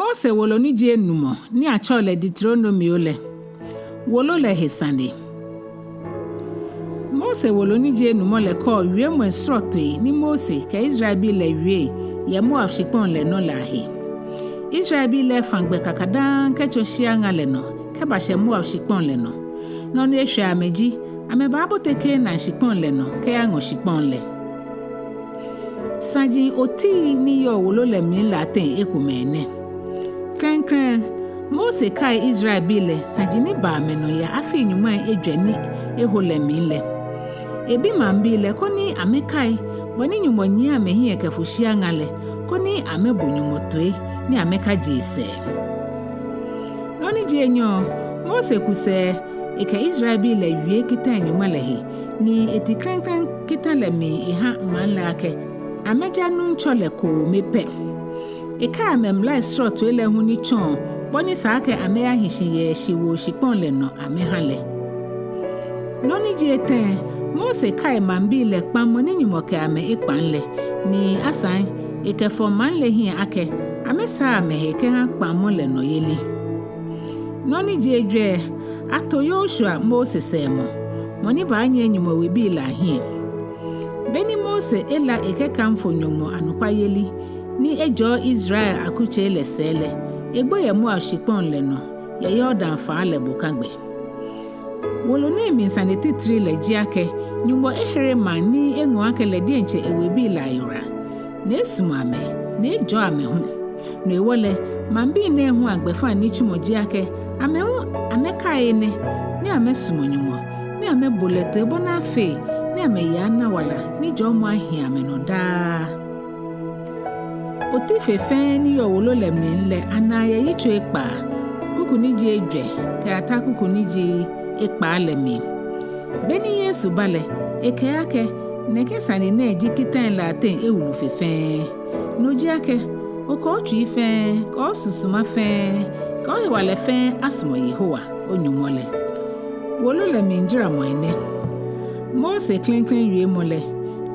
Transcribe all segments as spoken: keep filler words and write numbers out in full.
Mose wolo ni ji enumɔ ni atsɛɔ lɛ Deuteronomio lɛ. Wolo lɛ he sane. Mose wolo ni ji enumɔ lɛ kɔɔ wiemɔi srɔtoi ni Mose kɛ Israelbii lɛ wie yɛ Moab shikpɔŋ lɛ nɔ lɛ ahe. Israelbii lɛ fã gbɛ kakadaŋŋ kɛtsɔ shia ŋa lɛ nɔ kɛbashɛ Moab shikpɔŋ lɛ nɔ. Nɔ ni eshwɛ amɛ ji, amɛbaabote Kanaan shikpɔŋ lɛ nɔ kɛyaŋɔ shikpɔŋ lɛ. Saji otii ni yɔɔ wolo lɛ mli lɛ ateŋ ekomɛi nɛ. Klɛŋklɛŋ, Mose kai Israelbii lɛ saji ni ba amɛnɔ yɛ afii nyɔŋmai ejwɛ ni eho lɛ mli lɛ. Ebi maŋbii lɛ koni amɛkai bɔ ni Nyɔŋmɔ nyiɛ amɛhiɛ kɛfo shia ŋa lɛ, koni amɛbo Nyɔŋmɔ toi ni amɛkaje esɛɛ. Nɔ ni ji enyɔ, Mose ku sɛɛ ekɛ Israelbii lɛ wie kitai nyɔŋma lɛ he, ni eti klɛŋklɛŋ kita lɛ mli eha maŋ lɛ akɛ amɛja Nuŋtsɔ lɛ koome pɛ. Ekai amɛ mlai srɔtoi lɛ hu ni tsɔɔ bɔ ni sa akɛ amɛyahi shi yɛ shiwoo shikpɔŋ lɛ nɔ amɛha lɛ. Nɔ ni ji etɛ, Mose kai maŋbii lɛ kpaŋmɔ ni Nyɔŋmɔ kɛ amɛ ekpaŋ lɛ, ni asaŋ ekɛfɔ maŋ lɛ hiɛ akɛ amɛsaa amɛhe kɛha kpaŋmɔ lɛ nɔyeli. Nɔ ni ji ejwɛ, ato Yoshua, Mose sɛɛmɔ, mɔ ni baanyiɛ Nyɔŋmɔ webii lɛ ahiɛ. Beni Mose ela ekɛkamfo Nyɔŋmɔ anɔkwayeli ni ejɔɔ Israel akutsei lɛ sɛɛ lɛ, egbo yɛ Moab shikpɔŋ lɛ nɔ, yɛ Yordan faa lɛ bokagbɛ. Wolo nɛɛ mli sane titri lɛ ji akɛ Nyɔŋmɔ ehere maŋ ni eŋɔɔ akɛ lɛ diɛŋtsɛ ewebii lɛ ayiwala, ni esumɔ amɛ, ni ejɔɔ amɛ hu. No hewɔ lɛ, maŋbii nɛɛ hu agbɛfaŋ nitsumɔ ji akɛ amɛ hu amɛkai enɛ, ni amɛsumɔ Nyɔŋmɔ, ni amɛbo lɛ toi bɔ ni afee ni amɛyi ana wala ni jɔɔmɔ ahi amɛnɔ daa. Oti fe fɛɛ ni yɔɔ wolo lɛ mli lɛ anaa yɛ yitso ekpaa, kuku ni ji ejwɛ kɛyata kuku ni ji ekpaa lɛ mli. Beni Yesu ba lɛ, ekɛɛ akɛ nɛkɛ sane nɛɛ ji kitai lɛ ateŋ ewulu fe fɛɛ. No ji akɛ okɛ otsui fɛɛ, kɛ osusuma fɛɛ, kɛ ohewalɛ fɛɛ asumɔ Yehowa, o-Nyɔŋmɔ lɛ. Wolo lɛ mlijaramɔi nɛ. Mose klɛŋklɛŋ wiemɔ lɛ,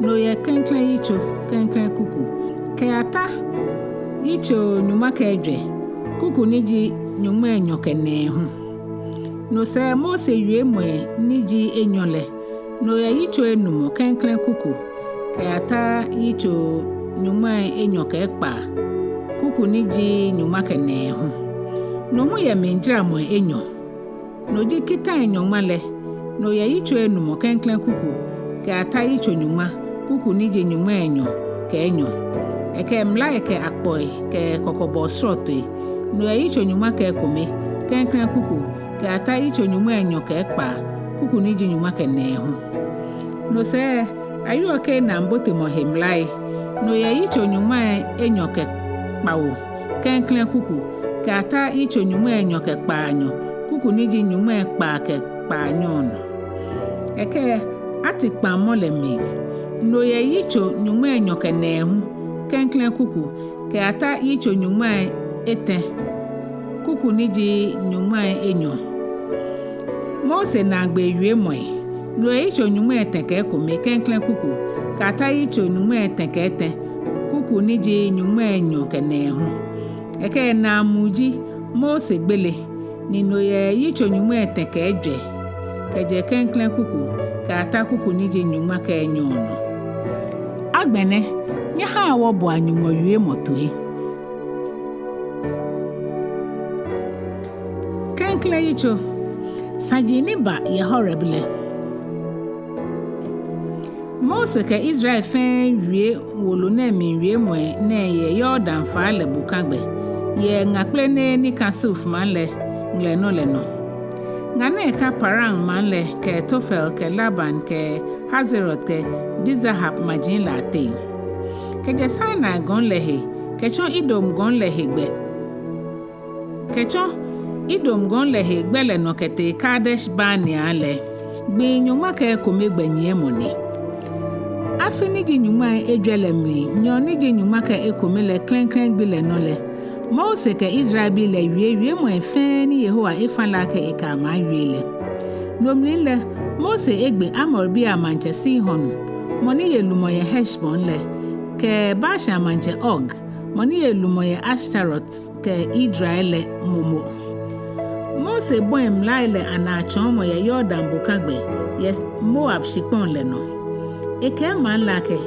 no yɛ klɛŋklɛŋ yitso, klɛŋklɛŋ kuku, kɛyata yitso nyɔŋma kɛ ejwɛ, kuku ni ji nyɔŋmai enyɔ kɛ nɛɛhu. No sɛɛ Mose wiemɔi ni ji enyɔ lɛ, no yɛ yitso enumɔ, klɛŋklɛŋ kuku, kɛyata yitso nyɔŋmai enyɔ kɛ ekpaa, kuku ni ji nyɔŋma kɛ nɛɛhu. No hu yɛ mlijaramɔi enyɔ. No ji kitai nyɔŋma lɛ, no yɛ yitso enumɔ, klɛŋklɛŋ kuku, kɛyata yitso nyɔŋma, kuku ni ji nyɔŋmai enyɔ kɛ enyɔ. Ekɛ mlai kɛ akpɔi kɛ kɔkɔbɔɔ srɔtoi, no yɛ yitso nyɔŋma kɛ ekome, klɛŋklɛŋ kuku, kɛyata yitso nyɔŋmai enyɔ kɛ ekpaa, kuku ni ji nyɔŋma kɛ nɛɛhu. No sɛɛ, awieɔ Kanaan botemɔ he mlai, no yɛ yitso nyɔŋmai enyɔ kɛ kpawo, klɛŋklɛŋ kuku, kɛyata yitso nyɔŋmai enyɔ kɛ kpaanyɔ, kuku ni ji nyɔŋmai ekpaa kɛ kpaanyɔ nɔ. Ekɛ ati kpaŋmɔ lɛ mli, no yɛ yitso nyɔŋmai enyɔ kɛ nɛɛhu, klɛŋklɛŋ kuku, kɛyata yitso nyɔŋmai etɛ, kuku ni ji nyɔŋmai enyɔ. Mose naagbee wiemɔi, no yɛ yitso nyɔŋmai etɛ kɛ ekome, klɛŋklɛŋ kuku, kɛyata yitso nyɔŋmai etɛ kɛ etɛ, kuku ni ji nyɔŋmai enyɔ kɛ nɛɛhu. Ekɛ naamuu ji Mose gbele, ni no yɛ yitso nyɔŋmai etɛ kɛ ejwɛ, kɛjɛ klɛŋklɛŋ kuku kɛyata kuku ni ji nyɔŋma kɛ enyɔ nɔ. Agbɛnɛ, nyɛhaa wɔboa Nyɔŋmɔ wiemɔ toi. Klɛŋklɛŋ yitso, saji ni ba yɛ Horeb lɛ. Mose kɛ Israel fɛɛ wie wolo nɛɛ mli wiemɔi nɛɛ yɛ Yordan faa lɛ bokagbɛ, yɛ ŋa kplenee ni ka Suf maŋ lɛ ŋlɛnɔ lɛ nɔ. Ŋa nɛɛ ka Paran maŋ lɛ kɛ Tofel kɛ Laban kɛ Hazerot kɛ Dizahab maji lɛ ateŋ. Kɛjɛ Sinai gɔŋ lɛ he kɛtsɔ Edom gɔŋ lɛ hegbɛ, kɛtsɔ Edom gɔŋ lɛ hegbɛ lɛ nɔ kɛtee Kadesh Barnea lɛ, gbii nyɔŋma kɛ ekome gbɛnyiɛmɔ ni. Afi ni ji nyɔŋmai ejwɛ lɛ mli nyɔɔŋ ni ji nyɔŋma kɛ ekome lɛ klɛŋklɛŋ gbi lɛ nɔ lɛ, Mose kɛ Israelbii lɛ wie wiemɔi fɛɛ ni Yehowa efa lɛ akɛ ekɛ amɛ awie lɛ. No mli lɛ, Mose egbe Amorbii amaŋtsɛ Sihon, mɔ ni ye lumɔ yɛ Heshbon lɛ, kɛ Bashan maŋtsɛ Og, mɔ ni ye lumɔ yɛ Ashtarot kɛ Edrei lɛ momo. Mose bɔi mlai lɛ anaatsɔɔmɔ yɛ Yordan bokagbɛ, yɛ Moab shikpɔŋ lɛ nɔ. Ekɛɛ maŋ lɛ akɛ,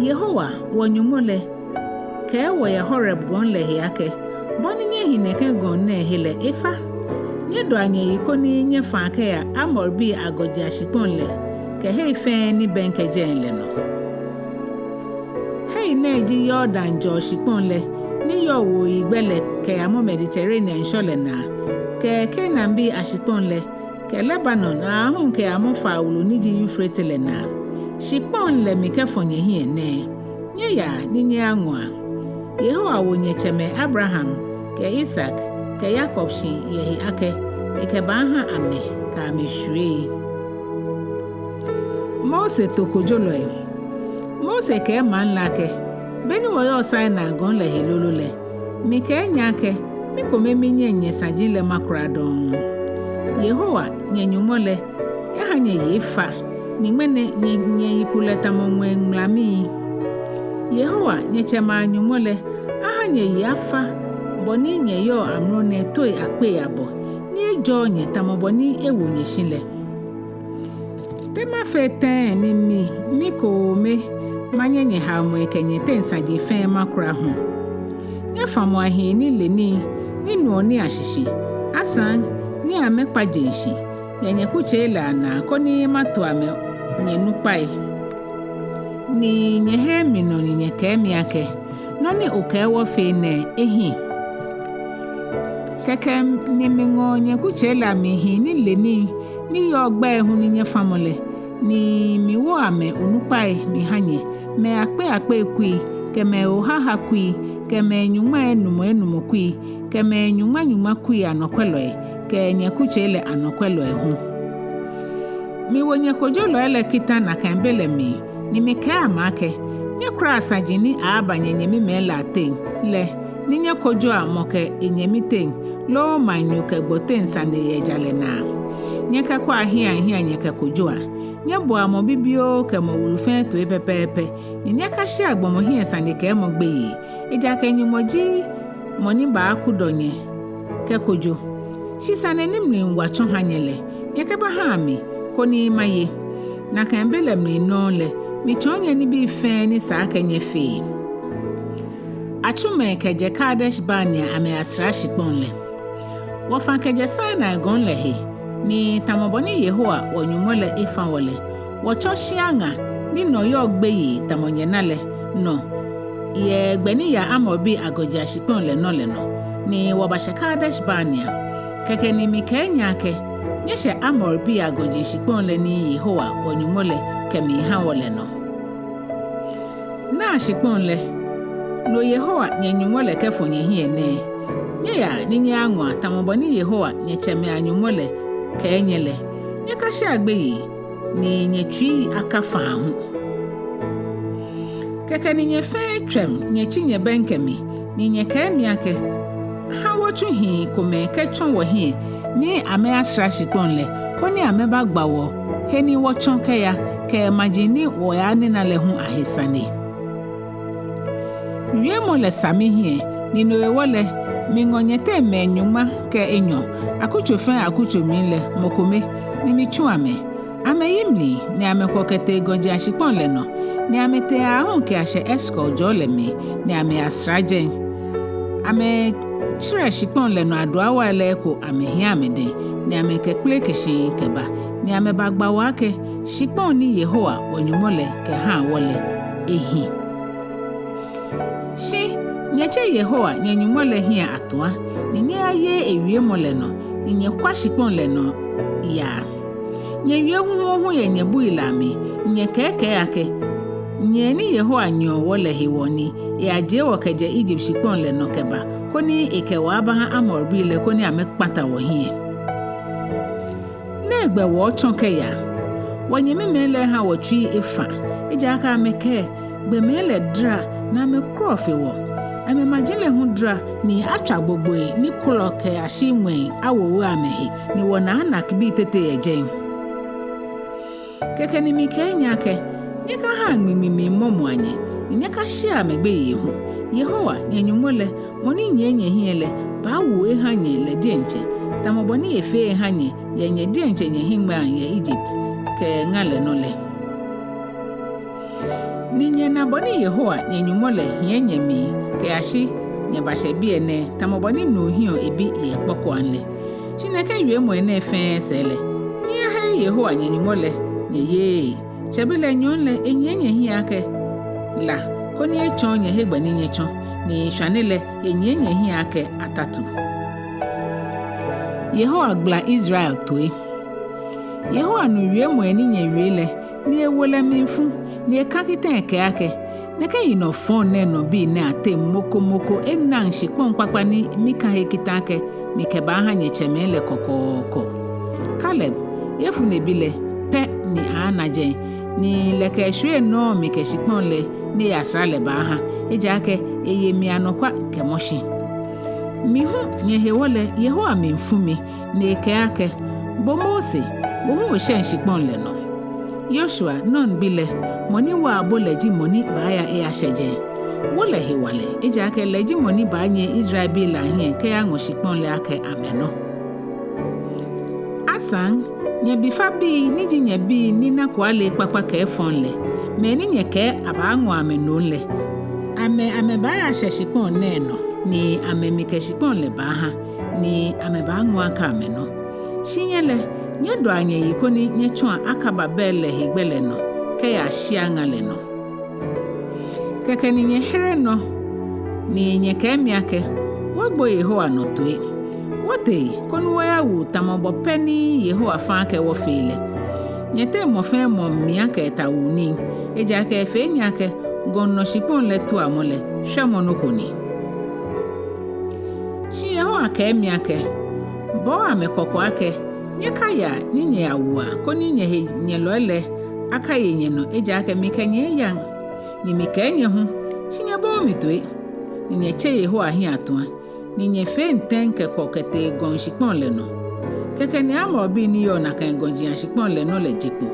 Yehowa, wɔ-Nyɔŋmɔ lɛ, kɛɛ wɔ yɛ Horeb gɔŋ lɛ he akɛ, bɔ ni nyɛhi nɛkɛ gɔŋ nɛɛ he lɛ efa. Nyɛdɔa nyɛyi koni nyɛfãa kɛya Amorbii agɔji ashikpɔŋ lɛ, kɛ hei fɛɛ ni bɛŋkɛ jɛi lɛ nɔ. Hei nɛɛ ji Yordan jɔɔ shikpɔŋ lɛ, ni yɔɔ wuoyigbɛ lɛ kɛyamɔ Mediterranean ŋshɔ lɛ naa, kɛ Kanaanbii ashikpɔŋ lɛ, kɛ Lebanon aahu kɛyamɔ faa wulu ni ji Eufrate lɛ naa. Shikpɔŋ lɛ mikɛfɔ nyɛhiɛ nɛɛ. Nyɛyaa ni nyɛyaŋɔa. Yehowa wo nyɛtsɛmɛi Abraham, kɛ Isak, kɛ Yakob shi yɛ he akɛ, ekɛbaaha amɛ kɛ amɛshwiei. Mose to kojolɔi. Mose kɛɛ maŋ lɛ akɛ, be ni wɔyɔɔ Sinai gɔŋ lɛ he lolo lɛ, mikɛɛ nyɛ akɛ, mi kome minyɛŋ nyɛsaji lɛ makura dɔŋŋ. Yehowa, nyɛ-Nyɔŋmɔ lɛ, eha nyɛyi efa, ni ŋmɛnɛ nyɛ, nyɛyi kulɛ tamɔ ŋwɛi ŋulamii. Yehowa, nyɛtsɛmɛi a-Nyɔŋmɔ lɛ, aha nyɛyi afa, bɔ ni nyɛyɔɔ amrɔ nɛɛ toi akpei abɔ, ni ejɔɔ nyɛ tamɔ bɔ ni ewo nyɛ shi lɛ. Te mafee tɛŋŋ ni mi, mi kome, manyɛ nyɛhaomɔi kɛ nyɛteŋ saji fɛɛ makura hu? Nyɛfamɔa hii ni le nii, ni nuɔ nii ashishi, asaŋ ni amɛkpa jeŋ shi yɛ nyɛkutsei lɛ anaa koni mato amɛ nyɛnukpai. Ni nyɛhere mi nɔ ni nyɛkɛɛ mi akɛ, nɔ ni okɛɛ wɔfee nɛɛ ehi. Kɛkɛ ni miŋɔ nyɛkutsei lɛ amli hii ni le nii, ni yɔɔ gbɛi hu ni nyɛfamɔ lɛ, ni miwo amɛ onukpai miha nyɛ, mɛi akpei akpei kui, kɛ mɛi ohaha kui, kɛ mɛi nyɔŋmai enumɔ enumɔ kui, kɛ mɛi nyɔŋma nyɔŋma kui anɔkwɛlɔi, kɛ nyɛkutsei lɛ anɔkwɛlɔi hu. Miwo nyɛkojolɔi lɛ kita nakai be lɛ mli, ni mikɛɛ amɛ akɛ, nyɛkuraa saji ni aaaba nyɛnyɛmimɛi lɛ ateŋ lɛ, ni nyɛkojoa mɔ kɛ enyɛmi teŋ, loo maŋnyo kɛ gbɔ teŋ sane yɛ jalɛ naa. Nyɛkɛkwɛa hiɛhiɛ nyɛkɛkojoa. Nyɛboa mɔ bibioo kɛ mɔ wulu fɛɛ toi pɛpɛɛpɛ, ni nyɛkashea gbɔmɔ hiɛ sanekɛɛmɔ gbeyei. Ejaakɛ Nyɔŋmɔ ji mɔ ni baakudɔ nyɛ kɛkojo. Shi sane ni mli wa tsɔ ha nyɛ lɛ, nyɛkɛbahaa mi, koni maye. Nakai be lɛ mli nɔŋŋ lɛ, mitsɔɔ nyɛ nibii fɛɛ ni sa akɛ nyɛfee. Atsu mɛi kɛjɛ Kadesh Barnea amɛyasra shikpɔŋ lɛ. Wɔfã kɛjɛ Sinai gɔŋ lɛ he, ni tamɔ bɔ ni Yehowa wɔ-Nyɔŋmɔ lɛ efã wɔ lɛ, wɔtsɔ shia ŋa ni nɔ yɔɔ gbeyei tamɔ nyɛna lɛ nɔ, yɛ gbɛ ni yaa Amorbii agɔji ashikpɔŋ lɛ nɔ lɛ nɔ, ni wɔbashɛ Kadesh Barnea. Kɛkɛ ni mikɛɛ nyɛ akɛ, nyɛshɛ Amorbii agɔji shikpɔŋ lɛ ni Yehowa wɔ-Nyɔŋmɔ lɛ kɛmiiha wɔ lɛ nɔ. Naa shikpɔŋ lɛ, no Yehowa nyɛ-Nyɔŋmɔ lɛ kɛfɔ nyɛhiɛ nɛɛ. Nyɛyaa ni nyɛyaŋɔa tamɔ bɔ ni Yehowa nyɛtsɛmɛi a-Nyɔŋmɔ lɛ kɛɛ nyɛ lɛ. Nyɛkashea gbeyei, ni nyɛtsui akafaa hu. Kɛkɛ ni nyɛ fɛɛ tswɛm nyɛtsi nyɛbɛŋkɛ mi, ni nyɛkɛɛ mi akɛ, ha wɔtsu hii komɛi kɛtsɔ wɔhiɛ ni amɛyasra shikpɔŋ lɛ, koni amɛbagba wɔ he ni wɔtsɔ kɛya, kɛ maji ni wɔyanina lɛ hu ahe sane. Wiemɔ lɛ sa mihiɛ, ni no hewɔ lɛ, miŋɔ nyɛteŋ mɛi nyɔŋma kɛ enyɔ, akutso fɛɛ akutso mli lɛ mɔ kome, ni mitsu amɛ. Amɛyi mli, ni amɛkwɔ kɛtee gɔji ashikpɔŋ lɛ nɔ, ni amɛtee aahu kɛyashɛ Eskol jɔɔ lɛ mli, ni amɛyasra jɛi. Amɛtsirɛ shikpɔŋ lɛ nɔ aduawai lɛ eko amɛhiɛ amɛdɛŋ, ni amɛkɛkpeleke shi kɛba, ni amɛbagba wɔ akɛ, shikpɔŋ ni Yehowa wɔ-Nyɔŋmɔ lɛ kɛha wɔ lɛ ehi. Shi nyɛtse Yehowa nyɛ-Nyɔŋmɔ lɛ hiɛ atua, ni nyɛyaye ewiemɔ lɛ nɔ, ni nyɛkwa shikpɔŋ lɛ nɔ yaa. Nyɛwie huhuuhu yɛ nyɛbui lɛ amli, ni nyɛkɛɛkɛɛ akɛ, nyɛ ni Yehowa nyɛɔ wɔ lɛ hewɔ ni eyajie wɔ kɛjɛ Egypt shikpɔŋ lɛ nɔ kɛba, koni ekɛ wɔ abaha Amorbii lɛ koni amɛkpata wɔhiɛ. Nɛgbɛ wɔɔtsɔ kɛya? Wɔnyɛmimɛi lɛ ha wɔtsui efã, ejaakɛ amɛkɛɛ, gbɔmɛi lɛ dara ni amɛkɔlɔ fe wɔ. Amɛmaji lɛ hu dara ni atswa gbogboi ni kɔlɔ kɛyashi ŋwɛi awowo amɛhe, ni wɔnaa Anakbii tete yɛ jɛi. Kɛkɛ ni mikɛɛ nyɛ akɛ, nyɛkahaa ŋmiŋmi miimɔmɔa nyɛ, ni nyɛkasheea amɛgbeyei hu. Yehowa, nyɛ Nyɔŋmɔ lɛ, mɔ ni nyiɛ nyɛhiɛ lɛ, baawu eha nyɛ lɛ diɛŋtsɛ, tamɔ bɔ ni efee eha nyɛ yɛ nyɛ diɛŋtsɛ nyɛhiŋmɛiaŋ yɛ Egypt kɛ ŋa lɛ nɔ lɛ. Ni nyɛna bɔ ni Yehowa, nyɛ Nyɔŋmɔ lɛ, hiɛ nyɛ mli kɛyashi nyɛbashɛ biɛ nɛɛ, tamɔ bɔ ni nuu hiɛɔ ebi yɛ kpɔkɔaŋ lɛ. Shi nɛkɛ wiemɔi nɛɛ fɛɛ sɛɛ lɛ, nyɛyahere Yehowa, nyɛ Nyɔŋmɔ lɛ, nyɛyeee. Tsɛbelɛ nyɔɔŋ lɛ enyiɛ nyɛhiɛ akɛ la, koni etsɔɔ nyɛ hegbɛ ni nyɛtsɔ, ni shwane lɛ enyiɛ nyɛhiɛ akɛ atatu. Yehowa gbala Israel toi. Yehowa nu wiemɔi ni nyɛwie lɛ, ni ewo lɛ mlifu, ni ekã kitã ekɛɛ akɛ: Nɛkɛ yinɔ fɔŋ nɛɛ nɔ bii nɛɛ ateŋ mɔ ko mɔ ko enaŋ shikpɔŋ kpakpa ni mikã he kitã akɛ mikɛbaaha nyɛtsɛmɛi lɛ kɔkɔɔkɔ. Kaleb, Yefune bi lɛ, pɛ ni aana jɛi, ni lɛ kɛ eshwiei nɔŋŋ mikɛ shikpɔŋ lɛ ni eyasara lɛ baaha, ejaakɛ eye mi anɔkwa kɛmɔ shi. Mi hu nyɛhewɔ lɛ Yehowa mli fu mi, ni ekɛɛ akɛ: Bo Mose, bo hu oshɛŋ shikpɔŋ lɛ nɔ. Yoshua, Nun bi lɛ, mɔ ni waa bo lɛ ji mɔ ni baaya eyashɛ jɛi. Wo lɛ hewalɛ, ejaakɛ lɛ ji mɔ ni baanyiɛ Israelbii lɛ ahiɛ kɛyaŋɔ shikpɔŋ lɛ akɛ amɛnɔ. Asaŋ, nyɛbifabii ni ji nyɛbii ni nako ale kpakpa kɛ efɔŋ lɛ, mɛi ni nyɛkɛɛ abaaŋɔ amɛ nom lɛ, amɛ amɛbaayashɛ shikpɔŋ nɛɛ nɔ, ni amɛ mikɛ shikpɔŋ lɛ baaha, ni amɛbaaŋɔ aka amɛnɔ. Shi nyɛ lɛ, nyɛdɔa nyɛyi koni nyɛtsɔa Akaba Bel lɛ hegbɛ lɛ nɔ kɛya shia ŋa lɛ nɔ. Kɛkɛ ni nyɛhere nɔ, ni nyɛkɛɛ mi akɛ: Wɔgbo Yehowa nɔ toi. Wɔtee koni wɔyawu tamɔ bɔ pɛ ni Yehowa fã akɛ wɔfee lɛ. Nyɛteŋ mɔ fɛɛ mɔ mia kɛ etawuu nii, ejaakɛ efee nyɛ akɛ gɔŋ nɔ shikpɔŋ lɛ tuamɔ lɛ shwɛmɔ nɔ ko ni. Shi Yehowa kɛɛ mi akɛ: Bɔɔ amɛ kɔkɔ akɛ: Nyɛkaya ni nyɛyawua, koni nyɛhenyɛlɔi lɛ akaye nyɛnɔ, ejaakɛ mikɛ nyɛ eyaŋ, ni mikɛɛ nyɛ hu, shi nyɛbooo mi toi, ni nyɛtse Yehowa hiɛ atua, ni nyɛfee ntɛŋ kɛkɔ kɛtee gɔŋ shikpɔŋ lɛ nɔ. Kɛkɛ ni Amorbii ni yɔɔ nakai gɔji ashikpɔŋ lɛ nɔ lɛ je kpo,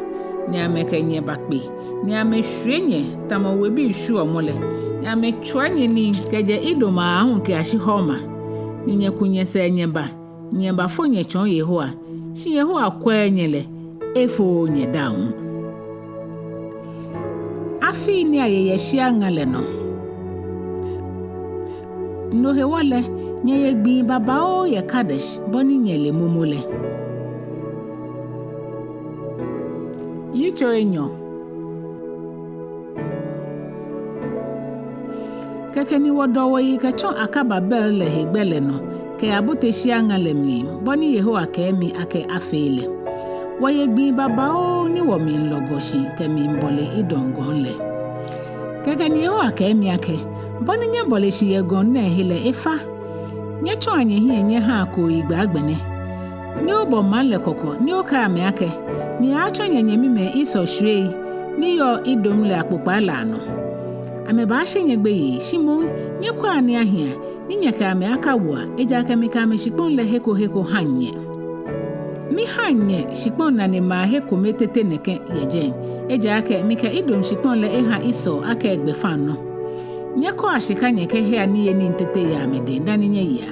ni amɛkɛ nyɛ bakpe, ni amɛshwie nyɛ tamɔ webii shwieɔ mɔ lɛ, ni amɛtswia nyɛ nii kɛjɛ Edom aahu kɛyashi Horma, ni nyɛku nyɛsɛɛ nyɛba, nyɛbafo nyɛtsɔɔ Yehowa, shi Yehowa kwɛɛɛ nyɛ lɛ, efooo nyɛ daaŋ. Afii ni aye yɛ shia ŋa lɛ nɔ. No hewɔ lɛ, nyɛye gbii babaoo yɛ Kadesh, bɔ ni nyɛle momo lɛ. Yitso enyɔ. Kɛkɛ ni wɔdɔ wɔyi kɛtsɔ Akaba Bel lɛ hegbɛ lɛ nɔ kɛyabote shia ŋa lɛ mli, bɔ ni Yehowa kɛɛ mi akɛ afee lɛ. Wɔye gbii babaoo ni wɔmli lɔgɔ shi kɛmiibɔle Edom gɔŋ lɛ. Kɛkɛ ni Yehowa kɛɛ mi akɛ: Bɔ ni nyɛbɔle shi yɛ gɔŋ nɛɛ he lɛ efa. Nyɛtsɔa nyɛhiɛ nyɛhaa kooyigbɛ agbɛnɛ, ni obɔ maŋ lɛ kɔkɔ, ni okɛɛ amɛ akɛ: Nyɛyaatsɔ nyɛnyɛmimɛi Esau shwiei ni yɔɔ Edom lɛ akpokpaa lɛ anɔ. Amɛbaashe nyɛ gbeyei, shi moŋ nyɛkwɛa ni ahia, ni nyɛkɛ amɛ akawua, ejaakɛ mikɛ amɛshikpɔŋ lɛ he ko he ko haŋ nyɛ. Mihaŋ nyɛ shikpɔŋ nanemɛi ahe kome tete nɛkɛ yɛ jɛi, ejaakɛ mikɛ Edom shikpɔŋ lɛ eha Esau akɛ egbɛfaŋnɔ. Nyɛkɔa shika nyɛkɛhea niyenii tete yɛ amɛdɛŋ dani nyɛyea,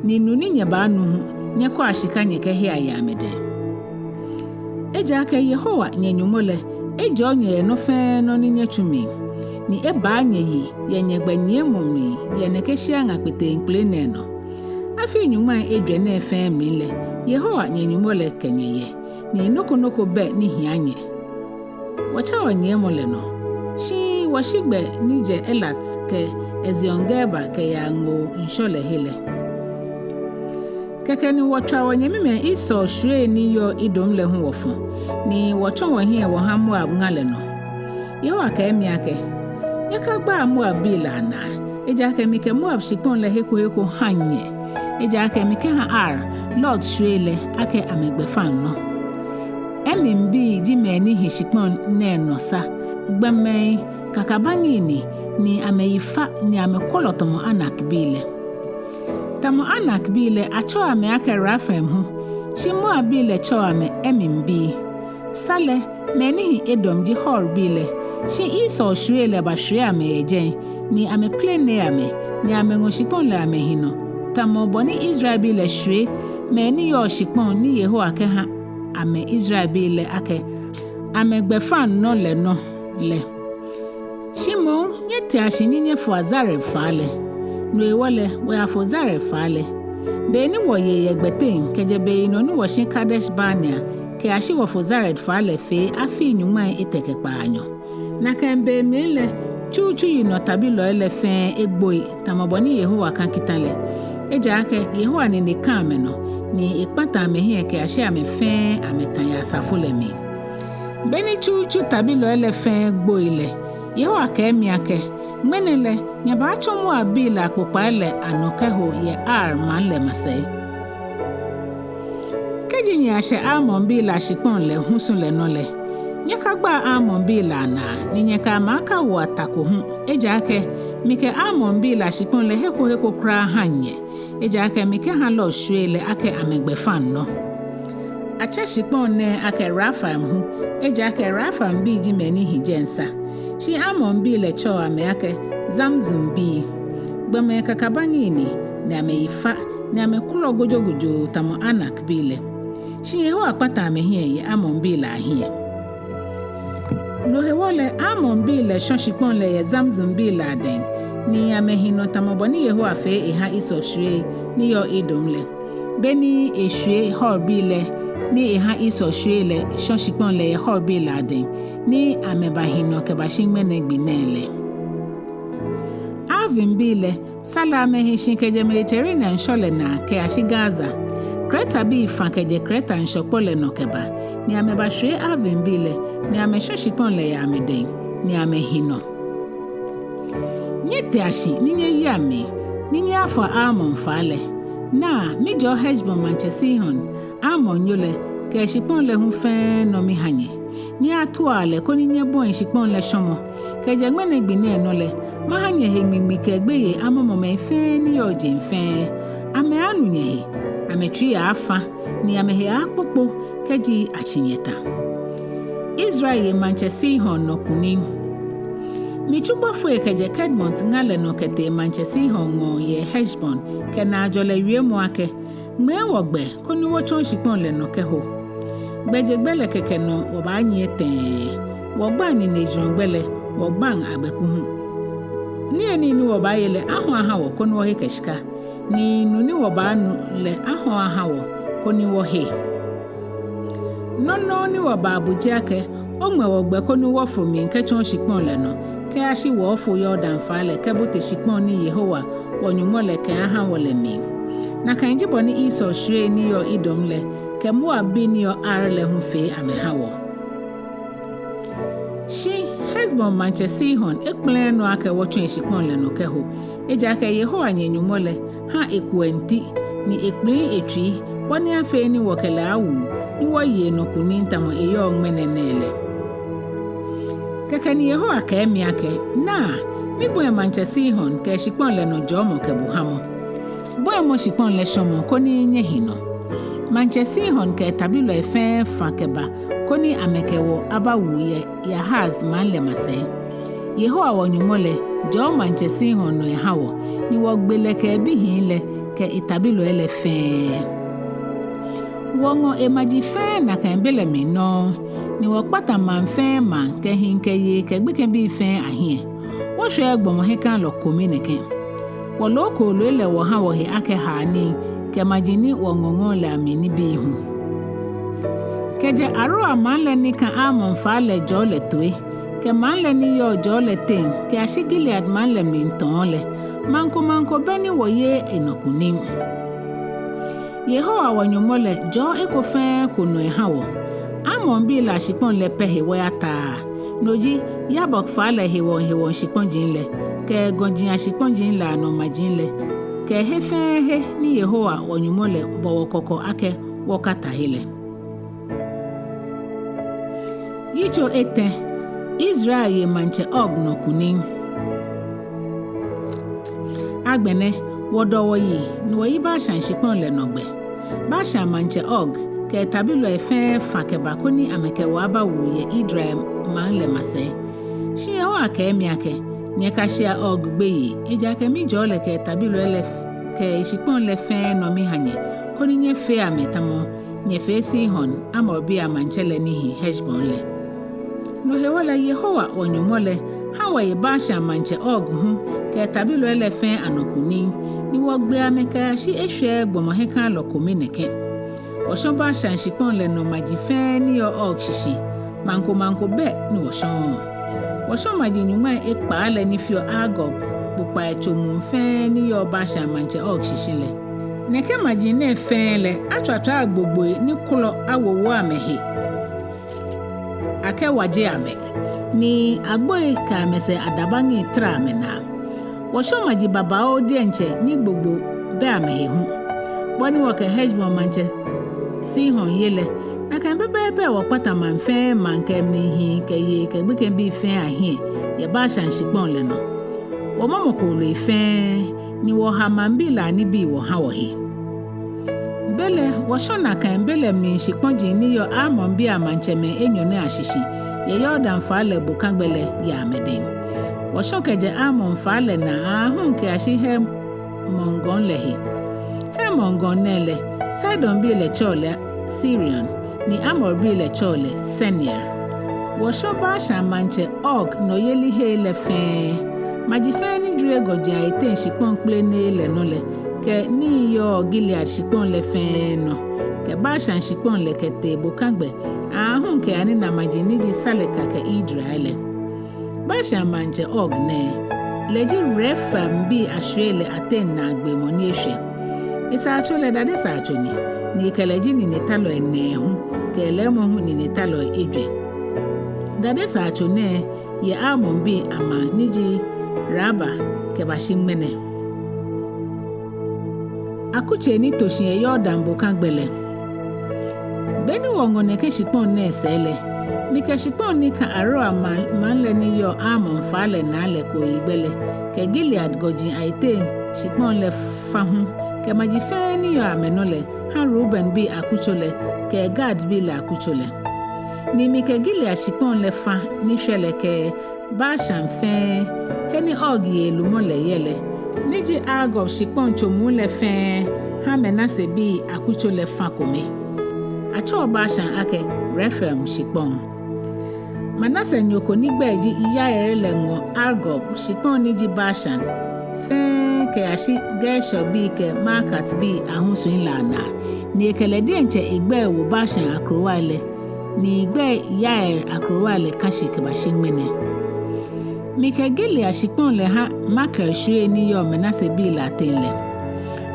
ni nu ni nyɛbaanu hu, nyɛkɔa shika nyɛkɛhea yɛ amɛdɛŋ. Ejaakɛ Yehowa, nyɛ Nyɔŋmɔ lɛ, ejɔɔ nyɛ yɛ nɔ fɛɛ nɔ ni nyɛtsu mli, ni ebaa nyɛyi yɛ nyɛgbɛnyiɛmɔ mli yɛ nɛkɛ shia ŋa kpeteŋkpele nɛɛ nɔ. Afii nyɔŋmai ejwɛ nɛɛ fɛɛ mli lɛ, Yehowa, nyɛ Nyɔŋmɔ lɛ, kɛ nyɛ yɛ, ni nɔ ko nɔ ko bɛ ni hia nyɛ. Wɔtsa wɔnyiɛmɔ lɛ nɔ, shi wɔshi gbɛ ni jɛ Elat kɛ Ezion-Geber kɛyaa Ŋoo Ŋshɔ lɛ he lɛ. Kɛkɛ ni wɔtswa wɔnyɛmimɛi Esau shwiei ni yɔɔ Edom lɛ hu wɔfɔ, ni wɔtsɔ wɔhiɛ wɔha Moab ŋa lɛ nɔ. Yehowa kɛɛ mi akɛ: Nyɛkagbaa Moabbii lɛ anaa, ejaakɛ mikɛ Moab shikpɔŋ lɛ he ko he ko haŋ nyɛ, ejaakɛ mikɛha Ar, Lot shwiei lɛ, akɛ amɛgbɛfaŋnɔ. Emimbii ji mɛi ni hi shikpɔŋ nɛɛ nɔ sa, gbɔmɛi kakabaŋi ni, ni amɛyi fa, ni amɛkwɔlɔ tamɔ Anakbii lɛ. Tamɔ Anakbii lɛ atsɛɔ amɛ akɛ Refaim hu, shi Moabbii lɛ tsɛɔ amɛ Emimbii. Sa lɛ, mɛi ni hi Edom ji Horbii lɛ, shi Esau shwiei lɛ bashwie amɛ yɛ jɛi, ni amɛplɛnɛɛ amɛ, ni amɛŋɔ shikpɔŋ lɛ amɛhi nɔ, tamɔ bɔ ni Israelbii lɛ shwie mɛi ni yɔɔ shikpɔŋ ni Yehowa kɛha amɛ Israelbii lɛ akɛ amɛgbɛfaŋnɔ lɛ nɔ lɛ. Shi moŋ nyɛtea shi ni nyɛfoa Zared faa lɛ. No hewɔ lɛ, wɔyafo Zared faa lɛ. Be ni wɔye yɛ gbɛteŋ kɛjɛ beyinɔ ni wɔshi Kadesh Barnea kɛyashi wɔfo Zared faa lɛ fee afii nyɔŋmai etɛ kɛ kpaanyɔ. Nakai be mli lɛ, tsutsu yinɔ tabilɔi lɛ fɛɛ egboi, tamɔ bɔ ni Yehowa kã kita lɛ. Ejaakɛ Yehowa nine kã amɛnɔ, ni ekpata amɛhiɛ kɛyashi amɛ fɛɛ amɛtã yɛ asafo lɛ mli. Be ni tsutsu tabilɔi lɛ fɛɛ gboi lɛ, Yehowa kɛɛ mi akɛ, ŋmɛnɛ lɛ, nyɛbaatsɔ Moabbii lɛ akpokpai lɛ anɔ kɛho yɛ Ar maŋ lɛ masɛi. Kɛji nyɛyashɛ Amonbii lɛ ashikpɔŋ lɛ husu lɛ nɔ lɛ, nyɛkagbaa Amonbii lɛ anaa, ni nyɛkɛ amɛ akawoa ta ko hu, ejaakɛ mikɛ Amonbii lɛ ashikpɔŋ lɛ he ko he ko kwraa haŋ nyɛ, ejaakɛ mikɛha Lot shwiei lɛ akɛ amɛgbɛfaŋnɔ. Atsɛ shikpɔŋ nɛɛ akɛ Refaim hu, ejaakɛ Refaimbii ji mɛi ni hi jɛi sa. Shi Amonbii lɛ tsɛɔ amɛ akɛ Zamzumbii. Gbɔmɛi kakabaŋi ni, ni amɛyi fa, ni amɛkulɔ gojogojo tamɔ Anakbii lɛ. Shi Yehowa kpata amɛhiɛ yɛ Amonbii lɛ ahiɛ. No hewɔ lɛ, Amonbii lɛ shɔ shikpɔŋ lɛ yɛ Zamzumbii lɛ adɛŋ, ni amɛhi nɔ tamɔ bɔ ni Yehowa fee eha Esau shwiei ni yɔɔ Edom lɛ. Be ni eshwie Horbii lɛ, ni eha Esau shwiei lɛ shɔ shikpɔŋ lɛ yɛ Horbii lɛ adɛŋ, ni amɛbahi nɔ kɛbashi ŋmɛnɛ gbi nɛɛ lɛ. Avimbii lɛ, sa lɛ amɛhi shi kɛjɛ Mediterranean shɔ lɛ naa kɛyashi Gaza. Kretabii fã kɛjɛ Kreta ŋshɔkpɔ lɛ nɔ kɛba, ni amɛbashwie Avimbii lɛ, ni amɛshɔ shikpɔŋ lɛ yɛ amɛdɛŋ, ni amɛhi nɔ. Nyɛtea shi ni nyɛyia mli, ni nyɛyafoa Amon faa lɛ. Naa, mijɔɔ Heshbon maŋtsɛ Sihon, Amonnyo lɛ, kɛ eshikpɔŋ lɛ hu fɛɛ nɔ miha nyɛ. Nyɛyatuaa lɛ koni nyɛbɔi shikpɔŋ lɛ shɔmɔ. Kɛjɛ ŋmɛnɛ gbi nɛɛ nɔ lɛ, maha nyɛhe ŋmiŋmi kɛ gbeyei amɔmɔ mɛi fɛɛ ni yɔɔ jeŋ fɛɛ. Amɛaanu nyɛhe, amɛtsui aafã, ni amɛhe aakpokpo kɛji atsi nyɛ ta. Israel ye maŋtsɛ Sihon nɔ kunim. Mitsu bɔfoi kɛjɛ Kedemot ŋa lɛ nɔ kɛtee maŋtsɛ Sihon ŋɔɔ yɛ Heshbon, kɛ naajɔlɛ wiemɔ akɛ, ŋmɛɛ wɔ gbɛ koni wɔtsɔɔ shikpɔŋ lɛ nɔ kɛho. Gbɛjegbɛ lɛ kɛkɛ nɔ wɔbaanyiɛ tɛɛ. Wɔgbaŋ ninejurɔ gbɛ lɛ, wɔgbaŋ agbɛku hu. Niyenii ni wɔbaaye lɛ, ahɔ̃ɔ ahã wɔ koni wɔhe kɛ shika. Ni nu ni wɔbaanu lɛ, ahɔ̃ɔ ahã wɔ koni wɔhe. Nɔ nɔŋŋ ni wɔbaabu ji akɛ, oŋmɛ wɔ gbɛ koni wɔfo mli kɛtsɔɔ shikpɔŋ lɛ nɔ, kɛyashi wɔɔfo Yordan faa lɛ kɛbote shikpɔŋ ni Yehowa, wɔ Nyɔŋmɔ lɛ, kɛaahã wɔ lɛ mli. Nakai ji bɔ ni Esau shwiei ni yɔɔ Edom lɛ, kɛ Moabbii ni yɔɔ Ar lɛ hu fee amɛha wɔ. Shi Heshbon maŋtsɛ Sihon ekpɛlɛɛɛ nɔ akɛ wɔtsɔ eshikpɔŋ lɛ nɔ kɛho, ejaakɛ Yehowa nyɛ Nyɔŋmɔ lɛ ha ekuɛ nti, ni ekpliŋ etsui, bɔ ni afee ni wɔkɛ lɛ awu, ni wɔye enɔ kunim tamɔ eyɔɔ ŋmɛnɛ nɛɛ lɛ. Kɛkɛ ni Yehowa kɛɛ mi akɛ, naa, mibɔi maŋtsɛ Sihon kɛ eshikpɔŋ lɛ nɔ jɔɔmɔ kɛ buhamɔ. Bɔimɔ shikpɔŋ lɛ shɔmɔ koni nyɛhi nɔ. Maŋtsɛ Sihon kɛ etabilɔi fɛɛ fã kɛba koni amɛkɛ wɔ abawu yɛ Yahaz maŋ lɛ masɛi. Yehowa wɔ Nyɔŋmɔ lɛ jɔɔ maŋtsɛ Sihon nɔ eha wɔ, ni wɔgbe lɛ kɛ ebihii lɛ kɛ etabilɔi lɛ fɛɛ. Wɔŋɔ emaji fɛɛ nakai be lɛ mli nɔŋŋ, ni wɔkpata maŋ fɛɛ maŋ kɛ hii kɛ yei kɛ gbekɛbii fɛɛ ahiɛ. Wɔshwɛɛɛ gbɔmɔ hiɛkãalɔ kome nɛkɛ. Wɔloo kooloi lɛ wɔha wɔhe akɛ haanii kɛ maji ni wɔŋɔŋɔɔ lɛ amli nibii hu. Kɛjɛ Aroer maŋ lɛ ni kã Arnon faa lɛ jɔɔ lɛ toi, kɛ maŋ lɛ ni yɔɔ jɔɔ lɛ teŋ kɛyashi Gilead maŋ lɛ mli tɔɔ lɛ, maŋ ko maŋ ko bɛ ni wɔyeee enɔ kunim. Yehowa wɔ Nyɔŋmɔ lɛ jɔɔ eko fɛɛ eko nɔ eha wɔ. Amonbii lɛ ashikpɔŋ lɛ pɛ he wɔyataaa. No ji Yabok faa lɛ hewɔ hewɔ shikpɔji lɛ, kɛ gɔji ashikpɔji lɛ anɔ maji lɛ, kɛ he fɛɛ he ni Yehowa wɔ Nyɔŋmɔ lɛ bɔ wɔ kɔkɔ akɛ wɔkata he lɛ. Yitso etɛ. Israel ye maŋtsɛ Og nɔ kunim. Agbɛnɛ, wɔdɔ wɔyi, ni wɔyi Bashan shikpɔŋ lɛ nɔ gbɛ. Bashan maŋtsɛ Og kɛ etabilɔi fɛɛ fã kɛba koni amɛkɛ wɔ abawu yɛ Edrei maŋ lɛ masɛi. Shi Yehowa kɛɛ mi akɛ, Nyɛkashea Og gbeyei, ejaakɛ mijɔɔ lɛ kɛ etabilɔi lɛ f-, kɛ eshikpɔŋ lɛ fɛɛ nɔ miha nyɛ, koni nyɛfea amɛ tamɔ nyɛfee Sihon, Amorbii amaŋtsɛ lɛ ni hi Heshbon lɛ. No hewɔ lɛ Yehowa wɔ-Nyɔŋmɔ lɛ ha wɔye Bashan maŋtsɛ Og hu kɛ etabilɔi lɛ fɛɛ anɔ kunim, ni wɔgbe amɛ kɛyashi eshwɛɛɛ gbɔmɔ hiɛkalɔ kome nɛkɛ. Wɔshɔ Bashan shikpɔŋ lɛ nɔ maji fɛɛ ni yɔɔ Og shishi, maŋ ko maŋ ko bɛ ni wɔshɔɔ. Wɔshɔ maji nyɔŋmai ekpaa lɛ ni feɔ Argob kpokpai tso muu fɛɛ ni yɔɔ Bashan maŋtsɛ Og shishi lɛ. Nɛkɛ maji nɛɛ fɛɛ lɛ, atswatswaa gbogboi ni kwɔlɔ awowo amɛhe, akɛwaje amɛ, ni agboi kɛ amɛsɛɛ adabaŋi tara amɛnaa. Wɔshɔ maji babaoo diɛŋtsɛ ni gbogbo bɛ amɛhe hu. Bɔ ni wɔkɛ Heshbon maŋtsɛ Sihon ye lɛ, nakai pɛpɛɛpɛ wɔkpata maŋ fɛɛ maŋ kɛ mlihii kɛ yei kɛ gbekɛbii fɛɛ ahiɛ yɛ Bashan shikpɔŋ lɛ nɔ. Wɔmɔmɔ kooloi fɛɛ, ni wɔha maŋbii lɛ anibii wɔha wɔhe. Belɛ wɔshɔ nakai belɛ mli shikpɔji ni yɔɔ Amonbii amaŋtsɛmɛi enyɔ nɛɛ ashishi, yɛ Yordan faa lɛ bokagbɛ lɛ yɛ amɛdɛŋ. Wɔshɔ kɛjɛ Arnon faa lɛ naa aahu kɛyashi Hermon gɔŋ lɛ he. Hermon gɔŋ nɛɛ lɛ, Sidonbii lɛ tsɛɔ lɛ Sirion, ni Amorbii lɛ tsɛɔ lɛ Senir. Wɔshɔ Bashan maŋtsɛ Og nɔyelihei lɛ fɛɛ, maji fɛɛ ni jwere gɔji ayiteŋ shikpɔŋ kplenee lɛ nɔ lɛ, kɛ nii yɔɔ Gilead shikpɔŋ lɛ fɛɛ nɔ, kɛ Bashan shikpɔŋ lɛ kɛtee bokagbɛ aahu kɛyanina maji ni ji Saleka kɛ Edrei lɛ. Bashan maŋtsɛ Og nɛɛ, lɛ ji Refaimbii ashwiei lɛ ateŋ naagbee mɔ ni eshwɛ. Esaatso lɛ dade saatso ni, ni ekɛ lɛ ji ninetalɔi nɛɛhu, kɛ lɛɛmɔ hu ninetalɔi ejwɛ. Dade saatso nɛɛ yɛ Amonbii amaŋ ni ji Raba kɛbashi ŋmɛnɛ. Akutsei ni to shi yɛ Yordan bokagbɛ lɛ. Beni wɔŋɔ nɛkɛ shikpɔŋ nɛɛ sɛɛ lɛ, mikɛ shikpɔŋ ni ka Aroer maŋ, maŋ lɛ ni yɔɔ Arnon faa lɛ naa lɛ kooyigbɛ lɛ, kɛ Gilead gɔji ayiteŋ shikpɔŋ lɛ fa hu, kɛ maji fɛɛ ni yɔɔ amɛnɔ lɛ, ha Reubenbii akutso lɛ, kɛ Gadbii lɛ akutso lɛ. Ni mikɛ Gilead shikpɔŋ lɛ fa ni shwɛ lɛ kɛ Bashan fɛɛ, he ni Og yei lumɔ lɛ yɛ lɛ, ni ji Argob shikpɔŋ tso muu lɛ fɛɛ, ha Manasebii akutso lɛ fa kome. Atsɛɔ Bashan akɛ Refaim shikpɔŋ. Manase nyo ko ni gbɛi ji Yair lɛ ŋɔ Argob shikpɔŋ ni ji Bashan fɛɛ kɛyashi Geshurbii kɛ Maakatbii ahusui lɛ anaa, ni ekɛ lɛ diɛŋtsɛ egbɛi wo Bashan akrowai lɛ, ni egbɛi Yair akrowai lɛ kã shi kɛbashi ŋmɛnɛ. Mikɛ Gilead shikpɔŋ lɛ ha Makir shwiei ni yɔɔ Manasebii lɛ ateŋ lɛ.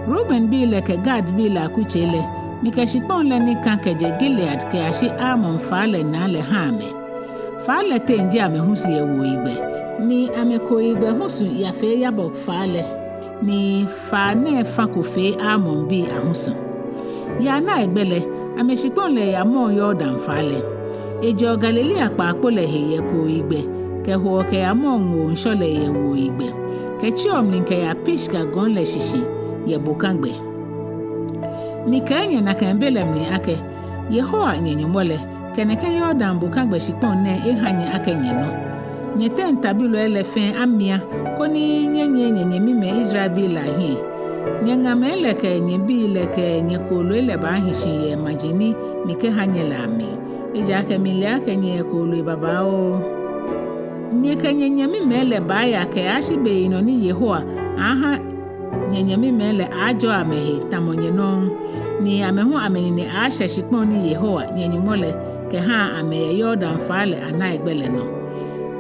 Reubenbii lɛ kɛ Gadbii lɛ akutsei lɛ, mikɛ shikpɔŋ lɛ ni kã kɛjɛ Gilead kɛyashi Arnon faa lɛ naa lɛ ha amɛ. Faa lɛ teŋ ji amɛhusu yɛ wuoyigbɛ, ni amɛkooyigbɛ husu yafee Yabok faa lɛ, ni faa nɛɛ fa ko fee Amonbii ahusu. Yɛ anaigbɛ lɛ, amɛshikpɔŋ lɛ yamɔɔ Yordan faa lɛ. Ejɛɔ Galilea kpaakpo lɛ he yɛ kooyigbɛ, kɛhoɔ kɛyamɔɔ Ŋoo Ŋshɔ lɛ yɛ wuoyigbɛ, kɛtsiɔ mli kɛyaa Pisga gɔŋ lɛ shishi yɛ bokagbɛ. Mikɛɛ nyɛ nakai be lɛ mli akɛ, Yehowa nyɛ Nyɔŋmɔ lɛ, kɛ nɛkɛ Yordan bokagbɛ shikpɔŋ nɛɛ eha nyɛ akɛ nyɛnɔ. Nyɛteŋ tabilɔi lɛ fɛɛ amia, koni nyɛnyiɛ nyɛnyɛmimɛi Israelbii lɛ ahiɛ. Nyɛŋamɛi lɛ kɛ nyɛbii lɛ kɛ nyɛkooloi lɛ baahi shi yɛ maji ni mikɛha nyɛ lɛ amli. Ejaakɛ mile akɛ nyɛyɛ kooloi babaoo. Nyɛkɛ nyɛnyɛmimɛi lɛ baaya kɛyashi beyinɔ ni Yehowa aha nyɛnyɛmimɛi lɛ ajɔɔ amɛhe tamɔ nyɛ nɔŋŋ, ni amɛ hu amɛnine ashɛ shikpɔŋ ni Yehowa nyɛ Nyɔŋmɔ lɛ kɛha amɛ yɛ Yordan faa lɛ anaigbɛ lɛ nɔ.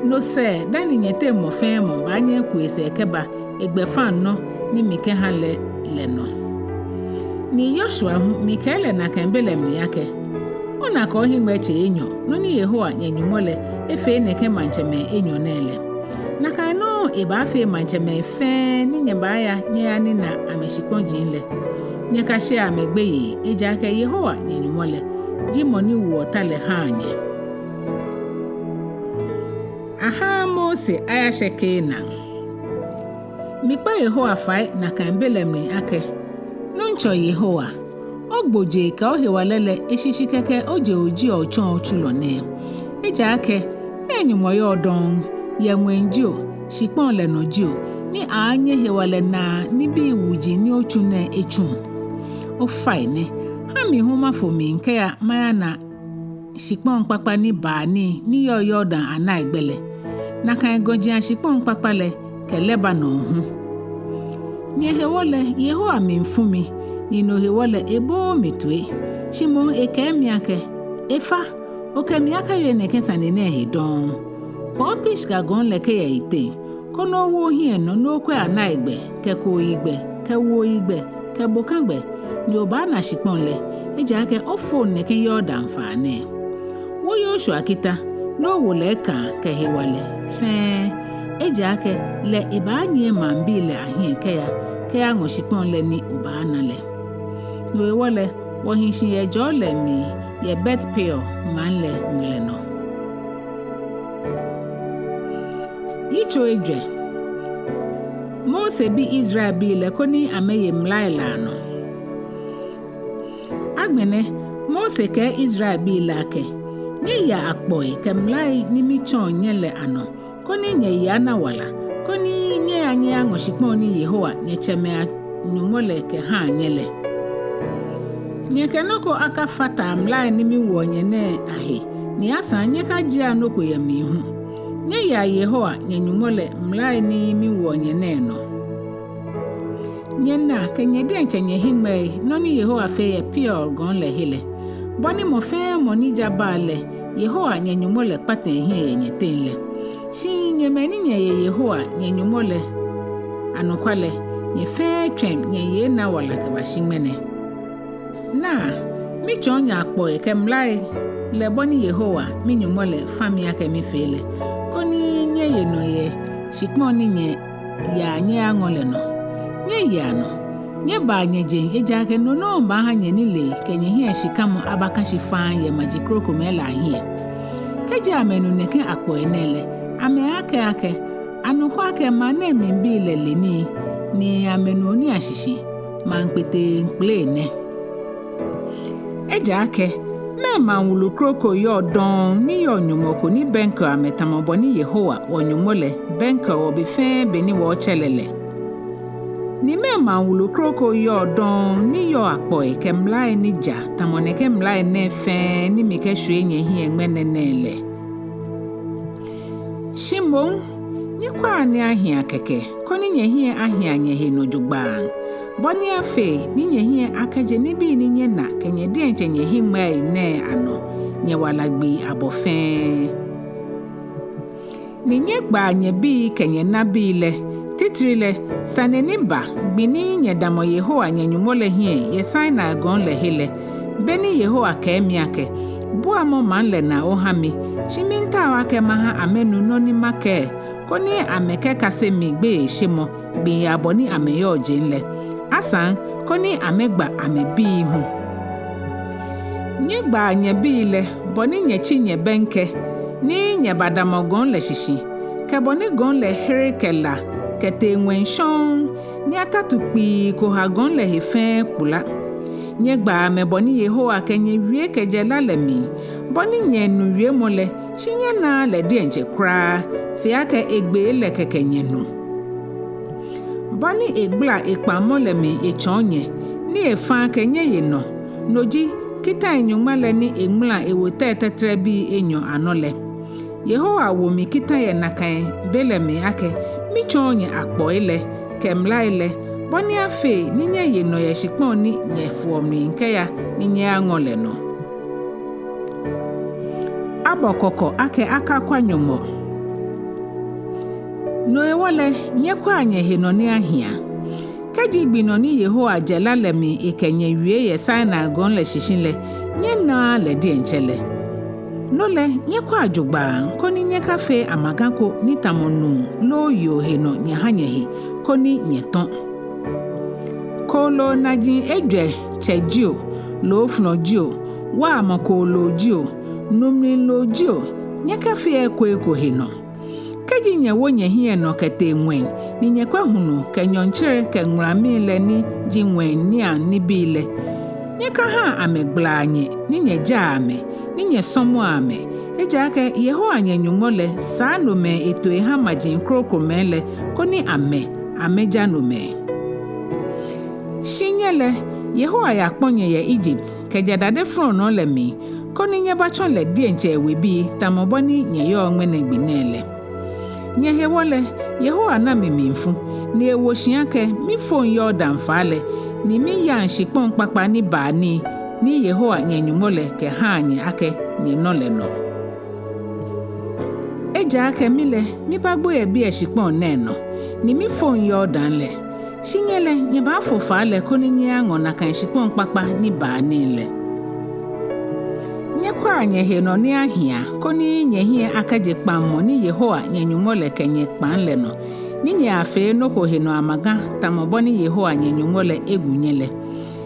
No sɛɛ dani nyɛteŋ mɔ fɛɛ mɔ baanyɛ eku esɛɛ kɛba egbɛfaŋnɔ ni mikɛha lɛ lɛ nɔ. Ni Yoshua hu mikɛɛ lɛ nakai be lɛ mli akɛ, Ona akɛ ohiŋmɛi tsei enyɔ, nɔ ni Yehowa nyɛ Nyɔŋmɔ lɛ efee nɛkɛ maŋtsɛmɛi enyɔ nɛɛ lɛ. Nakai nɔŋŋ ebaafee maŋtsɛmɛi fɛɛ ni nyɛbaaya nyɛyanina amɛshikpɔji lɛ. Nyɛkashea amɛ gbeyei, ejaakɛ Yehowa nyɛ Nyɔŋmɔ lɛ ji mɔ ni woɔ ta lɛ haa nyɛ. Ahaaa Mose ayashɛ Kanaan. Mikpa Yehowa fai nakai be lɛ mli akɛ, Nuŋtsɔ Yehowa, ogbojee kɛ ohewalɛ lɛ eshishi kɛkɛ ojɛ ojieɔ otsɔɔ otsulɔ nɛɛ. Ejaakɛ mɛɛ Nyɔŋmɔ yɔɔ dɔŋŋ, yɛ ŋwɛi jio, shikpɔŋ lɛ nɔ jio, ni aaanyɛ hewalɛ naa nibii wuji ni otsu nɛɛ etsu. Ofainɛ, ha mi hu mafo mli kɛya mayana shikpɔŋ kpakpa ni baa nii ni yɔɔ Yordan anaigbɛ lɛ. Nakai gɔji ashikpɔŋ kpakpa lɛ kɛ Lebanon hu. Nyɛhewɔ lɛ, Yehowa mli fu mi, ni no hewɔ lɛ ebooo mi toi. Shi moŋ ekɛɛ mi akɛ, Efa, okɛ mi akawie nɛkɛ sane nɛɛ he dɔŋŋ. Kwɔ Pisga gɔŋ lɛ kɛya eyiteŋ, koni owo ohiɛ nɔ ni okwɛ anaigbɛ, kɛ kooyigbɛ, kɛ wuoyigbɛ, kɛ bokagbɛ, ni obaana shikpɔŋ lɛ, ejaakɛ ofo nɛkɛ Yordan faa nɛɛ. Wo Yoshua kita, ni owo lɛ ekãa kɛ hewalɛ fɛɛ, ejaakɛ lɛ ebaanyiɛ maŋbii lɛ ahiɛ kɛya, kɛyaŋɔ shikpɔŋ lɛ ni obaana lɛ. No hewɔ lɛ, wɔhi shi yɛ jɔɔ lɛ mli yɛ Bet-Peor maŋ lɛ ŋlɛ nɔ. Yitso ejwɛ. Mose bi Israelbii lɛ koni amɛye mlai lɛ anɔ. Agbɛnɛ, Mose kɛɛ Israelbii lɛ akɛ, Nyɛyea akpɔi kɛ mlai ni mitsɔɔ nyɛ lɛ anɔ, koni nyɛyi ana wala, koni nyɛya nyɛyaŋɔ shikpɔŋ ni Yehowa, nyɛtsɛmɛi a-Nyɔŋmɔ lɛ kɛha nyɛ lɛ. Nyɛkɛ nɔ ko akafata mlai ni miwoɔ nyɛ nɛɛ ahe, ni asaŋ nyɛkajiea nɔ ko yɛ mli hu. Nyɛyea Yehowa, nyɛ-Nyɔŋmɔ lɛ, mlai ni miwoɔ nyɛ nɛɛ nɔ. Nyɛna kɛ nyɛ diɛŋtsɛ nyɛhiŋmɛii nɔ ni Yehowa fee yɛ Peor gɔŋ lɛ he lɛ. Bɔ ni mɔ fɛɛ mɔ ni ja Baal lɛ, Yehowa nyɛ-Nyɔŋmɔ lɛ kpata ehiɛ yɛ nyɛteŋ lɛ. Shi nyɛ mɛi ni nyɛye Yehowa nyɛ-Nyɔŋmɔ lɛ anɔkwa lɛ, nyɛ fɛɛ tswɛm nyɛyi ana wala kɛbashi ŋmɛnɛ. Naa, mitsɔɔ nyɛ akpɔi kɛ mlai lɛ bɔ ni Yehowa mi-Nyɔŋmɔ lɛ fa mi akɛ mifee lɛ, koni nyɛye nɔ yɛ shikpɔŋ ni nyɛyaa nyɛyaŋɔ lɛ nɔ. Nyɛyea nɔ, nyɛbaa nyɛjeŋ, ejaakɛ no nɔŋŋ baaha nyɛnilee kɛ nyɛhiɛshikamɔ abaka shi faŋŋ yɛ maji krokomɛi lɛ ahiɛ. Kɛji amɛnu nɛkɛ akpɔi nɛɛ lɛ, amɛaakɛɛ akɛ, Anɔkwa akɛ maŋ nɛɛ mlibii lɛ le nii, ni amɛnuɔ nii ashishi, maŋ kpeteŋkpele nɛ. Ejaakɛ, mɛɛ maŋ wulu kroko yɔɔ dɔŋŋ ni yɔɔ nyɔŋmɔ ko ni bɛŋkɛɔ amɛ tamɔ bɔ ni Yehowa wɔ-Nyɔŋmɔ lɛ bɛŋkɛɔ wɔ be fɛɛ be ni wɔɔtsɛ lɛ lɛ? Ni mɛɛ maŋ wulu kroko yɔɔ dɔŋŋ ni yɔɔ akpɔi kɛ mlai ni ja tamɔ nɛkɛ mlai nɛɛ fɛɛ ni mikɛshwie nyɛhiɛ ŋmɛnɛ nɛɛ lɛ? Shi moŋ, nyɛkwɛa ni ahia kɛkɛ, koni nyɛhiɛ ahia nyɛhe nɔ jogbaŋŋ, bɔ ni afee ni nyɛhiɛ akɛje nibii ni nyɛna kɛ nyɛ diɛŋtsɛ nyɛhiŋmɛii nɛɛ anɔ nyɛwala gbii abɔ fɛɛ. Ni nyɛgbaa nyɛbii kɛ nyɛnabii lɛ, titri lɛ, sane ni ba gbi ni nyɛdamɔ Yehowa nyɛ-Nyɔŋmɔ lɛ hiɛ yɛ Sinai gɔŋ lɛ he lɛ, be ni Yehowa kɛɛ mi akɛ, Buamɔ maŋ lɛ naa oha mi, shi miitao akɛ maha amɛnu nɔ ni makɛɛ, koni amɛkɛkase mi gbeyeishemɔ gbii abɔ ni amɛyɔɔ jeŋ lɛ, asaŋ koni amɛgba amɛbii hu. Nyɛgbaa nyɛbii lɛ bɔ ni nyɛtsi nyɛbɛŋkɛ ni nyɛbadamɔ gɔŋ lɛ shishi, kɛ bɔ ni gɔŋ lɛ here kɛ la kɛtee ŋwɛi shɔŋŋ, ni atatu kpii ko ha gɔŋ lɛ he fɛɛ kpula. Nyɛgbaa amɛ bɔ ni Yehowa kɛ nyɛ wie kɛjɛ la lɛ mli, bɔ ni nyɛnu wiemɔ lɛ, shi nyɛnaaa lɛ diɛŋtsɛ kwraa, fe akɛ egbee lɛ kɛkɛ nyɛnu. Bɔ ni egbala ekpaŋmɔ lɛ mli etsɔɔ nyɛ, ni efa akɛ nyɛye nɔ, no ji kitai nyɔŋma lɛ ni eŋmala ewo tɛi tɛtrɛbii enyɔ anɔ lɛ. Yehowa wo mi kita yɛ nakai be lɛ mli akɛ mitsɔɔ nyɛ akpɔi lɛ kɛ mlai lɛ, bɔ ni afee ni nyɛye nɔ yɛ shikpɔŋ ni nyɛfoɔ mli kɛya ni nyɛyaŋɔ lɛ nɔ. Abɔ kɔkɔ akɛ akakwa Nyɔŋmɔ. No hewɔ lɛ, nyɛkwɛa nyɛhe nɔ ni ahia. Kɛji gbi nɔ ni Yehowa jɛ la lɛ mli ekɛ nyɛ wie yɛ Sinai gɔŋ lɛ shishi lɛ, nyɛnaaa lɛ diɛŋtsɛ lɛ, no lɛ, nyɛkwɛa jogbaŋŋ, koni nyɛkafee amaga ko ni tamɔ nuu loo yoo he nɔ nyɛha nyɛhe, koni nyɛtɔ. Kooloo naji ejwɛ tsɛ jio, loofɔlɔ jio, waamɔ kooloo jio, nu mli loo jio, nyɛkafea eko eko he nɔ. Kɛji nyɛwo nyɛhiɛ nɔ kɛtee ŋwɛi, ni nyɛkwɛ hulu kɛ nyɔɔŋtsere kɛ ŋulamii lɛ ni ji ŋwɛi niiaŋ nibii lɛ, nyɛkahaa amɛgbalaa nyɛ, ni nyɛjaa amɛ, ni nyɛsɔmɔa amɛ, Ejaakɛ Yehowa nyɛ Nyɔŋmɔ lɛ saa nomɛi eto eha maji krokomɛi lɛ, koni amɛ amɛja nomɛi. Shi nyɛ lɛ, Yehowa yakpɔ nyɛ yɛ Egypt kɛjɛ dade flɔnɔɔ lɛ mli, koni nyɛbatsɔ lɛ diɛŋtsɛ ewebii, tamɔ bɔ ni nyɛyɔɔ ŋmɛnɛ gbi nɛɛ lɛ. Nyɛhewɔ lɛ, Yehowa na mi mlifu, ni ewo shi akɛ mifoŋ Yordan faa lɛ, ni miyaŋ shikpɔŋ kpakpa ni baa nii, ni Yehowa nyɛ Nyɔŋmɔ lɛ kɛha nyɛ akɛ nyɛnɔ lɛ nɔ. Ejaakɛ mi lɛ, mibagbo yɛ biɛ shikpɔŋ nɛɛ nɔ, ni mifoŋ Yordan lɛ. Shi nyɛ lɛ, nyɛbaafo faa lɛ koni nyɛyaŋɔ nakai shikpɔŋ kpakpa ni baa nii lɛ. Nyɛkwɛa nyɛhe nɔ ni ahia, koni nyɛhiɛ akaje kpaŋmɔ ni Yehowa nyɛ Nyɔŋmɔ lɛ kɛ nyɛ kpaŋ lɛ nɔ, ni nyɛyafee nɔ ko he nɔ amaga, tamɔ bɔ ni Yehowa nyɛ Nyɔŋmɔ lɛ egu nyɛ lɛ.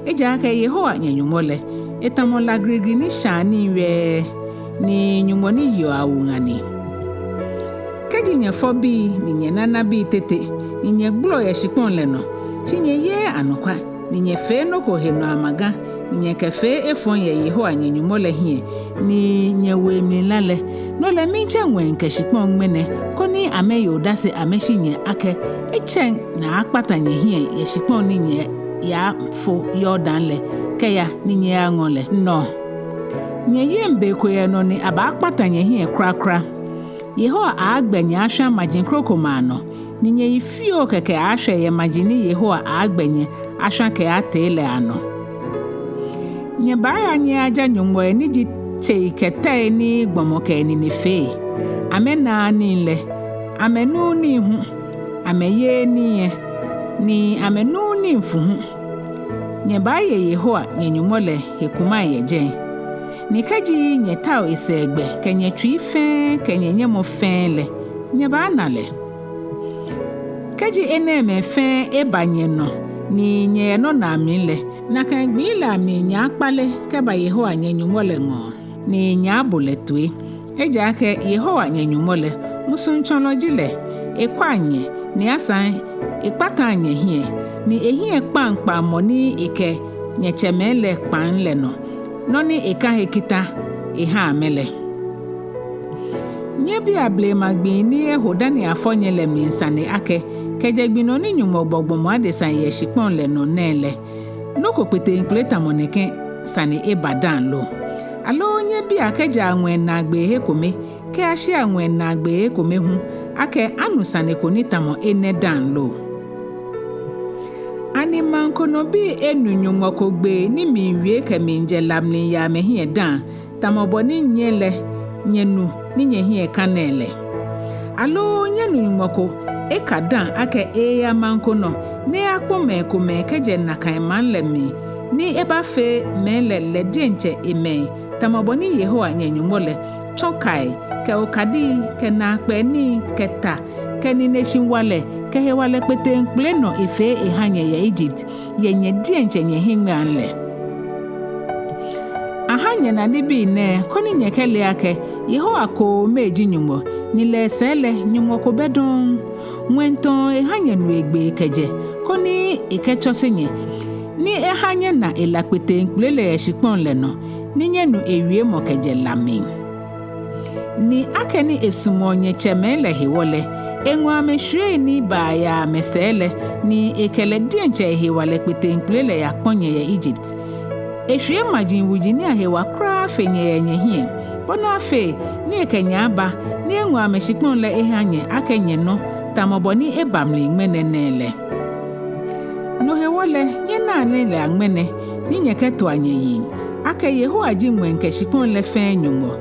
Ejaakɛ Yehowa nyɛ Nyɔŋmɔ lɛ, etamɔ la grigri ni shaa nii wɛɛ, ni Nyɔŋmɔ ni yeɔ awuŋã ni. Kɛji nyɛfɔ bii, ni nyɛna nabii tete, ni nyɛgbolɔ yɛ shikpɔŋ lɛ nɔ, shi nyɛyeee anɔkwa, ni nyɛfee nɔ ko he nɔ amaga, ni nyɛkɛfee efɔŋ yɛ Yehowa nyɛ Nyɔŋmɔ lɛ hiɛ, ni nyɛwo emli la lɛ, no lɛ miitsɛ ŋwɛi kɛ shikpɔŋ ŋmɛnɛ, koni amɛye odase amɛshi nyɛ akɛ, etsɛŋ ni akpata nyɛhiɛ yɛ shikpɔŋ ni nyɛyafo Yordan lɛ kɛya ni nyɛyaŋɔ lɛ nɔ. Nyɛyeŋ be ko yɛ nɔ ni abaakpata nyɛhiɛ kwraa kwraa. Yehowa aaagbɛ nyɛ ashwa maji krokomɛi anɔ, ni nyɛyi fioo kɛkɛ aaashwɛ yɛ maji ni Yehowa aaagbɛ nyɛ ashwa kɛatee lɛ anɔ. Nyɛbaaya nyɛyaja nyɔŋmɔi ni ji tsei kɛ tɛi ni gbɔmɔ kɛ enine fee. Amɛnaaa nii lɛ, amɛnuuu nii hu, amɛyeee nii lɛ, ni amɛnuuu nii fu hu. Nyɛbaaye Yehowa nyɛ Nyɔŋmɔ lɛ he kumai yɛ jɛi. Ni kɛji nyɛtao esɛɛ gbɛ kɛ nyɛtsui fɛɛ kɛ nyɛnyɛmɔ fɛɛ lɛ, nyɛbaana lɛ. Kɛji enɛɛmɛi fɛɛ eba nyɛnɔ ni nyɛyɛ nɔnaa mli lɛ, nakai gbii lɛ amli nyɛaakpale kɛba Yehowa nyɛ Nyɔŋmɔ lɛ ŋɔɔ, ni nyɛaabo lɛ toi. Ejaakɛ Yehowa nyɛ Nyɔŋmɔ lɛ, musuŋtsɔlɔ ji lɛ, ekwa nyɛ, ni asaŋ ekpata nyɛhiɛ, ni ehiɛ kpaŋ kpaŋmɔ ni ekɛ nyɛtsɛmɛi lɛ kpaŋ lɛ nɔ, nɔ ni eka he kita eha amɛ lɛ. Nyɛbia blema gbii ni eho dani afɔ nyɛ lɛ mli sane akɛ, kɛjɛ gbi nɔ ni Nyɔŋmɔ bɔ gbɔmɔ adesa yɛ shikpɔŋ lɛ nɔ nɛɛ lɛ, nɔ ko kpeteŋkpele tamɔ nɛkɛ sane eba dã lo? Aloo nyɛbia kɛjɛa ŋwɛi naagbee he kome kɛyashia ŋwɛi naagbee he kome hu akɛ anu sane ko ni tamɔ enɛ dã lo? Ani maŋ ko nɔ bii enu nyɔŋmɔ ko gbee ni miiwie kɛmiijɛ la mli yɛ amɛhiɛ dã, tamɔ bɔ ni nyɛ lɛ nyɛnu ni nyɛhiɛ kã nɛɛ lɛ? Aloo nyɛnu nyɔŋmɔ ko eka dã akɛ eeya maŋ ko nɔ ni eyakpɔ mɛi komɛi kɛjɛ nakai maŋ lɛ mli, ni ebafee mɛi lɛ lɛ diɛŋtsɛ emɛi, tamɔ bɔ ni Yehowa nyɛ Nyɔŋmɔ lɛ tsɔ kai kɛ okadii kɛ naakpɛɛ nii kɛ ta kɛ nineshi-walɛ kɛ hewalɛ kpeteŋkpele nɔ efee eha nyɛ yɛ Egypt, yɛ nyɛ diɛŋtsɛ nyɛhiŋmɛiaŋ lɛ? Aha nyɛna nibii nɛɛ koni nyɛkɛle akɛ Yehowa koome ji Nyɔŋmɔ, ni lɛ esɛɛ lɛ Nyɔŋmɔ ko bɛ dɔŋŋ. Ŋwɛi tɔɔ eha nyɛnu egbee kɛjɛ, koni ekɛtsɔse nyɛ, ni eha nyɛna ela kpeteŋkpele lɛ yɛ shikpɔŋ lɛ nɔ, ni nyɛnu ewiemɔ kɛjɛ la mli. Ni akɛni esumɔɔ nyɛtsɛmɛi lɛ hewɔ lɛ, eŋɔ amɛshwiei ni baa yɛ amɛsɛɛ lɛ, ni ekɛ lɛ diɛŋtsɛ ehewalɛ kpeteŋkpele lɛ yakpɔ nyɛ yɛ Egypt. Eshwie maji wuji ni ahewɔ kwraa fe nyɛ yɛ nyɛhiɛ, bɔ ni afee ni ekɛ nyɛ aba, ni eŋɔ amɛshikpɔŋ lɛ eha nyɛ akɛ nyɛnɔ, tamɔ bɔ ni eba mli ŋmɛnɛ nɛɛ lɛ. No hewɔ lɛ, nyɛnaa nii lɛ aŋmɛnɛ, ni nyɛkɛtoa nyɛyiŋ, akɛ Yehowa ji ŋwɛi kɛ shikpɔŋ lɛ fɛɛ Nyɔŋmɔ.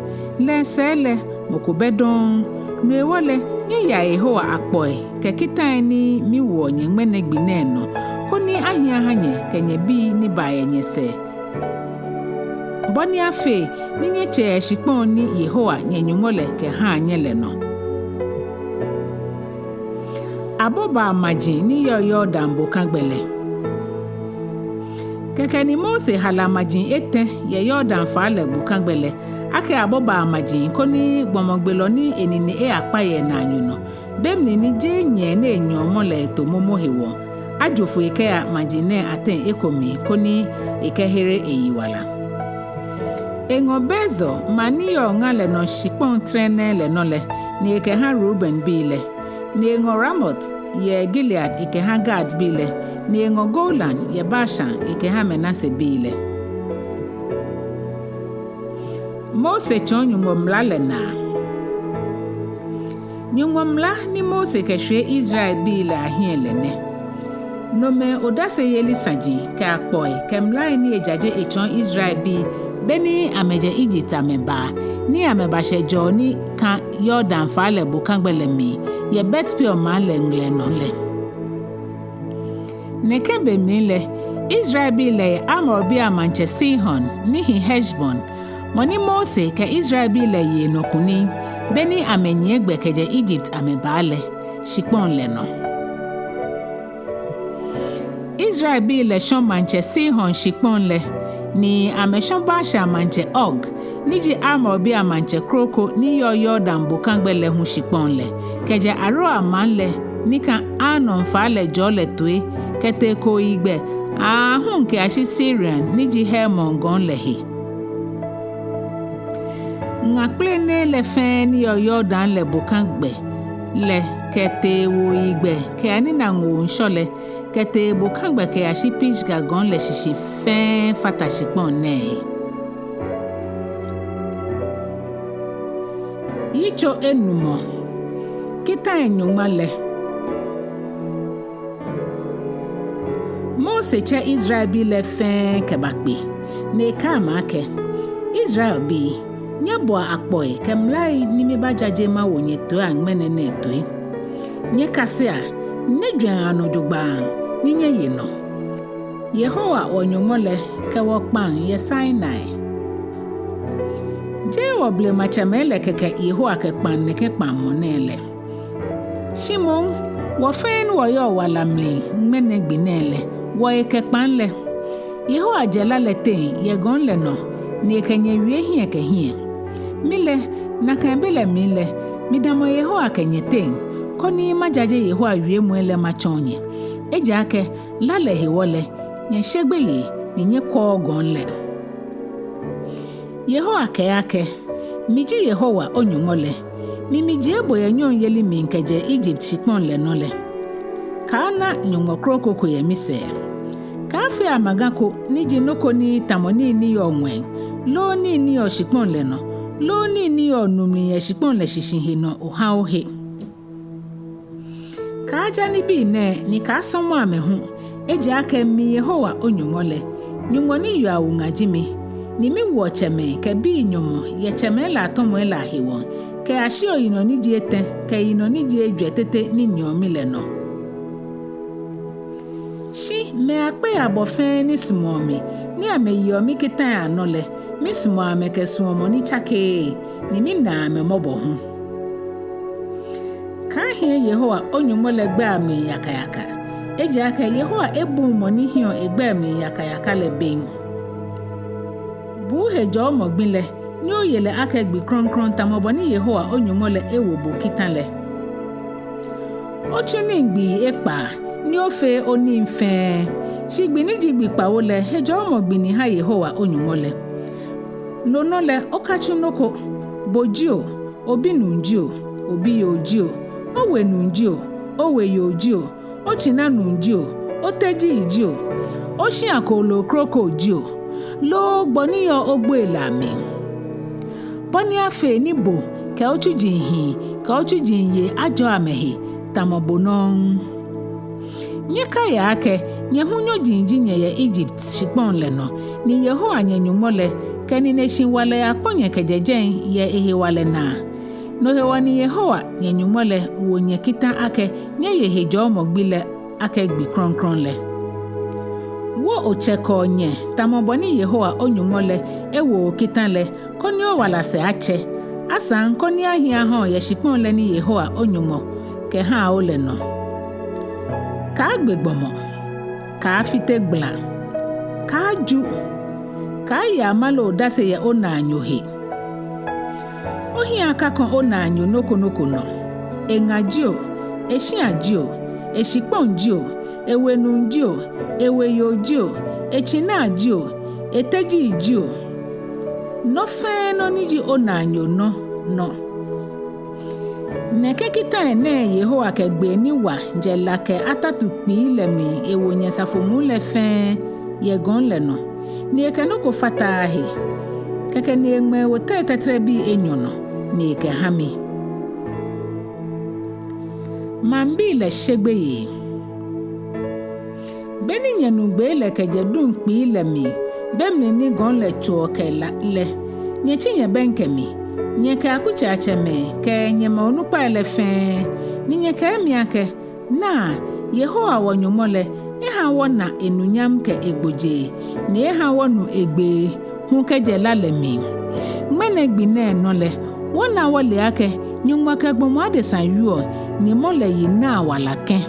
Lɛ esɛɛ lɛ, mɔ ko bɛ dɔŋŋ. No hewɔ lɛ, nyɛyea Yehowa akpɔi kɛ kitai ni miwoɔ nyɛ ŋmɛnɛ gbi nɛɛ nɔ, koni ahi aha nyɛ kɛ nyɛbii ni baa yɛ nyɛsɛɛ, bɔ ni afee ni nyɛtsɛ yɛ shikpɔŋ ni Yehowa nyɛ Nyɔŋmɔ lɛ kɛha nyɛ lɛ nɔ. Abobaa maji ni yɔɔ Yordan bokagbɛ lɛ. Kɛkɛ ni Mose hala maji etɛ yɛ Yordan faa lɛ bokagbɛ lɛ, akɛ abobaa maji, koni gbɔmɔgbelɔ ni enine eyakpa yɛ enaanyo nɔ, be mli ni jeee nyɛɛ ni enyɔɔ mɔ lɛ eto momo hewɔ, ajo foi kɛya maji nɛɛ ateŋ eko mli, koni ekɛhere eyiwala. Eŋɔ Bezor maŋ ni yɔɔ ŋa lɛ nɔ shikpɔŋ trɛnɛ lɛ nɔ lɛ, ni ekɛha Rubenbii lɛ. Ni eŋɔ Ramot yɛ Gilead ekɛha Gadbii lɛ, ni eŋɔ Golan yɛ Bashan ekɛha Manasebii lɛ. Mose tsɔɔ Nyɔŋmɔ mla lɛ naa. Nyɔŋmɔ mla ni Mose kɛshwie Israelbii lɛ ahiɛ lɛ nɛ. Nomɛi odaseyeli saji kɛ akpɔi kɛ mlai ni ejaje etsɔɔ Israelbii beni amɛjɛ Egypt amɛba, ni amɛbashɛ jɔɔ ni ka Yordan faa lɛ bokagbɛ lɛ mli, yɛ Bet-Peor maŋ lɛ ŋlɛnɔ lɛ. Nɛkɛ be mli lɛ, Israelbii lɛ yɛ Amorbii amaŋtsɛ Sihon ni hi Heshbon, mɔ ni Mose kɛ Israelbii lɛ ye enɔ kunim, beni amɛnyiɛ gbɛ kɛjɛ Egypt amɛba lɛ, shikpɔŋ lɛ nɔ. Israelbii lɛ shɔ maŋtsɛ Sihon shikpɔŋ lɛ, ni amɛshɔ Bashan maŋtsɛ Og, ni ji Amorbii amaŋtsɛ kroko ni yɔɔ Yordan bokagbɛ lɛ hu shikpɔŋ lɛ, kɛjɛ Aroer maŋ lɛ ni ka Arnon faa lɛ jɔɔ lɛ toi, kɛtee kooyigbɛ aahu kɛyashi Sirion ni ji Hermon gɔŋ lɛ he. Ŋa kplenee lɛ fɛɛ ni yɔɔ Yordan lɛ bokagbɛ lɛ kɛtee wuoyigbɛ kɛyanina ŋoo ŋshɔ lɛ, kɛtee bokagbɛ kɛyashi Pisga gɔŋ lɛ shishi fɛɛ fata shikpɔŋ nɛɛ he. Yitso enumɔ. Kitai nyɔŋma lɛ. Mose tsɛ Israelbii lɛ fɛɛ kɛbakpe, ni ekɛɛ amɛ akɛ: Israelbii, nyɛboa akpɔi kɛ mlai ni mibajaje mawo nyɛtoiiaŋ ŋmɛnɛ nɛɛ toi. Nyɛkasea, nyɛjwɛŋa nɔ jogbaŋŋ, ni nyɛye nɔ. Yehowa wɔ-Nyɔŋmɔ lɛ kɛ wɔ kpaŋ yɛ Sinai. Jeee wɔblematsɛmɛi lɛ kɛkɛ Yehowa kɛ kpaŋ nɛkɛ kpaŋmɔ nɛɛ lɛ. Shi moŋ, wɔ fɛɛ ni wɔyɔɔ wala mli ŋmɛnɛ gbi nɛɛ lɛ, wɔ ekɛ kpaŋ lɛ. Yehowa jɛ la lɛ teŋ yɛ gɔŋ lɛ nɔ, ni ekɛ nyɛ wie hiɛ kɛ hiɛ. Mi lɛ, nakai be lɛ mli lɛ, midamɔ Yehowa kɛ nyɛteŋ, koni majaje Yehowa wiemɔi lɛ matsɔɔ nyɛ. Ejaakɛ la lɛ hewɔ lɛ, nyɛshe gbeyei, ni nyɛkwɛɔ gɔŋ lɛ. Yehowa kɛɛ akɛ: Miji Yehowa o-Nyɔŋmɔ lɛ, mi mijie bo yɛ nyɔŋyeli mli kɛjɛ Egypt shikpɔŋ lɛ nɔ lɛ. Kaana nyɔŋmɔ kroko ko yɛ misɛɛ. Kaafee amaga ko ni ji nɔ ko ni tamɔ nii ni yɔɔ ŋwɛi, loo nii ni yɔɔ shikpɔŋ lɛ nɔ, loo nii ni yɔɔ nu mli yɛ shikpɔŋ lɛ shishi he nɔ oha ohe. Kaaja nibii nɛɛ ni kaasɔmɔ amɛ hu, ejaakɛ mi Yehowa o-Nyɔŋmɔ lɛ, Nyɔŋmɔ ni yeɔ awuŋa ji mi, ni miwoɔ tsɛmɛi kɛ bii nyɔmɔ yɛ tsɛmɛi lɛ atɔmɔi lɛ ahewɔ, kɛyashiɔ yinɔ ni ji etɛ kɛ yinɔ ni ji ejwɛ tete ni nyɛɔ mi lɛ nɔ. Shi mɛi akpei abɔ fɛɛ ni sumɔɔ mi, ni amɛyeɔ mikitai anɔ lɛ, misumɔɔ amɛ kɛ suɔmɔ ni tsakeee, ni minaa amɛ mɔbɔ hu. Kaahiɛ Yehowa o-Nyɔŋmɔ lɛ gbɛi amli yakayaka, ejaakɛ Yehowa ebuuu mɔ ni hiɛɔ egbɛi mli yakayaka lɛ bem. Buu hejɔɔmɔ gbi lɛ, ni oye lɛ akɛ gbi krɔŋkrɔŋ tamɔ bɔ ni Yehowa o-Nyɔŋmɔ lɛ ewo bo kita lɛ. Otsu nii gbii ekpaa, ni ofee onii fɛɛ. Shi gbi ni ji gbi kpawo lɛ, hejɔɔmɔ gbi ni ha Yehowa o-Nyɔŋmɔ lɛ. No nɔ lɛ, okatsu nɔ ko, bo jio, obinuu jio, obiyoo jio, owenuu jio, oweyoo jio, otsinanuu jio, oteji jio, oshia kooloo kroko jio, loo gbɔ ni yɔɔ ogboi lɛ amli. Bɔ ni afee ni bo kɛ otsuji hii kɛ otsuji yei ajɔɔ amɛhe tamɔ bo nɔŋŋ. Nyɛkaia akɛ nyɛ hu nyɔji ji nyɛ yɛ Egypt shikpɔŋ lɛ nɔ, ni Yehowa nyɛ-Nyɔŋmɔ lɛ kɛ nineshiwalɛ yakpɔ nyɛ kɛjɛ jɛi yɛ ehewalɛ naa. No hewɔ ni Yehowa nyɛ-Nyɔŋmɔ lɛ wo nyɛ kita akɛ nyɛye hejɔɔmɔ gbi lɛ akɛ gbi krɔŋkrɔŋ lɛ. Wo otsɛ kɛ onyɛ tamɔ bɔ ni Yehowa o-Nyɔŋmɔ lɛ ewo okita lɛ, koni owala sɛɛ atsɛ, asaŋ koni ahi aha o yɛ shikpɔŋ lɛ ni Yehowa o-Nyɔŋmɔ kɛha o lɛ nɔ. Kaagbe gbɔmɔ, kaafite gbala, kaaju, kaaye amale odase yɛ onaanyo he. Ohiɛ akakã onaanyo nɔ ko nɔ ko nɔ. Eŋa jio, eshia jio, eshikpɔŋ jio, ewenuu jio, eweyoo jio, etsinaa jio, eteji jio. Nɔ fɛɛ nɔ ni ji onaanyo nɔ nɔ. Nɛkɛ kitai nɛɛ Yehowa kɛ gbee ni wa jɛ la kɛ atatu kpii lɛ mli ewo nyɛ safo muu lɛ fɛɛ yɛ gɔŋ lɛ nɔ, ni ekɛ nɔ ko fataaa he. Kɛkɛ ni eŋma ewo tɛi tɛtrɛbii enyɔ nɔ, ni ekɛha mi. Maŋbii lɛ she gbeyei. Be ni nyɛnu gbee lɛ kɛjɛ duŋ kpii lɛ mli, be mli ni gɔŋ lɛ tsoɔ kɛ la lɛ, nyɛtsi nyɛbɛŋkɛ mi, nyɛ kɛ akutseiatsɛmɛi kɛ nyɛmɛi onukpai lɛ fɛɛ, ni nyɛkɛɛ mi akɛ: Naa, Yehowa wɔ-Nyɔŋmɔ lɛ, eha wɔna enunyam kɛ egbojee, ni eha wɔnu egbee hu kɛjɛ la lɛ mli. Ŋmɛnɛ gbi nɛɛ nɔ lɛ, wɔna wɔle akɛ Nyɔŋmɔ kɛ gbɔmɔ adesa wieɔ, ni mɔ lɛ yi naa wala kɛ̃.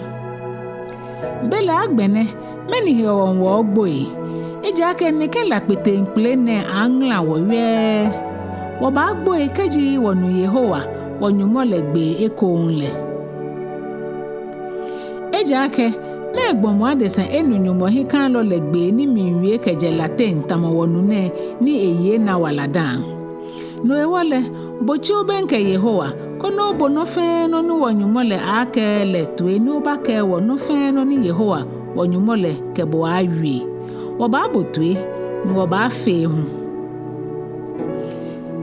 Belɛ agbɛnɛ, mɛni hewɔ wɔɔgboi? Ejaakɛ nɛkɛ la kpeteŋkpele nɛɛ aŋla wɔ yɛɛ. Wɔbaagboi kɛji wɔnu Yehowa wɔ-Nyɔŋmɔ lɛ gbee ekoŋŋ lɛ. Ejaakɛ mɛɛ gbɔmɔ adesa enu Nyɔŋmɔ hiɛkãalɔ lɛ gbee ni miiwie kɛjɛ la teŋ tamɔ wɔnu nɛɛ ni eyi ena wala dã? No hewɔ lɛ, bo tsi obɛŋkɛ Yehowa, koni obo nɔ fɛɛ nɔ ni wɔ-Nyɔŋmɔ lɛ aaakɛɛ lɛ toi ni obakɛɛ wɔ nɔ fɛɛ nɔ ni Yehowa wɔ-Nyɔŋmɔ lɛ kɛ bo aaawie. Wɔbaabo toi, ni wɔbaafee hu.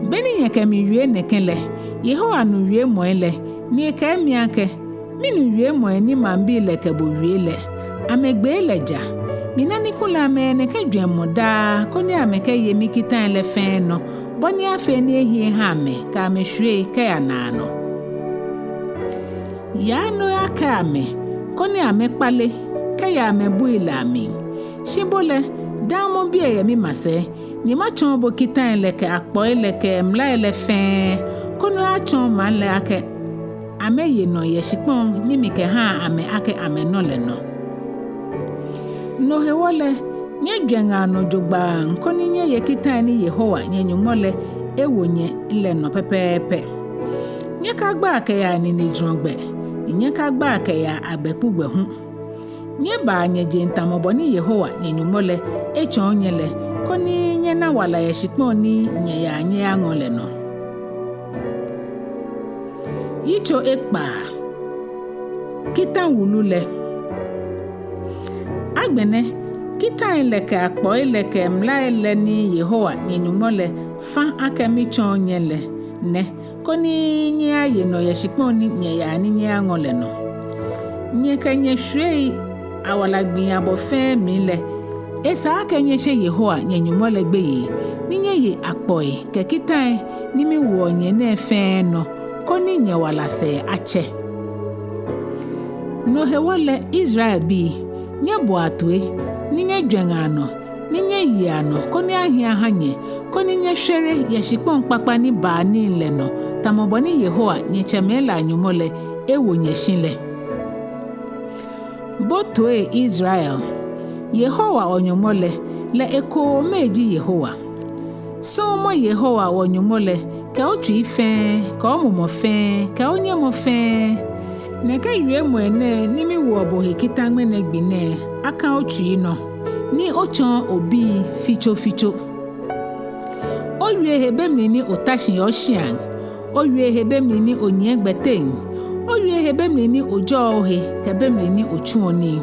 Be ni nyɛkɛ mi wie nɛkɛ lɛ, Yehowa nu wiemɔi lɛ, ni ekɛɛ mi akɛ: Minu wiemɔi ni maŋbii lɛ kɛ bo wie lɛ. Amɛgbee lɛ ja. Mina ni kulɛ amɛyɛ nɛkɛ jwɛŋmɔ daa, koni amɛkɛye mikitai lɛ fɛɛ nɔ, bɔ ni afee ni ehi eha amɛ kɛ amɛshwiei kɛya naanɔ. Yaa ni oyakɛɛ amɛ, koni amɛkpale kɛya amɛbui lɛ amli. Shi bo lɛ, damɔ biɛ yɛ mimasɛi, ni matsɔɔ bo kitai lɛ kɛ akpɔi lɛ kɛ mlai lɛ fɛɛ, koni oyatsɔɔ maŋ lɛ akɛ amɛye nɔ yɛ shikpɔŋ ni mikɛha amɛ akɛ amɛnɔ lɛ nɔ. No hewɔ lɛ, nyɛjwɛŋa nɔ jogbaŋŋ koni nyɛye kitai ni Yehowa nyɛ-Nyɔŋmɔ lɛ ewo nyɛ lɛ nɔ pɛpɛɛpɛ. Nyɛkagbaa kɛyaa ninejurɔgbɛ, ni nyɛkagbaa kɛyaa abɛkugbɛ hu. Nyɛbaa nyɛjeŋ tamɔ bɔ ni Yehowa nyɛ-Nyɔŋmɔ lɛ etsɔɔ nyɛ lɛ, koni nyɛna wala yɛ shikpɔŋ ni nyɛyaa nyɛyaŋɔ lɛ nɔ. Yitso ekpaa. Kita wulu lɛ. Agbɛnɛ, kitai lɛ kɛ akpɔi lɛ kɛ mlai lɛ ni Yehowa nyɛ-Nyɔŋmɔ lɛ fã akɛ mitsɔɔ nyɛ lɛ nɛ, koni nyɛyaye nɔ yɛ shikpɔŋ ni nyɛyaa ni nyɛyaŋɔ lɛ nɔ. Nyɛkɛ nyɛshwiei awala gbii abɔ fɛɛ mli lɛ, esa akɛ nyɛshe Yehowa nyɛ-Nyɔŋmɔ lɛ gbeyei, ni nyɛye akpɔi kɛ kitai ni miwoɔ nyɛ nɛɛ fɛɛ nɔ, koni nyɛwala sɛɛ atsɛ. No hewɔ lɛ, Israelbii, nyɛboa toi, ni nyɛjwɛŋa nɔ, ni nyɛyea nɔ, koni ahi aha nyɛ, koni nyɛshwere yɛ shikpɔŋ kpakpa ni baa nii lɛ nɔ, tamɔ bɔ ni Yehowa nyɛtsɛmɛi lɛ a-Nyɔŋmɔ lɛ ewo nyɛ shi lɛ. Bo toi, Israel, Yehowa wɔ-Nyɔŋmɔ lɛ, lɛ ekoome ji Yehowa. Sɔmɔ Yehowa wɔ-Nyɔŋmɔ lɛ kɛ otsui fɛɛ, kɛ omumɔ fɛɛ, kɛ onyɛmɔ fɛɛ. Nɛkɛ wiemɔi nɛɛ ni miwoɔ bo he kita ŋmɛnɛ gbi nɛɛ aka otsui nɔ, ni otsɔɔ obii fitsofitso. Owie he be mli ni ota shi yɛ oshia, owie he be mli ni onyiɛ gbɛteŋ, owie he be mli ni ojɔɔ ohe kɛ be mli ni otsuɔ nii.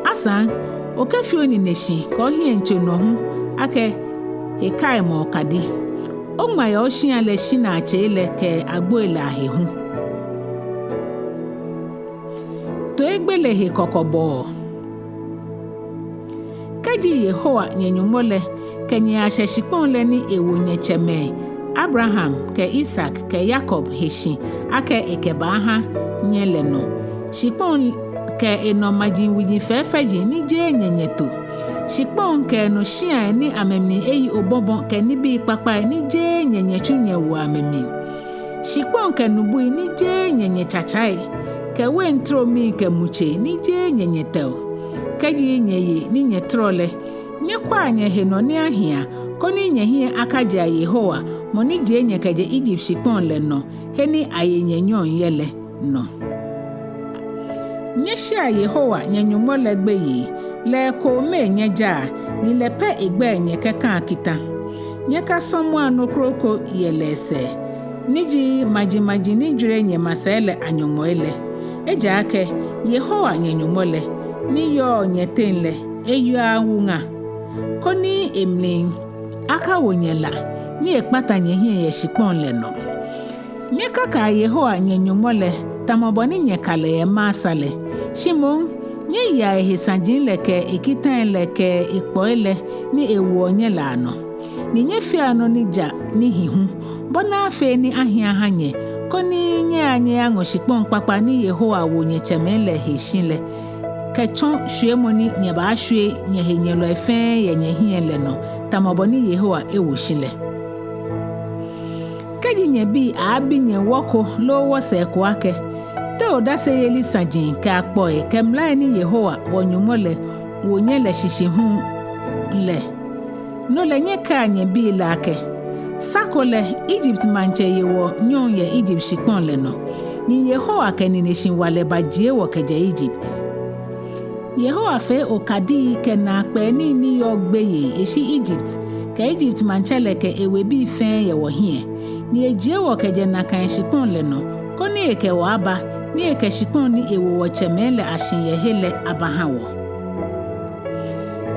Asaŋ, okɛfee onineshi kɛ ohiɛŋtso nɔ hu akɛ hekaimɔ okadi. Oŋma yɛ oshia lɛ shinaatsei lɛ kɛ agboi lɛ ahe hu. Toigbele he kɔkɔbɔɔ. Kɛji Yehowa nyɛ-Nyɔŋmɔ lɛ kɛ nyɛ yashɛ shikpɔŋ lɛ ni ewo nyɛtsɛmɛi Abraham kɛ Isak kɛ Yakob he shi akɛ ekɛbaaha nyɛ lɛ nɔ, shikpɔŋ kɛ enɔ maji wuji fɛfɛji ni jeee nyɛ nyɛto, shikpɔŋ kɛ enɔ shiai ni amɛmli eyi obɔbɔ kɛ nibii kpakpai ni jeee nyɛ nyɛtsu nyɛwo amɛmli, shikpɔŋ kɛ nubui ni jeee nyɛ nyɛtsatsai, kɛ wein tromi kɛ mutsei ni jeee nyɛ nyɛtɛo. Kɛji nyɛye ni nyɛtɔrɔ lɛ, nyɛkwɛa nyɛhe nɔ ni ahia, koni nyɛhiɛ akajea Yehowa, mɔ ni jie nyɛ kɛjɛ Egypt shikpɔŋ lɛ nɔ, he ni aye nyɛ nyɔŋ yɛ lɛ nɔ. Nyɛshea Yehowa nyɛ-Nyɔŋmɔ lɛ gbeyei, lɛ ekoome nyɛjaa, ni lɛ pɛ egbɛi nyɛkɛkaa kita. Nyɛkasɔmɔa nɔ kroko yɛ lɛ sɛɛ, ni ji majimaji ni jwere nyɛmasɛi lɛ anyɔŋmɔi lɛ. Ejaakɛ Yehowa nyɛ-Nyɔŋmɔ lɛ, ni yɔɔ nyɛteŋ lɛ, eyeɔ awuŋa, koni emli akawo nyɛ la, ni ekpata nyɛhiɛ yɛ shikpɔŋ lɛ nɔ. Nyɛkakaa Yehowa nyɛ-Nyɔŋmɔ lɛ tamɔ bɔ ni nyɛka lɛ yɛ Masa lɛ, shi moŋ nyɛyea ehe saji lɛ kɛ ekitai lɛ kɛ ekpɔi lɛ ni ewoɔ nyɛ lɛ anɔ. Ni nyɛfea nɔ ni ja ni hi hu, bɔ ni afee ni ahi aha nyɛ, koni nyɛya nyɛyaŋɔ shikpɔŋ kpakpa ni Yehowa wo nyɛtsɛmɛi lɛ he shi lɛ, kɛtsɔ shwiemɔ ni nyɛbaashwie nyɛhenyɛlɔi fɛɛ yɛ nyɛhiɛ lɛ nɔ, tamɔ bɔ ni Yehowa ewo shi lɛ. Kɛji nyɛbii aabi nyɛ wɔ ko loo wɔsɛɛ ko akɛ, te odaseyeli saji kɛ akpɔi kɛ mlai ni Yehowa wɔ-Nyɔŋmɔ lɛ wo nyɛ lɛ shishi hu lɛ, no lɛ nyɛkɛa nyɛbii lɛ akɛ, sa ko lɛ Ijipt maŋtsɛ ye wɔ nyɔŋ yɛ Ijipt shikpɔŋ lɛ nɔ, ni Yehowa kɛ nineshi wa lɛ bajie wɔ kɛjɛ Ijipt. Yehowa fee okadii kɛ naakpɛɛ nii ni yɔɔ gbeyei eshi Ijipt, kɛ Ijipt maŋtsɛ lɛ kɛ ewebii fɛɛ yɛ wɔhiɛ, ni ejie wɔ kɛjɛ nakai shikpɔŋ lɛ nɔ, koni ekɛ wɔ aba, ni ekɛ shikpɔŋ ni ewo wɔtsɛmɛi lɛ ashi yɛ he lɛ abaha wɔ.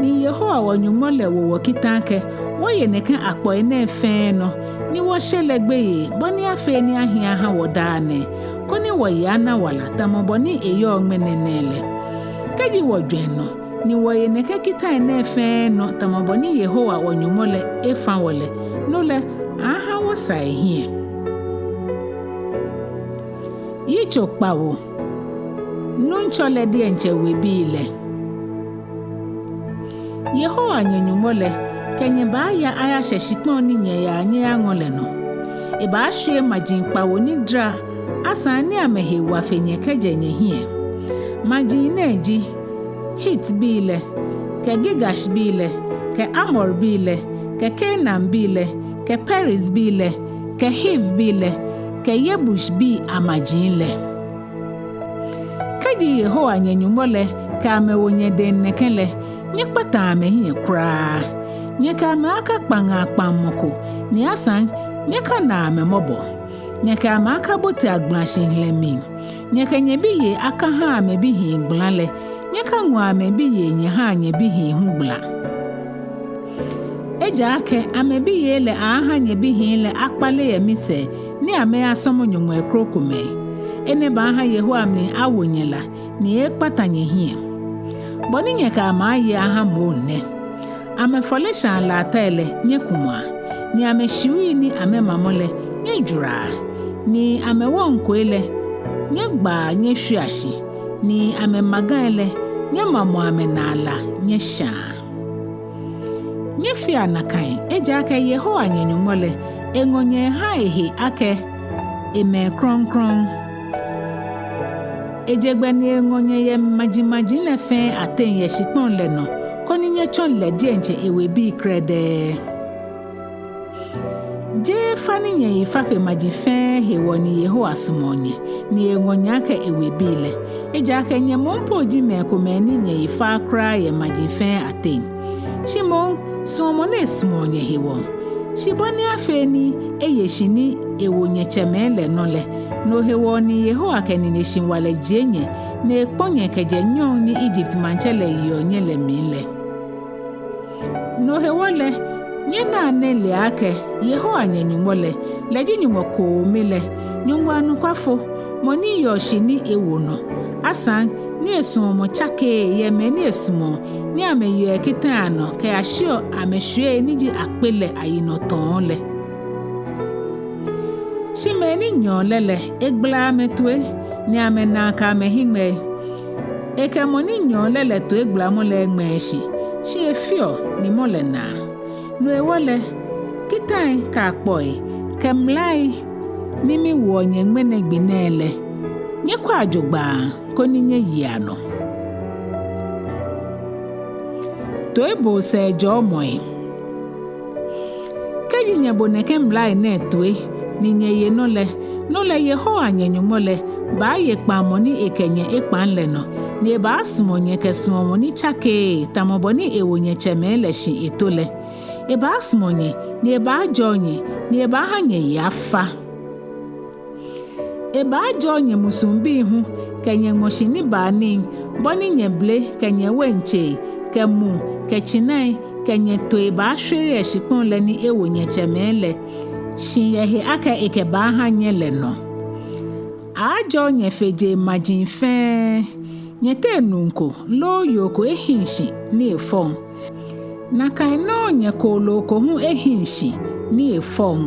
Ni Yehowa wɔ-Nyɔŋmɔ lɛ wo wɔ kita akɛ wɔye nɛkɛ akpɔi nɛɛ fɛɛ nɔ, ni wɔshe lɛ gbeyei, bɔ ni afee ni ahi aha wɔ daa nɛɛ, koni wɔyi ana wala tamɔ bɔ ni eyɔɔ ŋmɛnɛ nɛɛ lɛ. Kɛji wɔjwɛŋ nɔ, ni wɔye nɛkɛ kitai nɛɛ fɛɛ nɔ tamɔ bɔ ni Yehowa wɔ-Nyɔŋmɔ lɛ efa wɔ lɛ, no lɛ, aha wɔsa ehiɛ. Yitso kpawo. Nuŋtsɔ lɛ diɛŋtsɛ webii lɛ. Yehowa nyɛ-Nyɔŋmɔ lɛ kɛ nyɛ baaya ayashɛ shikpɔŋ ni nyɛyaa nyɛyaŋɔ lɛ nɔ. Ebaashwie maji kpawo ni dara, asaŋ ni amɛhe wa fe nyɛ kɛjɛ nyɛhiɛ. Maji nɛɛ ji Hitbii lɛ, kɛ Girgashibii lɛ, kɛ Amorbii lɛ, kɛ Kanaanbii lɛ, kɛ Perizbii lɛ, kɛ Hivbii lɛ, kɛ Yebusbii amaji lɛ. Kɛji Yehowa nyɛ-Nyɔŋmɔ lɛ kɛ amɛ wo nyɛdɛŋ nɛkɛ lɛ, nyɛkpataa amɛhiɛ kwraa. Nyɛkɛ amɛ akakpa ŋaa kpaŋmɔ ko, ni asaŋ nyɛkanaa amɛ mɔbɔ. Nyɛkɛ amɛ akabotea gbãlãshihilɛ mli. Nyɛkɛ nyɛbiyei akahaa amɛbihii gbãlã lɛ, nyɛkaŋɔa amɛbiyei nyɛhaa nyɛbihii hu gbãlã. Ejaakɛ amɛbiyei lɛ aaha nyɛbihii lɛ akpale yɛ misɛɛ ni amɛyasɔmɔ nyɔŋmɔi krokomɛi. Enɛ baaha Yehowa mli awo nyɛ la, ni ekpata nyɛhiɛ. Bɔ ni nyɛkɛ amɛ aye aha moŋ nɛ: Amɛfɔleshaa latɛi lɛ nyɛkumɔa, ni amɛshiui ni amɛmamɔ lɛ nyɛjuraa, ni amɛwɔŋkoi lɛ nyɛgbaa nyɛshwiea shi, ni amɛmagai lɛ nyɛmamɔa amɛnaa la nyɛshãa. Nyɛfea nakai, ejaakɛ Yehowa nyɛ-Nyɔŋmɔ lɛ, eŋɔ nyɛ eha ehe akɛ emɛi krɔŋkrɔŋ. Eje gbɛ ni eŋɔ nyɛ yɛ majimaji lɛ fɛɛ ateŋ yɛ shikpɔŋ lɛ nɔ, koni nyɛtsɔ lɛ diɛŋtsɛ ewebii krɛdɛɛ. Jeee fa ni nyɛyi fa fe maji fɛɛ hewɔ ni Yehowa sumɔɔ nyɛ, ni eŋɔ nyɛ akɛ ewebii lɛ. Ejaakɛ nyɛ moŋ po ji mɛi komɛi ni nyɛyi faaa kwraa yɛ maji fɛɛ ateŋ. Shi moŋ suɔmɔ ni esumɔɔ nyɛ hewɔ. Shi bɔ ni afee ni eye shi ni ewo nyɛtsɛmɛi lɛ nɔ lɛ, no hewɔ ni Yehowa kɛ nineshi wa lɛ jie nyɛ, ni ekpɔ nyɛ kɛjɛ nyɔŋ ni Ijipt maŋtsɛ lɛ yeɔ nyɛ lɛ mli lɛ. No hewɔ lɛ, nyɛnaa nyɛlea akɛ Yehowa nyɛ-Nyɔŋmɔ lɛ, lɛ ji Nyɔŋmɔ koome lɛ, Nyɔŋmɔ anɔkwafo, mɔ ni yeɔ shi ni ewo nɔ, asaŋ ni esuɔmɔ tsakeee yɛ mɛi ni esumɔɔ ni amɛyeɔ ekitai anɔ kɛyashiɔ amɛshwiei ni ji akpe lɛ ayinɔ tɔɔ lɛ. Shi mɛi ni nyɛɔ lɛ lɛ, egbalaa amɛtoi, ni amɛnaa kɛ amɛhiŋmɛi. Ekɛ mɔ ni nyɛɔ lɛ lɛ toigbalamɔ lɛ eŋmɛɛɛ shi, shi efeɔ ni mɔ lɛ naa. No hewɔ lɛ, kitai kɛ akpɔi kɛ mlai ni miwoɔ nyɛ ŋmɛnɛ gbi nɛɛ lɛ, nyɛkwɛa jogbaŋŋ koni nyɛyea nɔ. Toiboo sɛɛjɔɔmɔi. Kɛji nyɛbo nɛkɛ mlai nɛɛ toi, ni nyɛye nɔ lɛ, no lɛ Yehowa nyɛ-Nyɔŋmɔ lɛ baaye kpaŋmɔ ni ekɛ nyɛ ekpaŋ lɛ nɔ, ni ebaasumɔ nyɛ kɛ suɔmɔ ni tsakeee, tamɔ bɔ ni ewo nyɛtsɛmɛi lɛ shi eto lɛ. Ebaasumɔ nyɛ, ni ebaajɔɔ nyɛ, ni ebaaha nyɛyi afa. Ebaajɔɔ nyɛmusuŋbii hu, kɛ nyɛŋmɔshi nibaa nii, bɔ ni nyɛbele, kɛ nyɛwein tsei, kɛ mu, kɛ tsinai, kɛ nyɛtoi baashwere yɛ shikpɔŋ lɛ ni ewo nyɛtsɛmɛi lɛ shi yɛ he akɛ ekɛbaaha nyɛ lɛ nɔ. Aaajɔɔ nyɛ fe jeŋmaji fɛɛ. Nyɛteŋ nuu ko loo yoo ko ehiŋ shi ni efɔŋ. Nakai nɔŋŋ nyɛkooloo ko hu ehiŋ shi ni efɔŋ.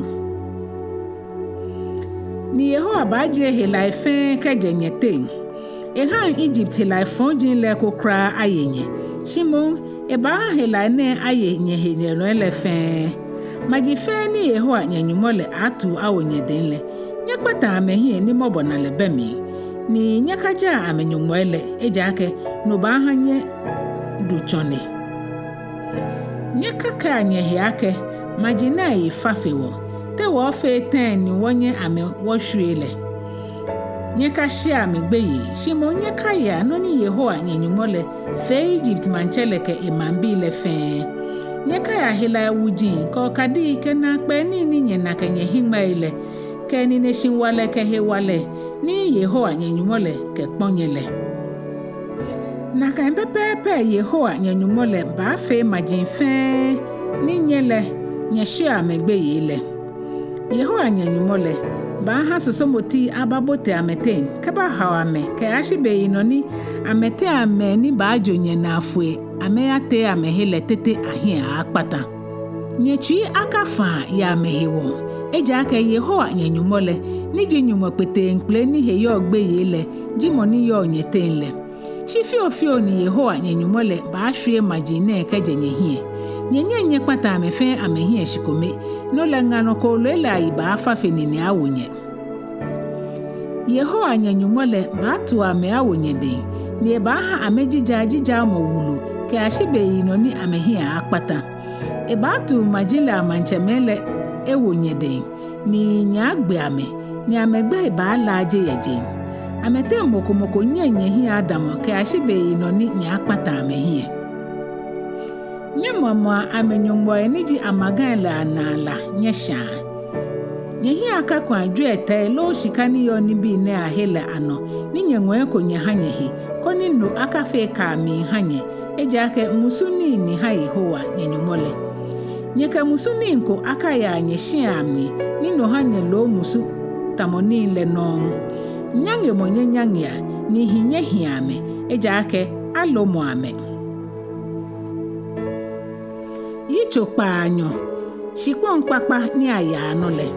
Ni Yehowa baajie helai fɛɛ kɛjɛ nyɛteŋ. Ehaŋ Egypt helai fɔji lɛ eko kwraa aye nyɛ. Shi moŋ, ebaaha helai nɛɛ aye nyɛhenyɛlɔi lɛ fɛɛ. Maji fɛɛ ni Yehowa nyɛ Nyɔŋmɔ lɛ aatu awo nyɛdɛŋ lɛ, nyɛkpata amɛhiɛ ni mɔbɔnalɛ bɛ mli, ni nyɛkajaa amɛnyɔŋmɔi lɛ, ejaakɛ no baaha nyɛdu tsɔne. Nyɛkakɛa nyɛhe akɛ, maji nɛɛ ayi fa fe wɔ, te wɔɔfee tɛŋŋ ni wɔnyɛ amɛ wɔshwie lɛ? Nyɛkashea amɛ gbeyei, shi moŋ nyɛkayaa nɔ ni Yehowa nyɛ Nyɔŋmɔ lɛ fee Egypt maŋtsɛ lɛ kɛ emaŋbii lɛ fɛɛ. Nyɛkayaa helai wuji kɛ okadii kɛ naakpɛɛ nii ni nyɛna kɛ nyɛhiŋmɛii lɛ, kɛ nineshi walɛ kɛ hewalɛ ni Yehowa nyɛ Nyɔŋmɔ lɛ kɛkpɔ nyɛ lɛ. Nakai pɛpɛɛpɛ Yehowa nyɛ Nyɔŋmɔ lɛ baafee maji fɛɛ ni nyɛ lɛ nyɛshea amɛ gbeyei lɛ. Yehowa nyɛ Nyɔŋmɔ lɛ baaha sɔsɔmɔtii ababote amɛteŋ kɛbahao amɛ kɛyashi beyinɔ ni amɛteŋ mɛi ni baajo nyɛnaa foi amɛyatee amɛhe lɛ tete ahiɛ akpata. Nyɛtsui akafaa yɛ amɛhewɔ, ejaakɛ Yehowa nyɛ Nyɔŋmɔ lɛ, ni ji Nyɔŋmɔ kpeteŋkpele ni he yɔɔ gbeyei lɛ, ji mɔ ni yɔɔ nyɛteŋ lɛ. Shi fiofio ni Yehowa nyɛ Nyɔŋmɔ lɛ baashwie maji nɛɛ kɛjɛ nyɛhiɛ. Nyɛnyɛŋ nyɛkpata amɛ fɛɛ amɛhiɛ shikome, no lɛ ŋa nɔ kooloi lɛ ayi baafa fe nine awo nyɛ. Yehowa nyɛ Nyɔŋmɔ lɛ baatu amɛ awo nyɛdɛŋ, ni ebaaha amɛjijaa jijaamɔ wulu kɛyashi beyinɔ ni amɛhiɛ akpata. Ebaatu maji lɛ amaŋtsɛmɛi lɛ ewo nyɛdɛŋ, ni nyɛaagbe amɛ, ni amɛgbɛi baalaaje yɛ jeŋ. Amɛteŋ mɔ ko mɔ ko nyɛŋ nyɛhiɛ adamɔ kɛyashi beyinɔ ni nyɛaakpata amɛhiɛ. Nyɛmɔmɔa amɛnyɔŋmɔi ni ji amagai lɛ anaa la nyɛshaa. Nyɛhiɛ akakwɛa jwiɛtɛi loo shika ni yɔɔ nibii nɛɛ ahe lɛ anɔ, ni nyɛŋɔ eko nyɛha nyɛhe, koni no akafee kaamii ha nyɛ, ejaakɛ musu nii ni ha Yehowa nyɛ Nyɔŋmɔ lɛ. Nyɛkɛ musu nii ko akayaa nyɛshiai amli, ni no ha nyɛloo musu tamɔ nii lɛ nɔŋŋ. Nyaŋemɔ nyɛnyaŋea, ni hi nyɛhia amɛ, ejaakɛ alomɔ amɛ. Yitso kpaanyɔ. Shikpɔŋ kpakpa ni ayaa nɔ lɛ.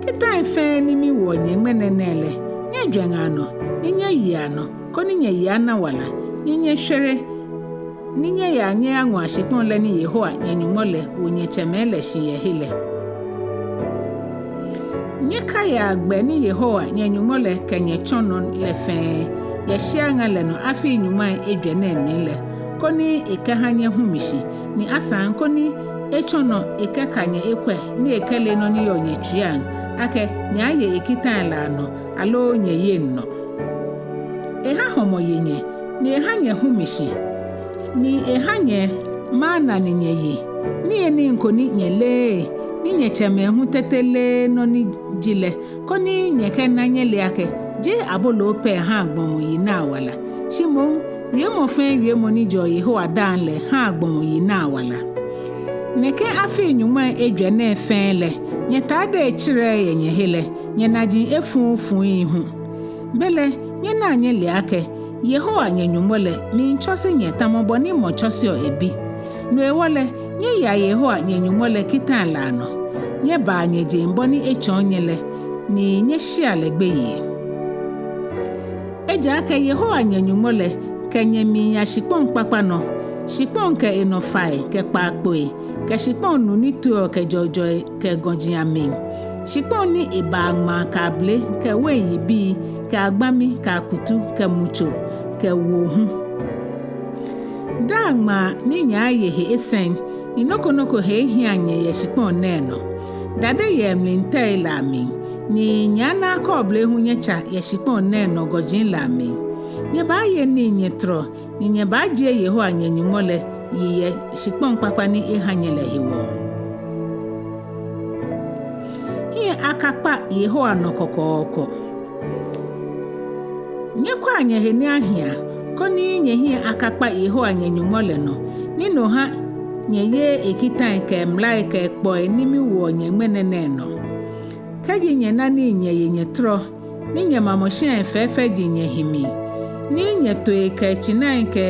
Kitai fɛɛ ni miwoɔ nyɛ ŋmɛnɛ nɛɛ lɛ, nyɛjwɛŋa nɔ, ni nyɛyea nɔ, koni nyɛyi ana wala, ni nyɛshwere, ni nyɛya nyɛyaŋɔa shikpɔŋ lɛ ni Yehowa nyɛ Nyɔŋmɔ lɛ wo nyɛtsɛmɛi lɛ shi yɛ he lɛ. Nyɛkaia gbɛ ni Yehowa nyɛ Nyɔŋmɔ lɛ kɛ nyɛ tsɔ nɔ lɛ fɛɛ yɛ shia ŋa lɛ nɔ afii nyɔŋmai ejwɛ nɛɛ mli lɛ, koni ekɛha nyɛhu mi shi, ni asaŋ koni etsɔ nɔ ekɛka nyɛ ekwɛ ni ekɛle nɔ ni yɔɔ nyɛtsuiaŋ, akɛ nyɛaaye ekitai lɛ anɔ aloo nyɛyeŋ nɔ. Eha hɔmɔ ye nyɛ, ni eha nyɛhu mi shi, ni eha nyɛ mana ni nyɛye, niyenii ko ni nyɛleee, ni nyɛtsɛmɛi hu tete leee nɔ ni ji lɛ, koni nyɛkɛna nyɛle akɛ jeee aboloo pɛ haa gbɔmɔ yi naa wala, shi moŋ wiemɔ fɛɛ wiemɔ ni jɛɔ Yehowa daaŋ lɛ haa gbɔmɔ yi naa wala. Nɛkɛ afii nyɔŋmai ejwɛ nɛɛ fɛɛ lɛ, nyɛtadei tsɛrɛɛ yɛ nyɛhe lɛ, nyɛnaji efuufui hu. Belɛ nyɛnaa nyɛlea akɛ Yehowa nyɛ Nyɔŋmɔ lɛ miitsɔse nyɛ tamɔ bɔ ni mɔ tsɔseɔ ebi. No hewɔ lɛ, nyɛyea Yehowa nyɛ Nyɔŋmɔ lɛ kitai lɛ anɔ. Nyɛbaa nyɛjeŋ bɔ ni etsɔɔ nyɛ lɛ, ni nyɛshea lɛ gbeyei. Ejaakɛ Yehowa nyɛ Nyɔŋmɔ lɛ kɛ nyɛ miiya shikpɔŋ kpakpa nɔ, shikpɔŋ kɛ enɔ fai kɛ kpaakpoi, kɛ shikpɔŋ nu ni toeɔ kɛ jɔɔjɔi kɛ gɔji amli, shikpɔŋ ni ebaa ŋmaa kɛ abele kɛ wein yibii kɛ agbami kɛ akutu kɛ mutso kɛ wo hu. Daa ŋmaa ni nyɛaaye he esɛŋ, ni nɔ ko nɔ ko he ehiaŋ nyɛ yɛ shikpɔŋ nɛɛ nɔ. Dade yɛɛ mlitɛi lɛ amli, ni nyɛaana kɔɔble hu nyɛtsa yɛ shikpɔŋ nɛɛ nɔ gɔji lɛ amli. Nyɛbaaye nii nyɛtɔrɔ, ni nyɛbaajie Yehowa nyɛ Nyɔŋmɔ lɛ yi yɛ shikpɔŋ kpakpa ni eha nyɛ lɛ hewɔ. Hiɛ akakpa Yehowa nɔ kɔkɔɔkɔ. Nyɛkwɛa nyɛhe ni ahia, koni nyɛhiɛ akakpa Yehowa nyɛ-Nyɔŋmɔ lɛ nɔ, ni no ha nyɛyeee ekitai kɛ mlai kɛ ekpɔi ni miwoɔ nyɛ ŋmɛnɛ nɛɛ nɔ. Kɛji nyɛna nii nyɛye nyɛtɔrɔ, ni nyɛmamɔ shiai fɛfɛji nyɛhi mli, ni nyɛtooi kɛ tsinai kɛ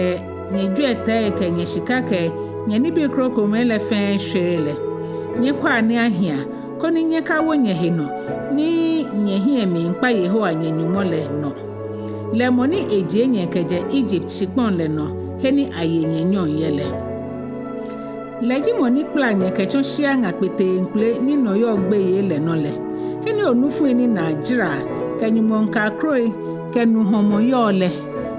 nyɛjwiɛtɛi kɛ nyɛshika kɛ nyɛnibii krokomɛi lɛ fɛɛ shwere lɛ, nyɛkwɛa ni ahia, koni nyɛkawo nyɛhe nɔ, ni nyɛhiɛ miikpa Yehowa nyɛ-Nyɔŋmɔ lɛ nɔ. Lɛ mɔ ni ejie nyɛ kɛjɛ Egypt shikpɔŋ lɛ nɔ, he ni aye nyɛ nyɔŋ yɛ lɛ. Lɛ ji mɔ ni kpala nyɛ kɛtsɔ shiaŋa kpeteŋkpele ni nɔ yɔɔ gbeyei lɛ nɔ lɛ, he ni onufui ni naa jara kɛ nyɔŋmɔŋkakroi kɛ nu hɔmɔ yɔɔ lɛ,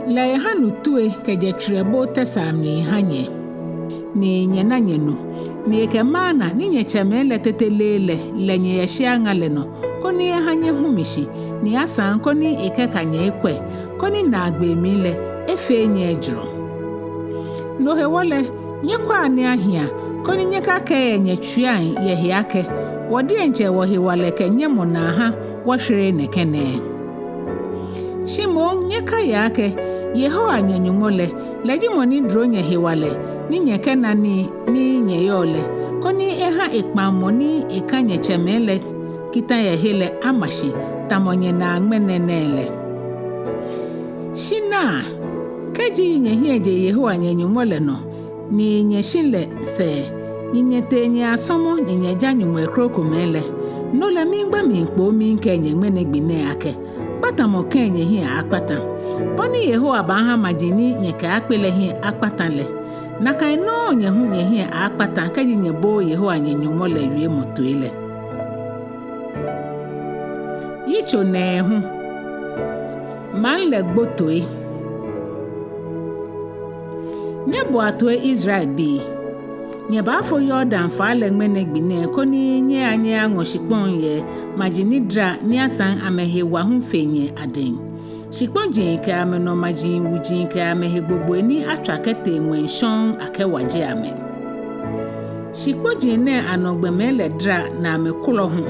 lɛ eha nu tue kɛjɛ twerɛbo tɛsaa mli eha nyɛ, ni nyɛna nyɛnu, ni ekɛ mana ni nyɛtsɛmɛi lɛ tete leee lɛ lɛ nyɛ yɛ shiaŋa lɛ nɔ, koni eha nyɛhume shi, ni asaŋ koni ekɛka nyɛ ekwɛ, koni naagbee mli lɛ efee nyɛ ejurɔ. No hewɔ lɛ, nyɛkwɛa ni ahia, koni nyɛkakɛɛ nyɛtsuiaŋ yɛ he akɛ, wɔ diɛŋtsɛ wɔhewalɛ kɛ nyɛmɔ naa ha wɔshwereee nɛkɛ nɛɛ. Shi moŋ nyɛkaia akɛ, Yehowa nyɛ-Nyɔŋmɔ lɛ, lɛ ji mɔ ni dro nyɛ hewalɛ ni nyɛkɛna nii ni nyɛyɔɔ lɛ, koni eha ekpaŋmɔ ni eka nyɛtsɛmɛi lɛ kita yɛ he lɛ ama shi, tamɔ nyɛnaa ŋmɛnɛ nɛɛ lɛ. Shi naa, kɛji nyɛhiɛ je Yehowa nyɛ-Nyɔŋmɔ lɛ nɔ, ni nyɛshi lɛ sɛɛ, ni nyɛtee nyɛyasɔmɔ ni nyɛja nyɔŋmɔi krokomɛi lɛ, no lɛ miigba mli kpo miikɛɛ nyɛ ŋmɛnɛ gbi nɛɛ akɛ, kpatamɔ kɛ̃ nyɛhiɛ akpata. Bɔ ni Yehowa baaha maji ni nyɛkɛaakpe lɛ hiɛ akpata lɛ, nakai nɔŋŋ nyɛ hu nyɛhiɛ akpata kɛji nyɛbooo Yehowa nyɛ-Nyɔŋmɔ lɛ wiemɔ toi lɛ. Yitso nɛɛhu. Maŋ lɛ gbo toi. Nyɛboa toi, Israelbii. Nyɛbaafo Yordan faa lɛ ŋmɛnɛ gbi nɛɛ koni nyɛya nyɛyaŋɔ shikpɔŋ yɛ maji ni dara ni asaŋ amɛhe wa hu fe nyɛ adɛŋ. Shikpɔji kɛ amɛnɔ maji wuji kɛ amɛhe gbogboi ni atswa kɛtee ŋwɛi shɔŋŋ akɛwaje amɛ. Shikpɔji nɛɛ anɔ gbɔmɛi lɛ dara ni amɛkwɔlɔ hu.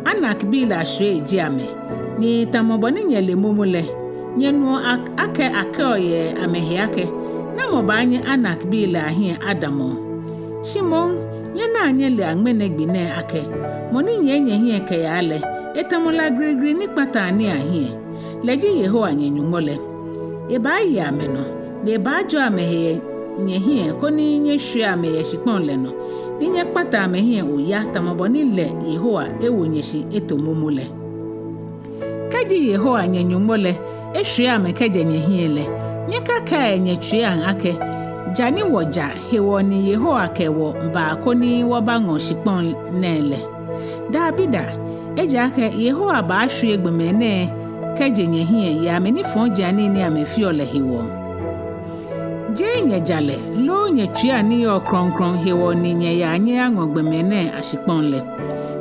Anakbii lɛ ashwiei ji amɛ. Ni tamɔ bɔ ni nyɛle momo lɛ, nyɛnuɔ ak-, akɛ akɛɔ yɛ amɛhe akɛ, namɔ baanyɛ Anakbii lɛ ahiɛ adamɔ? Shi moŋ, nyɛnaa nyɛlea ŋmɛnɛ gbi nɛɛ akɛ, mɔ ni nyiɛ nyɛhiɛ kɛyaa lɛ, etamɔ la grigri ni kpataa nii ahiɛ. Lɛ ji Yehowa nyɛ-Nyɔŋmɔ lɛ. Ebaaye amɛnɔ, ni ebaajɔɔ amɛhe yɛ nyɛhiɛ koni nyɛshwiea amɛ yɛ shikpɔŋ lɛ nɔ, ni nyɛkpataa amɛhiɛ oya tamɔ bɔ ni lɛ Yehowa ewo nyɛ shi eto momo lɛ. Kɛji Yehowa nyɛ-Nyɔŋmɔ lɛ eshwie amɛ kɛjɛ nyɛhiɛ lɛ, nyɛkakɛa yɛ nyɛtsuiaŋ akɛ, ja ni wɔja hewɔ ni Yehowa kɛ wɔ ba koni wɔbaŋɔ shikpɔŋ nɛɛ lɛ. Dabida, ejaakɛ Yehowa baashwie gbɔmɛi nɛɛ kɛje nyɛhiɛ yɛ amɛnifɔjianii ni amɛfeɔ lɛ hewɔ. Jeee nyɛjalɛ loo nyɛtsuiaŋ ni yɔɔ krɔŋkrɔŋ hewɔ ni nyɛyaa nyɛyaŋɔ gbɔmɛi nɛɛ ashikpɔŋ lɛ.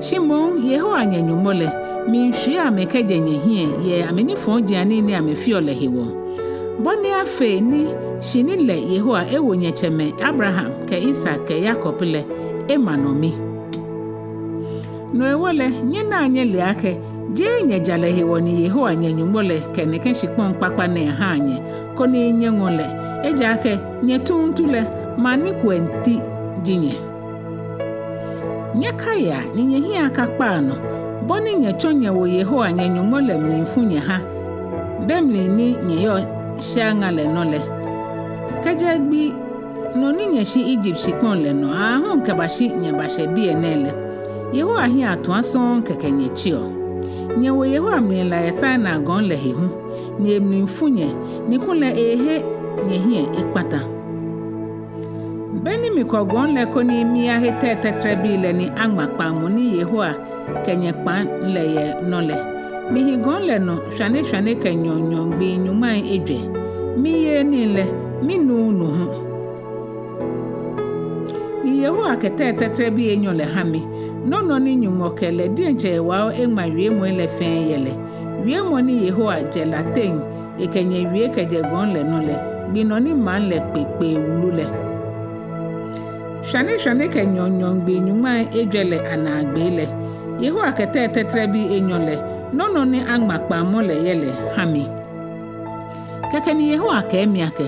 Shi moŋ Yehowa nyɛ-Nyɔŋmɔ lɛ miishwie amɛ kɛjɛ nyɛhiɛ yɛ amɛnifɔjianii ni amɛfeɔ lɛ hewɔ. Bɔ ni afee ni shi ni lɛ Yehowa ewo nyɛtsɛmɛi Abraham kɛ Isak kɛ Yakob lɛ ema nɔ mi. No hewɔ lɛ, nyɛnaa nyɛlea akɛ, jeee nyɛjalɛ hewɔ ni Yehowa nyɛ-Nyɔŋmɔ lɛ kɛ nɛkɛ shikpɔŋ kpakpa nɛɛ haa nyɛ, koni nyɛŋɔ lɛ, ejaakɛ nyɛ tuuntu lɛ, maŋ ni kuɛŋ ti ji nyɛ. Nyɛkaia ni nyɛhiɛ akakpa nɔ, bɔ ni nyɛtsɔ nyɛwo Yehowa nyɛ-Nyɔŋmɔ lɛ mlifu nyɛha be mli ni nyɛyɔɔ shiaŋa lɛ nɔ lɛ. Kɛjɛ gbi nɔ ni nyɛshi Egypt shikpɔŋ lɛ nɔ aahu kɛbashi nyɛbashɛ biɛ nɛɛ lɛ, Yehowa hiɛ atua sɔŋŋ kɛkɛ nyɛtseɔ. Nyɛwo Yehowa mlila yɛ Sinai gɔŋ lɛ he hu, ni emli fu nyɛ, ni kulɛ ehe nyɛhiɛ ekpata. Be ni mikɔ gɔŋ lɛ koni miyahe tɛi tɛtrɛbii lɛ ni aŋma kpaŋmɔ ni Yehowa kɛ nyɛ kpaŋ lɛ yɛ nɔ lɛ, mihi gɔŋ lɛ nɔ shwane shwane kɛ nyɔɔŋ nyɔɔŋ gbii nyɔŋmai ejwɛ. Miyeee nii lɛ, minuuu nu hu. Ni Yehowa kɛ tɛi tɛtrɛbii enyɔ lɛ ha mi, nɔ nɔ ni Nyɔŋmɔ kɛ lɛ diɛŋtsɛ ewao eŋma wiemɔi lɛ fɛɛ yɛ lɛ. Wiemɔ ni Yehowa jɛ la teŋ ekɛ nyɛ wie kɛjɛ gɔŋ lɛ nɔ lɛ, gbi nɔ ni maŋ lɛ kpe kpee wulu lɛ. shwane shwane kɛ nyɔɔŋ nyɔɔŋ gbii nyɔŋmai ejwɛ lɛ anaagbee lɛ, Yehowa kɛ tɛi tɛtrɛbii enyɔ lɛ, nɔ nɔ ni aŋma kpaŋmɔ lɛ yɛ lɛ, ha mi. Kɛkɛ ni Yehowa kɛɛ mi akɛ,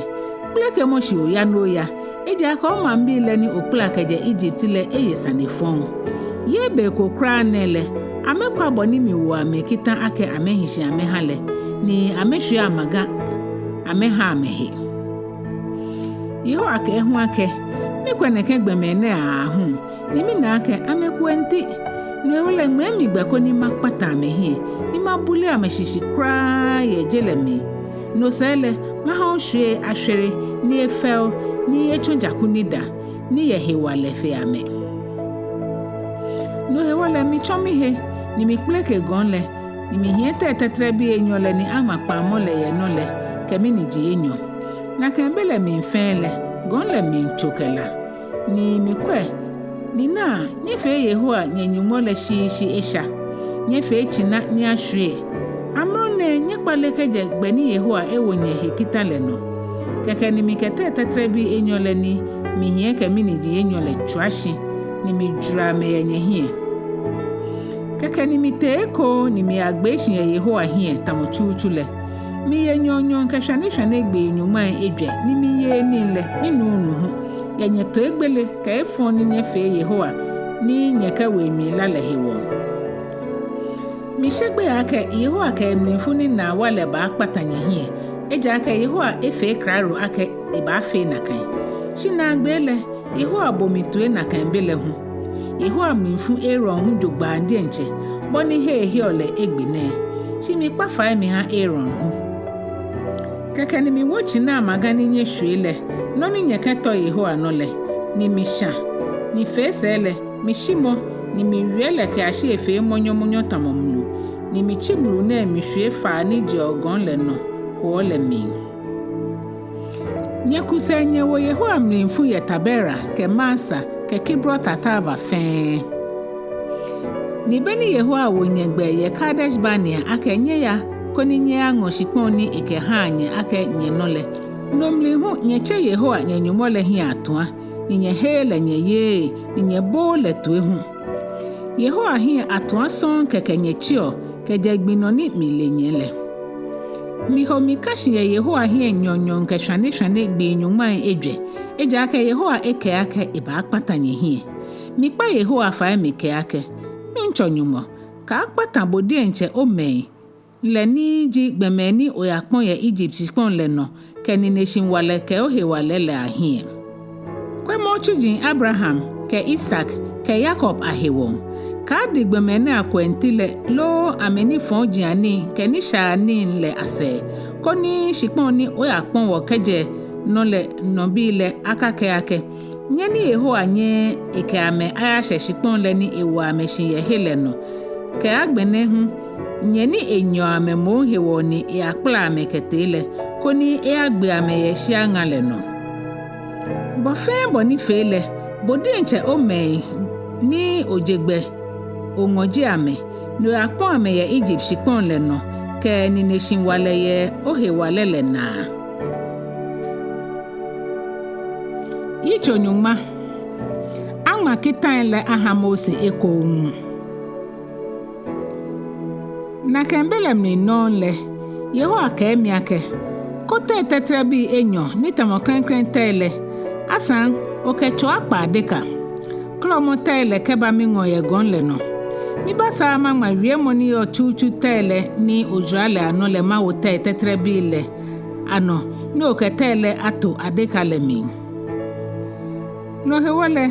kplekemɔ shi oya ni oya, ejaakɛ omaŋbii lɛ ni okpala kɛjɛ Egypt lɛ eye sane fɔŋ. Yɛ be ko kwraa nɛɛ lɛ, amɛkwa bɔ ni miwo amɛ kita akɛ amɛhi shi amɛha lɛ, ni amɛshwie amaga amɛha amɛhe. Yehowa kɛɛ hu akɛ, mikwɛ nɛkɛ gbɔmɛi nɛɛ aahu, ni mina akɛ amɛkuɛŋ ti. No hewɔ lɛ ŋmɛɛ mi gbɛ koni makpata amɛhiɛ, ni mabule amɛshishi kwraa yɛ je lɛ mli. No sɛɛ lɛ, maha oshwie ashwere, ni efɛo, ni etsɔ jaku ni da, ni yɛ hewalɛ fe amɛ. No hewɔ lɛ mitsɔ mihe, ni mikpeleke gɔŋ lɛ, ni mihiɛ tɛi tɛtrɛbii enyɔ lɛ ni aŋma kpaŋmɔ lɛ yɛ nɔ lɛ, kɛ miniji enyɔ. Nakai be lɛ mli fɛɛ lɛ, gɔŋ lɛ miitso kɛ la. Ni mikwɛ, ni naa, nyɛfee Yehowa nyɛ Nyɔŋmɔ lɛ shishi esha. Nyɛfee tsina ni ashwie. Amrɔ nɛɛ nyɛkpale kɛjɛ gbɛ ni Yehowa ewo nyɛhe kita lɛ nɔ. Kɛkɛ ni mikɛ tɛi tɛtrɛbii enyɔ lɛ ni mihiɛ kɛ miniji enyɔ lɛ tswa shi, ni mijwara amɛ yɛ nyɛhiɛ. Kɛkɛ ni mitee ekoŋŋ ni miyagbee shi yɛ Yehowa hiɛ tamɔ tsutsu lɛ. Miye nyɔɔŋ nyɔɔŋ kɛ shwane shwane gbii nyɔŋmai ejwɛ ni miyeee nii lɛ minuuu nu hu, yɛ nyɛtoigbele kɛ efɔŋ ni nyɛfee Yehowa ni nyɛkɛwo emli la lɛ hewɔ. Mishe gbeyei akɛ Yehowa kɛ emlifu ni naa wa lɛ baakpata nyɛhiɛ, ejaakɛ Yehowa efee klalo akɛ ebaafee nakai. Shi naagbee lɛ, Yehowa bo mi toi nakai be lɛ hu. Yehowa mlifu Aaron hu jogbaŋŋ diɛŋtsɛ, bɔ ni he eheɔ lɛ egbe nɛɛ. Shi mikpa fai miha Aaron hu. Kɛkɛ ni miwo tsina amaga ni nyɛshwie lɛ, nɔ ni nyɛkɛtɔ Yehowa nɔ lɛ, ni misha, ni fee sɛɛ lɛ, mishimɔ, ni miwie lɛ kɛyashi efee mɔnyɔmɔnyɔ tamɔ mlu, ni mitsi mlu nɛɛ mishwie faa ni jɛɔ gɔŋ lɛ nɔ hoɔ lɛ mli. Nyɛku sɛɛ nyɛwo Yehowa mlifu yɛ Tabera kɛ Masa kɛ Kibrot Hatava fɛɛ. Ni be ni Yehowa wo nyɛ gbɛ yɛ Kadesh Barnea akɛ nyɛya koni nyɛyaŋɔ shikpɔŋ ni ekɛha nyɛ akɛ nyɛnɔ lɛ, no mli hu nyɛtse Yehowa nyɛ Nyɔŋmɔ lɛ hiɛ atua, ni nyɛheee lɛ nyɛyeee, ni nyɛbooo lɛ toi hu. Yehowa hiɛ atua sɔŋŋ kɛkɛ nyɛtseɔ kɛjɛ gbi nɔ ni mile nyɛ lɛ. Miho mika shi yɛ Yehowa hiɛ nyɔɔŋ nyɔɔŋ kɛ shwane shwane gbii nyɔŋmai ejwɛ, ejaakɛ Yehowa ekɛɛ akɛ ebaakpata nyɛhiɛ. Mikpa Yehowa fai mikɛɛ akɛ, Nuŋtsɔ Nyɔŋmɔ, kaakpata bo diɛŋtsɛ omɛi lɛ ni ji gbɔmɛi ni oyakpɔ yɛ Egypt shikpɔŋ lɛ nɔ kɛ nineshi ŋwalɛ kɛ ohewalɛ lɛ ahiɛ. Kwɛmɔ otsuji Abraham kɛ Isak kɛ Yakob ahewɔ. Kaadi gbɔmɛi nɛɛ akuɛŋti lɛ loo amɛnifɔjianii kɛ nishaianii lɛ asɛɛ, koni shikpɔŋ ni oyakpɔ wɔ kɛjɛ nɔ lɛ nɔ bii lɛ akakɛɛ akɛ, nyɛ ni Yehowa nyɛɛɛ ekɛ amɛ ayashɛ shikpɔŋ lɛ ni ewo amɛ shi yɛ he lɛ nɔ, kɛ agbɛnɛ hu nyɛ ni enyɛɔ amɛ moŋ hewɔ ni eyakpala amɛ kɛtee lɛ, koni eyagbe amɛ yɛ shia ŋa lɛ nɔ. Bɔ fɛɛ bɔ ni fee lɛ, bo diɛŋtsɛ omɛi ni oje gbɛ oŋɔji amɛ, ni oyakpɔ amɛ yɛ Egypt shikpɔŋ lɛ nɔ kɛ nineshi ŋwalɛ yɛ ohewalɛ lɛ naa. Yitso nyɔŋma. Aŋma kitai lɛ aha Mose ekoŋŋ. Nakai be lɛ mli nɔŋŋ lɛ, Yehowa kɛɛ mi akɛ, ko tɛi tɛtrɛbii enyɔ ni tamɔ klɛŋklɛŋ tɛi lɛ, asaŋ okɛ tso akpa adeka. Kɔlɔmɔ tɛi lɛ kɛba miŋɔɔ yɛ gɔŋ lɛ nɔ. Mibaasaa maŋma wiemɔ ni yɔɔ tsutsu tɛi lɛ ni ojwara lɛ anɔ lɛ mawo tɛi tɛtrɛbii lɛ anɔ, ni okɛ tɛi lɛ ato adeka lɛ mli. No hewɔ lɛ,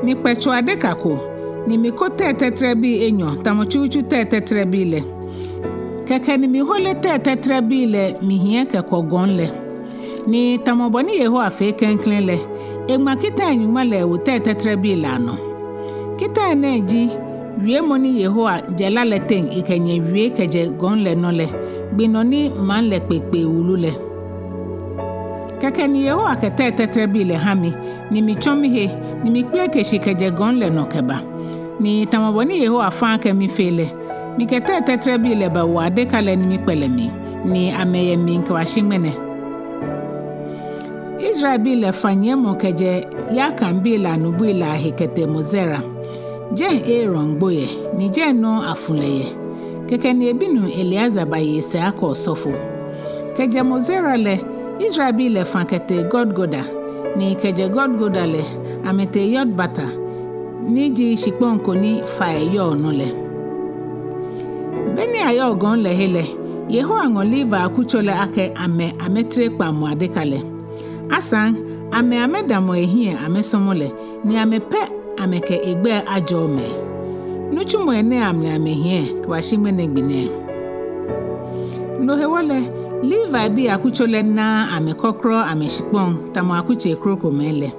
mikpɛ tso adeka ko, ni miko tɛi tɛtrɛbii enyɔ tamɔ tsutsu tɛi tɛtrɛbii lɛ. Kɛkɛ ni mihole tɛi tɛtrɛbii lɛ mihiɛ kɛkwɔ gɔŋ lɛ. Ni tamɔ bɔ ni Yehowa fee klɛŋklɛŋ lɛ, eŋma kitai nyɔŋma lɛ ewo tɛi tɛtrɛbii lɛ anɔ. Kitai nɛɛ ji wiemɔ ni Yehowa jɛ la lɛ teŋ ekɛ nyɛ wie kɛjɛ gɔŋ lɛ nɔ lɛ, gbi nɔ ni maŋ lɛ kpekpee wulu lɛ. Kɛkɛ ni Yehowa kɛ tɛi tɛtrɛbii lɛ ha mi, ni mitsɔ mihe, ni mikpeleke shi kɛjɛ gɔŋ lɛ nɔ kɛba. Ni tamɔ bɔ ni Yehowa fã akɛ mifee lɛ, mikɛ tɛi tɛtrɛbii lɛ bawo adeka lɛ ni mikpɛ lɛ mli, ni amɛyɛ mli kɛbashi ŋmɛnɛ. Israelbii lɛ fã nyiɛmɔ kɛjɛ Yakanbii lɛ anubui lɛ ahe kɛtee Mosera. Jɛi Aaron gbo yɛ, ni jɛi nɔŋŋ afu lɛ yɛ. Kɛkɛ ni ebinuu Eleazar baye esɛɛ akɛ osɔfo. Kɛjɛ Mosera lɛ, Israelbii lɛ fã kɛtee Gudgoda, ni kɛjɛ Gudgoda lɛ, amɛtee Yotbata, ni ji shikpɔŋ ko ni fai yɔɔ nɔ lɛ. Beni ayɔɔ gɔŋ lɛ he lɛ, Yehowa ŋɔ Levi akutso lɛ akɛ amɛ amɛtere kpaŋmɔ adeka lɛ. Asaŋ, amɛ amɛdamɔ ehiɛ amɛsɔmɔ lɛ, ni amɛ pɛ amɛkɛ egbɛi ajɔɔ mɛi. Nitsumɔi nɛɛ amli amɛhiɛ kɛbashi ŋmɛnɛ gbi nɛɛ. No hewɔ lɛ, Levibii akutso lɛ naaa amɛkɔkrɔɔ amɛshikpɔŋ tamɔ akutsei krokomɛi lɛ.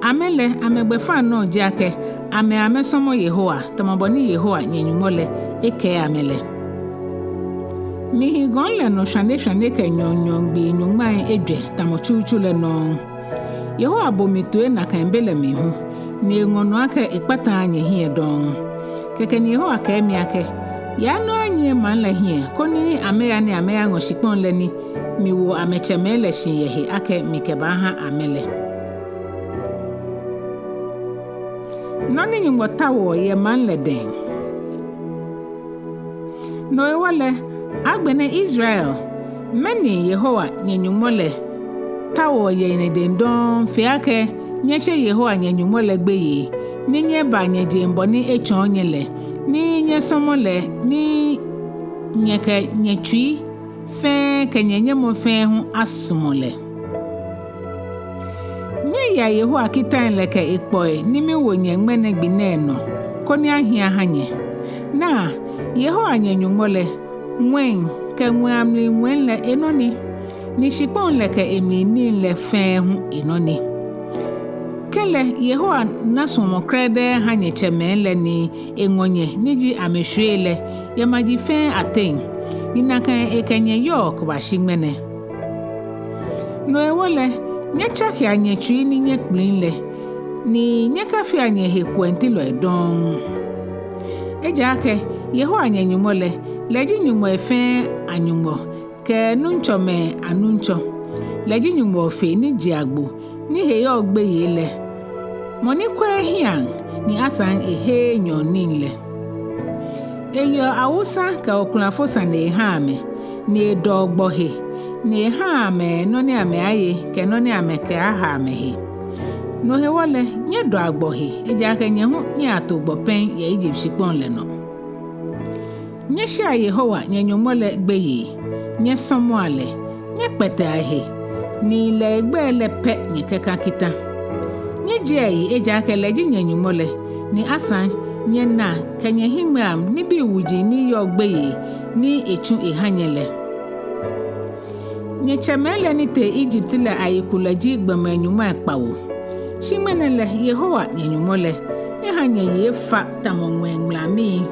Amɛ lɛ, amɛgbɛfaŋnɔ ji akɛ amɛ amɛsɔmɔ Yehowa, tamɔ bɔ ni Yehowa nyɛ Nyɔŋmɔ lɛ ekɛɛ amɛ lɛ. Mihi gɔŋ lɛ nɔ shwane shwane kɛ nyɔɔŋ nyɔɔŋ gbii nyɔŋmai ejwɛ tamɔ tsutsu lɛ nɔŋŋ. Yehowa bo mi toi nakai be lɛ mli hu, ni eŋɔ nɔ akɛ ekpataaa nyɛhiɛ dɔŋŋ. Kɛkɛ ni Yehowa kɛɛ mi akɛ, yaa ni oyanyiɛ maŋ lɛ hiɛ, koni amɛya ni amɛyaŋɔ shikpɔŋ lɛ ni miwo amɛtsɛmɛi lɛ shi yɛ he akɛ mikɛbaaha amɛ lɛ. Nɔ ni Nyɔŋmɔ taoɔ yɛ maŋ lɛ dɛŋ. No hewɔ lɛ, agbɛnɛ Israel, mɛni Yehowa nyɛ Nyɔŋmɔ lɛ taoɔ yɛ nyɛdɛŋ dɔŋŋ fe akɛ nyɛshe Yehowa nyɛ Nyɔŋmɔ lɛ gbeyei, ni nyɛba nyɛjeŋ bɔ ni etsɔɔ nyɛ lɛ, ni nyɛsɔmɔ lɛ, ni nyɛkɛ nyɛtsui fɛɛ kɛ nyɛnyɛmɔ fɛɛ hu asumɔ lɛ? Nyɛyea Yehowa kitai lɛ kɛ ekpɔi ni miwo nyɛ ŋmɛnɛ gbi nɛɛ nɔ, koni ahi aha nyɛ. Naa, Yehowa nyɛ Nyɔŋmɔ lɛ, ŋwɛi kɛ ŋwɛi amli ŋwɛi lɛ enɔ ni, ni shikpɔŋ lɛ kɛ emli nii lɛ fɛɛ hu enɔ ni. Kɛlɛ, Yehowa na suɔmɔ krɛdɛɛ ha nyɛtsɛmɛi lɛ ni eŋɔ nyɛ ni ji amɛshwiei lɛ yɛ maji fɛɛ ateŋ, ni nakai ekɛ nyɛ yɔɔ kɛbashi ŋmɛnɛ. No hewɔ lɛ, nyɛtsakea nyɛtsui ni nyɛkpliŋ lɛ, ni nyɛkafea nyɛhe kuɛŋtilɔi dɔŋŋ. Ejaakɛ Yehowa nyɛ Nyɔŋmɔ lɛ, lɛ ji nyɔŋmɔi fɛɛ a-Nyɔŋmɔ kɛ nuŋtsɔmɛi a-Nuŋtsɔ. Lɛ ji Nyɔŋmɔ Fɛɛ ni ji agbo, ni he yɔɔ gbeyei lɛ, mɔ ni kwɛɛɛ hiɛaŋ ni asaŋ eheee nyɔɔŋnii lɛ. Eyeɔ awusa kɛ okulafo sane ehaa amɛ, ni edɔɔ gbɔ he, ni ehaa amɛ nɔ ni amɛaaye kɛ nɔ ni amɛkɛaaha amɛhe. No hewɔ lɛ, nyɛdɔa gbɔ he, ejaakɛ nyɛ hu nyɛyato gbɔ pɛŋ yɛ Egypt shikpɔŋ lɛ nɔ. Nyɛshea Yehowa nyɛ Nyɔŋmɔ lɛ gbeyei, nyɛsɔmɔa lɛ, nyɛkpɛtɛa ehe, ni lɛ egbɛi lɛ pɛ nyɛkɛka kita. Nyɛjiea eyi, ejaakɛ lɛ ji nyɛ Nyɔŋmɔ lɛ, ni asaŋ nyɛna kɛ nyɛhiŋmɛiŋ nibii wuji ni yɔɔ gbeyei ni etsu eha nyɛ lɛ. Nyɛtsɛmɛi lɛ ni tee Egypt lɛ ayikulɛ ji gbɔmɛi nyɔŋmai kpawo. Shi ŋmɛnɛ lɛ, Yehowa nyɛ Nyɔŋmɔ lɛ, eha nyɛyi efa tamɔ ŋwɛi ŋulamii.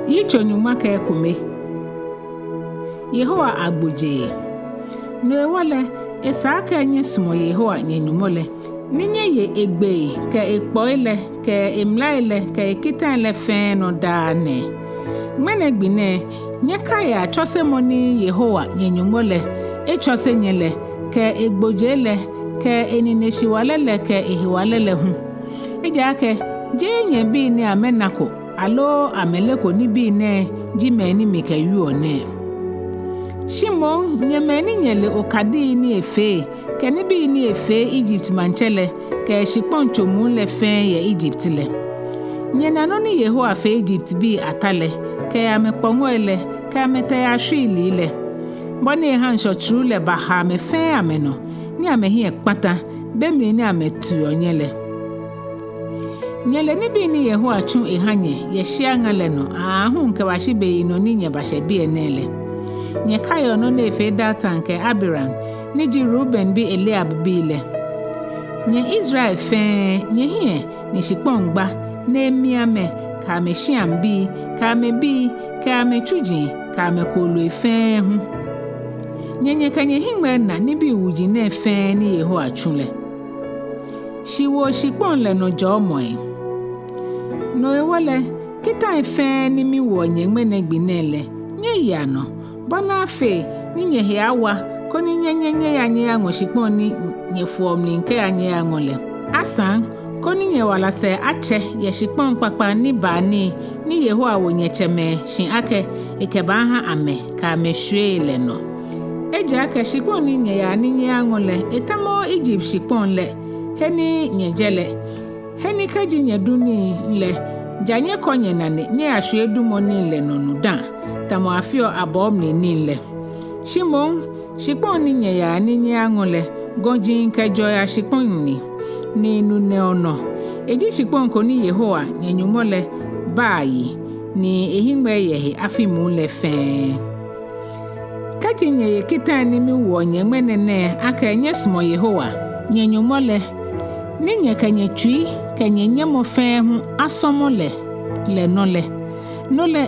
Yitso nyɔŋma kɛ ekome. Yehowa agbojee. No hewɔ lɛ, esa akɛ nyɛsumɔ Yehowa nyɛ Nyɔŋmɔ lɛ, ni nyɛye egbɛi kɛ ekpɔi lɛ kɛ emlai lɛ kɛ ekitai lɛ fɛɛ nɔ daa nɛɛ. Ŋmɛnɛ gbi nɛɛ, nyɛkaia tsɔsemɔ ni Yehowa nyɛ Nyɔŋmɔ lɛ etsɔse nyɛ lɛ, kɛ egbojee lɛ, kɛ enineshiwalɛ lɛ kɛ ehewalɛ lɛ hu. Ejaakɛ jeee nyɛbii ni amɛnako aloo amɛleko nibii nɛɛ ji mɛi ni mikɛwieɔ nɛɛ. Shi moŋ nyɛ mɛi ni nyɛle okadii ni efee kɛ nibii ni efee Egypt maŋtsɛ lɛ kɛ shikpɔŋ tso muu lɛ fɛɛ yɛ Egypt lɛ. Nyɛna nɔ ni Yehowa fee Egyptbii ata lɛ kɛ amɛkpɔŋɔi lɛ kɛ amɛtɛyaa shwiilii lɛ, bɔ ni eha ŋshɔ tsuru lɛ baha amɛ fɛɛ amɛnɔ, ni amɛhiɛ kpata, be mli ni amɛtiuɔ nyɛ lɛ. Nyɛle nibii ni Yehowa tsu eha nyɛ yɛ shiaŋa lɛ nɔ aahu kɛbashi beyinɔ ni nyɛbashɛ biɛ nɛɛ lɛ. Nyɛkaiɔ nɔ ni efee Datan kɛ Abiram ni ji Reuben bi Eliab bii lɛ. Nyɛ Israel fɛɛ, nyɛhiɛ ni shikpɔŋ gba, ni emi amɛ kɛ amɛshiabii kɛ amɛbii kɛ amɛtsuji kɛ amɛkooloi fɛɛ hu. Nyɛ nyɛkɛ nyɛhiŋmɛi na nibii wuji nɛɛ fɛɛ ni Yehowa tsu lɛ. Shiwoo shikpɔŋ lɛ nɔ jɔɔmɔi. No hewɔ lɛ, kitai fɛɛ ni miwoɔ nyɛ ŋmɛnɛ gbi nɛɛ lɛ, nyɛyea nɔ, bɔ ni afee ni nyɛhe awa, koni nyɛnyɛ nyɛya nyɛyaŋɔ shikpɔŋ ni nyɛfoɔ mli kɛya nyɛyaŋɔ lɛ. Asaŋ, koni nyɛwala sɛɛ atsɛ yɛ shikpɔŋ kpakpa ni baa nii ni Yehowa wo nyɛtsɛmɛi shi akɛ ekɛbaaha amɛ kɛ amɛ shwiei lɛ nɔ. Ejaakɛ shikpɔŋ ni nyɛyaa ni nyɛyaŋɔ lɛ, etamɔɔɔ Egypt shikpɔŋ lɛ, he ni nyɛjɛ lɛ, he ni kɛji nyɛdu nii lɛ, ja nyɛkɔ nyɛnane nyɛyashwie dumɔ nii lɛ nɔ nu dã, tamɔ afeɔ abɔɔ mli nii lɛ. Shi moŋ, shikpɔŋ ni nyɛyaa ni nyɛyaŋɔ lɛ, gɔji kɛ jɔɔi ashikpɔŋ ni, ni nu nɛɔ nɔ. Eji shikpɔŋ ko ni Yehowa, nyɛ-Nyɔŋmɔ lɛ, baa yi, ni ehiŋmɛi yɛ he afi muu lɛ fɛɛ. Kɛji nyɛye kitai ni miwoɔ nyɛ ŋmɛnɛ nɛɛ akɛ nyɛsumɔ Yehowa, nyɛ-Nyɔŋmɔ lɛ, ni nyɛkɛ nyɛtsui kɛ nyɛnyɛmɔ fɛɛ hu asɔmɔ lɛ, lɛ nɔ lɛ, no lɛ,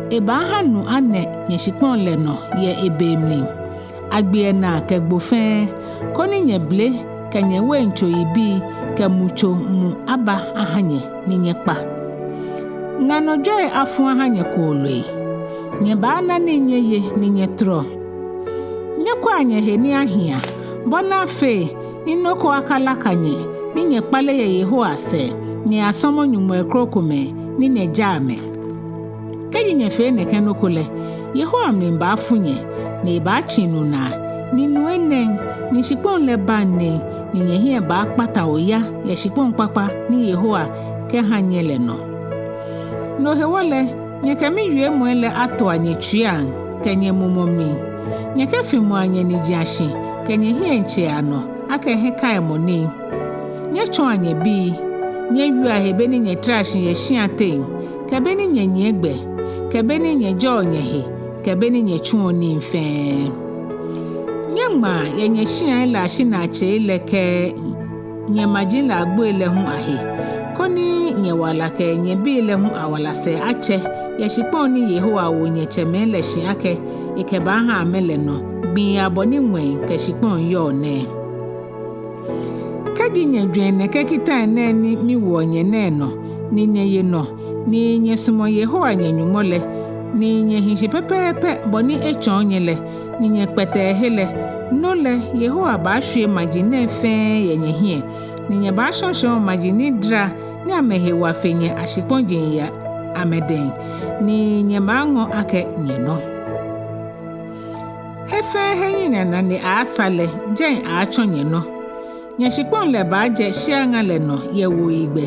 ebaaha nu anɛ nyɛshikpɔŋ lɛ nɔ yɛ ebe mli, agbiɛnaa kɛ gbo fɛɛ, koni nyɛbele kɛ nyɛweintsoyibii kɛ mutso mu aba aha nyɛ ni nyɛkpa. Ŋa nɔ jwɛi afu aha nyɛ kooloi. Nyɛbaana nii nyɛye ni nyɛtɔrɔ. Nyɛkwɛa nyɛhe ni ahia, bɔ ni afee ni nɔ ko akalaka nyɛ, ni nyɛkpale yɛ Yehowa sɛɛ, ni nyɛyasɔmɔ nyɔŋmɔi krokomɛi, ni nyɛja amɛ. Kɛji nyɛfee nɛkɛ nɔ ko lɛ, Yehowa mli baafu nyɛ, ni ebaatsĩ nu naa, ni nu enɛŋ, ni shikpɔŋ lɛ baŋ nii, ni nyɛhiɛ baakpata oya yɛ shikpɔŋ kpakpa ni Yehowa kɛha nyɛ lɛ nɔ. No hewɔ lɛ, nyɛkɛ miwiemɔi lɛ atoa nyɛtsuiaŋ kɛ nyɛmumɔ mli. Nyɛkɛfimɔa nyɛnijiashi kɛ nyɛhiɛŋtsei anɔ akɛ hiɛkaimɔ nii. Nyɛtsɔɔa nyɛbii, nyɛwieɔ he beni nyɛtara shi yɛ shia teŋ, kɛ beni nyɛnyiɛ gbɛ, kɛ beni nyɛjɔɔ nyɛhe, kɛ beni nyɛtsuɔ nii fɛɛ. Nyɛŋmaa yɛ nyɛshiai lɛ ashinaatsei lɛ kɛ nyɛmaji lɛ agboi lɛ hu ahe, koni nyɛwala kɛ nyɛbii lɛ hu awala sɛɛ atsɛ yɛ shikpɔŋ ni Yehowa wo nyɛtsɛmɛi lɛ shi akɛ ekɛbaaha amɛ lɛ nɔ, gbii abɔ ni ŋwɛi kɛ shikpɔŋ yɔɔ nɛɛ. Kɛji nyɛjwɛŋ nɛkɛ kitai nɛɛ ni miwoɔ nyɛ nɛɛ nɔ, ni nyɛye nɔ, ni nyɛsumɔ Yehowa nyɛ-Nyɔŋmɔ lɛ, ni nyɛhi shi pɛpɛɛpɛ bɔ ni etsɔɔ nyɛ lɛ, ni nyɛkpɛtɛɛ he lɛ, no lɛ Yehowa baashwie maji nɛɛ fɛɛ yɛ nyɛhiɛ, ni nyɛbaashɔshɔ maji ni dara ni amɛhe wa fe nyɛ ashikpɔji yɛ amɛdɛŋ, ni nyɛbaaŋɔ akɛ nyɛnɔ. He fɛɛ he ni nyɛnane aaasa lɛ, jɛi aaatsɔ nyɛnɔ. Nyɛshikpɔŋ lɛ baajɛ shia ŋa lɛ nɔ yɛ wuoyigbɛ,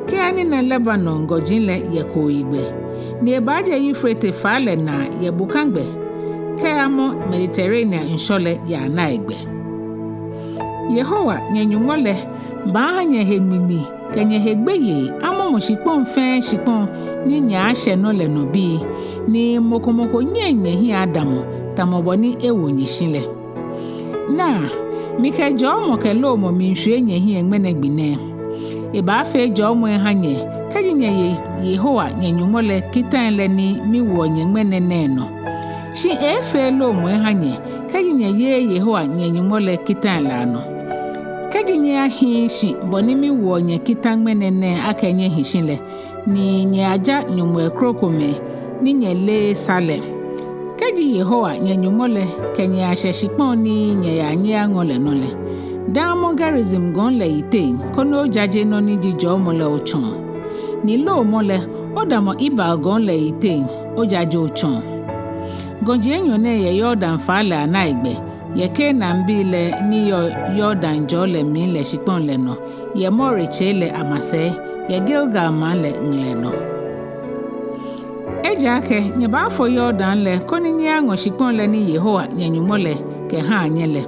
kɛyanina Lebanon gɔji lɛ yɛ kooyigbɛ, ni ebaajɛ Eufrate faa lɛ naa yɛ bokagbɛ, kɛyamɔ Mediterranean ŋshɔ lɛ yɛ anaigbɛ. Yehowa, nyɛ-Nyɔŋmɔ lɛ, baaha nyɛhe ŋmiŋmi kɛ nyɛhe gbeyei amɔmɔ shikpɔŋ fɛɛ shikpɔŋ ni nyɛaashɛ nɔ lɛ nɔ bii, ni mɔ ko mɔ ko nyɛŋ nyɛhiɛ adamɔ, tamɔ bɔ ni ewo nyɛ shi lɛ. Naa, mikɛ jɔɔmɔ kɛ loomɔ miishwie nyɛhiɛ ŋmɛnɛ gbi nɛɛ. Ebaafee jɔɔmɔ eha nyɛ, kɛji nyɛye Yehowa nyɛ-Nyɔŋmɔ lɛ kitai lɛ ni miwoɔ nyɛ ŋmɛnɛ nɛɛ nɔ. Shi eeefee loomɔ eha nyɛ, kɛji nyɛyeee Yehowa nyɛ-Nyɔŋmɔ lɛ kitai lɛ anɔ. Kɛji nyɛyahiii shi bɔ ni miwoɔ nyɛ kita ŋmɛnɛ nɛɛ akɛ nyɛhi shi lɛ, ni nyɛyaja nyɔŋmɔi krokomɛi ni nyɛleee sa lɛ. Kɛji Yehowa nyɛ-Nyɔŋmɔ lɛ kɛ nyɛ yashɛ shikpɔŋ ni nyɛyaa nyɛyaŋɔ lɛ nɔ lɛ, damɔ Gerizim gɔŋ lɛ yiteŋ, koni ojaje nɔ ni ji jɔɔmɔ lɛ otsɔɔ. Ni loomɔ lɛ, odamɔ Ebal gɔŋ lɛ yiteŋ, ojaje otsɔɔ. Gɔji enyɔ nɛɛ yɛ Yordan faa lɛ anaigbɛ, yɛ Kanaanbii lɛ ni yɔɔ Yordan jɔɔ lɛ mli lɛ shikpɔŋ lɛ nɔ, yɛ More tsei lɛ amasɛi, yɛ Gilgal maŋ lɛ ŋlɛnɔ. Ejaakɛ nyɛbaafo Yordan lɛ koni nyɛyaŋɔ shikpɔŋ lɛ ni Yehowa nyɛ-Nyɔŋmɔ lɛ kɛha nyɛ lɛ.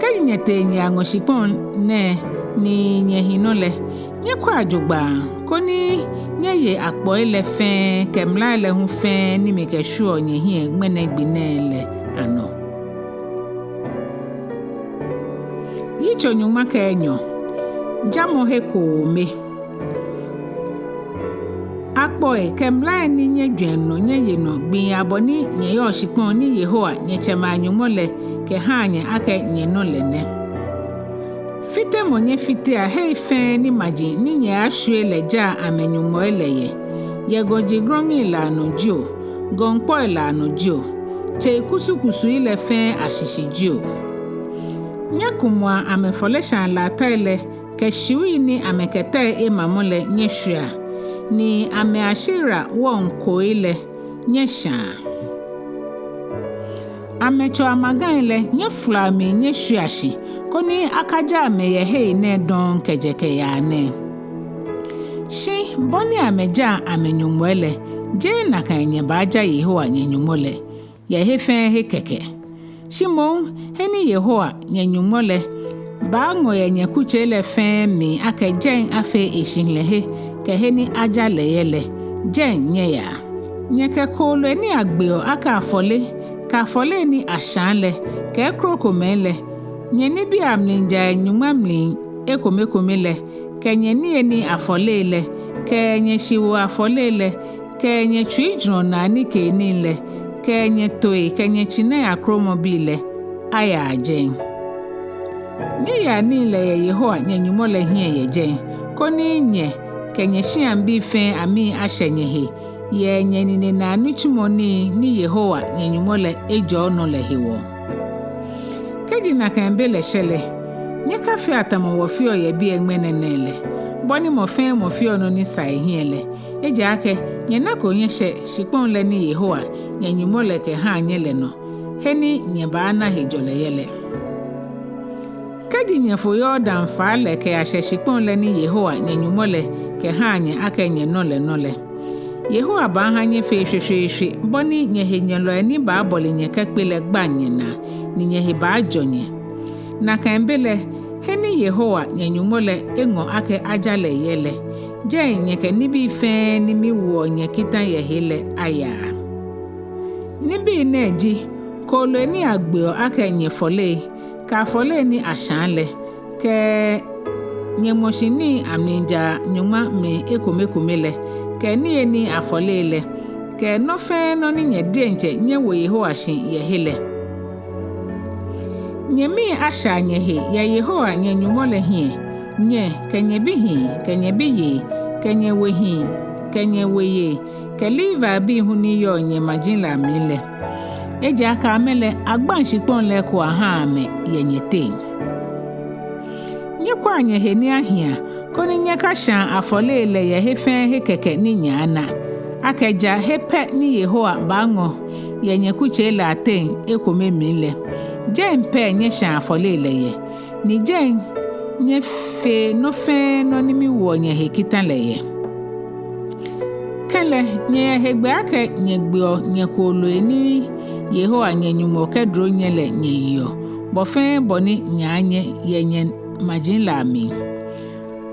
Kɛji nyɛtee nyɛyaŋɔ shikpɔŋ nɛɛ ni nyɛhi nɔ lɛ, nyɛkwɛa jogbaŋŋ koni nyɛye akpɔi lɛ fɛɛ kɛ mlai lɛ hu fɛɛ ni mikɛshwieɔ nyɛhiɛ ŋmɛnɛ gbi nɛɛ lɛ anɔ. Yitso nyɔŋma kɛ enyɔ. Jamɔ he koome. Akpɔi kɛ mlai ni nyɛjwɛŋ nɔ nyɛye nɔ gbii abɔ ni nyɛyɔɔ shikpɔŋ ni Yehowa nyɛtsɛmɛi a-Nyɔŋmɔ lɛ kɛha nyɛ akɛ nyɛnɔ lɛ nɛ. Fitemɔ nyɛfitea hei fɛɛ ni maji ni nyɛaashwie lɛ jaa amɛnyɔŋmɔi lɛ yɛ, yɛ gɔji grɔŋŋi lɛ anɔ jio, gɔŋkpɔi lɛ anɔ jio, tsei kusukusui lɛ fɛɛ ashishi jio. Nyɛkumɔa amɛfɔleshaa latai lɛ kɛ shiui ni amɛkɛ tɛi emamɔ lɛ nyɛshwiea, ni amɛAshera wɔŋkoi lɛ nyɛshãa. Amɛtsɔi amagai lɛ nyɛfolɔa mli nyɛshwiea shi, koni akaja amɛ yɛ hei nɛɛ dɔŋŋ kɛjɛ kɛyaa nɛɛ. Shi bɔ ni amɛjaa amɛnyɔŋmɔi lɛ, jeee nakai nyɛbaaja Yehowa nyɛ Nyɔŋmɔ lɛ yɛ he fɛɛ he kɛkɛ. Shi moŋ he ni Yehowa nyɛ Nyɔŋmɔ lɛ baaŋɔ yɛ nyɛkutsei lɛ fɛɛ mli akɛ jɛi afee eshihilɛhe kɛ he ni aja lɛ yɛ lɛ, jɛi nyɛyaa. Nyɛkɛ kooloi ni agbeɔ akɛ afɔle, kɛ afɔlei ni ashãa lɛ, kɛ ekrokomɛi lɛ, nyɛnibii amlijai nyɔŋma mli ekomekome lɛ, kɛ nyɛniyenii afɔlei lɛ, kɛ nyɛshiwoo afɔlei lɛ, kɛ nyɛtsuijurɔ naa nikeenii lɛ, kɛ nyɛtooi kɛ nyɛtsinai akromɔbii lɛ, ayaa jɛi. Niyaa nii lɛ yɛ Yehowa nyɛ Nyɔŋmɔ lɛ hiɛ yɛ jɛi, koni nyɛ kɛ nyɛshiabii fɛɛ amii ashɛ nyɛhe yɛ nyɛnine naa nitsumɔ nii ni Yehowa nyɛ Nyɔŋmɔ lɛ ejɔɔ nɔ lɛ hewɔ. Kɛji nakai be lɛ shɛ lɛ, nyɛkafea tamɔ wɔfeɔ yɛ biɛ ŋmɛnɛ nɛɛ lɛ, bɔ ni mɔ fɛɛ mɔ feɔ nɔ ni sa ehiɛ lɛ. Ejaakɛ nyɛnako nyɛshɛ shikpɔŋ lɛ ni Yehowa nyɛ Nyɔŋmɔ lɛ kɛhã nyɛ lɛ nɔ, he ni nyɛbaana hejɔlɛ yɛ lɛ. Kɛji nyɛfo Yordan faa lɛ kɛyashɛ shikpɔŋ lɛ ni Yehowa nyɛ Nyɔŋmɔ lɛ kɛhã nyɛ akɛ nyɛnɔ lɛ nɔ lɛ, Yehowa baahã nyɛfee shweshweeshwe bɔ ni nyɛhenyɛlɔi ni baabɔle nyɛ kɛkpe lɛ gbaŋ nyɛnaa, ni nyɛhe baajɔ nyɛ. Nakai be lɛ, he ni Yehowa nyɛ Nyɔŋmɔ lɛ eŋɔ akɛ aja lɛ yɛ lɛ, jɛi nyɛkɛ nibii fɛɛ ni miwoɔ nyɛ kita yɛ he lɛ ayaa. Nibii nɛɛ ji kooloi ni agbeɔ akɛ nyɛfɔlei, kɛ afɔlei ni ashãa lɛ, kɛ nyɛŋmɔshinii amlijaa nyɔŋma mli ekomekome lɛ, kɛ niyenii afɔlei lɛ, kɛ nɔ fɛɛ nɔ ni nyɛ diɛŋtsɛ nyɛwo Yehowa shi yɛ he lɛ. Nyɛmii ashɛa nyɛhe yɛ Yehowa nyɛ Nyɔŋmɔ lɛ hiɛ, nyɛ kɛ nyɛbihii kɛ nyɛbiyei kɛ nyɛwehii kɛ nyɛweyei kɛ Levibii hu ni yɔɔ nyɛmaji lɛ amli lɛ. Ejaakɛ amɛ lɛ agbaŋ shikpɔŋ lɛ eko ahãa amɛ yɛ nyɛteŋ. Nyɛkwɛa nyɛhe ni ahia, koni nyɛkashãa afɔlei lɛ yɛ he fɛɛ he kɛkɛ ni nyɛaana, akɛ ja he pɛ ni Yehowa baaŋɔ yɛ nyɛkutsei lɛ ateŋ ekome mli lɛ, jɛi pɛ nyɛshãa afɔlei lɛ yɛ, ni jɛi nyɛfee nɔ fɛɛ nɔ ni miwoɔ nyɛhe kita lɛ yɛ. Kɛlɛ, nyɛyɛ hegbɛ akɛ nyɛgbeɔ nyɛkooloi ni Yehowa nyɛ Nyɔŋmɔ kɛduro nyɛ lɛ nyɛyeɔ, bɔ fɛɛ bɔ ni nyɛaanyɛ yɛ nyɛmaji lɛ amli.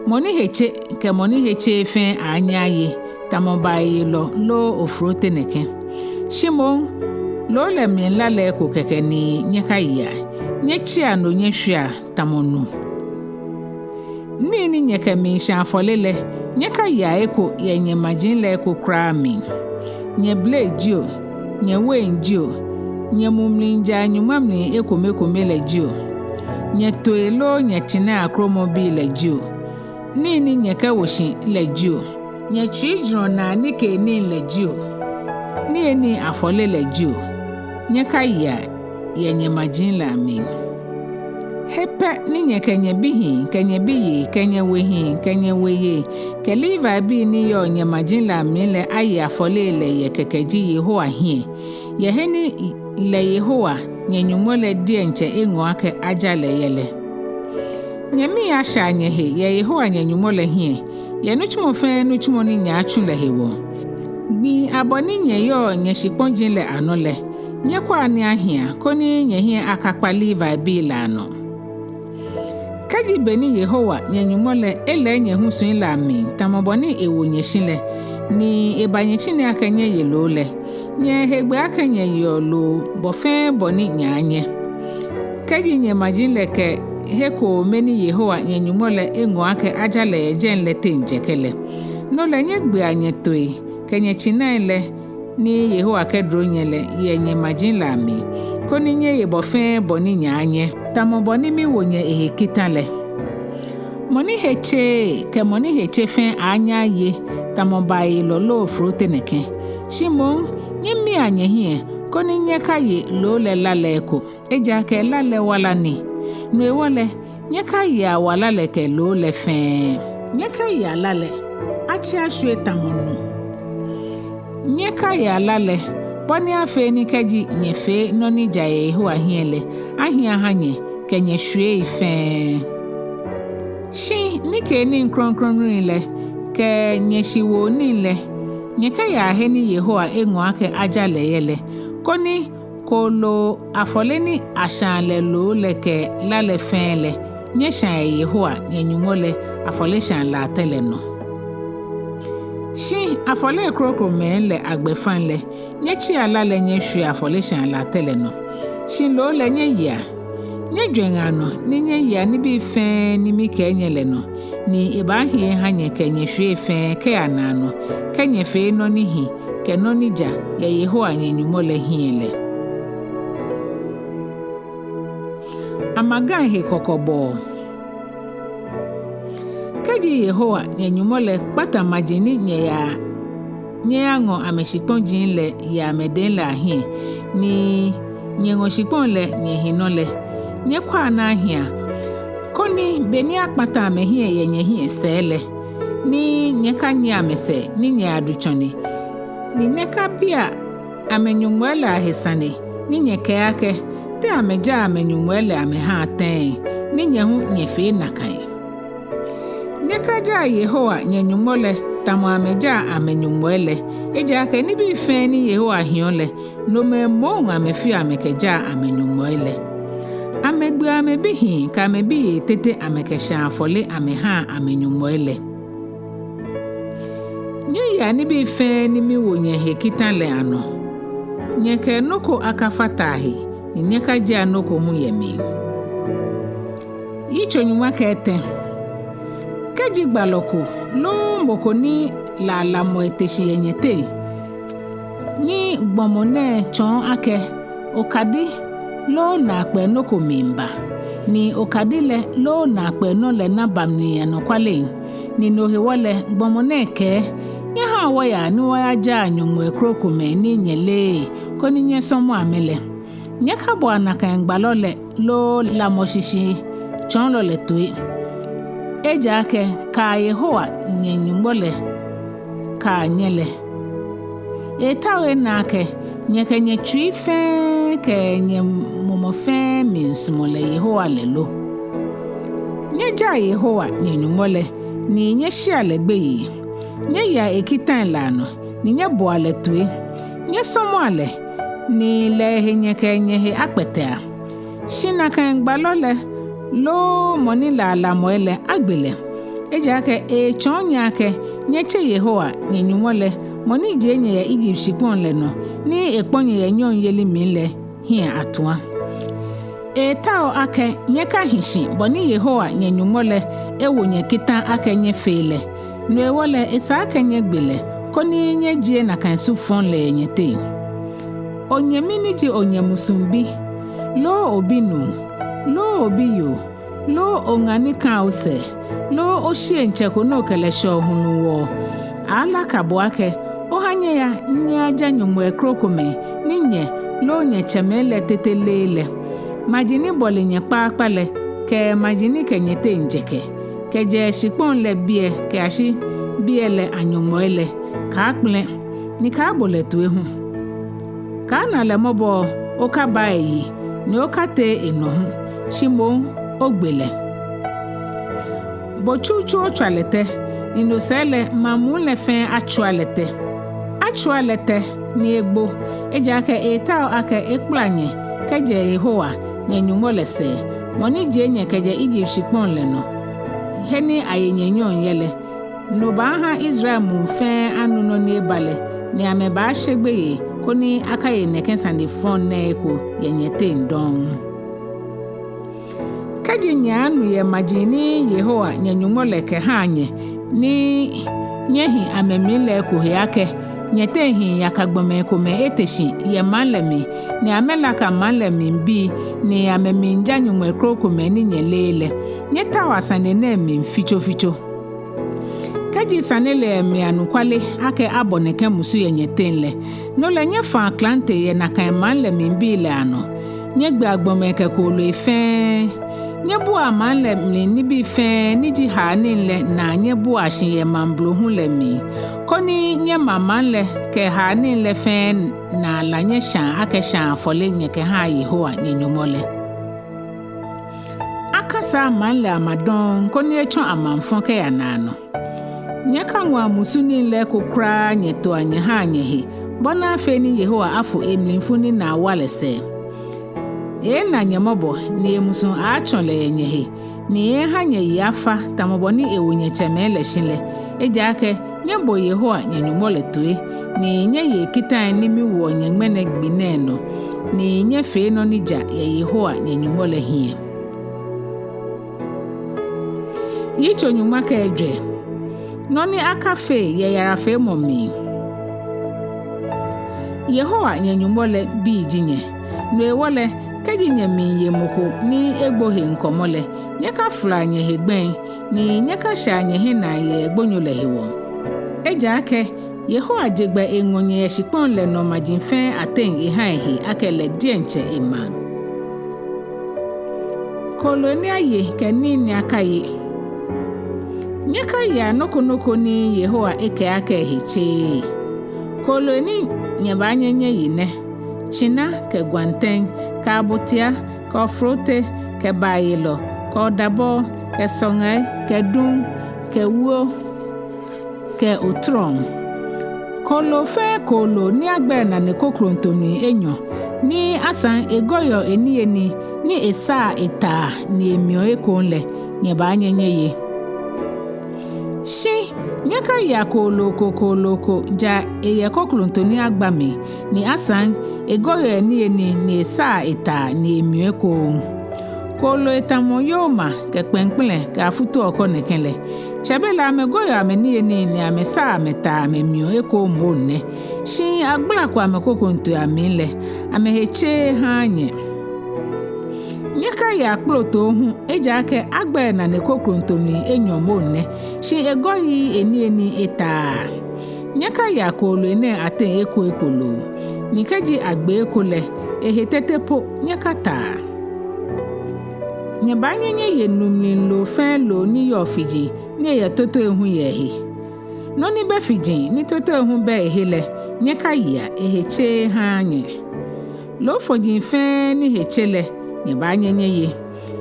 Mɔ ni he tse kɛ mɔ ni he tseee fɛɛ aaanyɛ aye, tamɔ baayelɔ loo ofrote nɛkɛ. Shi moŋ, loo lɛ mli la lɛ eko kɛkɛ ni nyɛkayea, nyɛtsea no nyɛshwiea tamɔ nu. Nii ni nyɛkɛmiishã afɔle lɛ, nyɛkayea eko yɛ nyɛmaji lɛ eko kwraa mli. Nyɛblei jio, nyɛwein jio, nyɛmumlijaa nyɔŋma mli ekomekome lɛ jio, nyɛtooi loo nyɛtsinai akromɔbii lɛ jio, nii ni nyɛkɛwo shi lɛ jio, nyɛtsuijurɔ naa nikeenii lɛ jio, niyenii afɔle lɛ jio, nyɛkayea yɛ nyɛmaji lɛ amli. He pɛ ni nyɛkɛ nyɛbihii kɛ nyɛbiyei kɛ nyɛwehii kɛ nyɛweyei kɛ Levibii ni yɔɔ nyɛmaji lɛ amli lɛ aye afɔlei lɛ yɛ kɛkɛ ji Yehowa hiɛ, yɛ he ni lɛ Yehowa nyɛ Nyɔŋmɔ lɛ diɛŋtsɛ eŋɔ akɛ aja lɛ yɛ lɛ. Nyɛmii ashɛa nyɛhe yɛ Yehowa nyɛ Nyɔŋmɔ lɛ hiɛ yɛ nitsumɔ fɛɛ nitsumɔ ni nyɛaatsu lɛ hewɔ. Gbii abɔ ni nyɛyɔɔ nyɛshikpɔji lɛ anɔ lɛ, nyɛkwɛa ni ahia, koni nyɛhiɛ akakpa Levibii lɛ anɔ. Kɛji be ni Yehowa nyɛ Nyɔŋmɔ lɛ elɛɛ nyɛhusui lɛ amli tamɔ bɔ ni ewo nyɛ shi lɛ, ni eba nyɛtsine akɛ nyɛye loo lɛ, nyɛyɛ hegbɛ akɛ nyɛyeɔ loo bɔ fɛɛ bɔ ni nyɛaanyɛ. Kɛji nyɛmaji lɛ kɛ he koome ni Yehowa nyɛ Nyɔŋmɔ lɛ eŋɔ akɛ aja lɛ yɛ jɛi lɛ teŋ jɛkɛ lɛ, no lɛ nyɛgbea nyɛtooi kɛ nyɛtsinai lɛ ni Yehowa kɛduro nyɛ lɛ yɛ nyɛmaji lɛ amli, koni nyɛye bɔ fɛɛ bɔ ni nyɛaanyɛ, tamɔ bɔ ni miwo nyɛ ehe kita lɛ. Mɔ ni he tseee kɛ mɔ ni he tse fɛɛ aaanyɛ aye tamɔ baayelɔ loo ofrote nɛkɛ. Shi moŋ, nyɛmia nyɛhiɛ, koni nyɛkaye loo lɛ la lɛ eko, ejaakɛ la lɛ wala ni. No hewɔ lɛ, nyɛkayea wala lɛ kɛ loo lɛ fɛɛ. Nyɛkayea la lɛ, atsi ashwie tamɔ nu. Nyɛkayea la lɛ, bɔ ni afee ni kɛji nyɛfee nɔ ni ja yɛ Yehowa hiɛ lɛ, ahi aha nyɛ kɛ nyɛshwiei fɛɛ. Shi nikeenii krɔŋkrɔŋi lɛ, kɛ nyɛshiwoo nii lɛ, nyɛkɛyaa he ni Yehowa eŋɔ akɛ aja lɛ yɛ lɛ, koni kooloo afɔle ni ashaa lɛ loo lɛ kɛ la lɛ fɛɛ lɛ, nyɛshaa yɛ Yehowa nyɛ Nyɔŋmɔ lɛ afɔleshaa latɛ lɛ nɔ. Shi afɔle krokomɛi lɛ agbɛfaŋ lɛ, nyɛtsia la lɛ nyɛshwie afɔleshaa latɛ lɛ nɔ. Shi loo lɛ nyɛyea. Nyɛjwɛŋa nɔ ni nyɛyea nibii fɛɛ ni mikɛɛ nyɛ lɛ nɔ, ni ebaahi aha nyɛ kɛ nyɛshwiei fɛɛ kɛya naanɔ, kɛ nyɛfee nɔ ni hi kɛ nɔ ni ja yɛ Yehowa nyɛ Nyɔŋmɔ lɛ hiɛ lɛ. Amagai he kɔkɔbɔɔ. Kɛji Yehowa nyɛ Nyɔŋmɔ lɛ kpata maji ni nyɛyaa nyɛyaŋɔ amɛshikpɔji lɛ yɛ amɛdɛŋ lɛ ahiɛ, ni nyɛŋɔ shikpɔŋ lɛ nyɛhi nɔ lɛ, nyɛkwɛa ni ahia, koni beni akpata amɛhiɛ yɛ nyɛhiɛ sɛɛ lɛ, ni nyɛkanyiɛ amɛsɛɛ ni nyɛyadu tsɔne, ni nyɛkabia amɛnyɔŋmɔi lɛ ahe sane, ni nyɛkɛɛ akɛ, te amɛjaa amɛnyɔŋmɔi lɛ amɛhaa tɛŋŋ, ni nyɛ hu nyɛfee nakai. Nyɛkajaa Yehowa nyɛ Nyɔŋmɔ lɛ tamɔ amɛjaa amɛnyɔŋmɔi lɛ, ejaakɛ nibii fɛɛ ni Yehowa hiɔ lɛ, nomɛi moŋ amɛfeɔ amɛkɛjaa amɛnyɔŋmɔi lɛ. Amɛgbeɔ amɛbihii kɛ amɛbiyei tete amɛkɛshaa afɔle amɛhaa amɛnyɔŋmɔi lɛ. Nyɛyea nibii fɛɛ ni miwo nyɛ he kita lɛ anɔ. Nyɛkɛ nɔ ko akafata he, ni nyɛkajea nɔ ko hu yɛ mli. Yitso nyɔŋma kɛ etɛ. Kɛji gbalɔ ko loo mɔ ko ni laalamɔ ete shi yɛ nyɛteŋ, ni gbɔmɔ nɛɛ tsɔɔ akɛ okadi loo naakpɛɛ nɔ ko miiba, ni okadi lɛ loo naakpɛɛ nɔ lɛ naba mli anɔkwale, ni no hewɔ lɛ gbɔmɔ nɛɛ kɛɛ, nyɛhaa wɔyaa ni wɔyajaa nyɔŋmɔi krokomɛi ni nyɛleee, koni nyɛsɔmɔ amɛ lɛ, nyɛkaboa nakai gbalɔ lɛ loo lamɔ shishi tsɔɔlɔ lɛ toi. Ejaakɛ kaa Yehowa nyɛ Nyɔŋmɔ lɛ kaa nyɛ lɛ. Etaoɔ ena akɛ nyɛkɛ nyɛtsui fɛɛ kɛ nyɛmumɔ fɛɛ miisumɔ lɛ Yehowa lɛ lo. Nyɛjaa Yehowa nyɛ Nyɔŋmɔ lɛ, ni nyɛshea lɛ gbeyei. Nyɛyea ekitai lɛ anɔ, ni nyɛboa lɛ toi. Nyɛsɔmɔa lɛ, ni lɛ ehe nyɛkɛ nyɛhe akpɛtɛa. Shi nakai gbalɔ lɛ loo mɔ ni laalamɔi lɛ, agbe lɛ. Ejaakɛ etsɔɔ nyɛ akɛ nyɛtse Yehowa nyɛ Nyɔŋmɔ lɛ, mɔ ni jie nyɛ yɛ Egypt shikpɔŋ lɛ nɔ, ni ekpɔ nyɛ yɛ nyɔŋyeli mli lɛ hiɛ atua. Etaoɔ akɛ nyɛkahi shi bɔ ni Yehowa nyɛ Nyɔŋmɔ lɛ ewo nyɛ kita akɛ nyɛfee lɛ. No hewɔ lɛ esa akɛ nyɛgbe lɛ, koni nyɛjie nakai su fɔŋ lɛ yɛ nyɛteŋ. Onyɛmi ni ji onyɛ musuŋ bi, loo obinuu, loo obiyoo, loo oŋa ni kã osɛɛ, loo oshieŋtsɛ ko ni okɛ lɛ shɛɔ hulu wɔɔ, aalaka bo akɛ oha nyɛya nyɛyaja nyɔŋmɔi krokomɛi ni nyɛ loo nyɛtsɛmɛi lɛ tete leee lɛ. Maji ni bɔle nyɛ kpaakpa lɛ, kɛ maji ni kɛ nyɛteŋ jɛkɛ, kɛjɛ shikpɔŋ lɛ biɛ kɛyashi biɛ lɛ anyɔŋmɔi lɛ, kaakpɛlɛ, ni kaabo lɛ toi hu. Kaana lɛ mɔbɔ okaba eyi, ni okatee enɔ hu, shi moŋ ogbe lɛ. Bo tsutsu otswa lɛ tɛ, ni no sɛɛ lɛ maŋ muu lɛ fɛɛ atswa lɛ tɛ. Atswa lɛ tɛ ni egbo, ejaakɛ etaoɔ akɛ ekpala nyɛ kɛjɛ Yehowa nyɛ Nyɔŋmɔ lɛ sɛɛ, mɔ ni jie nyɛ kɛjɛ Egypt shikpɔŋ lɛ nɔ, he ni aye nyɛ nyɔŋ yɛ lɛ. No baaha Israel muu fɛɛ anu nɔ ni eba lɛ, ni amɛbaashe gbeyei, koni akaye nɛkɛ sane fɔŋ nɛɛ eko yɛ nyɛteŋ dɔŋŋ. Kɛji nyɛaanu yɛ maji ni Yehowa nyɛ Nyɔŋmɔ lɛ kɛha nyɛ ni nyɛhi amɛmli lɛ eko he akɛ nyɛteŋ hii yaka gbɔmɛi komɛi ete shi yɛ maŋ lɛ mli, ni amɛlaka maŋ lɛ mli bii, ni amɛmiija nyɔŋmɔi krokomɛi ni nyɛleee lɛ, nyɛtaoa sane nɛɛ mli fitsofitso. Kɛji sane lɛ yɛ mli anɔkwale akɛ abɔ nɛkɛ musu yɛ nyɛteŋ lɛ, no lɛ nyɛfaa klante yɛ nakai maŋ lɛ mli bii lɛ anɔ. Nyɛgbea gbɔmɛi kɛ kooloi fɛɛ. Nyɛbuaa maŋ lɛ mli nibii fɛɛ ni ji haanii lɛ naa nyɛbuaa shi yɛ maŋ blohu lɛ mli, koni nyɛma maŋ lɛ kɛ haanii lɛ fɛɛ naa la nyɛshãa akɛ shãa afɔle nyɛkɛhaa Yehowa nyɛ-Nyɔŋmɔ lɛ. Akasaa maŋ lɛ ama dɔŋŋ koni etsɔ amaŋfɔ kɛya naanɔ. Nyɛkaŋɔa musu nii lɛ eko kwraa nyɛtoa nyɛhaa nyɛhe, bɔ ni afee ni Yehowa afo emlifu ni naa wa lɛ sɛɛ. Eeena nyɛ mɔbɔ, ni emusuŋ aaatsɔ lɛ yɛ nyɛhe, ni eeeha nyɛyi afa tamɔ bɔ ni ewo nyɛtsɛmɛi lɛ shi lɛ. Ejaakɛ nyɛbo Yehowa nyɛ-Nyɔŋmɔ lɛ toi, ni nyɛye ekitai ni miwoɔ nyɛ ŋmɛnɛ gbi nɛɛ nɔ, ni nyɛfee nɔ ni ja yɛ Yehowa nyɛ-Nyɔŋmɔ lɛ hiɛ. Yitso nyɔŋma kɛ ejwɛ. Nɔ ni akafee yɛ yarafeemɔ mli. Yehowa nyɛ-Nyɔŋmɔ lɛ bii ji nyɛ. No hewɔ lɛ, kɛji nyɛmiiye mɔ ko ni egbo he ŋkɔmɔ lɛ, nyɛkafolaa nyɛhe gbɛi, ni nyɛkashɛa nyɛhe naa yɛ gbonyo lɛ hewɔ. Ejaakɛ Yehowa je gbɛ eŋɔ nyɛ yɛ shikpɔŋ lɛ nɔ maji fɛɛ ateŋ eha ehe akɛ lɛ diɛŋtsɛ emaŋ. Kooloi ni aye kɛ nii ni akaye. Nyɛkayea nɔ ko nɔ ko ni Yehowa ekɛɛ akɛ ehe tseee. Kooloi ni nyɛbaanyɛ nyɛye nɛ: tsina kɛ gwantɛŋ kɛ abotia kɛ ofrote kɛ baayelɔ kɛ odabɔ kɛ sɔŋai kɛ duŋ kɛ wuo kɛ otrɔŋ. Kooloo fɛɛ kooloo ni agbɛɛ nane koklonto mli enyɔ, ni asaŋ egɔyeɔ eniyeli ni esaa etaa ni emiɔ ekoŋŋ lɛ, nyɛbaanyɛ nyɛye. Shi nyɛkayea kooloo ko kooloo ko ja eyɛ koklonto ni agba mli, ni asaŋ egɔyeɔ eniyeli ni esaa etaa ni emiɔ ekoŋŋ. Kooloi tamɔ yooma kɛ kpɛŋkpɛlɛ kɛ afutuɔkɔ nɛkɛ lɛ, tsɛbelɛ amɛgɔyeɔ amɛniyeli ni amɛsaa amɛtaa amɛmiɔ ekoŋŋ moŋ nɛ, shi agbalako amɛkoklonto amli lɛ, amɛhe tseee haaa nyɛ. Nyɛkayea kplotoo hu, ejaakɛ agbɛɛ nane koklonto mli enyɔ moŋ nɛ, shi egɔyeee eniyeli etaa. Nyɛkayea kooloi nɛɛ ateŋ eko eko loo, ni kɛji agbe eko lɛ, ehe tete po nyɛkataa. Nyɛbaanyɛ nyɛye nu mli loo fɛɛ loo ni yɔɔ fiji ni eyɛ totoi hu yɛ ehe. Nɔ ni bɛ fiji ni totoi hu bɛ ehe lɛ, nyɛkayea, ehe tseee haaa nyɛ. Loofɔji fɛɛ ni he tse lɛ, nyɛbaanyɛ nyɛye.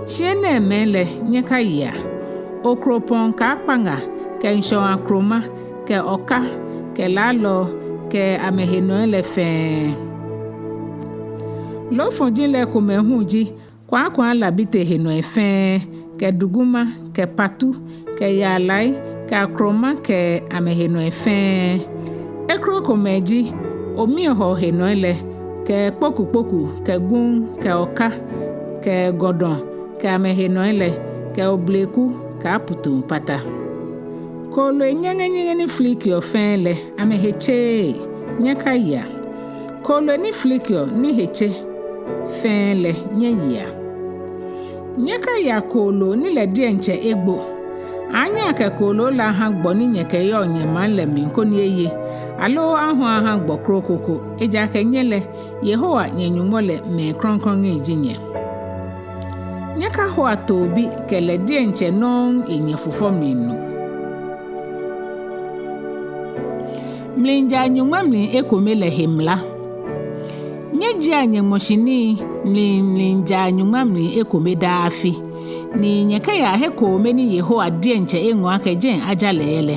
Shi enɛɛmɛi lɛ nyɛkayea: okropɔŋ kɛ akpaŋa kɛ ŋshɔŋ akroma kɛ ɔka kɛ lalɔ kɛ amɛhenɔi lɛ fɛɛ. Loofɔji lɛ komɛi hu ji kwaakwaa labite henɔi fɛɛ, kɛ duguma, kɛ patu, kɛ yaalai, kɛ akroma kɛ amɛhenɔi fɛɛ. Ekrokomɛi ji omiihɔɔ henɔi lɛ, kɛ kpokukpoku, kɛ guŋ, kɛ ɔka, kɛ gɔdɔŋ, kɛ amɛhenɔi lɛ, kɛ obleku, kɛ aputumpata. Kooloi nyɛŋɛnyɛŋɛ ni filikiɔ fɛɛ lɛ, amɛhe tseee, nyɛkayea. Kooloi ni filikiɔ ni he tse fɛɛ lɛ, nyɛyea. Nyɛkayea kooloo ni lɛ diɛŋtsɛ egbo. Anyɛ akɛ kooloo lɛ aha gbɔ ni nyɛkɛyɔɔ nyɛmaŋ lɛ mli koni eye, aloo ahɔ̃ɔ aha gbɔ kroko ko, ejaakɛ nyɛ lɛ, Yehowa nyɛ-Nyɔŋmɔ lɛ mɛi krɔŋkrɔŋi ji nyɛ. Nyɛkahoa toobi kɛ lɛ diɛŋtsɛ nɔŋŋ enyɛ fufɔ mli nu. Mlijaa nyɔŋma mli ekome lɛ he mla. Nyɛjiea nyɛŋmɔshinii mli mlijaa nyɔŋma mli ekome daa afi, ni nyɛkɛyea he kome ni Yehowa diɛŋtsɛ eŋɔ akɛ jɛi aja lɛ yɛ lɛ.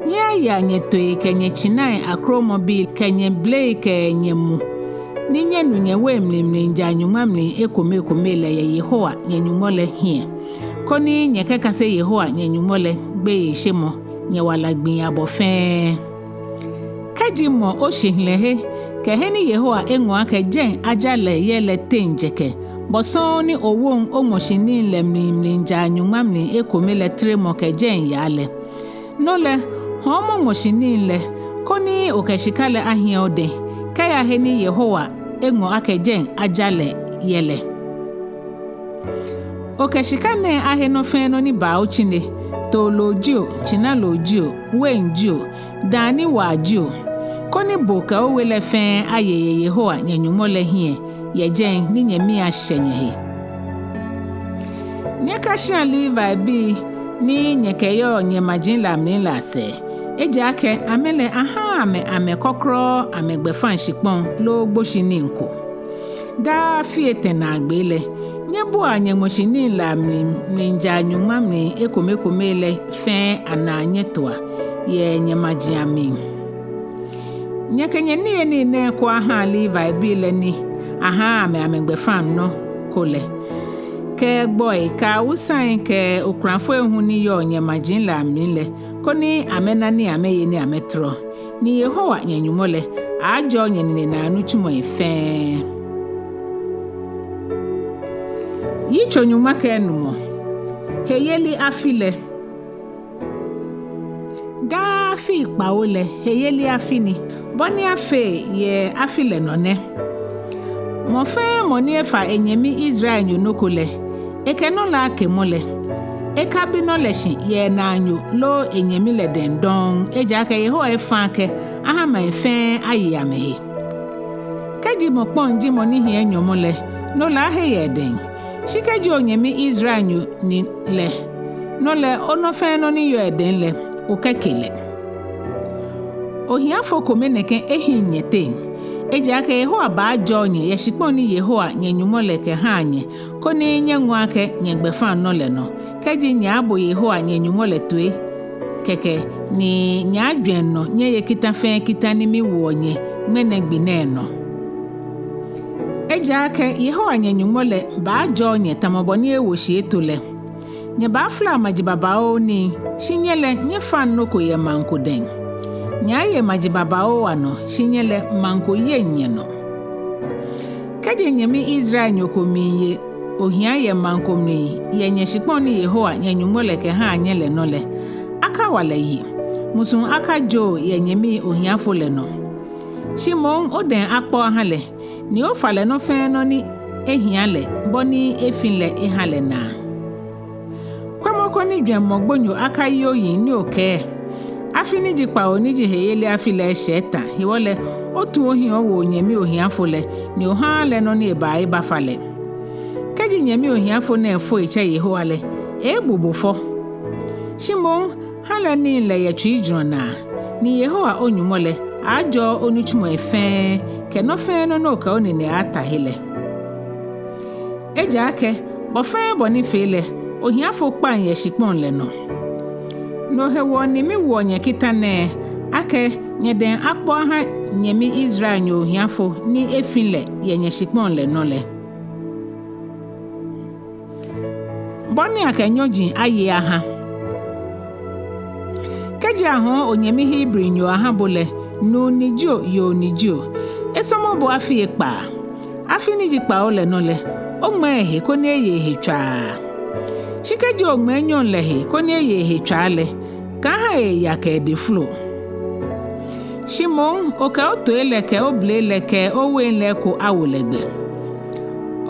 Nyɛyayea nyɛtooi kɛ nyɛtsinai akromɔbii kɛ nyɛblei kɛ nyɛmu, ni nyɛnu nyɛwei mli mlijaa nyɔŋma mli ekome ekome lɛ yɛ Yehowa nyɛ-Nyɔŋmɔ lɛ hiɛ, koni nyɛkɛkase Yehowa nyɛ-Nyɔŋmɔ lɛ gbeyeishemɔ nyɛwala gbii abɔ fɛɛ. Kɛji mɔ oshihilɛhe kɛ he ni Yehowa eŋɔ akɛ jɛi aja lɛ yɛ lɛ teŋ jɛkɛ, bɔ sɔŋŋ ni owoŋ oŋmɔshinii lɛ mli mlijaa nyɔŋma mli ekome lɛ tremɔ kɛ jɛi yaa lɛ. No lɛ, hɔɔmɔ ŋmɔshinii lɛ, koni okɛ shika lɛ ahiɛ odɛŋ kɛya he ni Yehowa eŋɔ akɛ jɛi aja lɛ yɛ lɛ. Okɛ shika nɛɛ ahe nɔ fɛɛ nɔ ni baa otsine, too loo jio, tsina loo jio, wein jio, daa ni waa jio, koni bo kɛ owe lɛ fɛɛ aye yɛ Yehowa nyɛ Nyɔŋmɔ lɛ hiɛ, yɛ jɛi ni nyɛmii ashɛ nyɛhe. Nyɛkashia Levibii ni nyɛkɛyɔɔ nyɛmaji lɛ amli lɛ asɛɛ, ejaakɛ amɛ lɛ ahaa amɛ amɛkɔkɔlɔɔ amɛgbɛfaŋ shikpɔŋ loo gboshinii ko. Daa afi etɛ naagbee lɛ, nyɛbuaa nyɛŋmɔshinii lɛ amli mlijaa nyɔŋma mli ekomekome lɛ fɛɛ anaa nyɛtoa yɛ nyɛmaji amli. Nyɛkɛ nyɛniyenii nɛɛ eko ahaa Levibii lɛ ni ahaa amɛ amɛgbɛfaŋnɔ ko lɛ, kɛ gbɔi kɛ awusai kɛ okulafoi hu ni yɔɔ nyɛmaji lɛ amli lɛ, koni amɛna nii amɛye ni amɛtɔrɔ. Ni Yehowa nyɛ Nyɔŋmɔ lɛ aaajɔɔ nyɛnine naa nitsumɔi fɛɛ. Yitso nyɔŋma kɛ enumɔ. Heyeli afi lɛ. Daa afi kpawo lɛ, heyeli afi ni. Bɔ ni afee yɛ afi lɛ nɔ nɛ: Mɔ fɛɛ mɔ ni efa enyɛmi Israelnyo nɔ ko lɛ, ekɛ nɔ lɛ akemɔ lɛ, ekabi nɔ lɛ shi yɛ enaanyo loo enyɛmi lɛ dɛŋ dɔŋŋ, ejaakɛ Yehowa efa akɛ aha maŋ fɛɛ aye amɛhe. Kɛji mɔ kpɔŋ ji mɔ ni hiɛ nyɔmɔ lɛ, no lɛ ahe yɛ edɛŋ. Shi kɛji onyɛmi Israelnyo ni lɛ, no lɛ onɔ fɛɛ nɔ ni yɔɔ edɛŋ lɛ, okɛke lɛ. Ohiafo kome nɛkɛ ehiŋ nyɛteŋ, ejaakɛ Yehowa baajɔɔ nyɛ yɛ shikpɔŋ ni Yehowa nyɛ Nyɔŋmɔ lɛ kɛhaa nyɛ, koni nyɛŋɔ akɛ nyɛgbɛfaŋnɔ lɛ nɔ, kɛji nyɛaabo Yehowa nyɛ Nyɔŋmɔ lɛ toi kɛkɛ, ni nyɛaajwɛŋ nɔ nyɛye kita fɛɛ kita ni miwoɔ nyɛ ŋmɛnɛ gbi nɛɛ nɔ. Ejaakɛ Yehowa nyɛ Nyɔŋmɔ lɛ baajɔɔ nyɛ tamɔ bɔ ni ewo shi eto lɛ. Nyɛbaafla maji babaoo nii, shi nyɛ lɛ nyɛfaŋ nɔ ko yɛ maŋ ko dɛŋ. Nyɛaaye maji babaoo anɔ, shi nyɛ lɛ maŋ ko yeŋ nyɛnɔ. Kɛji nyɛmi Israelnyo ko miiye ohia yɛ maŋ ko mli yɛ nyɛshikpɔŋ ni Yehowa nyɛ Nyɔŋmɔ lɛ kɛhaa nyɛ lɛ nɔ lɛ, akawa lɛ yi. Musuŋ akajoo yɛ nyɛmi ohiafo lɛ nɔ. Shi moŋ odɛŋ akpɔ aha lɛ, ni ofa lɛ nɔ fɛɛ nɔ ni ehia lɛ bɔ ni efi lɛ eha lɛ naa. Kwɛmɔ koni jwɛŋmɔ gbonyo akayi oyiŋ ni okɛɛ: Afi ni ji kpawo ni ji heyeli afi lɛ eshɛ eta, hewɔ lɛ otu ohiɛ owo onyɛmi ohiafo lɛ, ni ohaaa lɛ nɔ ni eba ebafa lɛ. Kɛji nyɛmi ohiafo nɛɛ foi etsɛ Yehowa lɛ, eeebu bo fɔ. Shi moŋ ha lɛ nii lɛ yɛ tsuijurɔ naa, ni Yehowa o-Nyɔŋmɔ lɛ aaajɔɔ onitsumɔi fɛɛ kɛ nɔ fɛɛ nɔ ni okɛ onine aaata he lɛ. Ejaakɛ bɔ fɛɛ bɔ ni fee lɛ, ohiafo kpaŋ yɛ shikpɔŋ lɛ nɔ. No hewɔ ni miwoɔ nyɛ kita nɛɛ, akɛ nyɛdɛŋ akpɔ aha nyɛmi Israelnyo ohiafo ni efi lɛ yɛ nyɛshikpɔŋ lɛ nɔ lɛ. Bɔ ni akɛ nyɔji aye aha. Kɛji ahɔɔ onyɛmi Hebrinyo aha bo lɛ, nuu ni jio, yoo ni jio, esɔmɔ bo afii ekpaa. Afi ni ji kpawo lɛ nɔ lɛ, oŋmɛɛ ehe koni eye ehe tswaa. Shi kɛji oŋmɛɛ nyɔŋ lɛ he koni eye ehe tswaa lɛ, kaaha eeya kɛ ede flo. Shi moŋ okɛ otoi lɛ kɛ oblee lɛ kɛ owein lɛ eko awo lɛ gbɛ.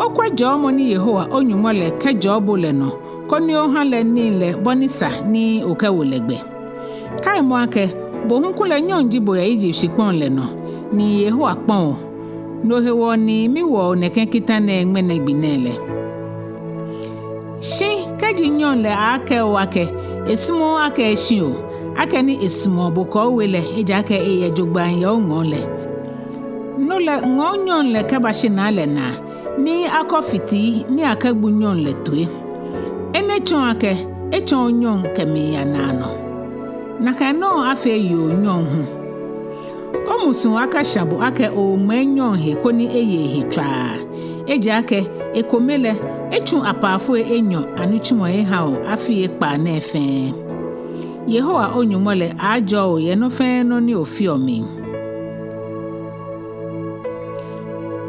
Okwɛ jɔɔmɔ ni Yehowa o-Nyɔŋmɔ lɛ kɛjɔɔ bo lɛ nɔ, koni oha lɛ nii lɛ bɔ ni sa ni okɛwo lɛ gbɛ. Kaimɔ akɛ bo hu kulɛ nyɔŋ ji bo yɛ Egypt shikpɔŋ lɛ nɔ, ni Yehowa kpɔ o. No hewɔ ni miwoɔ o nɛkɛ kita nɛɛ ŋmɛnɛ gbi nɛɛ lɛ. Shi kɛji nyɔŋ lɛ aaakɛɛ o akɛ esumɔɔɔ akɛ eshi o, akɛni esumɔɔ bo kɛ owe lɛ, ejaakɛ eyɛ jogbaŋŋ yɛ oŋɔɔ lɛ, no lɛ ŋɔɔ nyɔŋ lɛ kɛba shinaa lɛ naa, ni akɔ fitii ni akɛgbu nyɔŋ lɛ toi. Enɛ tsɔɔ akɛ etsɔ onyɔŋ kɛmiiya naanɔ. Nakai nɔŋŋ afee yoo nyɔŋ hu. Omusuŋ akasha bo akɛ oŋmɛɛ nyɔŋ he koni eye ehe tswaa. Ejaakɛ ekome lɛ, etsu apaafoi enyɔ anitsumɔ eha o afii ekpaa nɛɛ fɛɛ. Yehowa o-Nyɔŋmɔ lɛ aaajɔɔ o yɛ nɔ fɛɛ nɔ ni ofeɔ mli.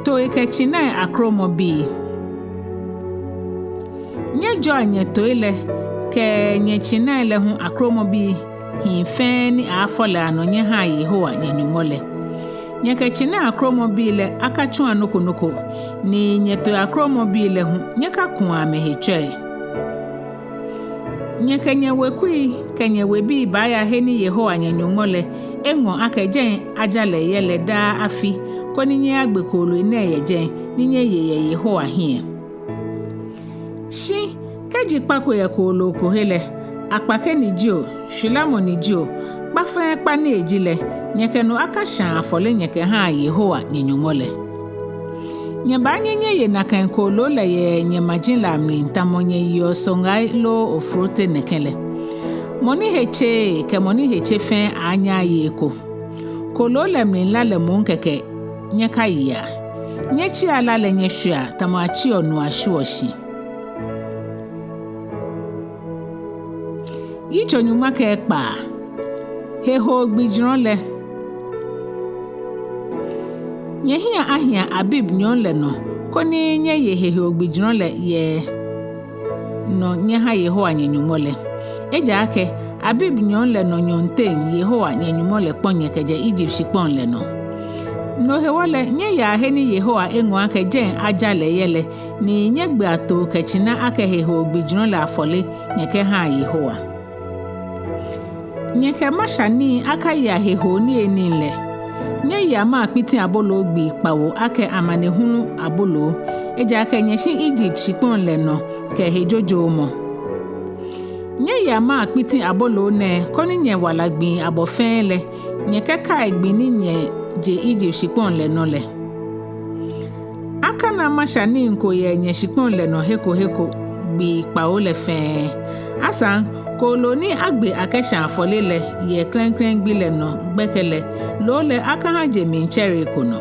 Tooi kɛ tsinai akromɔbii. Nyɛjɔa nyɛtooi lɛ kɛ nyɛtsinai lɛ hu akromɔbii hii fɛɛ ni aaafɔ lɛ anɔ nyɛhaa Yehowa nyɛ Nyɔŋmɔ lɛ. Nyɛkɛ tsinai akromɔbii lɛ akatsua nɔ ko nɔ ko, ni nyɛtooi akromɔbii lɛ hu nyɛkakua amɛhe tswɛi. Nyɛ kɛ nyɛwekui kɛ nyɛwebii baaya he ni Yehowa nyɛ Nyɔŋmɔ lɛ eŋɔ akɛ jɛi aja lɛ yɛ lɛ daa afi, koni nyɛyagbe kooloi nɛɛ yɛ jɛi, ni nyɛye yɛ Yehowa hiɛ. Shi kɛji kpa ko yɛ kooloo ko he lɛ, akpake ni jio, shwilamɔ ni jio, kpa fɛɛ kpa ni eji lɛ, nyɛkɛ no akashã afɔle nyɛkɛhaa Yehowa nyɛ Nyɔŋmɔ lɛ. Nyɛbaanyɛ nyɛye nakai kooloo lɛ yɛ nyɛmaji lɛ amli tamɔ nyɛyeɔ soŋai loo ofrote nɛkɛ lɛ. Mɔ ni he tseee kɛ mɔ ni he tse fɛɛ aaanyɛ aye eko. Kooloo lɛ mli la lɛ moŋ kɛkɛ nyɛkayea. Nyɛtsia la lɛ nyɛshwiea tamɔ atsiɔ nu ashwieɔ shi. Yitso nyɔŋma kɛ ekpaa. Hehoo gbijurɔ lɛ. Nyɛhiɛ ahia Abib nyɔɔŋ lɛ nɔ, koni nyɛye hehoo gbijurɔ lɛ yɛ nɔ nyɛha Yehowa nyɛ Nyɔŋmɔ lɛ. Ejaakɛ Abib nyɔɔŋ lɛ nɔ nyɔɔŋteŋ Yehowa nyɛ Nyɔŋmɔ lɛ kpɔ nyɛ kɛjɛ Egypt shikpɔŋ lɛ nɔ. No hewɔ lɛ, nyɛyaa he ni Yehowa eŋɔ akɛ jɛi aja lɛ yɛ lɛ, ni nyɛgbea too kɛ tsina akɛ hehoo gbijurɔ lɛ afɔle nyɛkɛhaa Yehowa. Nyɛkɛ masha nii akayea hehoo niyenii lɛ. Nyɛyea maakpiti aboloo gbii kpawo akɛ amanehulu aboloo, ejaakɛ nyɛshi Egypt shikpɔŋ lɛ nɔ kɛ hejojoomɔ. Nyɛyea maakpiti aboloo nɛɛ, koni nyɛwala gbii abɔ fɛɛ lɛ, nyɛkɛkai gbi ni nyɛje Egypt shikpɔŋ lɛ nɔ lɛ. Akana masha nii ko yɛ nyɛshikpɔŋ lɛ nɔ he ko he ko gbii kpawo lɛ fɛɛ. Asaŋ, kooloo ni agbe akɛshã afɔle lɛ yɛ klɛŋklɛŋ gbi lɛ nɔ gbɛkɛ lɛ, loo lɛ akaha je mli tsɛre ko nɔ.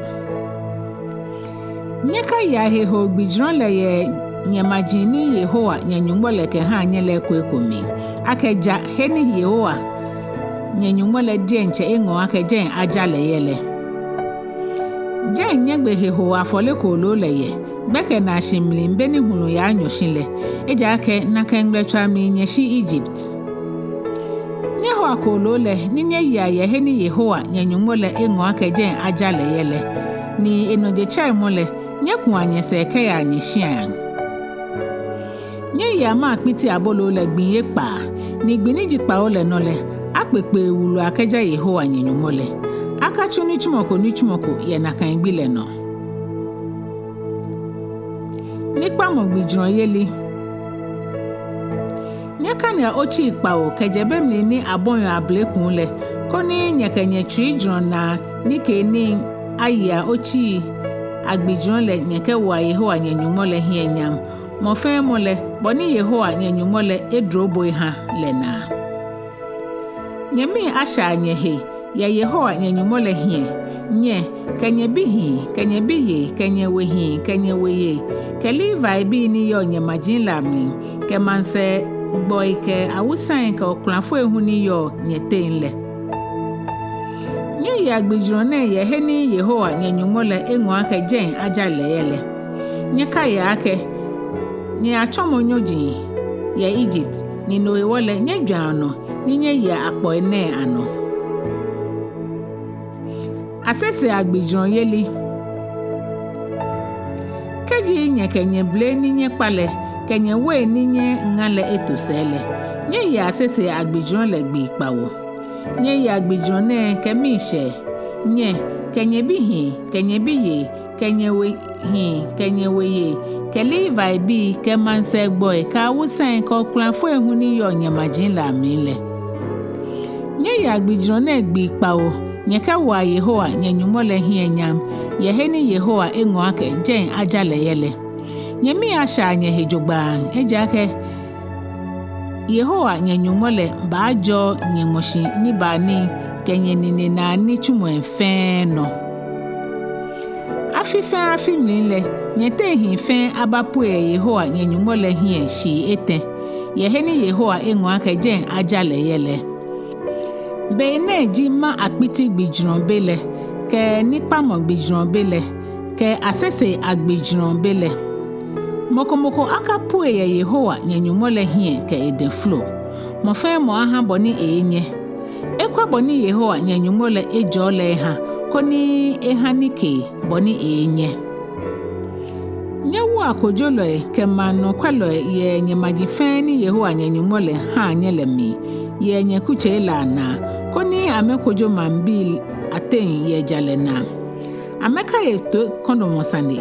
Nyɛkayea hehoo gbijurɔ lɛ yɛ nyɛmaji ni Yehowa nyɛ Nyɔŋmɔ lɛ kɛha nyɛ lɛ ekoeko mli, akɛ ja he ni Yehowa nyɛ Nyɔŋmɔ lɛ diɛŋtsɛ eŋɔ akɛ jɛi aja lɛ yɛ lɛ. Jɛi nyɛgbe hehoo afɔle kooloo lɛ yɛ, gbɛkɛ naashi mli be ni hulu yaanyɔ shi lɛ, ejaakɛ nakai ŋmɛlɛtswaa mli nyɛshi Egypt. Nyɛhoa kooloo lɛ ni nyɛyea yɛ he ni Yehowa nyɛ Nyɔŋmɔ lɛ eŋɔ akɛ jɛi aja lɛ yɛ lɛ, ni enɔ jetsɛremɔ lɛ, nyɛkua nyɛsɛɛ kɛyaa nyɛshiai. Nyɛyea maakpiti aboloo lɛ gbii ekpaa, ni gbi ni ji kpawo lɛ nɔ lɛ, akpekpee wulu akɛja Yehowa nyɛ Nyɔŋmɔ lɛ. Akatsu nitsumɔ ko nitsumɔ ko yɛ nakai gbi lɛ nɔ. Nikpamɔ gbijurɔyeli. Nyɛkanea otsii kpawo kɛjɛ be mli ni abɔiɔ ablekuu lɛ, koni nyɛkɛ nyɛtsui jurɔ naa nikeenii ayea otsii agbijurɔ lɛ nyɛkɛwoa Yehowa nyɛ Nyɔŋmɔ lɛ hiɛ nyam, mɔ fɛɛ mɔ lɛ bɔ ni Yehowa nyɛ Nyɔŋmɔ lɛ edroboi ha lɛ naa. Nyɛmii ashɛa nyɛhe yɛ Yehowa nyɛ Nyɔŋmɔ lɛ hiɛ, nyɛ kɛ nyɛbihii kɛ nyɛbiyei kɛ nyɛwehii kɛ nyɛweyei, kɛ Levibii ni yɔɔ nyɛmaji lɛ amli, kɛ maŋsɛɛ gbɔi kɛ awusai kɛ okulafoi hu ni yɔɔ nyɛteŋ lɛ. Nyɛyea gbijurɔ nɛɛ yɛ he ni Yehowa nyɛ Nyɔŋmɔ lɛ eŋɔ akɛ jɛi aja lɛ yɛ lɛ. Nyɛkaia akɛ nyɛyatsɔmɔ nyɔji yɛ Egypt, ni no hewɔ lɛ nyɛjwɛŋa nɔ ni nyɛyea akpɔi nɛɛ anɔ. Asesei agbijurɔyeli. Kɛji nyɛkɛ nyɛbele ni nyɛkpa lɛ kɛ nyɛwei ni nyɛŋa lɛ eto sɛɛ lɛ, nyɛyea asesei agbijurɔ lɛ gbii kpawo. Nyɛyea gbijurɔ nɛɛ kɛ miishɛɛ, nyɛ kɛ nyɛbihii kɛ nyɛbiyei kɛ nyɛwehii kɛ nyɛweyei kɛ Levibii kɛ maŋsɛɛ gbɔi kɛ awusai kɛ okulafoi hu ni yɔɔ nyɛmaji lɛ amli lɛ. Nyɛyea gbijurɔ nɛɛ gbii kpawo nyɛkɛwoa Yehowa nyɛ Nyɔŋmɔ lɛ hiɛ nyam yɛ he ni Yehowa eŋɔ akɛ jɛi aja lɛ yɛ lɛ. Nyɛmii ashɛa nyɛhe jogbaŋŋ, ejaakɛ Yehowa nyɛ Nyɔŋmɔ lɛ baajɔɔ nyɛŋmɔshi nibaanii kɛ nyɛnine naa nitsumɔi fɛɛ nɔ. Afi fɛɛ afi mli lɛ, nyɛteŋ hii fɛɛ abapue yɛ Yehowa nyɛ Nyɔŋmɔ lɛ hiɛ shii etɛ, yɛ he ni Yehowa eŋɔ akɛ jɛi aja lɛ yɛ lɛ. Bei nɛɛ ji maakpiti gbijurɔ be lɛ, kɛ nikpamɔ gbijurɔ be lɛ, kɛ asesei agbijurɔ be lɛ. Mɔ ko mɔ ko akapue yɛ Yehowa nyɛ Nyɔŋmɔ lɛ hiɛ kɛ edɛŋ flo. Mɔ fɛɛ mɔ aha bɔ ni eeenyɛ. Ekwɛ bɔ ni Yehowa nyɛ Nyɔŋmɔ lɛ ejɔɔ lɛ eha, koni eha nikee bɔ ni eeenyɛ. Nyɛwoa kojolɔi kɛ maŋ nɔkwɛlɔi yɛ nyɛmaji fɛɛ ni Yehowa nyɛ-Nyɔŋmɔ lɛ haa nyɛ lɛ mli, yɛ nyɛkutsei lɛ anaa, koni amɛkojo maŋbii ateŋ yɛ jalɛ naa. Amɛkaye toikɔdɔmɔ sane,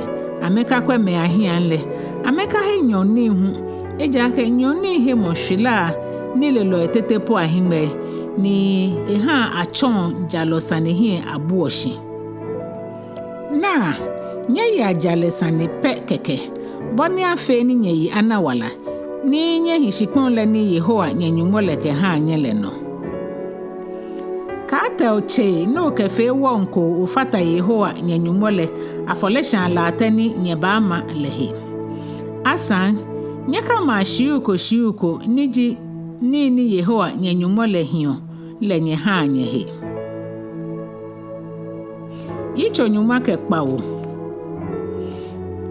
amɛkakwɛ mɛi ahiɛaŋ lɛ, amɛkahe nyɔɔŋnii hu, ejaakɛ nyɔɔŋnii hemɔ shwilaa nilelɔi tete po ahiŋmɛii, ni ehaa atsɔɔ jalɔ sane hiɛ abuɔ shi. Naa, nyɛyea jalɛ sane pɛ kɛkɛ, bɔ ni afee ni nyɛyi ana wala, ni nyɛhi shikpɔŋ lɛ ni Yehowa nyɛ-Nyɔŋmɔ lɛ kɛhaa nyɛ lɛ nɔ. Kaatɛo tsei ni okɛfee wɔŋ ko ofata Yehowa nyɛ-Nyɔŋmɔ lɛ afɔleshaa latɛ ni nyɛbaama lɛ he. Asaŋ, nyɛkamaa shiuu ko shiuu ko ni ji nii ni Yehowa nyɛ-Nyɔŋmɔ lɛ hiɔ lɛ nyɛhaa nyɛhe. Yitso nyɔŋma kɛ kpawo.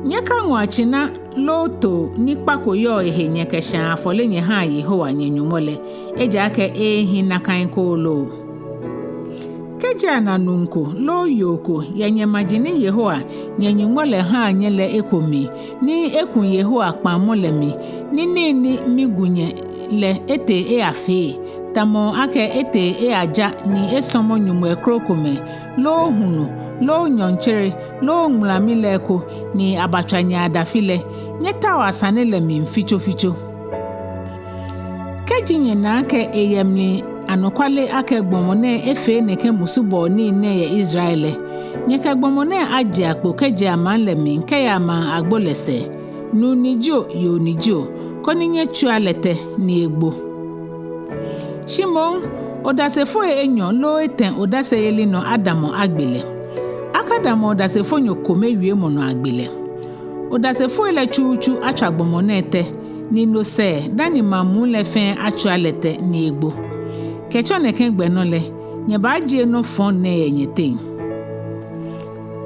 Nyɛkaŋɔa tsina loo too ni kpa ko yɔɔ ehe nyɛkɛshãa afɔle nyɛhaa Yehowa nyɛ-Nyɔŋmɔ lɛ, ejaakɛ eeehi nakai kooloo. Kɛji ana nuu ko loo yoo ko yɛ nyɛmaji ni Yehowa nyɛ-Nyɔŋmɔ lɛ haa nyɛ lɛ eko mli, ni eku Yehowa kpaŋmɔ lɛ mli, ni nii ni migu nyɛ lɛ etee eyafee, tamɔ akɛ etee eyaja ni esɔmɔ nyɔŋmɔi krokomɛi, loo hulu, loo nyɔɔŋtsere, loo ŋulamii lɛ eko, ni abatswa nyɛ adafi lɛ, nyɛtaoa sane lɛ mli fitsofitso. Kɛji nyɛna akɛ eyɛ mli anɔkwale akɛ gbɔmɔ nɛɛ efee nɛkɛ musubɔɔ nii nɛɛ yɛ Israel lɛ, nyɛkɛ gbɔmɔ nɛɛ ajea kpo kɛjea maŋ lɛ mli kɛyaa maŋ agbo lɛ sɛɛ, nuu ni jio, yoo ni jio, koni nyɛtswia lɛ tɛ ni egbo. Shi moŋ, odasefoi enyɔ loo etɛ odaseyeli nɔ adamɔ agbe lɛ. Akadamɔ odasefonyo kome wiemɔ nɔ agbe lɛ. Odasefoi lɛ tsutsu atswa gbɔmɔ nɛɛ tɛ, ni no sɛɛ dani maŋ muu lɛ fɛɛ atswia lɛ tɛ ni egbo. Kɛtsɔ nɛkɛ gbɛ nɔ lɛ, nyɛbaajie nɔ fɔŋ nɛɛ yɛ nyɛteŋ.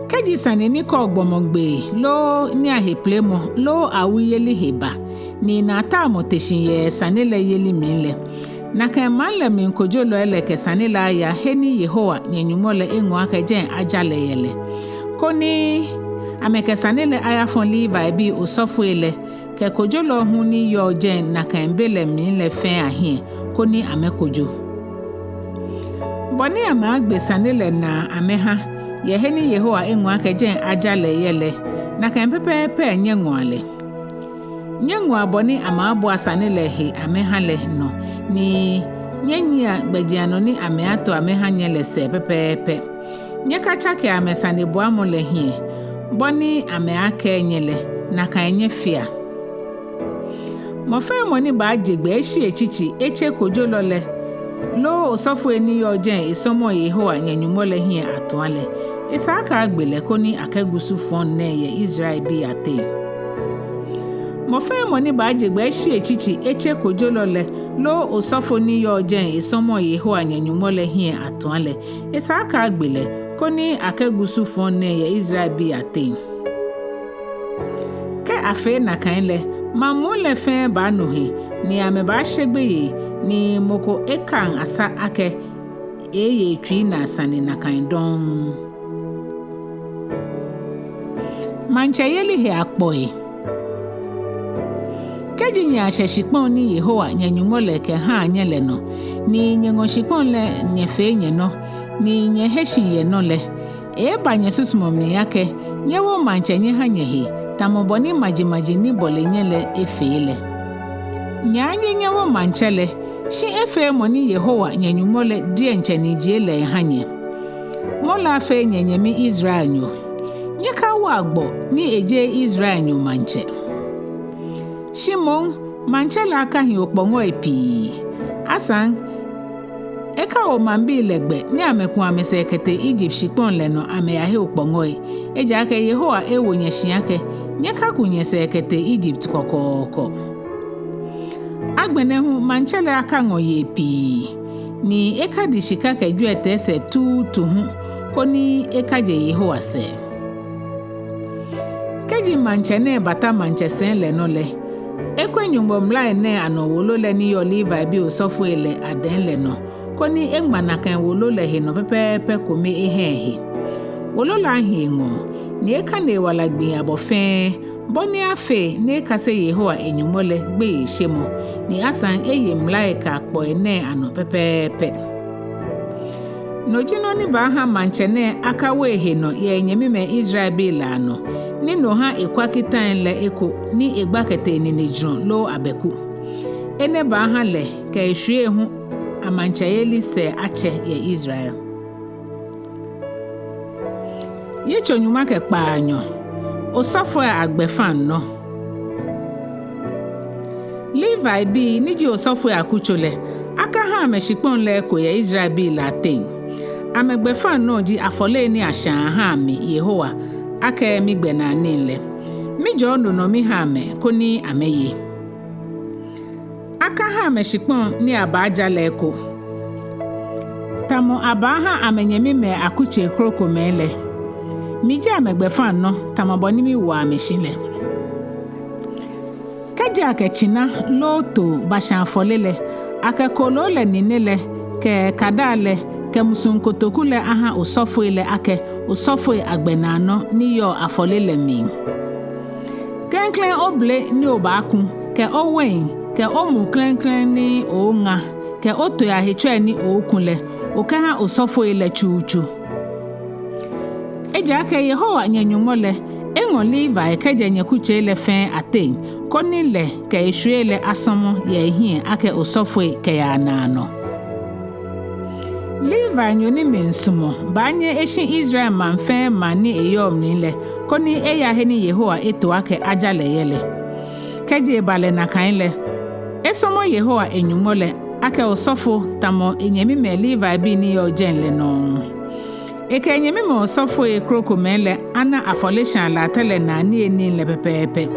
Kɛji sane ni kɔɔ gbɔmɔ gbee, loo nii ahe plemɔ, loo awuyeli he ba, ni naataamɔ te shi yɛ sane lɛ yeli mli lɛ, nakai maŋ lɛ mli kojolɔi lɛ kɛ sane lɛ aya he ni Yehowa nyɛ-Nyɔŋmɔ lɛ eŋɔɔ akɛ jɛi aja lɛ yɛ lɛ, koni amɛkɛ sane lɛ ayafɔ̃ Levibii osɔfoi lɛ kɛ kojolɔ hu ni yɔɔ jɛi nakai be lɛ mli lɛ fɛɛ ahiɛ, koni amɛkojo. Bɔ ni amɛaagbe sane lɛ naa amɛha yɛ he ni Yehowa eŋɔɔ akɛ jɛi aja lɛ yɛ lɛ, nakai pɛpɛɛpɛ nyɛŋɔa lɛ. Nyɛŋɔa bɔ ni amɛaabua sane lɛ he amɛha lɛ nɔ, ni nyɛnyiɛa gbɛjianɔ ni amɛaato amɛha nyɛ lɛ sɛɛ pɛpɛɛpɛ. Nyɛkatsakea amɛsanebuamɔ lɛ hiɛ, bɔ ni amɛaakɛɛ nyɛ lɛ, nakai nyɛfea. Mɔ fɛɛ mɔ ni baaje gbɛ eshi etsitsi etse kojolɔ lɛ loo osɔfoi ni yɔɔ jɛi esɔmɔɔ Yehowa nyɛ-Nyɔŋmɔ lɛ hiɛ atua lɛ, esa akɛ agbe lɛ koni akɛgusu fɔŋ nɛɛ yɛ Israelbii ateŋ. Mɔ fɛɛ mɔ ni baaje gbɛ eshi etsitsi etse kojolɔ lɛ loo osɔfo ni yɔɔ jɛi esɔmɔɔ Yehowa nyɛ-Nyɔŋmɔ lɛ hiɛ atua lɛ, esa akɛ agbe lɛ koni akɛgusu fɔŋ nɛɛ yɛ Israelbii ateŋ. Kɛ afee nakai lɛ, maŋ muu lɛ fɛɛ baanu he, ni amɛbaashe gbeyei, ni mɔ ko ekaŋ asa akɛ eeye etsui naa sane nakai dɔŋŋ. Maŋtsɛyeli he akpɔi. Kɛji nyɛyashɛ shikpɔŋ ni Yehowa nyɛ-Nyɔŋmɔ lɛ kɛhaa nyɛ lɛ nɔ, ni nyɛŋɔ shikpɔŋ lɛ nyɛfee nyɛnɔ, ni nyɛhe shi yɛ nɔ lɛ, eeba nyɛsusumɔ mli akɛ nyɛwo maŋtsɛ nyɛha nyɛhe, tamɔ bɔ ni majimaji ni bɔle nyɛ lɛ efee lɛ. Nyɛaanyɛ nyɛwo maŋtsɛ lɛ, shi efeee mɔ ni Yehowa nyɛ-Nyɔŋmɔ lɛ diɛŋtsɛ ni jie lɛ eha nyɛ. Mɔ lɛ afee nyɛnyɛmi Israelnyo. Nyɛkawoa gbɔ ni ejeee Israelnyo maŋtsɛ. Shi moŋ, maŋtsɛ lɛ akahi okpɔŋɔi pii. Asaŋ, ekawo maŋbii lɛ gbɛ ni amɛku amɛsɛɛ kɛtee Egypt shikpɔŋ lɛ nɔ amɛyahe okpɔŋɔi. Ejaakɛ Yehowa ewo nyɛ shi akɛ nyɛkaku nyɛsɛɛ kɛtee Egypt kɔkɔɔkɔ. Agbɛnɛ hu maŋtsɛ lɛ akaŋɔ yei pii, ni ekadi shika kɛ jwiɛtɛi sɛɛ tuutu hu, koni ekaje Yehowa sɛɛ. Kɛji maŋtsɛ nɛɛ bata maŋtsɛsɛi lɛ nɔ lɛ, ekwɛ Nyɔŋmɔ mlai nɛɛ anɔ wolo lɛ ni yɔɔ Levibii osɔfoi lɛ adɛŋ lɛ nɔ, koni eŋma nakai wolo lɛ he nɔ pɛpɛɛpɛ kome eha ehe. Wolo lɛ ahi eŋɔɔ, ni ekane ewala gbii abɔ fɛɛ, Bɔ ni afee ni ekase Yehowa e-Nyɔŋmɔ lɛ gbeyeishemɔ, ni asaŋ eye mlai kɛ akpɔi nɛɛ anɔ pɛpɛɛpɛ. No ji nɔ ni baaha maŋtsɛ nɛɛ akawo ehe nɔ yɛ enyɛmimɛi Israelbii lɛ anɔ, ni no ha ekwa kitai lɛ eko ni egba kɛtee eninejurɔ loo abɛku. Enɛ baaha lɛ kɛ eshwiei hu amaŋtsɛyeli sɛɛ atsɛ yɛ Israel. Yitso nyɔŋma kɛ kpaanyɔ. Osɔfoi agbɛfaŋnɔ. Levibii ni ji osɔfoi akutso lɛ, akaha amɛshikpɔŋ lɛ eko yɛ Israelbii lɛ ateŋ. Amɛgbɛfaŋnɔ ji afɔlei ni ashãa ahaa mi, Yehowa, akɛ migbɛnaa nii lɛ. Mijɔɔ no nɔ miha amɛ koni amɛye. Akaha amɛshikpɔŋ ni abaaja lɛ eko, tamɔ abaaha amɛnyɛmimɛi akutsei krokomɛi lɛ. Miji amɛgbɛfaŋnɔ tamɔ bɔ ni miwo amɛ shi lɛ. Kɛji akɛ tsina loo too bashã afɔle lɛ, akɛ kooloo lɛ nine lɛ kɛ kadaa lɛ kɛ musuŋ kotoku lɛ aha osɔfoi lɛ akɛ osɔfoi agbɛnaanɔ ni yɔɔ afɔle lɛ mli. Klɛŋklɛŋ obele ni obaaku, kɛ owein, kɛ omu klɛŋklɛŋ ni oŋa, kɛ otooi ahetsɔi ni oku lɛ, okɛha osɔfoi lɛ tsutsu. Ejaakɛ Yehowa nyɛ-Nyɔŋmɔ lɛ eŋɔ Levi kɛjɛ nyɛkutsei lɛ fɛɛ ateŋ, koni lɛ kɛ eshwiei lɛ asɔmɔ yɛ ehiɛ akɛ osɔfoi kɛyaa naanɔ. Levinyo ni mli sumɔ baanyɛ eshi Israel maŋ fɛɛ maŋ ni eyɔɔ mli lɛ, koni eya he ni Yehowa eto akɛ aja lɛ yɛ lɛ. Kɛji eba lɛ nakai lɛ, esɔmɔ Yehowa e-Nyɔŋmɔ lɛ akɛ osɔfo tamɔ enyɛmimɛi Levibii ni yɔɔ jɛi lɛ nɔŋŋ. Ekɛ enyɛmimɛi osɔfoi krokomɛi lɛ ana afɔleshaa latɛ lɛ naa niyenii lɛ pɛpɛɛpɛ.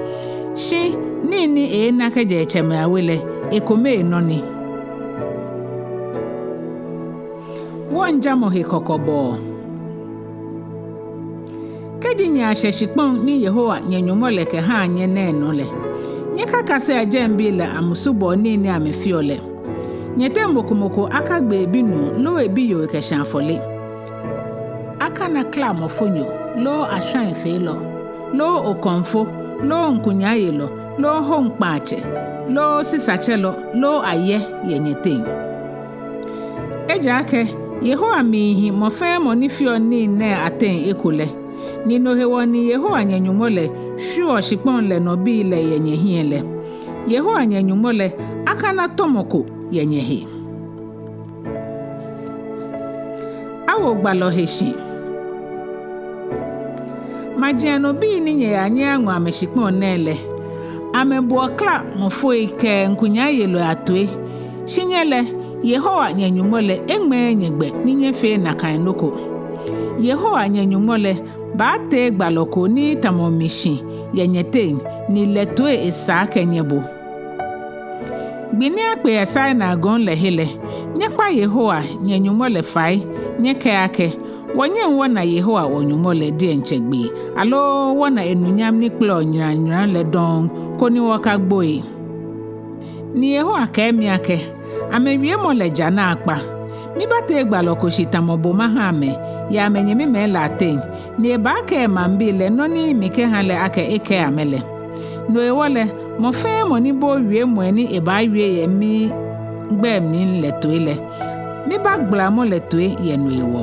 Shi nii ni eeena kɛjɛ etsɛmɛi awe lɛ, ekome nɔ ni. Wɔŋjamɔ he kɔkɔbɔɔ. Kɛji nyɛyashɛ shikpɔŋ ni Yehowa nyɛ-Nyɔŋmɔ lɛ kɛha nyɛ nɛɛ nɔ lɛ, nyɛkakasea jɛŋbii lɛ amusubɔɔ nii ni amɛfeɔ lɛ. Nyɛteŋ mɔ ko mɔ ko akagbe ebinuu loo ebiyoo ekɛshã afɔle. Akana klamɔfonyo loo ashwaifeelɔ loo okɔmfo loo ŋkunyaayelɔ loo hoŋkpaatsɛ loo sisatsɛlɔ loo ayɛ yɛ nyɛteŋ. Ejaakɛ Yehowa miihi mɔ fɛɛ mɔ ni feɔ nii nɛɛ ateŋ eko lɛ, ni no hewɔ ni Yehowa nyɛ-Nyɔŋmɔ lɛ shwieɔ shikpɔŋ lɛ nɔ bii lɛ yɛ nyɛhiɛ lɛ, Yehowa nyɛ-Nyɔŋmɔ lɛ akana tɔmɔ ko yɛ nyɛhe. Awo gbalɔ he shi. Maji anɔ bii ni nyɛyaa nyɛyaŋɔ amɛshikpɔŋ nɛɛ lɛ, amɛboɔ klamɔfoi kɛ ŋkunyaayelɔi atoi. Shi nyɛ lɛ, Yehowa nyɛ-Nyɔŋmɔ lɛ eŋmɛɛɛ nyɛgbɛ ni nyɛfee nakai nɔ ko. Yehowa nyɛ-Nyɔŋmɔ lɛ baatee gbalɔ ko ni tamɔ mi shi yɛ nyɛteŋ, ni lɛ toi esa akɛ nyɛbo. Gbi ni akpe yɛ Sinai gɔŋ lɛ he lɛ, nyɛkpa Yehowa nyɛ-Nyɔŋmɔ lɛ fai, nyɛkɛɛ akɛ, wɔnyɛŋ wɔna Yehowa wɔ-Nyɔŋmɔ lɛ diɛŋtsɛ gbee, aloo wɔna enunyam ni kpɛlɛɔ nyrannyran lɛ dɔŋŋ, koni wɔkagboi. Ni Yehowa kɛɛ mi akɛ, amɛwiemɔ lɛ ja naakpa. Mibaatee gbalɔ ko shi tamɔ bo maha amɛ yɛ amɛnyɛmimɛi lɛ ateŋ, ni ebaakɛɛ emaŋbii lɛ nɔ ni mikɛha lɛ akɛ ekɛɛ amɛ lɛ. No hewɔ lɛ, mɔ fɛɛ mɔ ni booo wiemɔi ni ebaawie yɛ migbɛi mli lɛ toi lɛ, mibaagbalamɔ lɛ toi yɛ no hewɔ.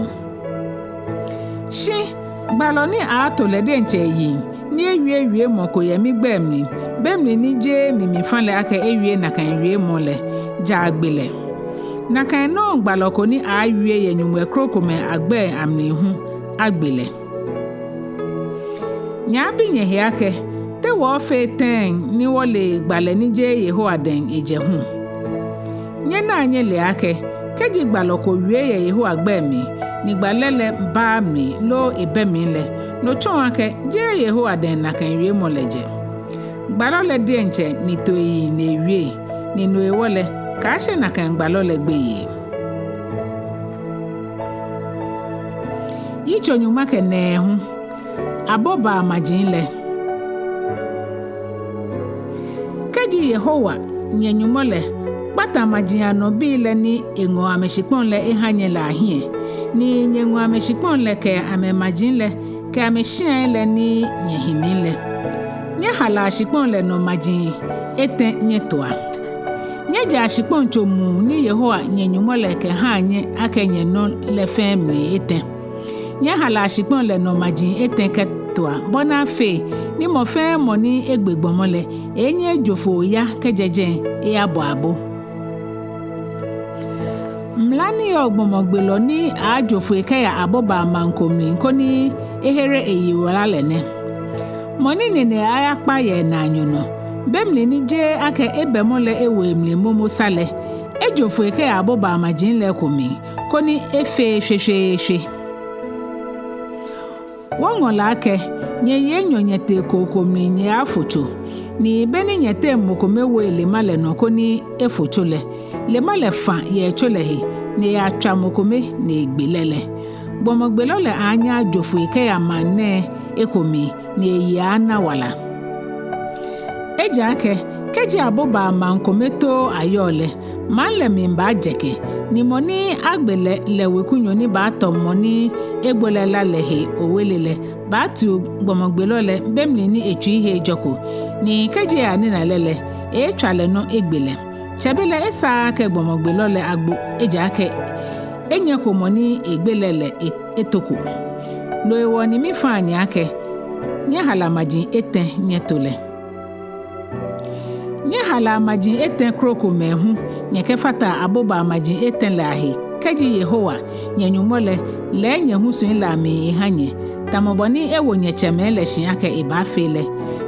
Shi gbalɔ ni aaato lɛ diɛŋtsɛ eyiŋ ni ewie wiemɔ ko yɛ migbɛi mli, be mli ni jeee mi mifa lɛ akɛ ewie nakai wiemɔ lɛ, ja agbe lɛ. Nakai nɔŋŋ gbalɔ ko ni aaawie yɛ nyɔŋmɔi krokomɛi agbɛi amli hu agbe lɛ. Nyɛyaabi nyɛhe akɛ, te wɔɔfee tɛŋŋ ni wɔle gbalɛ ni jeee Yehowa dɛŋ ejɛ hu? Nyɛnaa nyɛlea akɛ, kɛji gbalɔ ko wie yɛ Yehowa gbɛi mli, ni gbalɛ lɛ baaa mli loo ebɛ mli lɛ, no tsɔɔ akɛ jeee Yehowa dɛŋ nakai wiemɔ lɛ jɛ. Gbalɔ lɛ diɛŋtsɛ ni to eyiŋ ni ewie, ni no hewɔ lɛ, kaashe nakai gbalɔ lɛ gbeyei. Yitso nyɔŋma kɛ nɛɛhu. Abobaa maji lɛ. Kɛji Yehowa, nyɛ Nyɔŋmɔ lɛ, kpata maji anɔ bii lɛ ni eŋɔ amɛshikpɔŋ lɛ eha nyɛ lɛ ahiɛ, ni nyɛŋɔ amɛshikpɔŋ lɛ kɛ amɛmaji lɛ kɛ amɛshiai lɛ ni nyɛhi mli lɛ, Nyɛhalaa shikpɔŋ lɛ nɔ maji etɛ nyɛtoa. Nyɛjɛa shikpɔŋ tso muu ni Yehowa nyɛ Nyɔŋmɔ lɛ kɛha nyɛ akɛ nyɛnɔ lɛ fɛɛ mli etɛ. Nyɛhalaa shikpɔŋ lɛ nɔ maji etɛ kɛtoa, bɔ ni afee ni mɔ fɛɛ mɔ ni egbe gbɔmɔ lɛ, enyɛ ejo foi oya kɛjɛ jɛi eyabɔ abo. Mla ni yɔɔ gbɔmɔgbelɔ ni aaajo foi kɛya abobaa maŋ ko mli koni ehere eyiwala lɛ nɛ. Mɔ ni nine aaayakpa yɛ enaanyo nɔ, be mli ni jeee akɛ ebɛmɔ lɛ ewo emli momo sa lɛ, ejo foi kɛya abobaa maji lɛ eko mli, koni efee shweshweeshwe. Wɔŋɔ lɛ akɛ, nyɛyi enyɔ nyɛtee koo ko mli nyɛaafo tso, ni be ni nyɛteŋ mɔ kome wo elema lɛ nɔ koni efo tso lɛ, lema lɛ fã yɛ etso lɛ he, ni eyatswa mɔ kome ni egbe lɛ lɛ. Gbɔmɔgbelɔ lɛ aanyɛ ajo foi kɛya maŋ nɛɛ eko mli, ni eyi aaana wala. Ejaakɛ kɛji abobaa maŋ kome too ayɔɔ lɛ, maŋ lɛ mli baajɛkɛ, ni mɔ ni agbe lɛ lɛ wekunyo ni baatɔ mɔ ni egbo lɛ la lɛ he owele lɛ baatiu gbɔmɔgbelɔ lɛ be mli ni etsui he ejɔko, ni kɛji eyanina lɛ lɛ, eeetswa lɛ nɔ egbe lɛ. Tsɛbelɛ esaaa akɛ gbɔmɔgbelɔ lɛ agbo, ejaakɛ enyɛko mɔ ni egbe lɛ lɛ e- etoko. No hewɔ ni mifã nyɛ akɛ, nyɛhala maji etɛ nyɛto lɛ. Nyɛhala maji etɛ krokomɛi hu nyɛkɛfata abobaa maji etɛ lɛ ahe, kɛji Yehowa, nyɛ Nyɔŋmɔ lɛ, lɛɛ nyɛhusui lɛ amli eha nyɛ, tamɔ bɔ ni ewo nyɛtsɛmɛi lɛ shi akɛ ebaafee lɛ,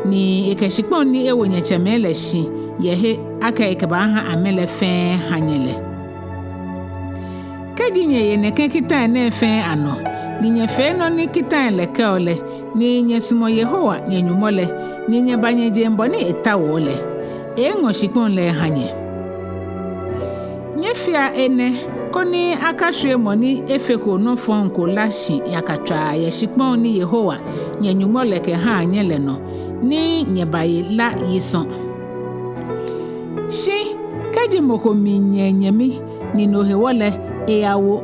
ni ekɛ shikpɔŋ ni ewo nyɛtsɛmɛi lɛ shi yɛ he akɛ ekɛbaaha amɛ lɛ fɛɛ ha nyɛ lɛ. Kɛji nyɛye nɛkɛ kitai nɛɛ fɛɛ anɔ, ni nyɛfee nɔ ni kitai lɛ kɛɔ lɛ, ni nyɛsumɔ Yehowa, nyɛ Nyɔŋmɔ lɛ, ni nyɛba nyɛjeŋ bɔ ni etaoɔ lɛ, eeeŋɔ shikpɔŋ lɛ eha nyɛ. Nyɛfea enɛ koni akashwie mɔ ni efeko nɔ fɔŋ ko la shi yakatswaa yɛ shikpɔŋ ni Yehowa, nyɛ Nyɔŋmɔ lɛ kɛha nyɛ lɛ nɔ, ni nyɛbaye la yisɔ. Shi kɛji mɔ ko miinyiɛ enyɛmi, ni no hewɔ lɛ eyawo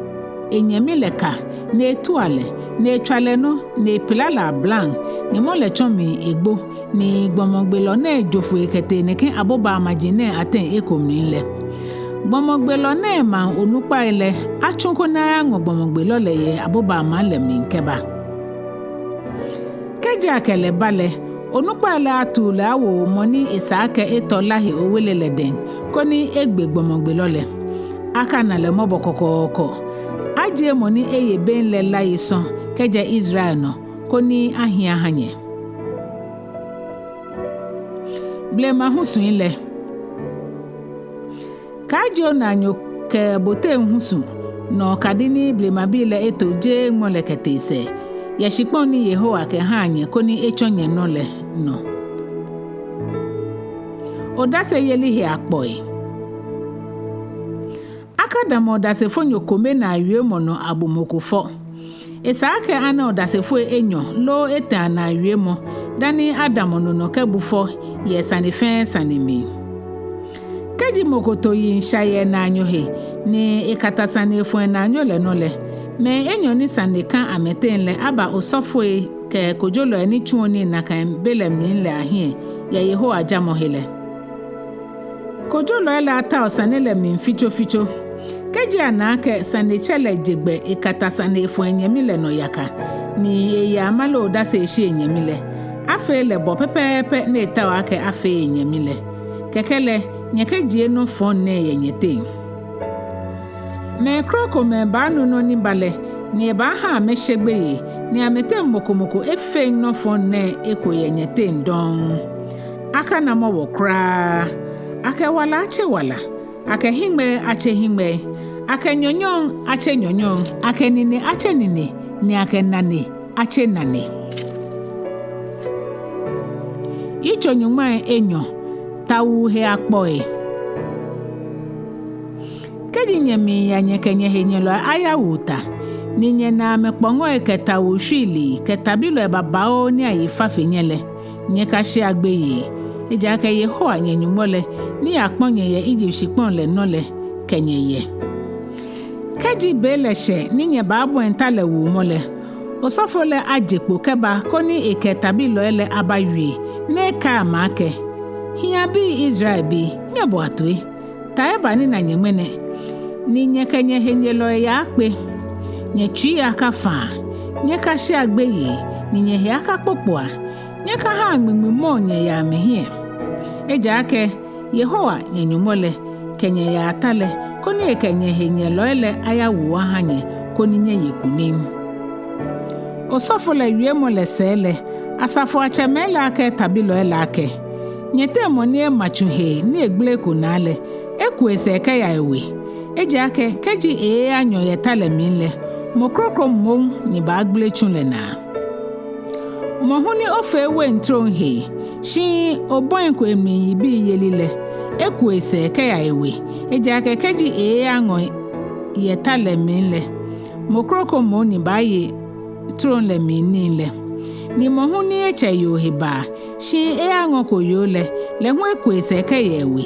enyɛmi lɛ ka, ni etua lɛ, ni etswa lɛ nɔ, ni epila lɛ ablaŋ, ni mɔ lɛ tsɔ mli egbo, ni gbɔmɔgbelɔ nɛɛ jo foi kɛtee nɛkɛ abobaa maji nɛɛ ateŋ eko mli lɛ, gbɔmɔgbelɔ nɛɛ maŋ onukpai lɛ atsu koni ayaŋɔ gbɔmɔgbelɔ lɛ yɛ abobaa maŋ lɛ mli kɛba. Kɛji akɛ lɛ ba lɛ, onukpai lɛ atuu lɛ awo mɔ ni esa akɛ etɔ la he owele lɛ dɛŋ, koni egbe gbɔmɔgbelɔ lɛ. Akana lɛ mɔbɔ kɔkɔɔkɔ. Ajie mɔ ni eye bem lɛ la yisɔ kɛjɛ Israel nɔ, koni ahi aha nyɛ. Blema husui lɛ. Kaajie onaanyo kɛ boteŋ husu nɔ okadi ni blemabii lɛ eto jeeŋmɔ lɛ kɛtee sɛɛ, yɛ shikpɔŋ ni Yehowa kɛha nyɛ koni etsɔ nyɛnɔ lɛ nɔ. Odaseyeli he akpɔi. Akadamɔ odasefonyo kome naawiemɔ nɔ abu mɔ ko fɔ. Esa akɛ ana odasefoi enyɔ loo etɛ anaawiemɔ dani adamɔ no nɔ kɛbu fɔ yɛ sane fɛɛ sane mli. Kɛji mɔ ko to yiŋ sha yɛ enaanyo he, ni ekata sane efɔ enaanyo lɛ nɔ lɛ, mɛi enyɔ ni sane ka amɛteŋ lɛ aba osɔfoi kɛ kojolɔi ni tsuɔ nii nakai be lɛ mli lɛ ahiɛ yɛ Yehowa jamɔ he lɛ. Kojolɔi lɛ atao sane lɛ mli fitsofitso. Kɛji ana akɛ sanetsɛ lɛ je gbɛ ekata sane efɔ enyɛmi lɛ nɔ yaka, ni eye amale odase eshi enyɛmi lɛ, afee lɛ bɔ pɛpɛɛpɛ ni etaoɔ akɛ afee enyɛmi lɛ. Kɛkɛ lɛ, nyɛkɛjie nɔ fɔŋ nɛɛ yɛ nyɛteŋ. Mɛi krokomɛi baanu nɔ ni ba lɛ, ni ebaaha amɛshe gbeyei, ni amɛteŋ mɔ ko mɔ ko efeŋ nɔ fɔŋ nɛɛ eko yɛ nyɛteŋ dɔŋŋ. Akana mɔbɔ kwraa. Akɛ wala atse wala, akɛ hiŋmɛi atse hiŋmɛi, akɛ nyɔnyɔŋ atse nyɔnyɔŋ, akɛ nine atse nine, ni akɛ nane atse nane. Yitso nyɔŋmai enyɔ. Tawuu he akpɔi. Kɛji nyɛmiiya nyɛkɛ nyɛhenyɛlɔi ayawu ta, ni nyɛna amɛkpɔŋɔi kɛ tawuu shwiilii kɛ tabilɔi babaoo ni ayi fa fe nyɛ lɛ, nyɛkashea gbeyei. Ejaakɛ Yehowa nyɛ Nyɔŋmɔ lɛ, ni yakpɔ nyɛ yɛ Egypt shikpɔŋ lɛ nɔ lɛ, kɛ nyɛ yɛ. Kɛji be lɛ shɛ ni nyɛbaabɔi ta lɛ wuumɔ lɛ, osɔfo lɛ aje kpo kɛba koni ekɛ tabilɔi lɛ abawie, ni ekɛɛ amɛ akɛ, Hiabii Israelbii, nyɛboa toi, ta eba ni ena nyɛ ŋmɛnɛ, ni nyɛkɛ nyɛhenyɛlɔi yaakpe. Nyɛtsuii akafaa, nyɛkashea gbeyei, ni nyɛhe akakpokpoa, nyɛkahaa ŋmiŋmi mɔɔ nyɛ yɛ amɛhiɛ. Ejaakɛ Yehowa nyɛ Nyɔŋmɔ lɛ kɛ nyɛ yaa ta lɛ, koni ekɛ nyɛhenyɛlɔi lɛ ayawu aha nyɛ, koni nyɛye kunim. Osɔfo lɛ wiemɔ lɛ sɛɛ lɛ, asafoiatsɛmɛi lɛ akɛɛ tabilɔi lɛ akɛ, Nyɛteŋ mɔ ni ema tsu hee ni egbleko naa lɛ, eku esɛɛ kɛya ewe. Ejaakɛ kɛji eeya nyɔ yɛ ta lɛ mli lɛ, mɔ kroko moŋ ni baagbele tsu lɛ naa. Mɔ hu ni ofee wein trom hee, shi obɔiko emli yibii yeli lɛ, eku esɛɛ kɛya ewe. Ejaakɛ kɛji eeya ŋɔ yɛ ta lɛ mli lɛ, mɔ kroko moŋ ni baaye trom lɛ mli nii lɛ. Ni mɔ hu ni etsɛ yoo he baa, shi eyaŋɔko yoo lɛ, lɛ hu eku esɛɛ kɛya ewe.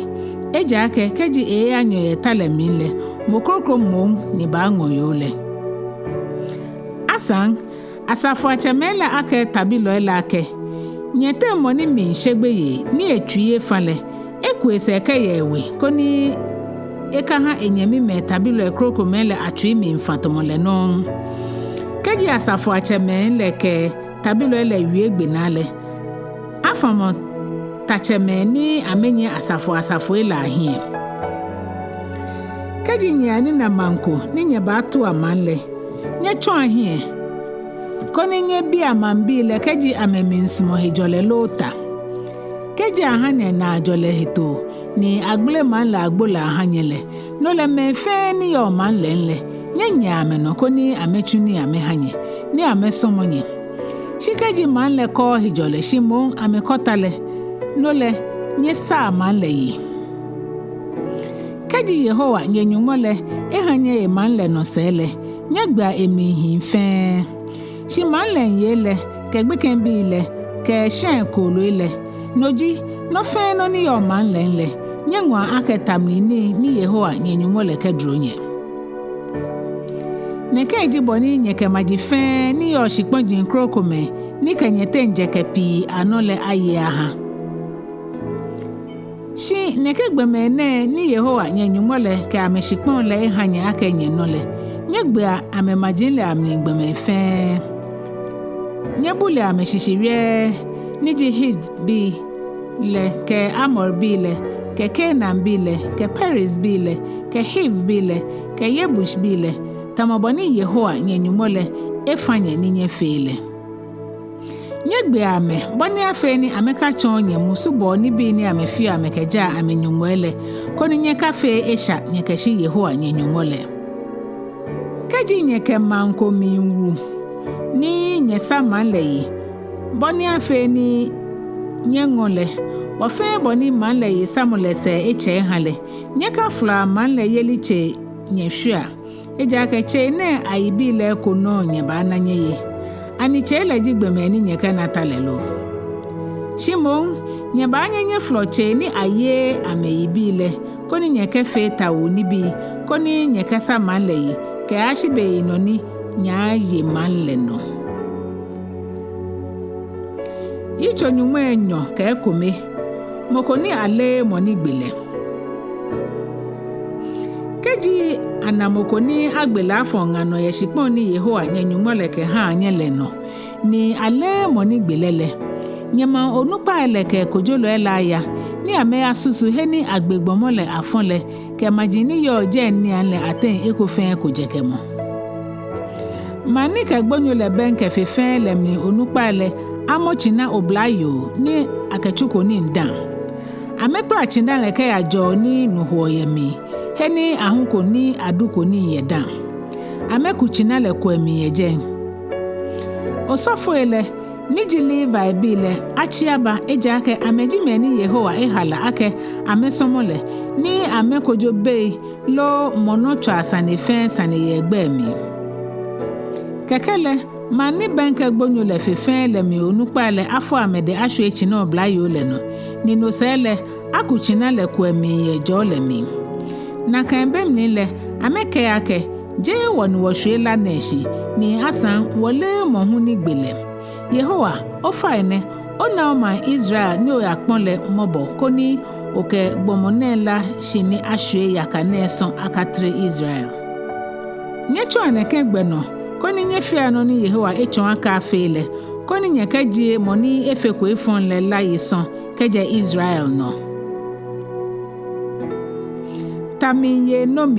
Ejaakɛ kɛji eeya nyɔ yɛ ta lɛ mli lɛ, mɔ kroko moŋ ni baaŋɔ yoo lɛ. Asaŋ, asafoiatsɛmɛi lɛ akɛɛ tabilɔi lɛ akɛ, Nyɛteŋ mɔ ni miishe gbeyei ni etsui efa lɛ, eku esɛɛ kɛya ewe, koni ekaha enyɛmimɛi tabilɔi krokomɛi lɛ atsui miifa tamɔ lɛ nɔŋŋ. Kɛji asafoiatsɛmɛi lɛ kɛ tabilɔi lɛ wie egbe naa lɛ, afamɔ tatsɛmɛi ni amɛnyiɛ asafo asafoi lɛ ahiɛ. Kɛji nyɛyanina maŋ ko ni nyɛbaatua maŋ lɛ, nyɛtsɔa hiɛ, koni nyɛbia maŋbii lɛ kɛji amɛmiisumɔ hejɔlɛ loo ta. Kɛji aha nyɛ naajɔlɛ hetoo, ni agbele maŋ lɛ agbo lɛ aha nyɛ lɛ, no lɛ mɛi fɛɛ ni yɔɔ maŋ lɛŋ lɛ, nyɛnyiɛ amɛnɔ koni amɛtsu nii amɛha nyɛ, ni amɛsɔmɔ nyɛ. Shi kɛji maŋ lɛ kɔɔɔ hejɔlɛ shi moŋ amɛkɔ ta lɛ, no lɛ nyɛsaa maŋ lɛ yi. Kɛji Yehowa nyɛ Nyɔŋmɔ lɛ eha nyɛye maŋ lɛ nɔ sɛɛ lɛ, nyɛgbea emli hii fɛɛ. Shi maŋ lɛŋ yei lɛ, kɛ gbekɛbii lɛ, kɛ shiai kooloi lɛ, no ji nɔ fɛɛ nɔ ni yɔɔ maŋ lɛŋ lɛ, nyɛŋɔa akɛ ta mli nii ni Yehowa nyɛ Nyɔŋmɔ lɛ kɛduro nyɛ. Nɛkɛ ji bɔ ni nyɛkɛ maji fɛɛ ni yɔɔ shikpɔji krokomɛi ni kɛ nyɛteŋ jɛ kɛ pii anɔ lɛ aye aha. Shi nɛkɛ gbɔmɛi nɛɛ ni Yehowa nyɛ Nyɔŋmɔ lɛ kɛ amɛshikpɔŋ lɛ eha nyɛ akɛ nyɛnɔ lɛ, nyɛgbea amɛmaji lɛ amli gbɔmɛi fɛɛ. Nyɛbulea amɛshishi wiɛɛ, ni ji Hitbii lɛ, kɛ Amorbii lɛ, kɛ Kanaanbii lɛ, kɛ Perizbii lɛ, kɛ Hivbii lɛ, kɛ Yebusbii lɛ, tamɔ bɔ ni Yehowa nyɛ Nyɔŋmɔ lɛ efa nyɛ ni nyɛfee lɛ. Nyɛgbea amɛ, bɔ ni afee ni amɛkatsɔɔ nyɛ musubɔɔ nibii ni amɛfeɔ amɛkɛjaa amɛnyɔŋmɔi lɛ, koni nyɛkafee esha nyɛkɛshi Yehowa nyɛ Nyɔŋmɔ lɛ. Kɛji nyɛkɛ maŋ ko miiwu ni nyɛsa maŋ lɛ yi, bɔ ni afee ni nyɛŋɔ lɛ, bɔ fɛɛ bɔ ni maŋ lɛ yisamɔ lɛ sɛɛ etsɛ eha lɛ, nyɛkafolɔa maŋ lɛ yeli tsei nyɛshwiea. Ejaakɛ tsei nɛɛ ayibii lɛ eko nɔŋŋ nyɛbaana nyɛye. Ani tsei lɛ ji gbɔmɛi ni nyɛkɛna ta lɛ lo? Shi moŋ, nyɛbaanyɛ nyɛfolɔ tsei ni ayeee amɛyibii lɛ, koni nyɛkɛfee tawuu nibii, koni nyɛkɛsa maŋ lɛ yi, kɛyashi beyinɔ ni nyɛaaye maŋ lɛ nɔ. Yitso nyɔŋmai enyɔ kɛ ekome. Mɔ ko ni aleee mɔ ni gbe lɛ. Kɛji ana mɔ ko ni agbe lɛ afɔ ŋa nɔ yɛ shikpɔŋ ni Yehowa nyɛ Nyɔŋmɔ lɛ kɛha nyɛ lɛ nɔ, ni aleee mɔ ni gbe lɛ lɛ, nyɛmaŋ onukpai lɛ kɛ kojolɔi lɛ aya, ni amɛyasusu he ni agbe gbɔmɔ lɛ afɔ lɛ, kɛ maji ni yɔɔ jɛi niiaŋ lɛ ateŋ eko fɛɛ eko jɛkɛmɔ. Maŋ ni kɛ gbonyo lɛ bɛŋkɛ fe fɛɛ lɛ mli onukpai lɛ amɔ tsina oblayoo ni akɛtsuko nii dã. Amɛkpala tsina lɛ kɛya jɔɔ ni nu hoɔ yɛ mli, he ni ahuko ni aduko nii yɛ dã. Amɛku tsina lɛ kuɔ mli yɛ jɛi. Osɔfoi lɛ, ni ji Levibii lɛ, atsi aba, ejaakɛ amɛji mɛi ni Yehowa ehala akɛ amɛsɔmɔ lɛ, ni amɛkojo bei loo mɔ nɔtswaa sane fɛɛ sane yɛ egbɛi mli. Kɛkɛ lɛ, maŋ ni bɛŋkɛ gbonyo lɛ fe fɛɛ lɛ mli onukpai lɛ afɔ amɛdɛŋ ashwie tsina oblayoo lɛ nɔ, ni no sɛɛ lɛ, aku tsina lɛ kuɔ mli yɛ jɔɔ lɛ mli. Nakai be mli lɛ, amɛkɛɛ akɛ, jeee wɔ ni wɔshwie la nɛɛ shi, ni asaŋ wɔleee mɔ hu ni gbe lɛ. Yehowa, ofainɛ, Ona omaŋ Israel ni oyakpɔ̃ lɛ mɔbɔ koni okɛ gbɔmɔ nɛɛ lá shi ni ashwie yaka nɛɛ sɔ̃ akatere Israel. Nyɛtsɔa nɛkɛ gbɛ nɔ koni nyɛfea nɔ ni Yehowa etsɔ̃ɔ akɛ afee lɛ, koni nyɛkɛjie mɔ ni efeko efɔŋ lɛ lá yi sɔ̃ kɛjɛ Israel nɔ. Ta mli ye nom.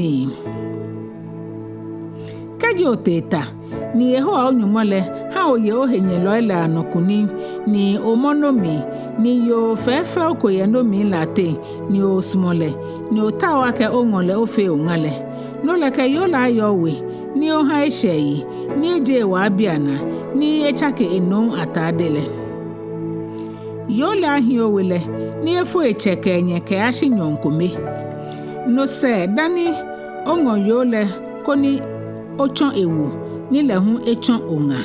Kɛji otee ta, ni Yehowa o-Nyɔŋmɔ lɛ ha oye ohenyɛlɔi lɛ anɔ kunim, ni omɔ nom, ni yoo fɛɛfɛo ko yɛ nom lɛ ateŋ, ni osumɔ lɛ, ni otaoɔ akɛ oŋɔ lɛ ofee oŋa lɛ, no lɛ kɛ yoo lɛ ayɛ owe, ni oha eshɛ eyi, ni ejie ewaa bianɛ, ni etsake enom atade lɛ. Yoo lɛ ahi owe lɛ, ni efo etsɛ kɛ enyɛ kɛyashi nyɔɔŋ kome. No sɛɛ dani oŋɔ yoo lɛ koni otsɔ ewu, ni lɛ hu etsɔ oŋa.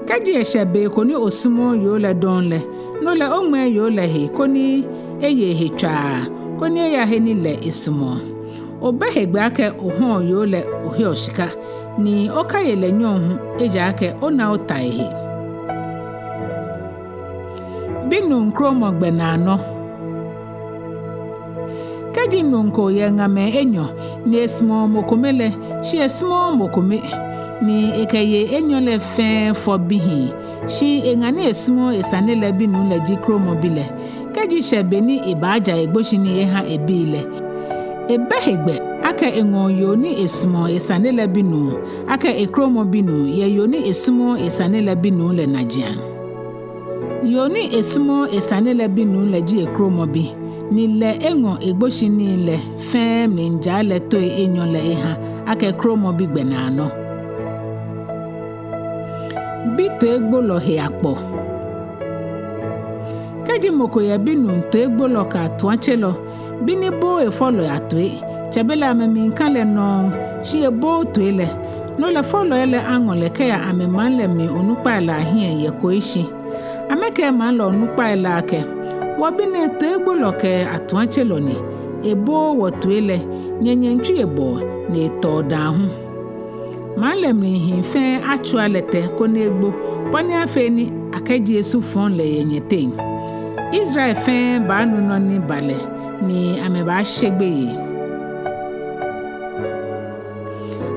Kɛji eshɛ be ko ni osumɔɔɔ yoo lɛ dɔŋŋ lɛ, no lɛ oŋmɛɛ yoo lɛ he koni eye ehe tswaa, koni eya he ni lɛ esumɔɔ. Obɛ hegbɛ akɛ ohɔɔ yoo lɛ oheɔ shika, ni okaye lɛ nyɔɔŋ hu, ejaakɛ ona ota ehe. Binuu kromɔ gbɛnaanɔ. Kɛji nuu ko yɛ ŋamɛi enyɔ, ni esumɔɔ mɔ kome lɛ, shi esumɔɔɔ mɔ kome, ni ekɛ yei enyɔ lɛ fɛɛ fɔ bihii, shi eŋa ni esumɔɔɔ esane lɛ binuu lɛ ji kromɔ bi lɛ, kɛji eshɛ be ni ebaaja egboshinii eha ebii lɛ, ebɛ hegbɛ akɛ eŋɔɔ yoo ni esumɔɔ esane lɛ binuu akɛ ekromɔ binuu yɛ yoo ni esumɔɔɔ esane lɛ binuu lɛ najiaŋ. Yoo ni esumɔɔɔ esane lɛ binuu lɛ ji ekromɔ bi, ni lɛ eŋɔ egboshinii lɛ fɛɛ mlijaa lɛ toi enyɔ lɛ eha akɛ kromɔ bi gbɛnaanɔ. Bi toigbolɔ he akpɔ. Kɛji mɔ ko yɛ binuu toigbolɔ kɛ atuatselɔ, bi ni booo efɔlɔi atoi, tsɛbelɛ amɛmiika lɛ nɔŋŋ, shi ebooo toi lɛ, no lɛ fɔlɔi lɛ aŋɔ lɛ kɛya amɛmaŋ lɛ mli onukpai lɛ ahiɛ yɛ koishi. Amɛkɛɛ maŋ lɛ onukpai lɛ akɛ, wɔbi nɛɛ toigbolɔ kɛ atuatselɔ ni, ebooo wɔtoi lɛ, nyɛnyɛŋtswi ebɔɔ, ni etɔɔ daa hu. Maŋ lɛ mli hii fɛɛ atsua lɛ tɛ koni egbo, bɔ ni afee ni akɛjie su fɔŋ lɛ yɛ nyɛteŋ. Israel fɛɛ baanu nɔ ni ba lɛ, ni amɛbaashe gbeyei.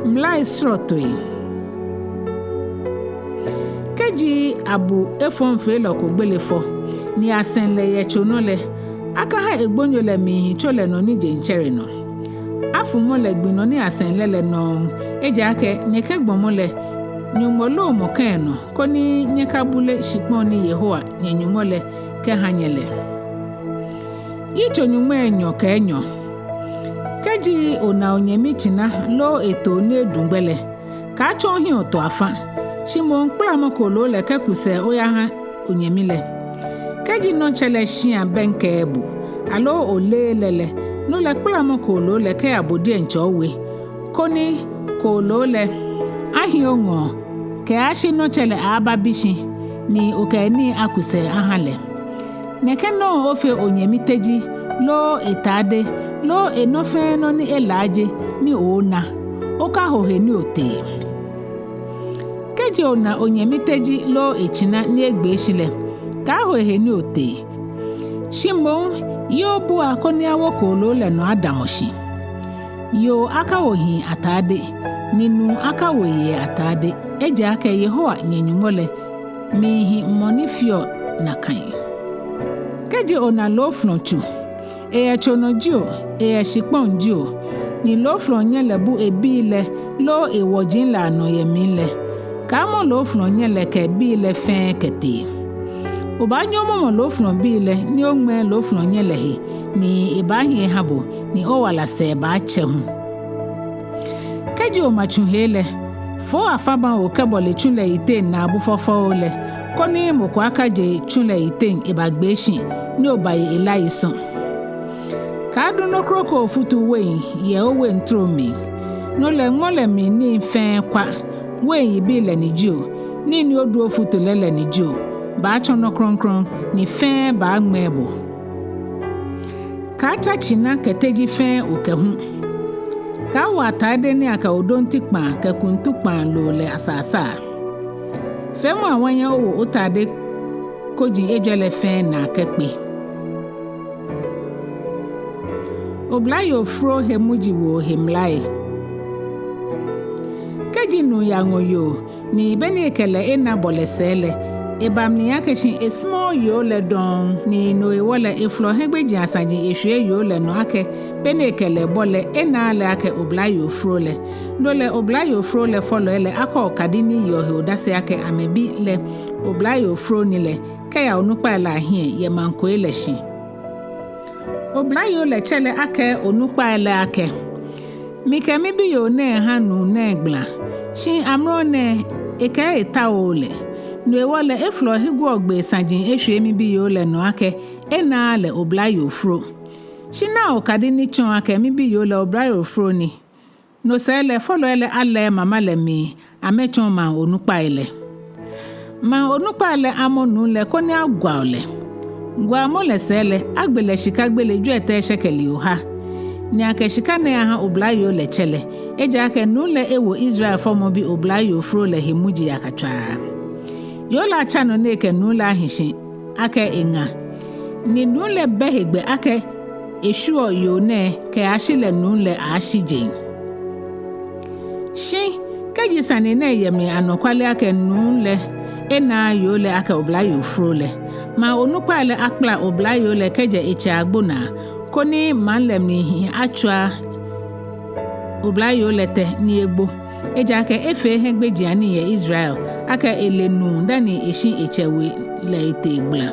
Mlai srɔtoi. Kɛji abu efɔŋfeelɔ ko gbele fɔ, ni asɛŋ lɛ yɛ tso nɔ lɛ, akaha egbonyo lɛ miihi tso lɛ nɔ ni jeŋ tsɛre nɔ. Afumɔ lɛ gbi nɔ ni asɛŋ lɛ lɛ nɔŋŋ, ejaakɛ nɛkɛ gbɔmɔ lɛ, Nyɔŋmɔ loomɔ kã enɔ, koni nyɛkabule shikpɔŋ ni Yehowa, nyɛ Nyɔŋmɔ lɛ, kɛha nyɛ lɛ. Yitso nyɔŋmai enyɔ kɛ enyɔ. Kɛji ona onyɛmi tsina loo etoo ni edu gbɛ lɛ, kaatsɔ ohiɛ oto afã, shi moŋ kplamɔ kooloo lɛ kɛku sɛɛ oyaha onyɛmi lɛ. Kɛji nɔtsɛ lɛ shĩa bɛŋkɛɛɛ bo, aloo oleee lɛ lɛ, no lɛ kplamɔ kooloo lɛ kɛya bo diɛŋtsɛ owe, koni kooloo lɛ ahi oŋɔɔ kɛyashi nɔtsɛ lɛ aaaba bi shi, ni okɛ enii aku sɛɛ aha lɛ. Nɛkɛ nɔŋŋ ofee onyɛmi teji, loo etaade, loo enɔ fɛɛ nɔ ni elaaje ni oona, okaho he ni otee. Kɛji ona onyɛmi teji loo etsina ni egbee shi lɛ, kaaho ehe ni otee. Shi moŋ, ye obua koni awo kooloo lɛ nɔ adamɔ shi. Yoo akawo hii ataade, ni nuu akawo yei ataade, ejaakɛ Yehowa nyɛ Nyɔŋmɔ lɛ miihi mɔ ni feɔ nakai. Kɛji ona loofɔlɔ tsu, eyɛ tso nɔ jio, eyɛ shikpɔŋ jio, ni loofɔlɔ nyɛ lɛ bu ebii lɛ loo ewɔji lɛ anɔ yɛ mli lɛ, kaamɔ loofɔlɔ nyɛ lɛ kɛ bii lɛ fɛɛ kɛtee. Obaanyɛ omɔmɔ loofɔlɔ bii lɛ ni oŋmɛɛ loofɔlɔ nyɛ lɛ he, ni ebaahi eha bo, ni owala sɛɛ baatsɛ hu. Kɛji oma tsu hee lɛ, fo afabaŋ okɛbɔle tsu lɛ yiteŋ naabu fɔfɔo lɛ, koni mɔ ko akaje tsu lɛ yiteŋ ebagbee shi, ni obaye elai sɔ̃. Kaadu nɔ kroko ofutu wein yɛ owein trom mli. No lɛ ŋmɔ lɛ mli nii fɛɛ kwa, wein yibii lɛ ni jio, nii ni odu ofutu lɛ lɛ ni jio, baatsɔ nɔ krɔŋkrɔŋ, ni fɛɛ baaŋmɛɛ bo. Kaatsa tsina kɛ teji fɛɛ okɛ hu. Kaawo ataade ni akɛ odonti kpaa kɛ kuntu kpaa loo lɛ asaasa. Feemɔ awanya owo otade koji ejwɛ lɛ fɛɛ naa kɛkpe. Oblayoo foro he muji woo he mlai. Kɛji nuu yaŋɔ yoo, ni be ni ekɛ lɛ ena bɔlɛ sɛɛ lɛ, eba mli akɛ shi esumɔɔɔ yoo lɛ dɔŋŋ, ni no hewɔ lɛ efolɔ hiɛgbejiaŋ saji eshwie yoo lɛ nɔ akɛ be ni ekɛ lɛ bɔlɛ enaaa lɛ akɛ oblayoo foro lɛ. No lɛ oblayoo foro lɛ fɔlɔi lɛ akɔ okadi ni yeɔ he odase akɛ amɛbi lɛ oblayoo foro ni lɛ kɛya onukpai lɛ ahiɛ yɛ maŋ koi lɛ shi. Oblayoo lɛ tsɛ lɛ akɛɛ onukpai lɛ akɛ: Mikɛ mibiyoo nɛɛ ha nuu nɛɛ gbala, shi amrɔ nɛɛ ekɛɛ etaooo lɛ. No hewɔ lɛ efolɔ he guɔ gbee saji eshwie mibiyoo lɛ nɔ akɛ enaaa lɛ oblayoo foro. Shi naa okadi ni tsɔɔ akɛ mibiyoo lɛ oblayoo foro ni. No sɛɛ lɛ fɔlɔi lɛ alɛɛ mama lɛ mli amɛtsɔɔ maŋ onukpai lɛ. Maŋ onukpai lɛ amɔ nuu lɛ koni agwao lɛ. Gwaomɔ lɛ sɛɛ lɛ agbe lɛ shika gbele jwiɛtɛi shɛkɛli oha, ni akɛ shika nɛɛ aha oblayoo lɛ tsɛ lɛ, ejaakɛ nuu lɛ ewo Israel fɔmɔbi oblayoo foro lɛ he muji yakatswaa. Yoo lɛ atsa nɔ ni ekɛ nuu lɛ ahi shi akɛ eŋa, ni nuu lɛ bɛ hegbɛ akɛ eshwieɔ yoo nɛɛ kɛyashi lɛ nuu lɛ aaashi jeŋ. Shi kɛji sane nɛɛ yɛ mli anɔkwale akɛ nuu lɛ enaaa yoo lɛ akɛ oblayoo foro lɛ, maŋ onukpai lɛ akpala oblayoo lɛ kɛjɛ etsɛ agbo naa, koni maŋ lɛ mli hii atswa oblayoo lɛ tɛ ni egbo. Ejaakɛ efee hiɛgbejianii yɛ Israel akɛ ele nuu dani eshi etsɛ we lɛ etee gbala.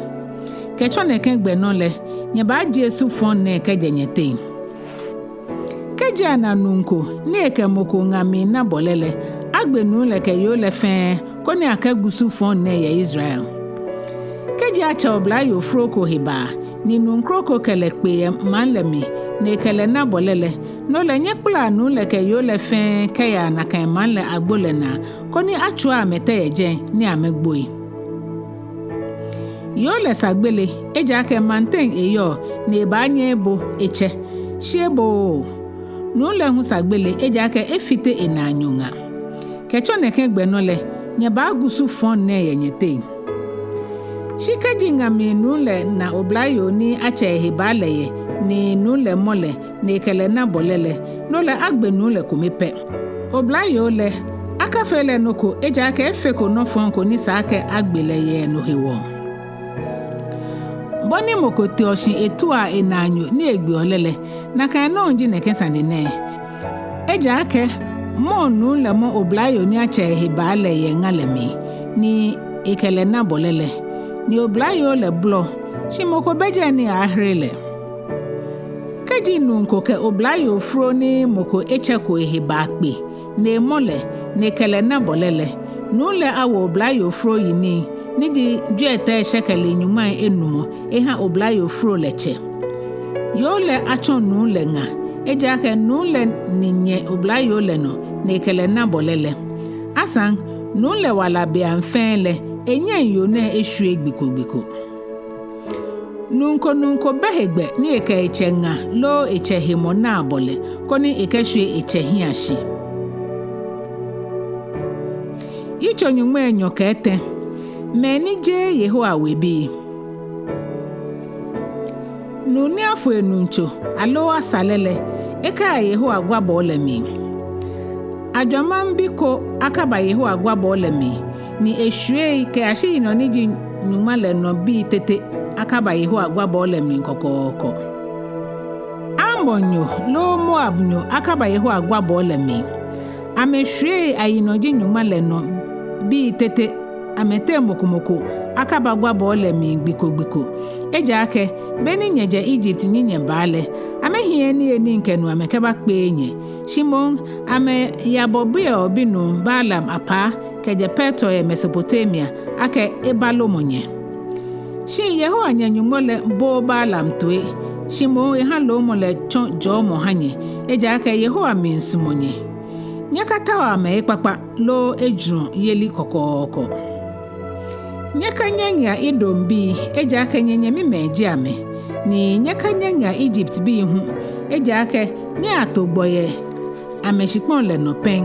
Kɛtsɔ nɛkɛ gbɛ nɔ lɛ, nyɛbaajie su fɔŋ nɛɛ kɛjɛ nyɛteŋ. Kɛji ana nuu ko ni ekɛ mɔ ko ŋa miina bɔlɛ lɛ, agbe nuu lɛ kɛ yoo lɛ fɛɛ koni akɛgu su fɔŋ nɛɛ yɛ Israel. Kɛji atsɛ oblayoo foro ko he baa, ni nuu kroko kɛ lɛ kpe yɛ maŋ lɛ mli, ni ekɛ lɛ na bɔlɛ lɛ, no lɛ nyɛkpalaa nuu lɛ kɛ yoo lɛ fɛɛ kɛyaa nakai maŋ lɛ agbo lɛ naa, koni atswia amɛ tɛ yɛ jɛi ni amɛgboi. Yoo lɛ sa gbele, ejaakɛ maŋteŋ eyɔɔ, ni ebaanyɛ ebo etsɛ, shi ebooo. Nuu lɛ hu sa gbele, ejaakɛ efite enaanyo ŋa. Kɛtsɔ nɛkɛ gbɛ nɔ lɛ, nyɛbaagu su fɔŋ nɛɛ yɛ nyɛteŋ. Shi kɛji ŋa mli nuu lɛ na oblayoo ni atsɛ ehe baa lɛ yɛ, ni nuu lɛ mɔ lɛ, ni ekɛ lɛ na bɔlɛ lɛ, no lɛ agbe nuu lɛ kome pɛ. Oblayoo lɛ, akafee lɛ nɔ ko, ejaakɛ efeko nɔ fɔŋ ko ni sa akɛ agbe lɛ yɛ no hewɔ. Bɔ ni mɔ ko teɔ shi etuaa enaanyo ni egbeɔ lɛ lɛ, nakai nɔŋŋ ji nɛkɛ sane nɛɛ. Ejaakɛ mɔɔ nuu lɛ mɔ oblayoo ni atsɛ ehe baa lɛ yɛ ŋa lɛ mli, ni ekɛ lɛ na bɔlɛ lɛ, ni oblayoo lɛ bolɔ, shi mɔ ko bɛ jɛi ni aaahere lɛ. Kɛji nuu ko kɛ oblayoo foro ni mɔ ko etsɛko ehe baa kpe, ni emɔ lɛ, ni ekɛ lɛ na bɔlɛ lɛ, nuu lɛ awo oblayoo foro yinii, ni ji jwiɛtɛi shɛkɛli nyɔŋmai enumɔ, eha oblayoo foro lɛ tsɛ. Yoo lɛ atsɔ nuu lɛ ŋa, ejaakɛ nuu lɛ ni nyɛ oblayoo lɛ nɔ, ni ekɛ lɛ na bɔlɛ lɛ. Asaŋ, nuu lɛ wala beiaŋ fɛɛ lɛ, enyɛŋ yoo nɛɛ eshwie gbi ko gbi ko. Nuu ko nuu ko bɛ hegbɛ ni ekɛ etsɛ ŋa loo etsɛ hemɔ naa bɔlɛ, koni ekɛshwie etsɛ hiɛ shi. Yitso nyɔŋmai enyɔ kɛ etɛ. Mɛi ni jeee Yehowa webii. Nuu ni afo enuŋtso aloo asa lɛ lɛ, ekaia Yehowa gwabɔɔ lɛ mli. Ajwamaŋbi ko akaba Yehowa gwabɔɔ lɛ mli, ni eshwiei kɛyashi yinɔ ni ji nyɔŋma lɛ nɔ bii tete akaba Yehowa gwabɔɔ lɛ mli kɔkɔɔkɔ. Amonnyo loo Moabnyo akaba Yehowa gwabɔɔ lɛ mli. Amɛshwiei ayinɔ ji nyɔŋma lɛ nɔ bii tete, amɛteŋ mɔ ko mɔ ko akaba gwabɔɔ lɛ mli gbi ko gbi ko. Ejaakɛ be ni nyɛjɛ Egypt ni nyɛba lɛ, amɛhiɛɛɛ niyenii kɛ nu amɛkɛbakpeee nyɛ. Shi moŋ amɛyabɔ Beor binuu Balaam apaa kɛjɛ Petor yɛ Mesopotamia akɛ ebalomɔ nyɛ. Shi Yehowa nyɛ Nyɔŋmɔ lɛ booo Balaam toi, shi moŋ eha loomɔ lɛ tsɔ jɔɔmɔ ha nyɛ, ejaakɛ Yehowa miisumɔ nyɛ. Nyɛkataoa amɛ ekpakpa loo ejurɔyeli kɔkɔɔkɔ. Nyɛkanyɛŋea Edombii, ejaakɛ nyɛnyɛmimɛi ji amɛ, ni nyɛkanyɛŋea Egyptbii hu, ejaakɛ nyɛyato gbɔ yɛ amɛshikpɔŋ lɛ nɔ pɛŋ.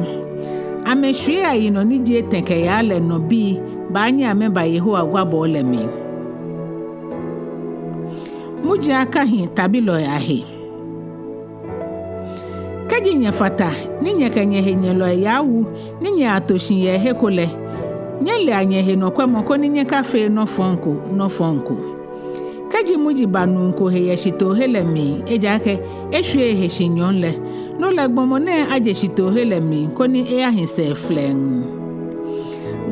Amɛshwiei ayinɔ ni ji etɛ kɛyaa lɛ nɔ bii baanyɛ amɛba Yehowa gwabɔɔ lɛ mli. Muji akahi tabilɔi ahe. Kɛji nyɛfata ni nyɛkɛ nyɛhenyɛlɔi yaawu ni nyɛyato shi yɛ he ko lɛ, nyɛlea nyɛhe nɔkwɛmɔ koni nyɛkafee nɔ fɔŋ ko nɔ fɔŋ ko. Kɛji muji ba nuu ko he yɛ shitoohe lɛ mli, ejaakɛ eshwie ehe shi nyɔɔŋ lɛ, no lɛ gbɔmɔ nɛɛ aje shitoohe lɛ mli koni eyahi sɛɛ flɛŋŋ.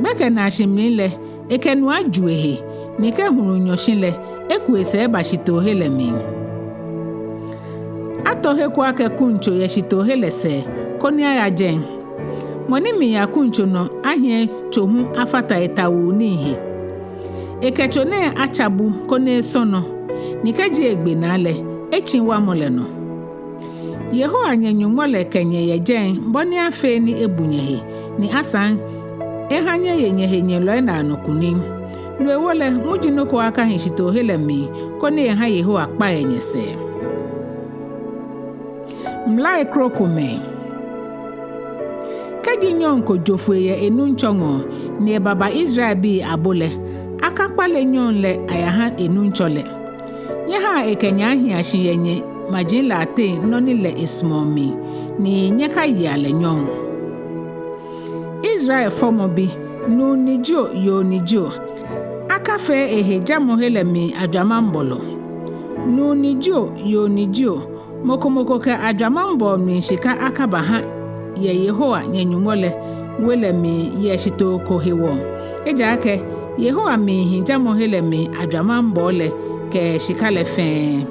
Gbɛkɛnaashi mli lɛ, ekɛ nu aju ehe, ni kɛ hulu nyɔ shi lɛ, eku esɛɛ eba shitoohe lɛ mli. Ato he ko akɛ kuntso yɛ shitoohe lɛ sɛɛ, koni aya jɛi. Mɔ ni miiya kuntso nɔ ahiɛ tso hu afata etawuu nii he. Ekɛ tso nɛɛ atsa bu koni esɔ nɔ, ni kɛji egbe naa lɛ, etsi wamɔ lɛ nɔ. Yehowa nyɛ Nyɔŋmɔ lɛ kɛ nyɛ yɛ jɛi bɔ ni afee ni ebu nyɛhe, ni asaŋ eha nyɛye nyɛhenyɛlɔi naanɔ kunim. No hewɔ lɛ, muji nɔ ko akahi shitoohe lɛ mli, koni eha Yehowa kpa yɛ nyɛsɛɛ. Mlai krokomɛi. Kɛji nyɔŋ ko jo foi yɛ enuŋtsɔ ŋɔɔ, ni ebaba Israelbii abo lɛ, akakpale nyɔŋ lɛ ayaha enuŋtsɔ lɛ. Nyɛhaa ekɛ nyɛ ahia shi yɛ nyɛmaji lɛ ateŋ nɔ ni lɛ esumɔɔ mli, ni nyɛkayea lɛ nyɔŋ. Israel fɔmɔbi, nuu ni jio, yoo ni jio, akafee ehe jamɔhe lɛ mli ajwamaŋbɔlɔ. Nuu ni jio, yoo ni jio, mɔ ko mɔ ko kɛ ajwamaŋbɔɔ mli shika akabaha yɛ Yehowa nyɛ Nyɔŋmɔ lɛ we lɛ mli yɛ shitoo ko hewɔ. Ejaakɛ Yehowa miihi jamɔhe lɛ mli ajwamaŋbɔɔ lɛ kɛ shika lɛ fɛɛ.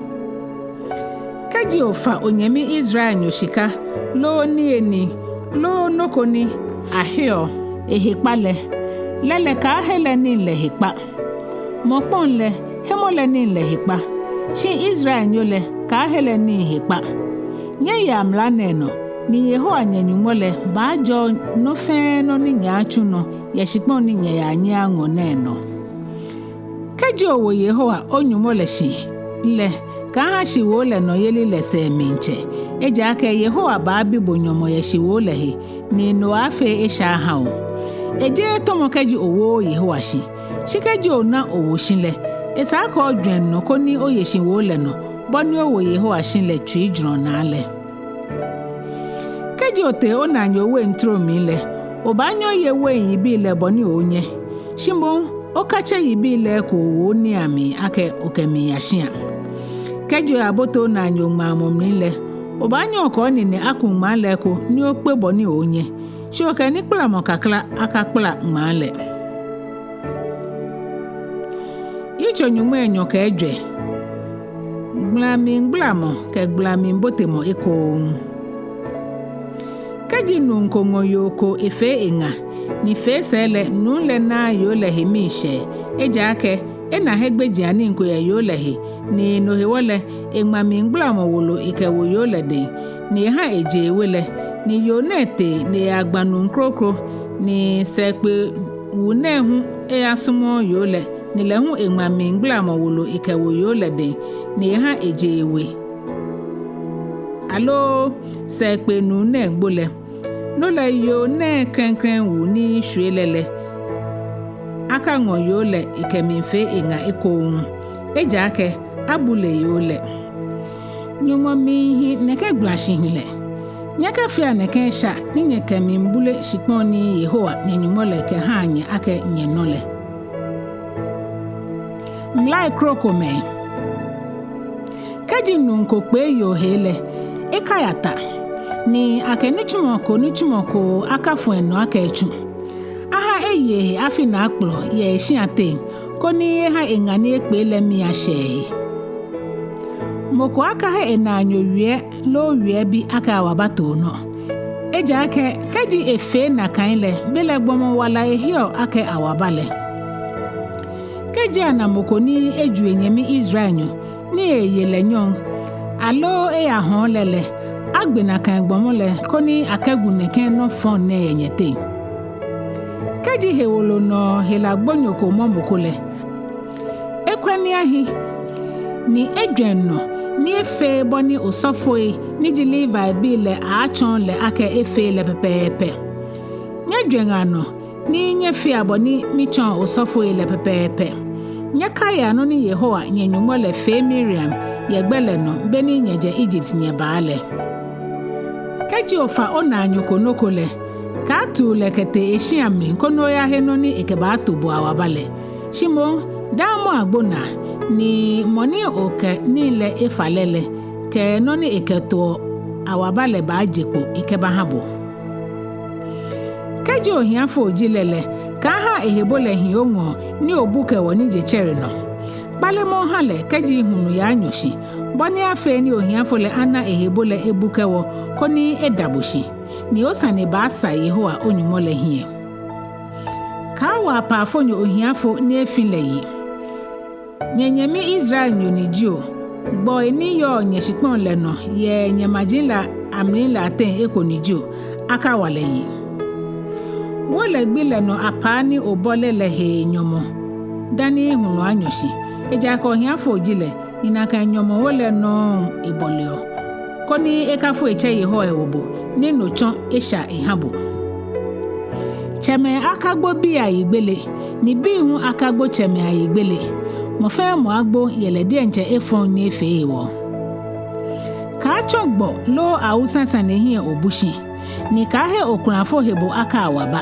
Kɛji ofa onyɛmi Israelnyo shika, loo niyenii, loo nɔ ko ni aheɔ ehe kpa lɛ, lɛ lɛ kaahe lɛ nii lɛ he kpa. Mɔkpɔŋ lɛ, hemɔ lɛ nii lɛ he kpa. Shi Israelnyo lɛ, kaahe lɛ nii he kpa. Nyɛyea mla nɛɛ nɔ, ni Yehowa nyɛ Nyɔŋmɔ lɛ baajɔɔ nɔ fɛɛ nɔ ni nyɛaatsu nɔ yɛ shikpɔŋ ni nyɛyaa nyɛyaŋɔ nɛɛ nɔ. Kɛji owo Yehowa o-Nyɔŋmɔ lɛ shi lɛ, kaaha shiwoo lɛ nɔyeli lɛ sɛɛ mli tsɛ. Ejaakɛ Yehowa baabi bo nyɔmɔ yɛ shiwoo lɛ he, ni no aaafee esha aha o. Ejeee tɔmɔ kɛji owooo Yehowa shi. Shi kɛji ona owo shi lɛ, esa akɛ ojwɛŋ nɔ koni oye shiwoo lɛ nɔ, bɔ ni owo Yehowa shi lɛ tsuijurɔ naa lɛ. Kɛji otee onaanyo wein trom mli lɛ, obaanyɛ oye wein yibii lɛ bɔ ni ooonyɛ. Shi moŋ, okatsɛ yibii lɛ eko owo oniiamli akɛ okɛmiiya shia. Kɛji oyabote onaanyo ŋmaamɔ mli lɛ, obaanyɛ okɛ onine aku ŋmaa lɛ eko ni okpe bɔ ni ooonyɛ. Shi okɛ nikpalamɔ kakla akakpala ŋmaa lɛ. Yitso nyɔŋmai enyɔ kɛ ejwɛ. Gblamli ŋgblamɔ kɛ gblamli botemɔ ekoŋŋ. Kɛji nuu ko ŋɔ yoo ko efee eŋa, ni fee sɛɛ lɛ nuu lɛ naaa yoo lɛ he miishɛɛ, ejaakɛ ena hiɛgbejianii ko yɛ yoo lɛ he, ni no hewɔ lɛ eŋma mliŋgblamɔ wolo ekɛwo yoo lɛ dɛŋ, ni eha eje ewe lɛ, ni yoo nɛɛ tee ni eyagba nuu kroko, ni sɛɛkpee wuu nɛɛ hu eyasumɔɔɔ yoo lɛ, ni lɛ hu eŋma mliŋgblamɔ wolo ekɛwo yoo lɛ dɛŋ, ni eha eje ewe, aloo sɛɛkpee nuu nɛɛ gbo lɛ, no lɛ yoo nɛɛ klɛŋklɛŋ wuu ni shwie lɛ lɛ, akaŋɔ yoo lɛ ekɛmiifee eŋa ekoŋŋ, ejaakɛ abule yoo lɛ. Nyɔŋmɔ miihi nɛkɛ gbalashihilɛ. Nyɛkafea nɛkɛ esha ni nyɛkɛmiibule shikpɔŋ ni Yehowa nyɛ Nyɔŋmɔ lɛ kɛha nyɛ akɛ nyɛnɔ lɛ. Mlai krokomɛi. Kɛji nuu ko kpee yoo hee lɛ, ekaya ta, ni akɛ nitsumɔ ko nitsumɔ ko akafo enɔ akɛ etsu. Aha eye ehe afi naakplɔ yɛ eshia teŋ, koni eha eŋa ni ekpee lɛ mii ashɛ ehe. Mɔ ko akahe enaanyo wiɛ loo wiɛbi akɛ awaba too nɔ. Ejaakɛ kɛji efee nakai lɛ, belɛ gbɔmɔ wala ehiɔ akɛ awaba lɛ. Kɛji ana mɔ ko ni eju enyɛmi Israelnyo ni eye lɛ nyɔŋ, aloo eyahɔɔ lɛ lɛ, agbe nakai gbɔmɔ lɛ koni akɛgu nɛkɛ nɔ fɔŋ nɛɛ yɛ nyɛteŋ. Kɛji hewolo nɔ hela gbonyo ko mɔ mɔ ko lɛ, ekwɛ ni ahi, ni ejwɛŋ nɔ ni efee bɔ ni osɔfoi ni ji Levibii lɛ aaatsɔɔ lɛ akɛ efee lɛ pɛpɛɛpɛ. Nyɛjwɛŋa nɔ ni nyɛfea bɔ ni mitsɔɔ osɔfoi lɛ pɛpɛɛpɛ. Nyɛkaia nɔ ni Yehowa nyɛ Nyɔŋmɔ lɛ fee Miriam yɛ gbɛ lɛ nɔ beni nyɛjɛ Egypt nyɛbaa lɛ. Kɛji ofa onaanyo ko nɔ ko lɛ, kaatuu lɛ kɛtee eshia mli koni oyahe nɔ ni ekɛbaato bo awaba lɛ. Shi moŋ, damɔ agbo naa, ni mɔ ni okɛ nii lɛ efa lɛ lɛ, kɛ nɔ ni ekɛtoɔ awaba lɛ baaje kpo ekɛbaha bo. Kɛji ohiafo ji lɛ lɛ, kaaha ehebo lɛ hi oŋɔɔ ni obu kɛ wɔ ni je tsɛre nɔ. Kpalemɔ oha lɛ kɛji hulu yaanyɔ shi, bɔ ni afee ni ohiafo lɛ ana ehebo lɛ ebu kɛ wɔ koni eda bo shi, ni osane baasa Yehowa o-Nyɔŋmɔ lɛ hiɛ. Kaawo apaafonyo ohiafo ni efi lɛ yi. Nyɛnyɛmi Israelnyo ni jio, gbɔi ni yɔɔ nyɛshikpɔŋ lɛ nɔ yɛ nyɛmaji lɛ amli lɛ ateŋ eko ni jio, akawa lɛ yi. Wo lɛ gbi lɛ nɔ apaa ni obɔle lɛ he nyɔmɔ dani hulu anyɔ shi. Ejaakɛ ohiafo ji lɛ, ni nakai nyɔmɔwo lɛ nɔŋŋ ebɔleɔ, koni ekafo etsɛ Yehowa ewo bo, ni no tsɔ esha eha bo. Tsɛmɛi akagbo bii ayigbele, ni bii hu akagbo tsɛmɛi ayigbele. Mɔ fɛɛ mɔ agbo yɛ lɛ diɛŋtsɛ efɔŋ ni efee hewɔ. Kaatsɔ gbɔ loo awusa sane hiɛ obu shi, ni kaahe okulafo hebo aka awaba.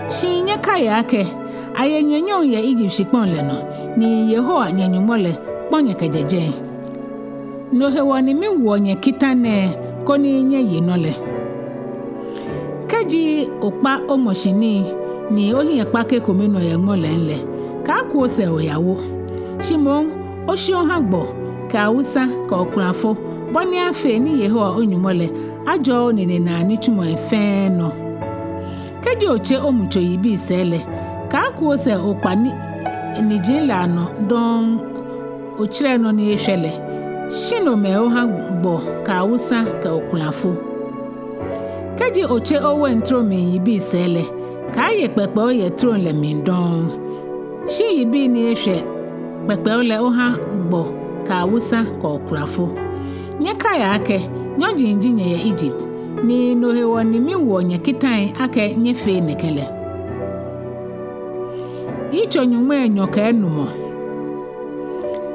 Shi nyɛkaia akɛ, aye nyɛ nyɔŋ yɛ Egypt shikpɔŋ lɛ nɔ, ni Yehowa nyɛ Nyɔŋmɔ lɛ kpɔ nyɛ kɛjɛ jɛi. No hewɔ ni miwoɔ nyɛ kita nɛɛ koni nyɛye nɔ lɛ. Kɛji okpa oŋmɔshi nii, ni ohiɛ kpake kome nɔ yɛ ŋmɔ lɛŋ lɛ, kaaku osɛɛ oyawo. Shi moŋ, oshi oha gbɔ, kɛ awusa, kɛ okulafo, bɔ ni afee ni Yehowa o-Nyɔŋmɔ lɛ ajɔɔ onine naa nitsumɔi fɛɛ nɔ. Kɛji otse omutso yibii sɛɛ lɛ, kaaku osɛɛ okpa ni, niji lɛ anɔ dɔŋŋ otsirɛ nɔ ni eshwɛ lɛ, shi nomɛi oha gbɔ kɛ awusa kɛ okulafo. Kɛji otse owein trom mli yibii sɛɛ lɛ, kaaye kpɛkpɛo yɛ trom lɛ mli dɔŋŋ. Shi yibii ni eshwɛ kpɛkpɛo lɛ oha gbɔ kɛ awusa kɛ okulafo. Nyɛkaia akɛ, nyɔji ji nyɛ yɛ Egypt, ni no hewɔ ni miwoɔ nyɛ kitai akɛ nyɛfee nɛkɛ lɛ. Yitso nyɔŋmai enyɔ kɛ enumɔ.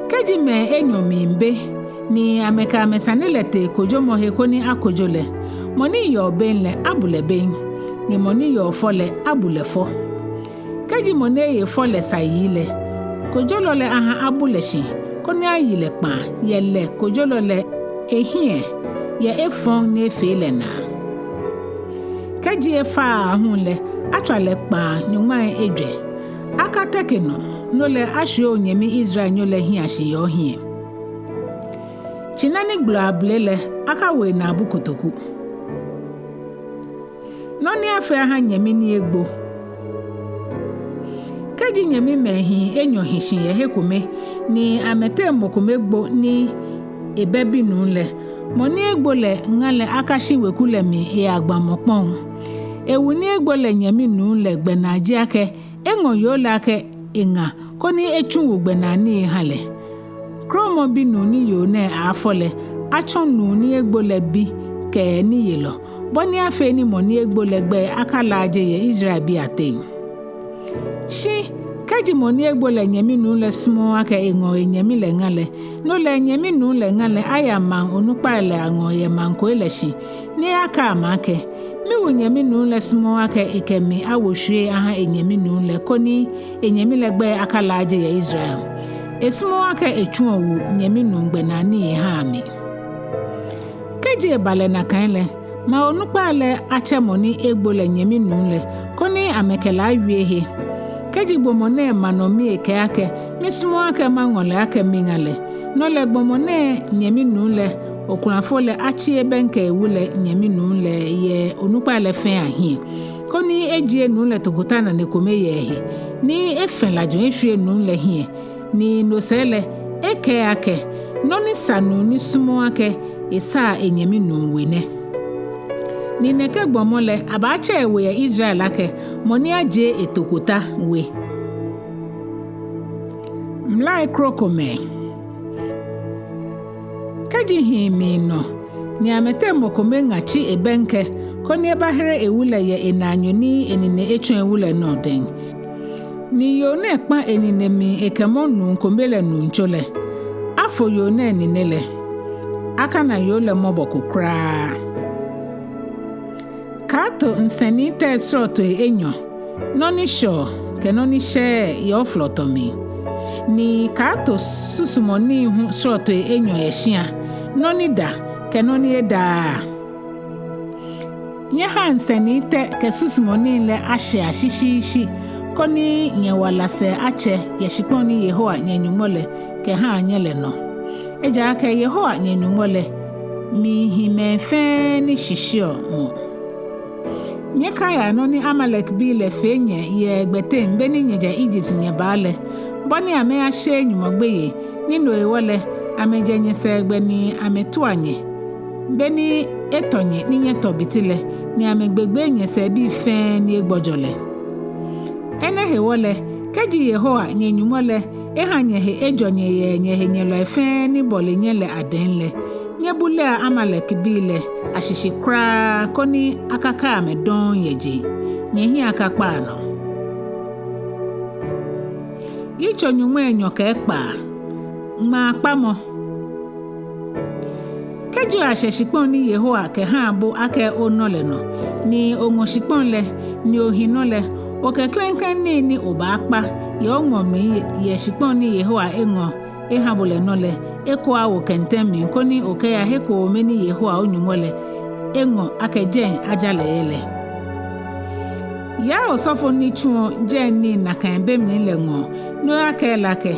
Kɛji mɛi enyɔ miibe, ni amɛkɛ amɛsane lɛ tee kojomɔ he koni akojo lɛ, mɔ ni yeɔ bem lɛ, abu lɛ bem, ni mɔ ni yeɔ fɔ lɛ, abu lɛ fɔ. Kɛji mɔ ni eye fɔ lɛ sa yi lɛ, kojolɔ lɛ aha abu lɛ shi, koni ayi lɛ kpaa yɛ lɛ kojolɔ lɛ ehiɛ yɛ efɔŋ ni efee lɛ naa. Kɛji efa aahu lɛ, atswa lɛ kpaa nyɔŋmai ejwɛ. Akateke nɔ, no lɛ ashwie onyɛmi Israelnyo lɛ hiɛ ashi yɛ ohiɛ. Tsina ni gbleɔ abele lɛ, akawo enaabu kotoku. Nɔ ni afee aha nyɛmi ni egbo. Kɛji nyɛmimɛi hii enyɔ hi shi yɛ he kome, ni amɛteŋ mɔ kome gbo ni ebɛ binuu lɛ, mɔ ni egbo lɛ ŋa lɛ akashi weku lɛ mli eyagba mɔkpɔŋ. Ewu ni egbo lɛ nyɛminuu lɛ gbɛnaa ji akɛ eŋɔ yoo lɛ akɛ eŋa koni etsu wu gbɛnaa nii eha lɛ. Kromɔbi nuu ni yoo nɛɛ aaafɔ lɛ, atsɔ nuu ni egbo lɛ bi kɛ niyelɔ, bɔ ni afee ni mɔ ni egbo lɛ gbɛi akalaaje yɛ Israelbii ateŋ. Shi kɛji mɔ ni egbo lɛ nyɛminuu lɛ sumɔɔɔ akɛ eŋɔ enyɛmi lɛ ŋa lɛ, no lɛ enyɛminuu lɛ ŋa lɛ aya maŋ onukpai lɛ aŋɔɔ yɛ maŋ koi lɛ shi, ni eyakɛɛ amɛ akɛ, miwu nyɛminuu lɛ sumɔɔɔ akɛ ekɛ mi awo shwiei aha enyɛminuu lɛ koni enyɛmi lɛ gbɛi akalaaje yɛ Israel. Esumɔɔɔ akɛ etsuɔ wu nyɛminuu gbɛnaa nii ehaa mi. Kɛji eba lɛ nakai lɛ, maŋ onukpai lɛ atsɛ mɔ ni egbo lɛ nyɛminuu lɛ koni amɛkɛ lɛ awie he. Kɛji gbɔmɔ nɛɛ ma nɔ mi ekɛɛ akɛ, misumɔɔɔ akɛ maŋɔ lɛ akɛ miŋa lɛ, no lɛ gbɔmɔ nɛɛ nyɛminuu lɛ okulafo lɛ atsi ebɛŋkɛ ewu lɛ nyɛminuu lɛ yɛ onukpai lɛ fɛɛ ahiɛ, koni ejie nuu lɛ tokota nane kome yɛ ehe, ni efɛ̃ lajɔ eshwie nuu lɛ hiɛ, ni no sɛɛ lɛ ekɛɛ akɛ, nɔ ni sa nuu ni sumɔɔɔ akɛ esaa enyɛminuu we nɛ. Ni nɛkɛ gbɔmɔ lɛ abaatsɛ ewe yɛ Israel akɛ mɔ ni ajie etokota we. Mlai krokomɛi. Kɛji hii miinɔ, ni amɛteŋ mɔ kome ŋa tsi ebɛŋkɛ koni ebahere ewu lɛ yɛ enaanyo ni enine etsɔ ewu lɛ nɔ dɛŋ, Ni yoo nɛɛ kpa enine mli ekɛmɔ nuu kome lɛ nuŋtsɔ lɛ, afo yoo nɛɛ nine lɛ, akana yoo lɛ mɔbɔ ko kwraa. Kaato nsɛnitɛi srɔtoi enyɔ, nɔ ni shɛɔ kɛ nɔ ni shɛɛɛ yɛ oflɔtɔ mli. Ni kaato susumɔnii hu srɔtoi enyɔ yɛ shia, nɔ ni da kɛ nɔ ni edaaa. Nyɛhaa nsɛnitɛi kɛ susumɔnii lɛ ashɛa shishiishi, koni nyɛwala sɛɛ atsɛ yɛ shikpɔŋ ni Yehowa nyɛ Nyɔŋmɔ lɛ kɛha nyɛ lɛ nɔ. Ejaakɛ Yehowa nyɛ Nyɔŋmɔ lɛ miihi mɛi fɛɛ ni shishiuɔ mɔ. Nyɛkaia nɔ ni Amalekbii lɛ fee nyɛ yɛ gbɛteŋ beni nyɛjɛ Egypt nyɛba lɛ, bɔ ni amɛyasheee Nyɔŋmɔ gbeyei, ni no hewɔ lɛ amɛjɛ nyɛsɛɛ gbɛ ni amɛtua nyɛ, beni etɔ nyɛ ni nyɛtɔ biti lɛ, ni amɛgbegbee nyɛsɛɛ bii fɛɛ ni egbɔjɔ lɛ. Enɛ hewɔ lɛ, kɛji Yehowa nyɛ Nyɔŋmɔ lɛ eha nyɛhe ejɔ nyɛ yɛ nyɛhenyɛlɔi fɛɛ ni bɔle nyɛ lɛ adɛŋ lɛ, nyɛbulea Amalekbii lɛ ashishi kwraa koni akakai amɛ dɔŋŋ yɛ jeŋ. Nyɛhiɛ akakpa nɔ. Yitso nyɔŋmai enyɔ kɛ ekpaa. Ŋmaakpamɔ. Kɛji oyashɛ shikpɔŋ ni Yehowa kɛha bo akɛ onɔ lɛ nɔ, ni oŋɔ shikpɔŋ lɛ, ni ohi nɔ lɛ, okɛ klɛŋklɛŋ nii ni obaakpa yɛ oŋmɔ mli yɛ shikpɔŋ ni Yehowa eŋɔ eha bo lɛ nɔ lɛ, eko awo kɛntɛŋ mli koni okɛya he kome ni Yehowa o-Nyɔŋmɔ lɛ eŋɔ akɛ jɛi aja lɛ yɛ lɛ. Yaa osɔfo ni tsuɔ jɛi nii nakai be mli lɛ ŋɔɔ, ni oyakɛɛ lɛ akɛ,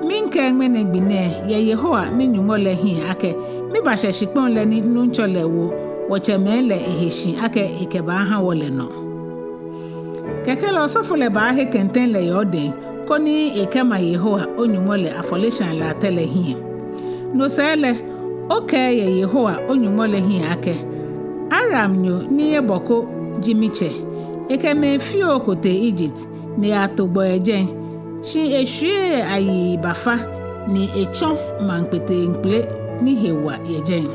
miikɛɛ ŋmɛnɛ gbi nɛɛ yɛ Yehowa mi-Nyɔŋmɔ lɛ hiɛ akɛ mibashɛ shikpɔŋ lɛ ni Nuŋtsɔ lɛ wo wɔtsɛmɛi lɛ ehe shi akɛ ekɛbaaha wɔ lɛ nɔ. Kɛkɛ lɛ osɔfo lɛ baahe kɛntɛŋ lɛ yɛ odɛŋ, koni ekɛma Yehowa o-Nyɔŋmɔ lɛ afɔleshaa latɛ lɛ hiɛ. No sɛɛ lɛ, okɛɛ yɛ Yehowa o-Nyɔŋmɔ lɛ hiɛ akɛ, Aramnyo ni ebɔ ko ji mitsɛ, ekɛ mɛi fioo ko tee Egypt, ni eyato gbɔ yɛ jɛi. Shi eshwie ayi bafa ni etsɔ maŋ kpeteŋkpele ni he wa yɛ jɛi.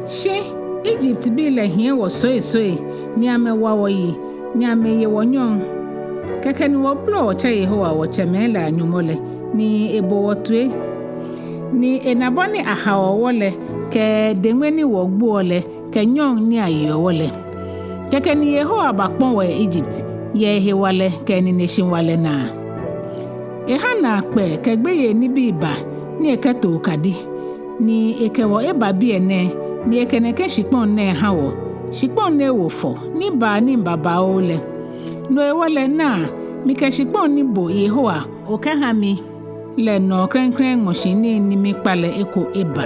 Shi Egyptbii lɛ hiɛ wɔ soisoi, ni amɛwa wɔyi, ni amɛye wɔ nyɔŋ. Kɛkɛ ni wɔbolɔ wɔtsɛ Yehowa wɔtsɛmɛi lɛ a-Nyɔŋmɔ lɛ, ni ebo wɔ toi, ni ena bɔ ni ahaoɔ wɔ lɛ, kɛ deŋme ni wɔgboɔ lɛ, kɛ nyɔŋ ni ayeɔ wɔ lɛ. Kɛkɛ ni Yehowa bakpɔ wɔ yɛ Egypt, yɛ ehewalɛ kɛ enineshihilɛ naa. Eha naakpɛɛ kɛ gbeyei nibii ba ni ekɛto okadi, ni ekɛ wɔ eba biɛ nɛɛ, ni ekɛ nɛkɛ shikpɔŋ nɛɛ ha wɔ, shikpɔŋ ni ewo fɔ, ni baa nii babaoo lɛ. No hewɔ lɛ naa, mikɛ shikpɔŋ ni bo Yehowa okɛha mi lɛ nɔ klɛŋklɛŋ ŋmɔshi nii ni mikpa lɛ eko eba.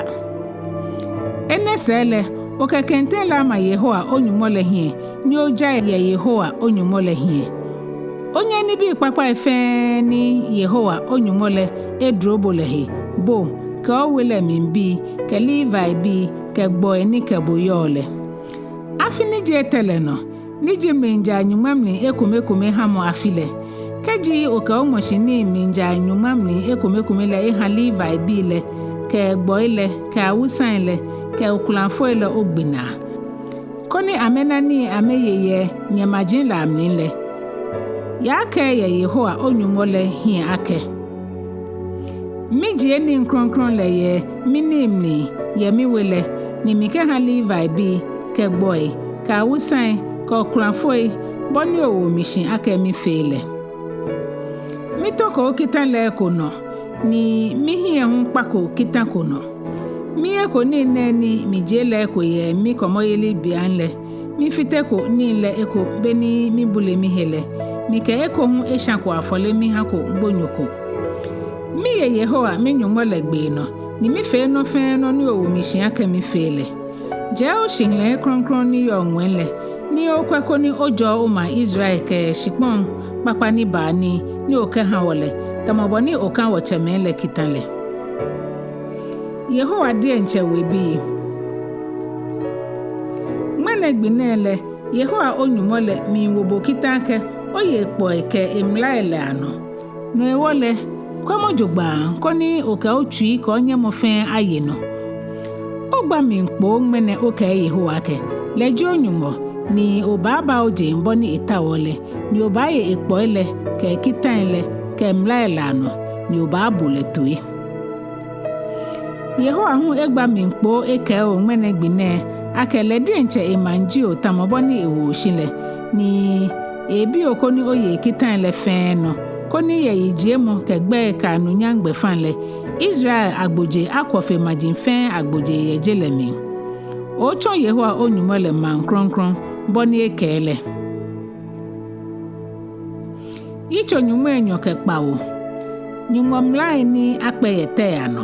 Enɛ sɛɛ lɛ, okɛ kɛntɛŋ lɛ ama Yehowa o-Nyɔŋmɔ lɛ hiɛ, ni oja yɛ Yehowa o-Nyɔŋmɔ lɛ hiɛ. Onyɛ nibii kpakpai fɛɛ ni Yehowa o-Nyɔŋmɔ lɛ eduro bo lɛ he, bo kɛ owe lɛ mlibii, kɛ Levibii, kɛ gbɔi ni kɛ bo yɔɔ lɛ. Afi ni ji etɛ lɛ nɔ, ni ji mlijai nyɔŋma mli ekomekome hamɔ afi lɛ, kɛji okɛ oŋmɔshi nii mlijai nyɔŋma mli ekomekome lɛ eha Levibii lɛ, kɛ gbɔi lɛ, kɛ awusai lɛ, kɛ okulafoi lɛ ogbe naa, koni amɛna nii amɛye yɛ nyɛmaji lɛ amli lɛ, yakɛɛ yɛ Yehowa o-Nyɔŋmɔ lɛ hiɛ akɛ: Mijie nii krɔŋkrɔŋ lɛ yɛ minii mli yɛ miwe lɛ, ni mikɛha Levibii, kɛ gbɔi, kɛ awusai, kɛ okulafoi, bɔ ni owo mi shi akɛ mifee lɛ. Mitoko okita lɛ eko nɔ, ni mihiɛ hu kpako kita ko nɔ. Mieko nii nɛɛ ni mijie lɛ eko yɛ mikɔmɔyeli beiaŋ lɛ, mifiteko nii lɛ eko beni mibule mihe lɛ, mikɛ eko hu eshãko afɔle mihãko gbonyo ko. Miye Yehowa mi-Nyɔŋmɔ lɛ gbee nɔ, ni mifee nɔ fɛɛ nɔ ni owo mi shi akɛ mifee lɛ. Jɛɛ oshihilɛhe krɔŋkrɔŋ ni yɔɔ ŋwɛi lɛ, ni okwɛ koni ojɔɔ omaŋ Israel kɛ shikpɔŋ kpakpa ni baa nii ni okɛha wɔ lɛ, tamɔ bɔ ni okã wɔtsɛmɛi lɛ kita lɛ. Yehowa diɛŋtsɛ webii. Ŋmɛnɛ gbi nɛɛ lɛ, Yehowa o-Nyɔŋmɔ lɛ miiwo bo kita akɛ oye ekpɔi kɛ emlai lɛ anɔ. No hewɔ lɛ, kwɛmɔ jogbaŋŋ koni okɛ otsui kɛ onyɛmɔ fɛɛ aye nɔ. Ogba mli kpoo ŋmɛnɛ okɛɛ Yehowa akɛ, lɛ ji o-Nyɔŋmɔ, ni obaaba ojeŋ bɔ ni etaoɔ lɛ, ni obaaye ekpɔi lɛ kɛ ekitai lɛ kɛ emlai lɛ anɔ, ni obaabo lɛ toi. Yehowa hu egba mli kpoo ekɛɛ o ŋmɛnɛ gbi nɛɛ akɛ lɛ diɛŋtsɛ emaŋ ji o tamɔ bɔ ni ewo o shi lɛ, ni ebi o koni oye ekitai lɛ fɛɛ nɔ, koni yɛ yijiemɔ kɛ gbɛi kɛ anunyam gbɛfaŋ lɛ, Israel agbojee akwɔ fe maji fɛɛ agbojee yɛ je lɛ mli. Otsɔ Yehowa o-Nyɔŋmɔ lɛ maŋ krɔŋkrɔŋ bɔ ni ekɛɛ lɛ. Yitso nyɔŋmai enyɔ kɛ kpawo. Nyɔŋmɔ mlai ni akpɛ yɛ tɛi anɔ.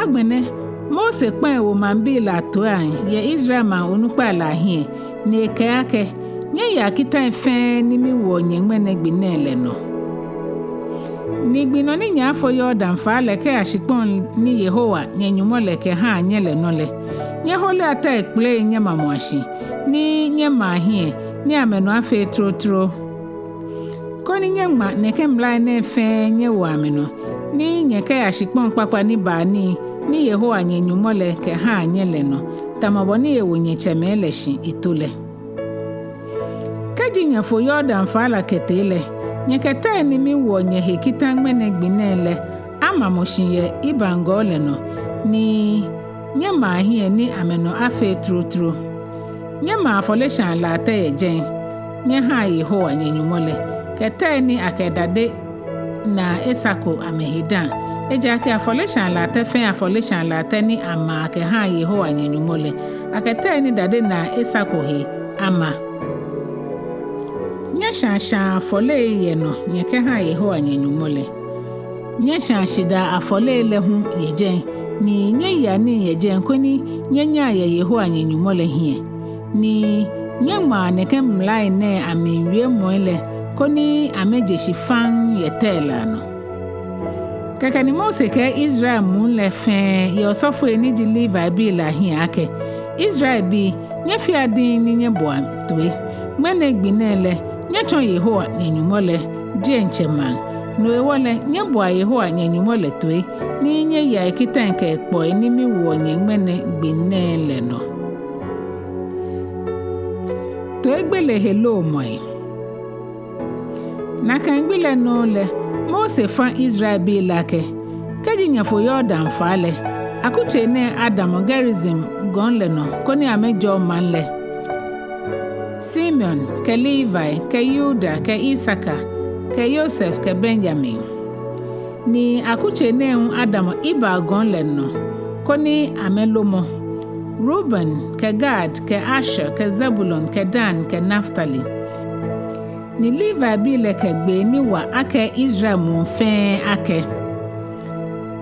Agbɛnɛ, Mose kpa ewo maŋbii lɛ atoiiaŋ yɛ Israel maŋ onukpai lɛ ahiɛ, ni ekɛɛ akɛ, nyɛyea kitai fɛɛ ni miwoɔ nyɛ ŋmɛnɛ gbi nɛɛ lɛ nɔ. Ni gbi nɔ ni nyɛaafo Yordan faa lɛ kɛya shikpɔŋ ni Yehowa nyɛ-Nyɔŋmɔ lɛ kɛha nyɛ lɛ nɔ lɛ, nyɛholea tɛi kpelei nyɛmamɔa shi, ni nyɛmaa hiɛ, ni amɛnɔ afee trotro. Koni nyɛŋma nɛkɛ mlai nɛɛ fɛɛ nyɛwoa amɛnɔ, ni nyɛkɛya shikpɔŋ kpakpa ni baa nii ni Yehowa nyɛ-Nyɔŋmɔ lɛ kɛha nyɛ lɛ nɔ, tamɔ bɔ ni ewo nyɛtsɛmɛi lɛ shi eto lɛ. Kɛji nyɛfo Yordan faa lɛ kɛtee lɛ, nyɛkɛ tɛi ni miwoɔ nyɛ he kita ŋmɛnɛ gbi nɛɛ lɛ amamɔ shi yɛ Iban Gɔɔ lɛ nɔ, ni nyɛmaa hiɛ ni amɛnɔ afee trotro. Nyɛmaa afɔleshaa latɛ yɛ jɛi nyɛhaa Yehowa nyɛ-Nyɔŋmɔ lɛ, kɛ tɛi ni akɛ dade naa esako amɛhe dã. Ejaakɛ afɔleshaa latɛ fɛɛ afɔleshaa latɛ ni amaa kɛhaa Yehowa nyɛ-Nyɔŋmɔ lɛ, akɛ tɛi ni dade naa esako he ama. Nyɛshaa shaa afɔlei yɛ nɔ nyɛkɛha Yehowa nyɛ-Nyɔŋmɔ lɛ. Nyɛshaa shidaa afɔlei lɛ hu yɛ jɛi, ni nyɛyea nii yɛ jɛi koni nyɛnyaa yɛ Yehowa nyɛ-Nyɔŋmɔ lɛ hiɛ. Ni nyɛŋmaa nɛkɛ mlai nɛɛ amli wiemɔi lɛ koni amɛje shi faŋŋ yɛ tɛi lɛ anɔ. Kɛkɛ ni Mose kɛɛ Israel muu lɛ fɛɛ yɛ osɔfoi ni ji Levibii lɛ ahiɛ akɛ, Israelbii, nyɛfea diŋŋ ni nyɛboa toi. Ŋmɛnɛ gbi nɛɛ lɛ, nyɛtsɔ Yehowa nyɛ-Nyɔŋmɔ lɛ diɛŋtsɛ maŋ. No hewɔ lɛ, nyɛboa Yehowa nyɛ-Nyɔŋmɔ lɛ toi, ni nyɛyea ekitai kɛ ekpɔi ni miwoɔ nyɛ ŋmɛnɛ gbi nɛɛ lɛ nɔ. Toigbele he loomɔi. Nakai gbi lɛ nɔŋŋ lɛ, Mose fã Israelbii lɛ akɛ, kɛji nyɛfo Yordan faa lɛ, akutsei nɛɛ adamɔ Gerizim gɔŋ lɛ nɔ koni amɛjɔɔ maŋ lɛ. Simeon, kɛ Levi, kɛ Yuda, kɛ Isakar, kɛ Yosef, kɛ Benyamin. Ni akutsei nɛɛ hu adamɔ Ebal gɔŋ lɛ nɔ koni amɛlomɔ. Reuben, kɛ Gad, kɛ Asher, kɛ Zebulon, kɛ Dan, kɛ Naftali. Ni Levibii lɛ kɛ gbee ni wa akɛɛ Israel muu fɛɛ akɛ,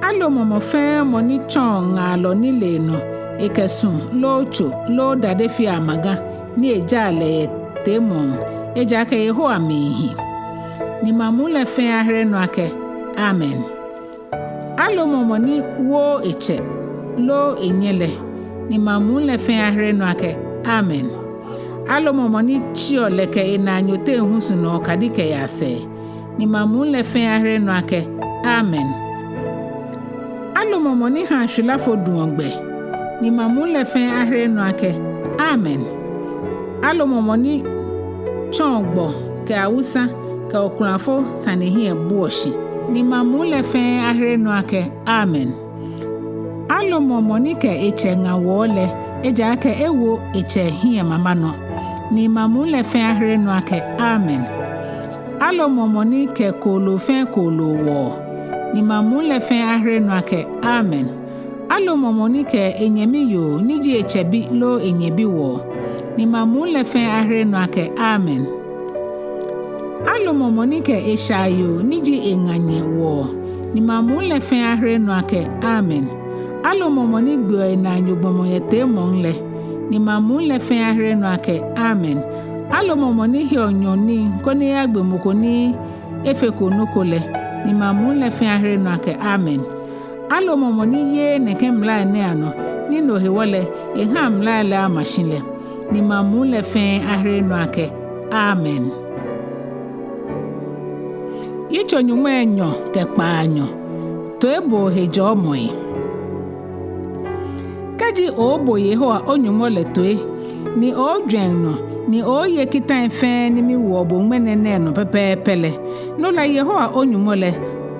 alomɔ mɔ fɛɛ mɔ ni tsɔɔ ŋaalɔ nilee nɔ ekɛ su loo tso loo dade feɔ amaga ni ejaa lɛ yɛ teemɔŋ, ejaakɛ Yehowa miihi. Ni maŋ muu lɛ fɛɛ ahere nɔ akɛ, Amen. Alomɔ mɔ ni wooo etsɛ loo enyɛ lɛ, ni maŋ muu lɛ fɛɛ ahere nɔ akɛ, Amen. Alomɔ mɔ ni tsiɔ lɛ kɛ enaanyo teŋ husu nɔ okadi kɛyaa sɛɛ, ni maŋ muu lɛ fɛɛ ahere nɔ akɛ, Amen. Alomɔ mɔ ni haa shwilafo duɔ gbɛ, ni maŋ muu lɛ fɛɛ ahere nɔ akɛ, Amen. Alomɔ mɔ ni tsɔɔ gbɔ kɛ awusa kɛ okulafo sane hiɛ buɔ shi, ni maŋ muu lɛ fɛɛ ahere nɔ akɛ, Amen. Alomɔ mɔ ni kɛ etsɛ ŋa wɔɔ lɛ, ejaakɛ ewo etsɛ hiɛ mama nɔ, ni maŋ muu lɛ fɛɛ ahere nɔ akɛ, Amen. Alomɔ mɔ ni kɛ kooloo fɛɛ kooloo wɔɔ, ni maŋ muu lɛ fɛɛ ahere nɔ akɛ, Amen. Alomɔ mɔ ni kɛ enyɛmi yoo ni ji etsɛ bi loo enyɛ bi wɔɔ, ni maŋ muu lɛ fɛɛ ahere nɔ akɛ, Amen. Alomɔ mɔ ni kɛ eshaayoo ni ji eŋanyɛ wɔɔ, ni maŋ muu lɛ fɛɛ ahere nɔ akɛ, Amen. Alomɔ mɔ ni gbeɔ enaanyo gbɔmɔ yɛ teemɔŋ lɛ, ni maŋ muu lɛ fɛɛ ahere nɔ akɛ, Amen. Alomɔ mɔ ni heɔ nyɔɔŋnii koni eyagbe mɔ ko ni efeko nɔ ko lɛ, ni maŋ muu lɛ fɛɛ ahere nɔ akɛ, Amen. Alomɔ mɔ ni yeee nɛkɛ mlai nɛɛ anɔ, ni no hewɔ lɛ ehaa mlai lɛ ama shi lɛ, ni maŋ muu lɛ fɛɛ ahere nɔ akɛ, Amen. Yitso nyɔŋmai enyɔ kɛ kpaanyɔ. Toiboo hejɔɔmɔi. Kɛji Kɛji ooobo Yehowa o-Nyɔŋmɔ lɛ toi, ni ooojwɛŋ nɔ, ni ooye kitai fɛɛ ni miwoɔ bo ŋmɛnɛ nɛɛ nɔ pɛpɛɛpɛ lɛ, no lɛ Yehowa o-Nyɔŋmɔ lɛ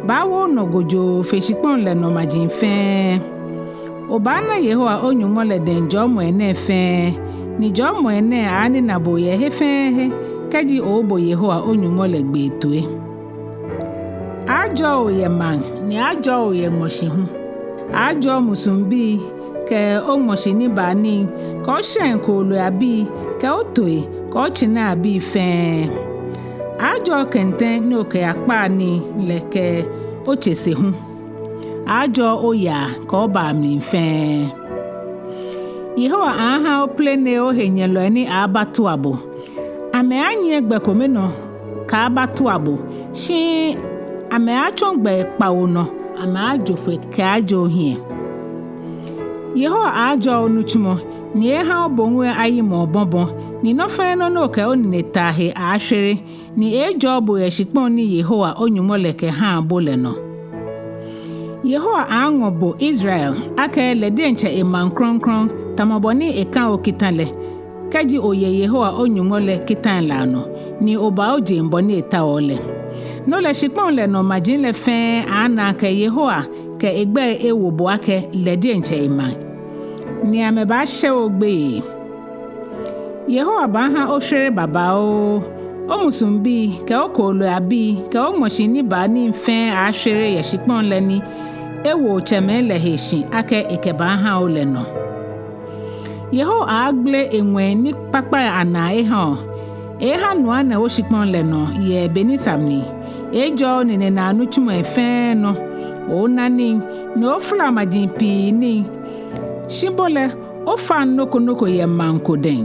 baawo onɔ gojoo fe shikpɔŋ lɛ nɔ maji fɛɛ. Obaana Yehowa o-Nyɔŋmɔ lɛ dɛŋ jɔɔmɔi nɛɛ fɛɛ, ni jɔɔmɔi nɛɛ aaanina bo yɛ he fɛɛ he, kɛji ooobo Yehowa o-Nyɔŋmɔ lɛ gbee toi. Aaajɔɔ o yɛ maŋ, ni aaajɔɔ o yɛ ŋmɔshi hu. Aaajɔɔ omusuŋbii, kɛ oŋmɔshi nibaa nii, kɛ oshɛŋ kooloi abii, kɛ otooi, kɛ otsinai abii fɛɛ. Aaajɔɔ okɛntɛŋ ni okɛyakpaa nii lɛ kɛ otsese hu. Aaajɔɔ oyaa kɛ obaa mli fɛɛ. Yehowa aaaha oplene ohenyɛlɔi ni aaabatua bo. Amɛaanyiɛ gbɛ kome nɔ kɛaabatua bo, shi amɛaatsɔ gbɛi kpawo nɔ amɛaajo foi kɛaaje ohiɛ. Yehowa aaajɔɔ onitsumɔ, ni eeeha oboŋu lɛ ayimɔ obɔbɔ, ni nɔ fɛɛ nɔ ni okɛ onine taa he aaashwere, ni eeejɔɔ bo yɛ shikpɔŋ ni Yehowa o-Nyɔŋmɔ lɛ kɛhaa bo lɛ nɔ. Yehowa aaŋɔ bo Israel akɛ lɛ diɛŋtsɛ emaŋ krɔŋkrɔŋ, tamɔ bɔ ni ekã o kita lɛ, kɛji oye Yehowa o-Nyɔŋmɔ lɛ kitai lɛ anɔ, ni oba ojeŋ bɔ ni etaoɔ lɛ. No lɛ shikpɔŋ lɛ nɔ maji lɛ fɛɛ aaana akɛ Yehowa kɛ egbɛi ewo bo akɛ lɛ diɛŋtsɛ emaŋ, ni amɛbaashe ogbeyei. Yehowa baaha oshwere babaoo. Omusuŋbii, kɛ okooloi abii, kɛ oŋmɔshi nibaa nii fɛɛ aaashwere yɛ shikpɔŋ lɛ ni ewo otsɛmɛi lɛ he shi akɛ ekɛbaaha o lɛ nɔ. Yehowa aaagbele eŋwɛi ni kpakpai anaa eha o. Eeeha nu ana oshikpɔŋ lɛ nɔ yɛ be ni sa mli. Eeejɔɔ onine naa nitsumɔi fɛɛ nɔ. Ooona nii, ni ooofla maji pii nii. Shi bo lɛ, ofaŋ nɔ ko nɔ ko yɛ maŋ ko dɛŋ.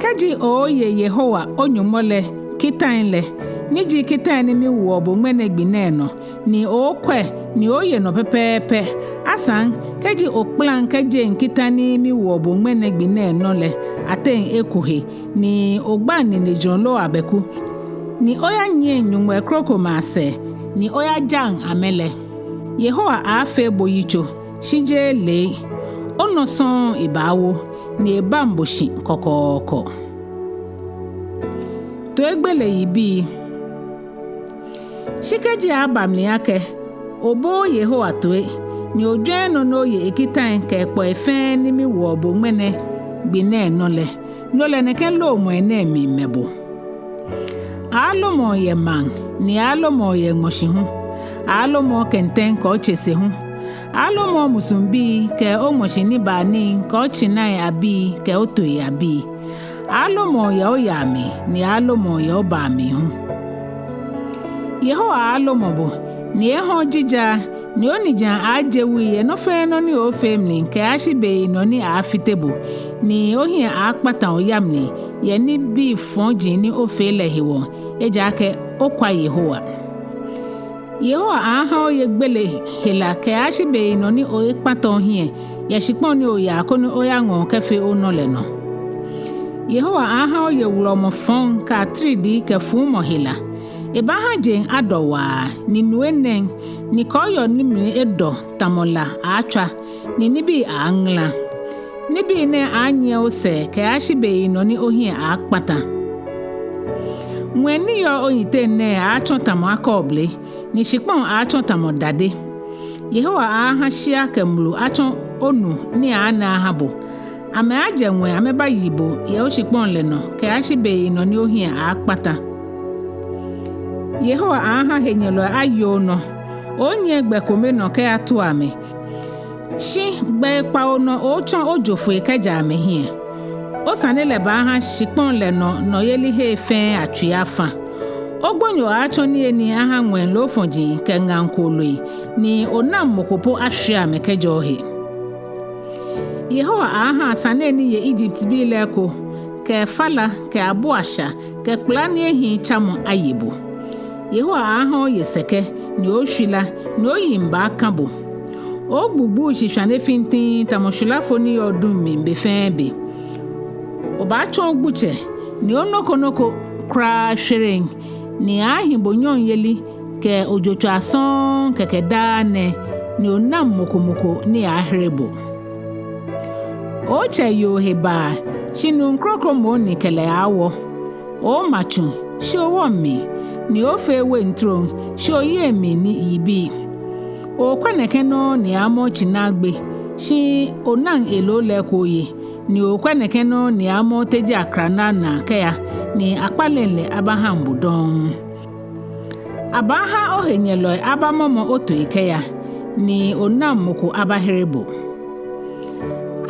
Kɛji ooye Yehowa o-Nyɔŋmɔ lɛ kitai lɛ, ni ji kitai ni miwoɔ bo ŋmɛnɛ gbi nɛɛ nɔ, ni ookwɛ, ni ooye nɔ pɛpɛɛpɛ, asaŋ kɛji okpalaŋ kɛjeŋ kita ni miwoɔ bo ŋmɛnɛ gbi nɛɛ nɔ lɛ ateŋ eko he, ni ogbaŋ ninejurɔ loo abɛku, ni oyanyiɛŋ nyɔŋmɔi krokomɛi asɛɛ, ni oyajaŋ amɛ lɛ, Yehowa aaafee bo yitso, shi jeee lei, onɔ sɔŋŋ ebaawo, ni ebaŋ bo shi kɔkɔɔkɔ. Toigbele yibii. Shi kɛji aba mli akɛ obooo Yehowa toi, ni ojwɛŋŋ nɔ ni oye ekitai kɛ ekpɔi fɛɛ ni miwoɔ bo ŋmɛnɛ gbi nɛɛ nɔ lɛ, no lɛ nɛkɛ loomɔi nɛɛ miimɛ bo. Aalomɔ o yɛ maŋ, ni aalomɔ o yɛ ŋmɔshi hu. Aalomɔ okɛntɛŋ kɛ otsese hu. Aalomɔ omusuŋbii kɛ oŋmɔshi nibaa nii kɛ otsinai abii kɛ otooi abii. Aalomɔ o yɛ oyaa mli, ni aalomɔ o yɛ obaa mli hu. Yehowa aalomɔ bo, ni eeeha ojijaa, ni onijiaŋ aaaje wui yɛ nɔ fɛɛ nɔ ni oofee mli kɛyashi beyinɔ ni aaafite bo, ni ohiɛ aaakpata oya mli yɛ nibii fɔji ni ofee lɛ hewɔ, ejaakɛ okwa Yehowa. Yehowa aaha oye gbele hela kɛyashi beyinɔ ni ookpata ohiɛ yɛ shikpɔŋ ni oyaa koni oyaŋɔɔ kɛfee onɔ lɛ nɔ. Yehowa aaha oye wulɔmɔ fɔŋ kɛ atiridii kɛ fuumɔ hela. Ebaaha jeŋ adɔ waa, ni nu enɛŋ, ni kɔɔyɔɔ ni mli edɔ tamɔ la aatswa, ni nibii aaŋala. Nibii nɛɛ aanyiɛ osɛɛ kɛyashi beyinɔ ni ohiɛ aakpata. Ŋwɛi ni yɔɔ oyiteŋ nɛɛ aaatsɔ tamɔ akɔɔble, ni shikpɔŋ aaatsɔ tamɔ dade. Yehowa aaha shia kɛ mlu atsɔ onu ni aaana aha bo. Amɛaajɛ ŋwɛi amɛbayi bo yɛ oshikpɔŋ lɛ nɔ kɛyashi beyinɔ ni ohiɛ aakpata. Yehowa aaha henyɛlɔi aye onɔ. Oonyiɛ gbɛ kome nɔ kɛyatua amɛ, shi gbɛi kpawo nɔ ootsɔ ojo foi kɛja amɛhiɛ. Osane lɛ baaha shikpɔŋ lɛ nɔ nɔyelihei fɛɛ atsui afa. Ogbonyo aaatsɔ niyenii aha ŋwɛi loofɔji kɛ ŋaŋ kooloi, ni onaŋ mɔ ko po ashwie amɛ kɛjɛ ohe. Yehowa aaha sane ni ye Egyptbii lɛ eko, kɛ fala, kɛ abuasha, kɛ kpla ni ehiii tsamɔ aye bo. Yehowa aaha oye sɛkɛ, ni ooshwila, ni oyiŋ baaka bo. Ooogbugbu shi shwane fintiŋŋ tamɔ shwilafo ni yɔɔ duŋ mli be fɛɛ be. Obaatsɔ ogbutsɛ, ni onɔ ko nɔ ko kwraa shwereŋ, ni aaahi bo nyɔŋyeli kɛ ojotswaa sɔŋŋ kɛkɛ daa nɛɛ, ni onaŋ mɔ ko mɔ ko ni aaahere bo. Otsɛ yoo he baa, shi nuu kroko moŋ ni kɛ lɛ aawɔ. Oma tsu, shi owɔŋ mli, ni ofee wein trom, shi oyeŋ mli ni yibii. Okwɛ nɛkɛ nɔŋŋ ni amɔ otsinagbe, shi onaŋ eloo lɛ eko oye, ni okwɛ nɛkɛ nɔŋŋ ni amɔ oteji akranaa naa kɛya, ni akpaleŋ lɛ abahaŋ bo dɔŋŋ. Abaaha ohenyɛlɔi abamɔmɔ otoi kɛya, ni onaŋ mɔ ko abahere bo.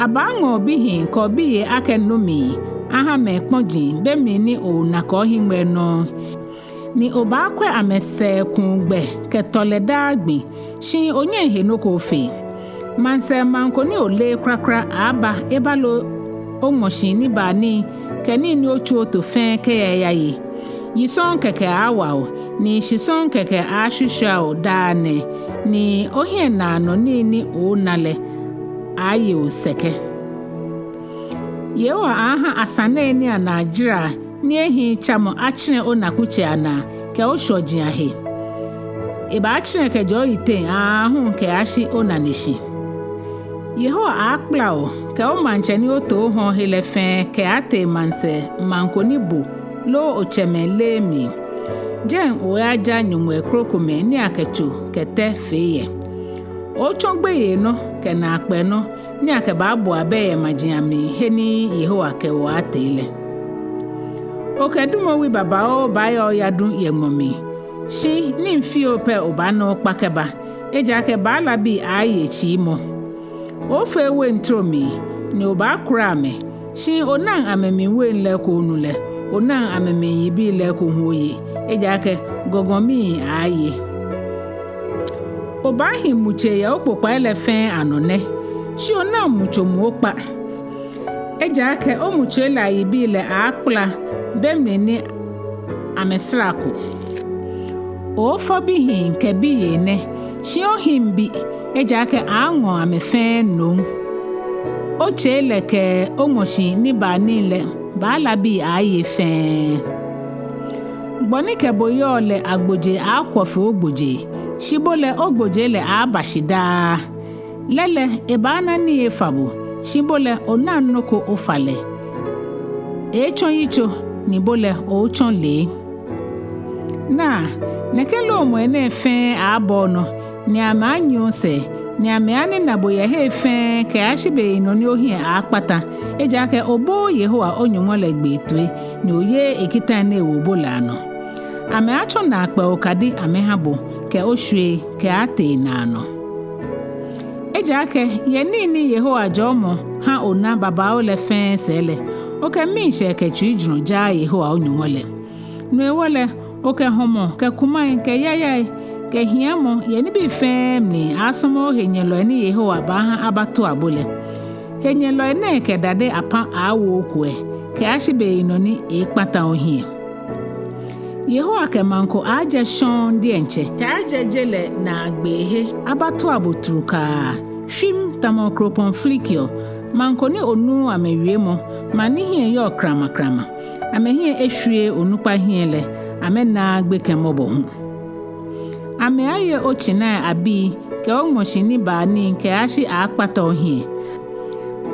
Abaaŋɔ obihii kɛ obiyei akɛ nomii aha mɛi kpɔji be mli ni oona kɛ ohiŋmɛi nɔŋŋ, ni obaakwɛ amɛsɛɛkuu gbɛ kɛ tɔlɛ daa gbi, shi onyɛŋ he nɔ ko ofee. Maŋsɛɛ maŋ ko ni oleee kwraa kwraa aaba ebaloo oŋmɔshi nibaa nii kɛ nii ni otsuɔ oto fɛɛ kɛya eyaye. Yi sɔŋŋ kɛkɛ aaawa o, ni shi sɔŋŋ kɛkɛ aaashwishwia o daa nɛɛ, ni ohiɛnaanɔ nii ni oona lɛ aaye o sɛkɛ. Yehowa aaha asanei ni anaa jara ni ehiii tsamɔ atsɛrɛ onakutsei anaa kɛ oshwɔji ahe. Ebaatsɛrɛ kɛjɛ oyiteŋ aahu kɛyashi onaneshi. Yehowa aakpala o kɛ omaŋtsɛ ni oto ohɔ̃ɔ he lɛ fɛɛ kɛyatee maŋsɛɛ maŋ ko ni bo loo otsɛmɛi leee mli. Jɛi oyaja nyɔŋmɔi krokomɛi ni akɛ tso kɛ tɛ fee yɛ. Otsɔ gbeyei nɔ kɛ naakpɛɛ nɔ ni akɛbaabu abɛ yɛ maji amli he ni Yehowa kɛ o aatee lɛ. Okɛ dumɔwi babaoo baaya oyadu yɛ ŋmɔ mli, shi nii fioo pɛ obaana okpa kɛba, ejaakɛ baalabii aaye tsiimɔ. Ofee wein trom mli, ni obaakura amɛ, shi onaŋ amɛmli wein lɛ eko onu lɛ, onaŋ amɛmli yibii lɛ eko hu oye, ejaakɛ gɔgɔmii aaye. Obaahi mutsei yɛ okpokpai lɛ fɛɛ anɔ nɛ, shi onaŋ mutso mu okpa. Ejaakɛ omutsei lɛ ayibii lɛ aakpala be mli ni amɛsara ko. Oofɔ bihii kɛ biyei nɛ, shi ohiŋ bi, ejaakɛ aaŋɔ amɛ fɛɛ nom. Otsei lɛ kɛ oŋmɔshi nibaa nii lɛ baalabii aaye fɛɛ. Gbɔ ni kɛ bo yɔɔ lɛ agbojee aakwɔ fe ogbojee, shi bo lɛ ogbojee lɛ aaaba shi daa. Lɛɛlɛŋ ebaana nii efa bo, shi bo lɛ onaŋ nɔ ko ofa lɛ. Eeetsɔ yitso, ni bo lɛ oootsɔ lee. Naa, nɛkɛ loomɔi nɛɛ fɛɛ aaaba onɔ, ni amɛaanyiɛ osɛɛ, ni amɛaanina bo yɛ hei fɛɛ kɛyashi beyinɔ ni ohiɛ aaakpata, ejaakɛ obooo Yehowa o-Nyɔŋmɔ lɛ gbee toi, ni oyeee ekitai ni ewo bo lɛ anɔ. Amɛaatsɔ naakpɛɛ okadi amɛha bo, kɛ oshwiei kɛaatee naanɔ. Ejaakɛ yɛ nii ni Yehowa jɔɔmɔ ha ona babaoo lɛ fɛɛ sɛɛ lɛ, okɛ miishɛɛ kɛ tsuijurɔ jaa Yehowa o-Nyɔŋmɔ lɛ. No hewɔ lɛ, okɛ hɔmɔ kɛ kumai kɛ yayai kɛ hiamɔ yɛ nibii fɛɛ mli aaasɔmɔ ohenyɛlɔi ni Yehowa baaha abatua bo lɛ. Henyɛlɔi nɛɛ kɛ dade apaa aaawo okuɛ kɛyashi beyinɔ ni eeekpata ohiɛ. Yehowa kɛ maŋ ko aaajɛ shɔŋŋ diɛŋtsɛ kɛaajɛ je lɛ naagbee he abatua bo trukaa, shwiim tamɔ okropɔŋ filikiɔ, maŋ ko ni onuuu amɛwiemɔ, maŋ ni hiɛ yɔɔ kramakrama. Amɛhiɛ eshwieee onukpa hiɛ lɛ, amɛnaaa gbekɛ mɔbɔ hu. Amɛaaye otsinai abii kɛ oŋmɔshi nibaa nii kɛyashi aaakpata ohiɛ.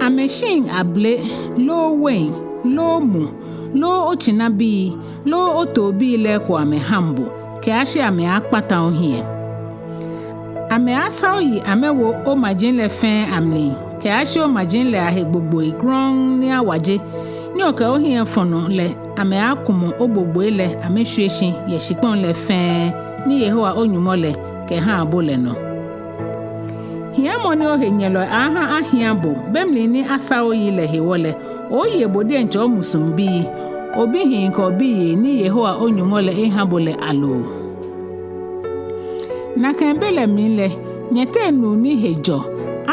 Amɛshiŋ abele, loo wein, loo mu, loo otsinabii, loo otoobii lɛ eko amɛhaŋ bo, kɛyashi amɛaakpata ohiɛ. Amɛaasa oyi amɛwo omaji lɛ fɛɛ amli, kɛyashi omaji lɛ ahe gbogboi grɔŋŋ ni awaje, ni okɛ ohiɛ fɔnɔ lɛ amɛaakumɔ ogbogboi lɛ amɛshwie shi yɛ shikpɔŋ lɛ fɛɛ ni Yehowa o-Nyɔŋmɔ lɛ kɛha bo lɛ nɔ. Hiamɔ ni ohenyɛlɔi aaha ahia bo be mli ni asa oyi lɛ hewɔ lɛ, ooye bo diɛŋtsɛ omusuŋ bii, obihii kɛ obiyei ni Yehowa o-Nyɔŋmɔ lɛ eha bo lɛ aloo. Nakai be lɛ mli lɛ, nyɛteŋ nuu ni he jɔ,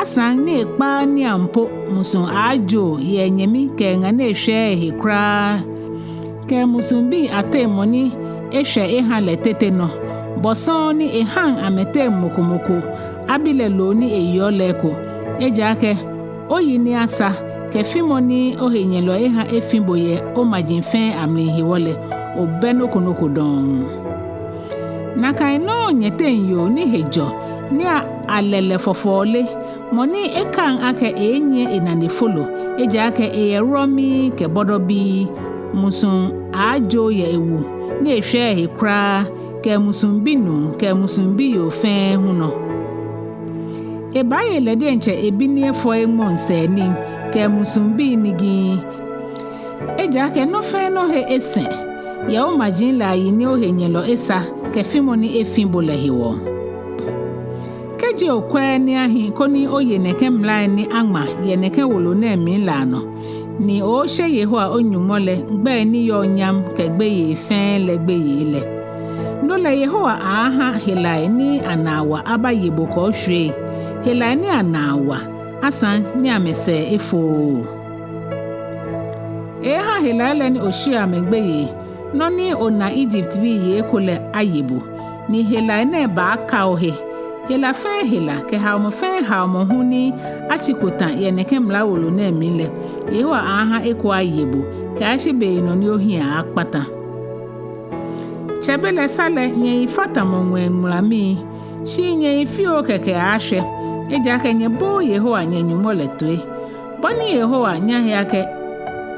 asaŋ ni ekpaaa niiaŋ po musuŋ aaajoo yɛ enyɛmi kɛ eŋa ni eshwɛɛɛ ehe kwraa, kɛ musuŋbii ateŋ mɔ ni eshwɛ eha lɛ tete nɔ, bɔ sɔŋŋ ni ehaŋ amɛteŋ mɔ ko mɔ ko abi lɛ loo ni eyeɔ lɛ eko. Ejaakɛ oyi ni asa kɛ fimɔ ni ohenyɛlɔi eha efi bo yɛ omaji fɛɛ amli hewɔ lɛ, obɛ nɔ ko nɔ ko dɔŋŋ. Nakai nɔŋŋ nyɛteŋ yoo ni he jɔ ni a- alɛ lɛ fɔfɔɔle, mɔ ni ekaŋ akɛ eeenyiɛ enane folo, Ejaakɛ eyɛ wulɔmii kɛ bɔdɔbii, musuŋ aaajoo yɛ ewu, ni eshwɛɛɛ he kwraa, kɛ musuŋ binuu kɛ musuŋ biyoo fɛɛ hu nɔ. Ebaaye lɛ diɛŋtsɛ ebi ni efɔ eŋmɔŋ sɛɛ nii kɛ musuŋbii nigiii. Ejaakɛ nɔ fɛɛ nɔ he esɛŋ yɛ omaji lɛ ayi ni ohenyɛlɔ esa kɛ fimɔ ni efi bo lɛ hewɔ. Kɛji okwɛɛɛ ni ahi koni oye nɛkɛ mlai ni aŋma yɛ nɛkɛ wolo nɛɛ mli lɛ anɔ, ni oshe Yehowa o-Nyɔŋmɔ lɛ gbɛi ni yɔɔ nyam kɛ gbeyei fɛɛ lɛ gbeyei lɛ, no lɛ Yehowa aaaha helai ni anaa wa abaye bo kɛ oshwiei, helai ni anaa wa, asaŋ ni amɛsɛɛ efooo. Eeeha helai lɛ ni osheɔ amɛ gbeyei, nɔ ni ona Egyptbii yɛ eko lɛ aye bo, ni helai nɛɛ baaka ohe. Hela fɛɛ hela kɛ haomɔ fɛɛ haomɔ hu ni ashiko ta yɛ nɛkɛ mla wolo nɛɛ mli lɛ, Yehowa aaaha eko aye bo kɛyashi be nɔ ni ohiɛ aaakpata. Tsɛbelɛ sa lɛ nyɛyi fa tamɔ ŋwɛi ŋulamii, shi nyɛyi fioo kɛkɛ aaashwɛ, ejaakɛ nyɛbooo Yehowa nyɛ-Nyɔŋmɔ lɛ toi. Bɔ ni Yehowa nya he akɛ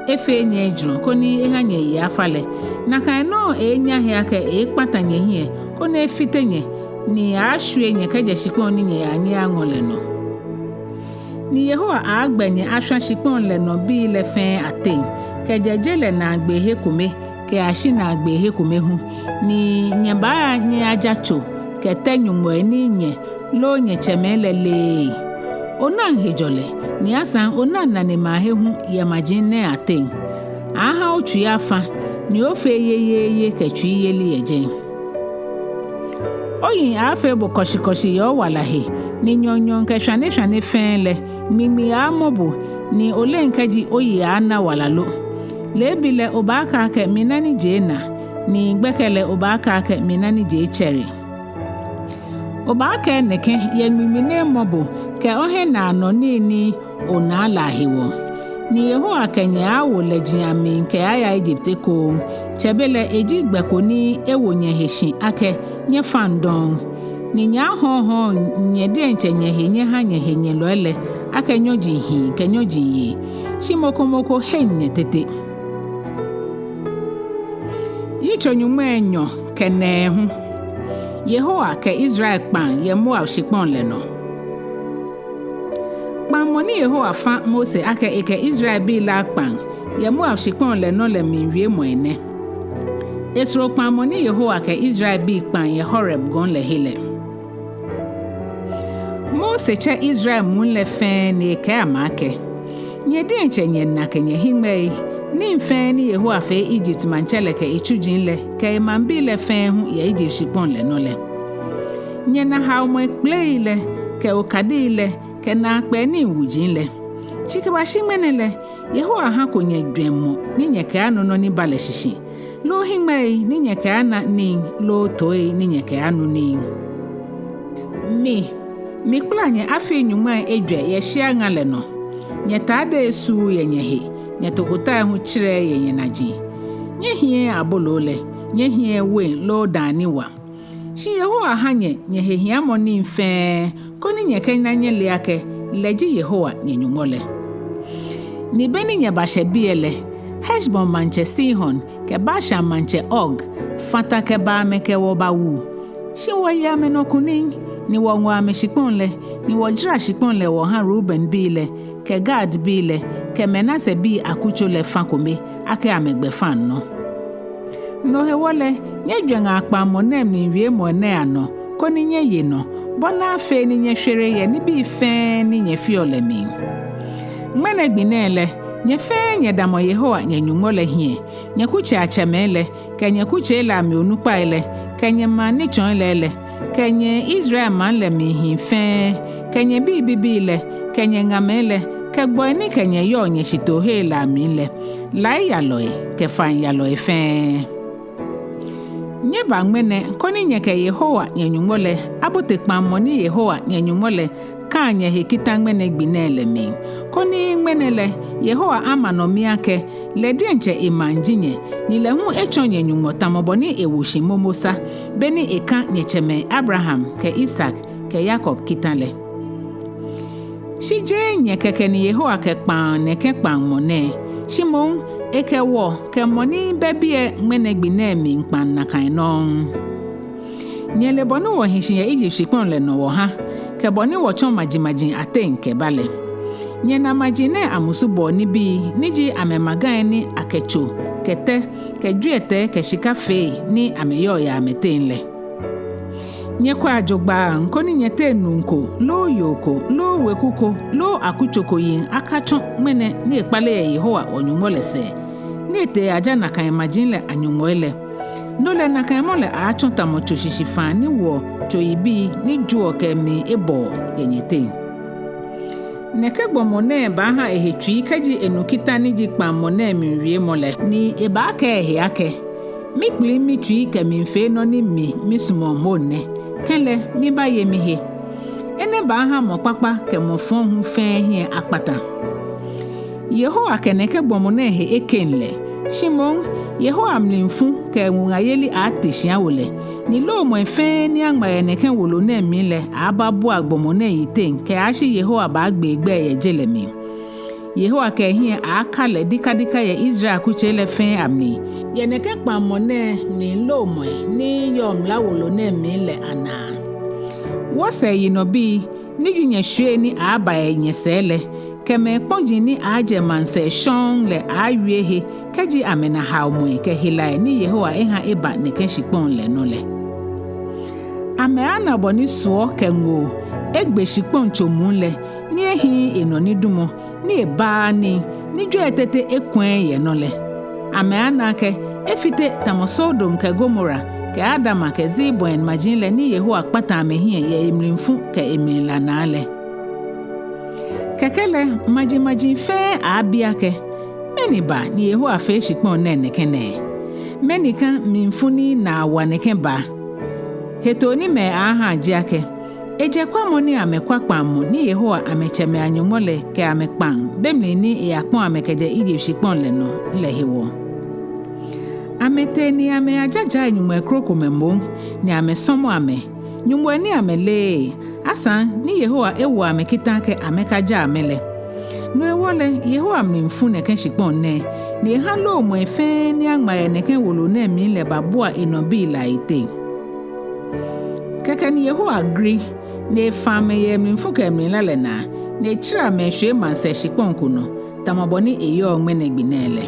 efee nyɛ ejurɔ koni eha nyɛyi afa lɛ, nakai nɔŋŋ eeenya he akɛ eeekpata nyɛhiɛ koni efite nyɛ, ni aaashwie nyɛ kɛjɛ shikpɔŋ ni nyɛyaa nyɛyaŋɔ lɛ nɔ. Ni Yehowa aaagbɛ nyɛ ashwa shikpɔŋ lɛ nɔ bii lɛ fɛɛ ateŋ, kɛjɛ je lɛ naagbee he kome kɛyashi naagbee he kome hu, ni nyɛbaaya nyɛyaja tso kɛ tɛ nyɔŋmɔi ni nyɛ loo nyɛtsɛmɛi lɛ leee. Onaŋ hejɔlɛ, ni asaŋ onaŋ nanemɛi ahe hu yɛ maji nɛɛ ateŋ. Aaha otsui afa, ni ofee yeyeeye kɛ tsuiyeli yɛ jɛi. Oyiŋ aaafee bo kɔshikɔshi yɛ owala he, ni nyɔɔŋnyɔɔŋ kɛ shwane shwane fɛɛ lɛ, ŋmiŋmi aaamɔ bo, ni oleŋ kɛji oyi aaana wala lo. Leebi lɛ obaakɛɛ akɛ mina ni je ena, ni gbɛkɛ lɛ obaakɛɛ akɛ mina ni je etsɛre. Obaakɛɛ nɛkɛ yɛ ŋmiŋmi ni emɔ bo kɛ ohiɛnaanɔ nii ni onaa lɛ ahewɔ. Ni Yehowa kɛ nyɛ aaawo lɛji amli kɛaya Egypt ekoŋŋ. Tsɛbelɛ eji gbɛ ko ni ewo nyɛhe shi akɛ nyɛfaŋ dɔŋŋ. Ni nyɛaahɔɔhɔɔ nyɛ diɛŋtsɛ nyɛhe nyɛha nyɛhenyɛlɔi lɛ akɛ nyɔji hii kɛ nyɔji yei. Shi mɔ ko mɔ ko heŋ nyɛ tete. Yitso nyɔŋmai enyɔ kɛ nɛɛhu. Yehowa kɛ Israel kpaŋ yɛ Moab shikpɔŋ lɛ nɔ. Kpaŋmɔ ni Yehowa fa Mose akɛ ekɛ Israelbii lɛ akpaŋ yɛ Moab shikpɔŋ lɛ nɔ lɛ mli wiemɔi nɛ. Esoro kpaŋmɔ ni Yehowa kɛ Israelbii kpaŋ yɛ Horeb gɔŋ lɛ he lɛ. Mose tsɛ Israel muu lɛ fɛɛ ni ekɛɛ amɛ akɛ: Nyɛ diɛŋtsɛ nyɛna kɛ nyɛhiŋmɛii nii fɛɛ ni Yehowa fee Egypt maŋtsɛ lɛ kɛ etsuji lɛ kɛ emaŋbii lɛ fɛɛ hu yɛ Egypt shikpɔŋ lɛ nɔ lɛ. Nyɛna haomɔi kpelei lɛ kɛ okadii lɛ kɛ naakpɛɛ nii wuji lɛ. Shi kɛbashi ŋmɛnɛ lɛ, Yehowa hako nyɛ jwɛŋmɔ ni nyɛkɛaanu nɔ ni ba lɛ shishi, loo hiŋmɛii ni nyɛkɛaana nii, loo toii ni nyɛkɛaanu nii. Mi, mikpala nyɛ afii nyɔŋmai ejwɛ yɛ shia ŋa lɛ nɔ. Nyɛtadei suuu yɛ nyɛhe, nyɛtokotai hu tsɛrɛɛɛ yɛ nyɛnaji. Nyɛhiɛɛɛ aboloo lɛ, nyɛhiɛɛɛ wein loo dãa ni wa. Shi Yehowa ha nyɛ nyɛhehiamɔ nii fɛɛ, koni nyɛkɛna nyɛle akɛ lɛ ji Yehowa nyɛ-Nyɔŋmɔ lɛ. Ni be ni nyɛbashɛ biɛ lɛ, Heshbon maŋtsɛ Sihon kɛ Bashan maŋtsɛ Og fã ta kɛba amɛkɛ wɔ bawu. Shi wɔye amɛnɔ kunim, ni wɔŋɔ amɛshikpɔŋ lɛ, ni wɔjara shikpɔŋ lɛ wɔha Rubenbii lɛ, kɛ Gadbii lɛ, kɛ Manasebii akutso lɛ fã kome, akɛ amɛgbɛfaŋnɔ. No hewɔ lɛ, nyɛjwɛŋa kpaŋmɔ nɛɛ mli wiemɔi nɛɛ anɔ, koni nyɛye nɔ, bɔ ni afee ni nyɛshwere yɛ nibii fɛɛ ni nyɛfeɔ lɛ mli. Ŋmɛnɛ gbi nɛɛ lɛ, nyɛ fɛɛ nyɛdamɔ Yehowa nyɛ-Nyɔŋmɔ lɛ hiɛ, nyɛkutsei atsɛmɛi lɛ, kɛ nyɛkutsei lɛ amli onukpai lɛ, kɛ nyɛmaŋ nitsɔɔlɔi lɛ, kɛ nyɛ Israel maŋ lɛ mli hii fɛɛ, kɛ nyɛbii bibii lɛ, kɛ nyɛŋamɛi lɛ, kɛ gbɔi ni kɛ nyɛ yɔɔ nyɛshitoohe lɛ amli lɛ, laiyalɔi kɛ faŋyalɔi fɛɛ. Nyɛba ŋmɛnɛ koni nyɛkɛ Yehowa nyɛ-Nyɔŋmɔ lɛ abote kpaŋmɔ ni Yehowa nyɛ-Nyɔŋmɔ lɛ kã nyɛhe kita ŋmɛnɛ gbi nɛɛ lɛ mli. Koni ŋmɛnɛ lɛ Yehowa ama nɔ mi akɛ lɛ diɛŋtsɛ emaŋ ji nyɛ, ni lɛ hu etsɔ nyɛ Nyɔŋmɔ tamɔ bɔ ni ewo shi momo sa, be ni ekã nyɛtsɛmɛi Abraham kɛ Isak kɛ Yakob kita lɛ. Shi jeee nyɛ kɛkɛ ni Yehowa kɛkpaŋ nɛkɛ kpaŋmɔ nɛɛ, shi moŋ ekɛ wɔ kɛ mɔ ni bɛ biɛ ŋmɛnɛ gbi nɛɛ mli kpaŋ nakai nɔŋŋ. Nyɛle bɔ ni wɔhi shi yɛ Egypt shikpɔŋ lɛ nɔ wɔha, kɛ bɔ ni wɔtsɔ majimaji ateŋ kɛba lɛ. Nyɛna maji nɛɛ amusubɔɔ nibii, ni ji amɛmagai ni akɛ tso, kɛ tɛ, kɛ jwiɛtɛi, kɛ shika fee ni amɛyɔɔ yɛ amɛteŋ lɛ. Nyɛkwɛa jogbaŋŋ koni nyɛteŋ nuu ko, loo yoo ko, loo weku ko, loo akutso ko yiŋ akatsɔ ŋmɛnɛ ni ekpale yɛ Yehowa wɔ-Nyɔŋmɔ lɛ sɛɛ, ni etee eyaja nakai maji lɛ anyɔŋmɔi lɛ. No lɛ nakai mɔ lɛ aaatsɔ tamɔ tso shishifaa ni woɔ tso yibii ni joɔ kɛ mli ebɔɔ yɛ nyɛteŋ. Nɛkɛ gbɔmɔ nɛɛ baaha ehe tsui kɛji enu kita ni ji kpaŋmɔ nɛɛ mli wiemɔ lɛ, ni ebaakɛɛ ehe akɛ: Mikpili mitsui kɛmiifee nɔ ni mi misumɔɔ moŋ nɛ, kɛlɛ mibaaye mihe. Enɛ baaha mɔ kpakpa kɛ mɔ fɔŋ hu fɛɛ hiɛ akpata. Yehowa kɛ nɛkɛ gbɔmɔ nɛɛ he ekeŋ lɛ, shi moŋ Yehowa mlifu kɛ ŋuŋayeli aaate shi awo lɛ, ni loomɔi fɛɛ ni aŋma yɛ nɛkɛ wolo nɛɛ mli lɛ aababua gbɔmɔ nɛɛ yiteŋ kɛyashi Yehowa baagbe egbɛi yɛ je lɛ mli. Yehowa kɛ ehiɛ aaaka lɛ dikadika yɛ Israel kutsei lɛ fɛɛ amli, yɛ nɛkɛ kpaŋmɔ nɛɛ mli loomɔi ni yɔɔ mla wolo nɛɛ mli lɛ anaa. Wɔsɛɛ yinɔbii, ni ji nyɛshwiei ni aaaba yɛ nyɛsɛɛ lɛ, kɛ mɛi kpɔji ni aajɛ maŋsɛɛ shɔŋŋ lɛ aaawie he kɛji amɛna haomɔi kɛ helai ni Yehowa eha eba nɛkɛ shikpɔŋ lɛ nɔ lɛ. Amɛaana bɔ ni suɔ kɛ ŋoo egbe shikpɔŋ tso muu lɛ, ni ehiii enɔ nidumɔ, ni ebaaa nii, ni jwɛi tete ekwɛɛɛ yɛ nɔ lɛ. Amɛaana akɛ efite tamɔ Sodom kɛ Gomora kɛ Adama kɛ Zeboiim maji lɛ ni Yehowa kpata amɛhiɛ yɛ emlifu kɛ emlila naa lɛ. Kɛkɛ lɛ majimaji fɛɛ aabi akɛ: Mɛni ba ni Yehowa fee shikpɔŋ nɛɛ nɛkɛ nɛɛ? Mɛni ka mlifu ni naa wa nɛkɛ ba? Hetoo ni mɛi aaha ji akɛ ejɛ kwamɔ ni amɛkwa kpaŋmɔ ni Yehowa amɛtsɛmɛi a-Nyɔŋmɔ lɛ kɛ amɛ kpaŋ be mli ni eyakpɔ̃ amɛ kɛjɛ Egypt shikpɔŋ lɛ nɔ lɛ hewɔ. Amɛtee ni amɛyajajaa nyɔŋmɔi krokomɛi moŋ, ni amɛsɔmɔ amɛ, nyɔŋmɔi ni amɛleee, asaŋ ni Yehowa ewo amɛ kita akɛ amɛkaja amɛ lɛ. No hewɔ lɛ, Yehowa mli fu nɛkɛ shikpɔŋ nɛɛ, ni eha loomɔi fɛɛ ni aŋma yɛ nɛkɛ wolo nɛɛ mli lɛ babua enɔ bii lɛ ayiteŋ. Kɛkɛ ni Yehowa gri, ni efa amɛ yɛ emlifu kɛ emlila lɛ naa, ni etsirɛ amɛ eshwie maŋsɛɛ shikpɔŋ ko nɔ, tamɔ bɔ ni eyɔɔ ŋmɛnɛ gbi nɛɛ lɛ.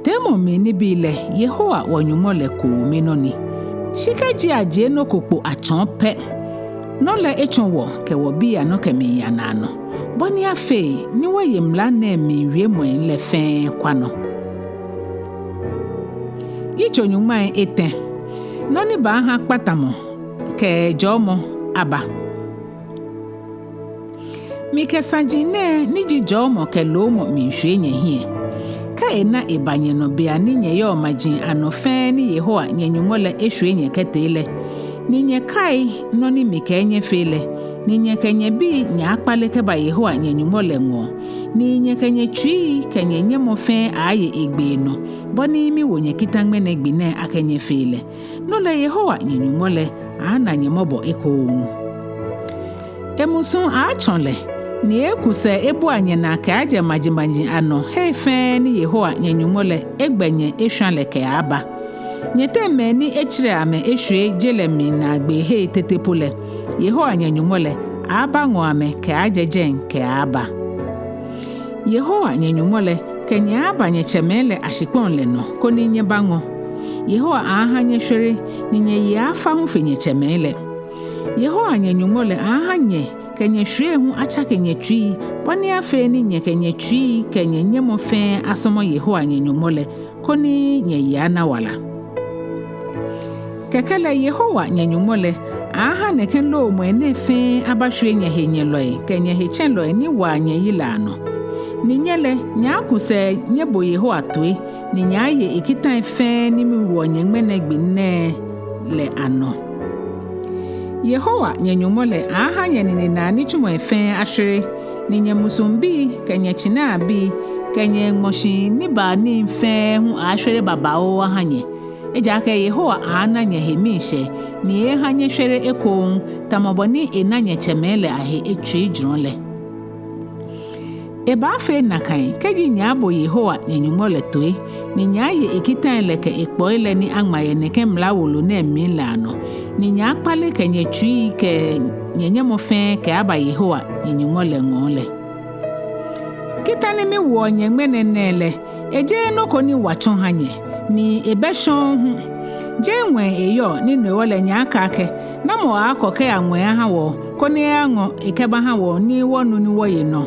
Teemɔ mli nibii lɛ, Yehowa wɔ-Nyɔŋmɔ lɛ koome nɔ ni. Shi kɛji ajie nɔ ko kpo atsɔɔ pɛ, nɔ lɛ etsɔ wɔ kɛ wɔbii anɔ kɛmiiya naanɔ, bɔ ni afee ni wɔye mla nɛɛ mli wiemɔi lɛ fɛɛ kwa nɔ. Yitso nyɔŋmai etɛ. Nɔ ni baaha kpatamɔ kɛ jɔɔmɔ aba. Mikɛ saji nɛɛ ni ji jɔɔmɔ kɛ loomɔ miishwie nyɛhiɛ. Kɛ ena eba nyɛnɔ beiaŋ ni nyɛyɔɔ maji anɔ fɛɛ ni Yehowa nyɛ-Nyɔŋmɔ lɛ eshwie nyɛ kɛtee lɛ, ni nyɛkai nɔ ni mikɛɛ nyɛfee lɛ, ni nyɛkɛ nyɛbii nyɛaakpale kɛba Yehowa nyɛ-Nyɔŋmɔ lɛ ŋɔɔ, ni nyɛkɛ nyɛtsuii kɛ nyɛnyɛmɔ fɛɛ aaye egbee nɔ, bɔ ni miwo nyɛ kita ŋmɛnɛ gbi nɛɛ akɛ nyɛfee lɛ, no lɛ Yehowa nyɛ-Nyɔŋmɔ lɛ aaana nyɛ mɔbɔ ekoŋŋ. Emusuŋ aatsɔ lɛ, ni eeeku sɛɛ ebua nyɛnaa kɛaajɛ majimaji anɔ hei fɛɛ ni Yehowa nyɛ-Nyɔŋmɔ lɛ egbɛ nyɛ eshwa lɛ kɛaaba. Nyɛteŋ mɛi ni etsirɛ amɛ eshwie je lɛ mli naagbee hei tete po lɛ, Yehowa nyɛ-Nyɔŋmɔ lɛ aabaŋɔ amɛ kɛaajɛ jɛi kɛaaba. Yehowa nyɛ-Nyɔŋmɔ lɛ kɛ nyɛ aaaba nyɛtsɛmɛi lɛ ashikpɔŋ lɛ nɔ koni nyɛbaŋɔ. Yehowa aaha nyɛshwere, ni nyɛyi aaafa hu fe nyɛtsɛmɛi lɛ. Yehowa nyɛ-Nyɔŋmɔ lɛ aaha nyɛ kɛ nyɛshwiei hu atsake nyɛtsuii, bɔ ni afee ni nyɛkɛ nyɛtsuii kɛ nyɛnyɛmɔ fɛɛ asɔmɔ Yehowa nyɛ-Nyɔŋmɔ lɛ, koni nyɛyi ana wala. Kɛkɛ lɛ Yehowa nyɛ-Nyɔŋmɔ lɛ aaha nɛkɛ loomɔi nɛɛ fɛɛ abashwie nyɛhelɔi kɛ nyɛhetsɛlɔi ni waa nyɛyi lɛ anɔ. Ni nyɛ lɛ, nyɛaaku sɛɛ nyɛbo Yehowa toi, ni nyɛaaye ekitai fɛɛ ni miwoɔ nyɛ ŋmɛnɛ gbi nɛɛ lɛ anɔ. Yehowa nyɛ-Nyɔŋmɔ lɛ aaha nyɛninenaa nitsumɔi fɛɛ ashwere, ni nyɛmusuŋbii kɛ nyɛtsinaabii kɛ nyɛŋmɔshi nibaanii fɛɛ hu aashwere babaoo aha nyɛ. Ejaakɛ Yehowa aaana nyɛhe miishɛɛ, ni eeeha nyɛshwere ekoŋŋ, tamɔ bɔ ni ena nyɛtsɛmɛi lɛ ahe etsuijurɔ lɛ. Ebaafee nakai, kɛji nyɛaabo Yehowa nyɛ Nyɔŋmɔ lɛ toi, ni nyɛaaye ekitai lɛ kɛ ekpɔi lɛ ni aŋma yɛ nɛkɛ mla wolo nɛɛ mli lɛ anɔ, ni nyɛaakpale kɛ nyɛtsuii kɛ nyɛnyɛmɔ fɛɛ kɛaba Yehowa nyɛ Nyɔŋmɔ lɛ ŋɔɔ lɛ. Kita ni miwoɔ nyɛ ŋmɛnɛ nɛɛ lɛ, ejeee nɔ ko ni wa tsɔ ha nyɛ, ni ebɛ shɔŋŋ hu. Jeee ŋwɛi eyɔɔ ni no hewɔ lɛ nyɛaaka akɛ, namɔ aaakɔ kɛya ŋwɛi aha wɔ, koni eyaŋɔ ekɛbaha wɔ ni wɔnu ni wɔye nɔ?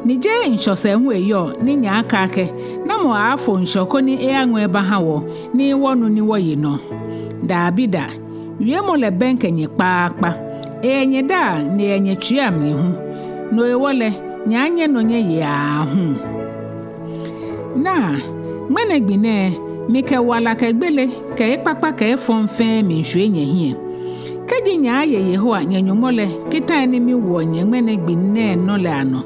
Ni jeee ŋshɔ sɛɛ hu eyɔɔ ni nyɛaaka akɛ, namɔ aaafo ŋshɔ koni eyaŋɔ ebaha wɔ ni wɔnu ni wɔye nɔ? Dabida, wiemɔ lɛ bɛŋkɛ nyɛ kpaakpa. Eyɛ nyɛdaaŋ ni eyɛ nyɛtsuii amli hu. No hewɔ lɛ, nyɛaanyɛ nɔ nyɛye aahu. Naa, ŋmɛnɛ gbi nɛɛ, mikɛ wala kɛ gbele kɛ ekpakpa kɛ efɔŋ fɛɛ miishwie nyɛhiɛ. Kɛji nyɛaaye Yehowa nyɛ Nyɔŋmɔ lɛ kitai ni miwoɔ nyɛ ŋmɛnɛ gbi nɛɛ nɔ lɛ anɔ,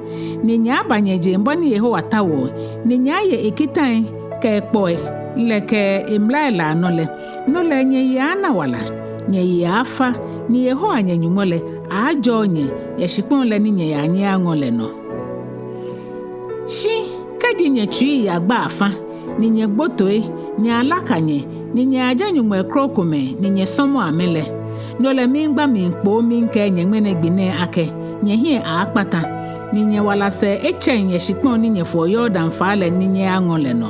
ni nyɛaaba nyɛjeŋ bɔ ni Yehowa taoɔ, ni nyɛaaye ekitai kɛ ekpɔi lɛ kɛ emlai lɛ anɔ lɛ, no lɛ nyɛyi aaana wala, nyɛyi aaafa, ni Yehowa nyɛ Nyɔŋmɔ lɛ aaajɔɔ nyɛ yɛ shikpɔŋ lɛ ni nyɛyaa nyɛyaŋɔ lɛ nɔ. Shi kɛji nyɛtsuii yagba afã, ni nyɛgbo toi, ni alaka nyɛ, ni nyɛyaja nyɔŋmɔi krokomɛi, ni nyɛsɔmɔ amɛ lɛ, no lɛ miigba mli kpoo miikɛɛ nyɛ ŋmɛnɛ gbi nɛɛ akɛ, nyɛhiɛ aaakpata, ni nyɛwala sɛɛ etsɛŋ yɛ shikpɔŋ ni nyɛfoɔ Yordan faa lɛ ni nyɛyaŋɔ lɛ nɔ.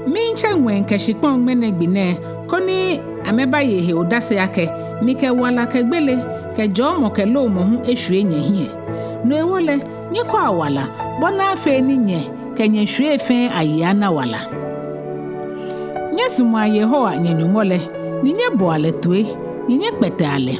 Miitsɛ ŋwɛi kɛ shikpɔŋ ŋmɛnɛ gbi nɛɛ, koni amɛbaye he odase akɛ, mikɛ wala kɛ gbele kɛ jɔɔmɔ kɛ loomɔ hu eshwie nyɛhiɛ. No hewɔ lɛ, nyɛkɔa wala, bɔ ni afee ni nyɛ kɛ nyɛshwiei fɛɛ ayi ana wala. Nyɛsumɔa Yehowa nyɛ Nyɔŋmɔ lɛ, ni nyɛboa lɛ toi, ni nyɛkpɛtɛa lɛ.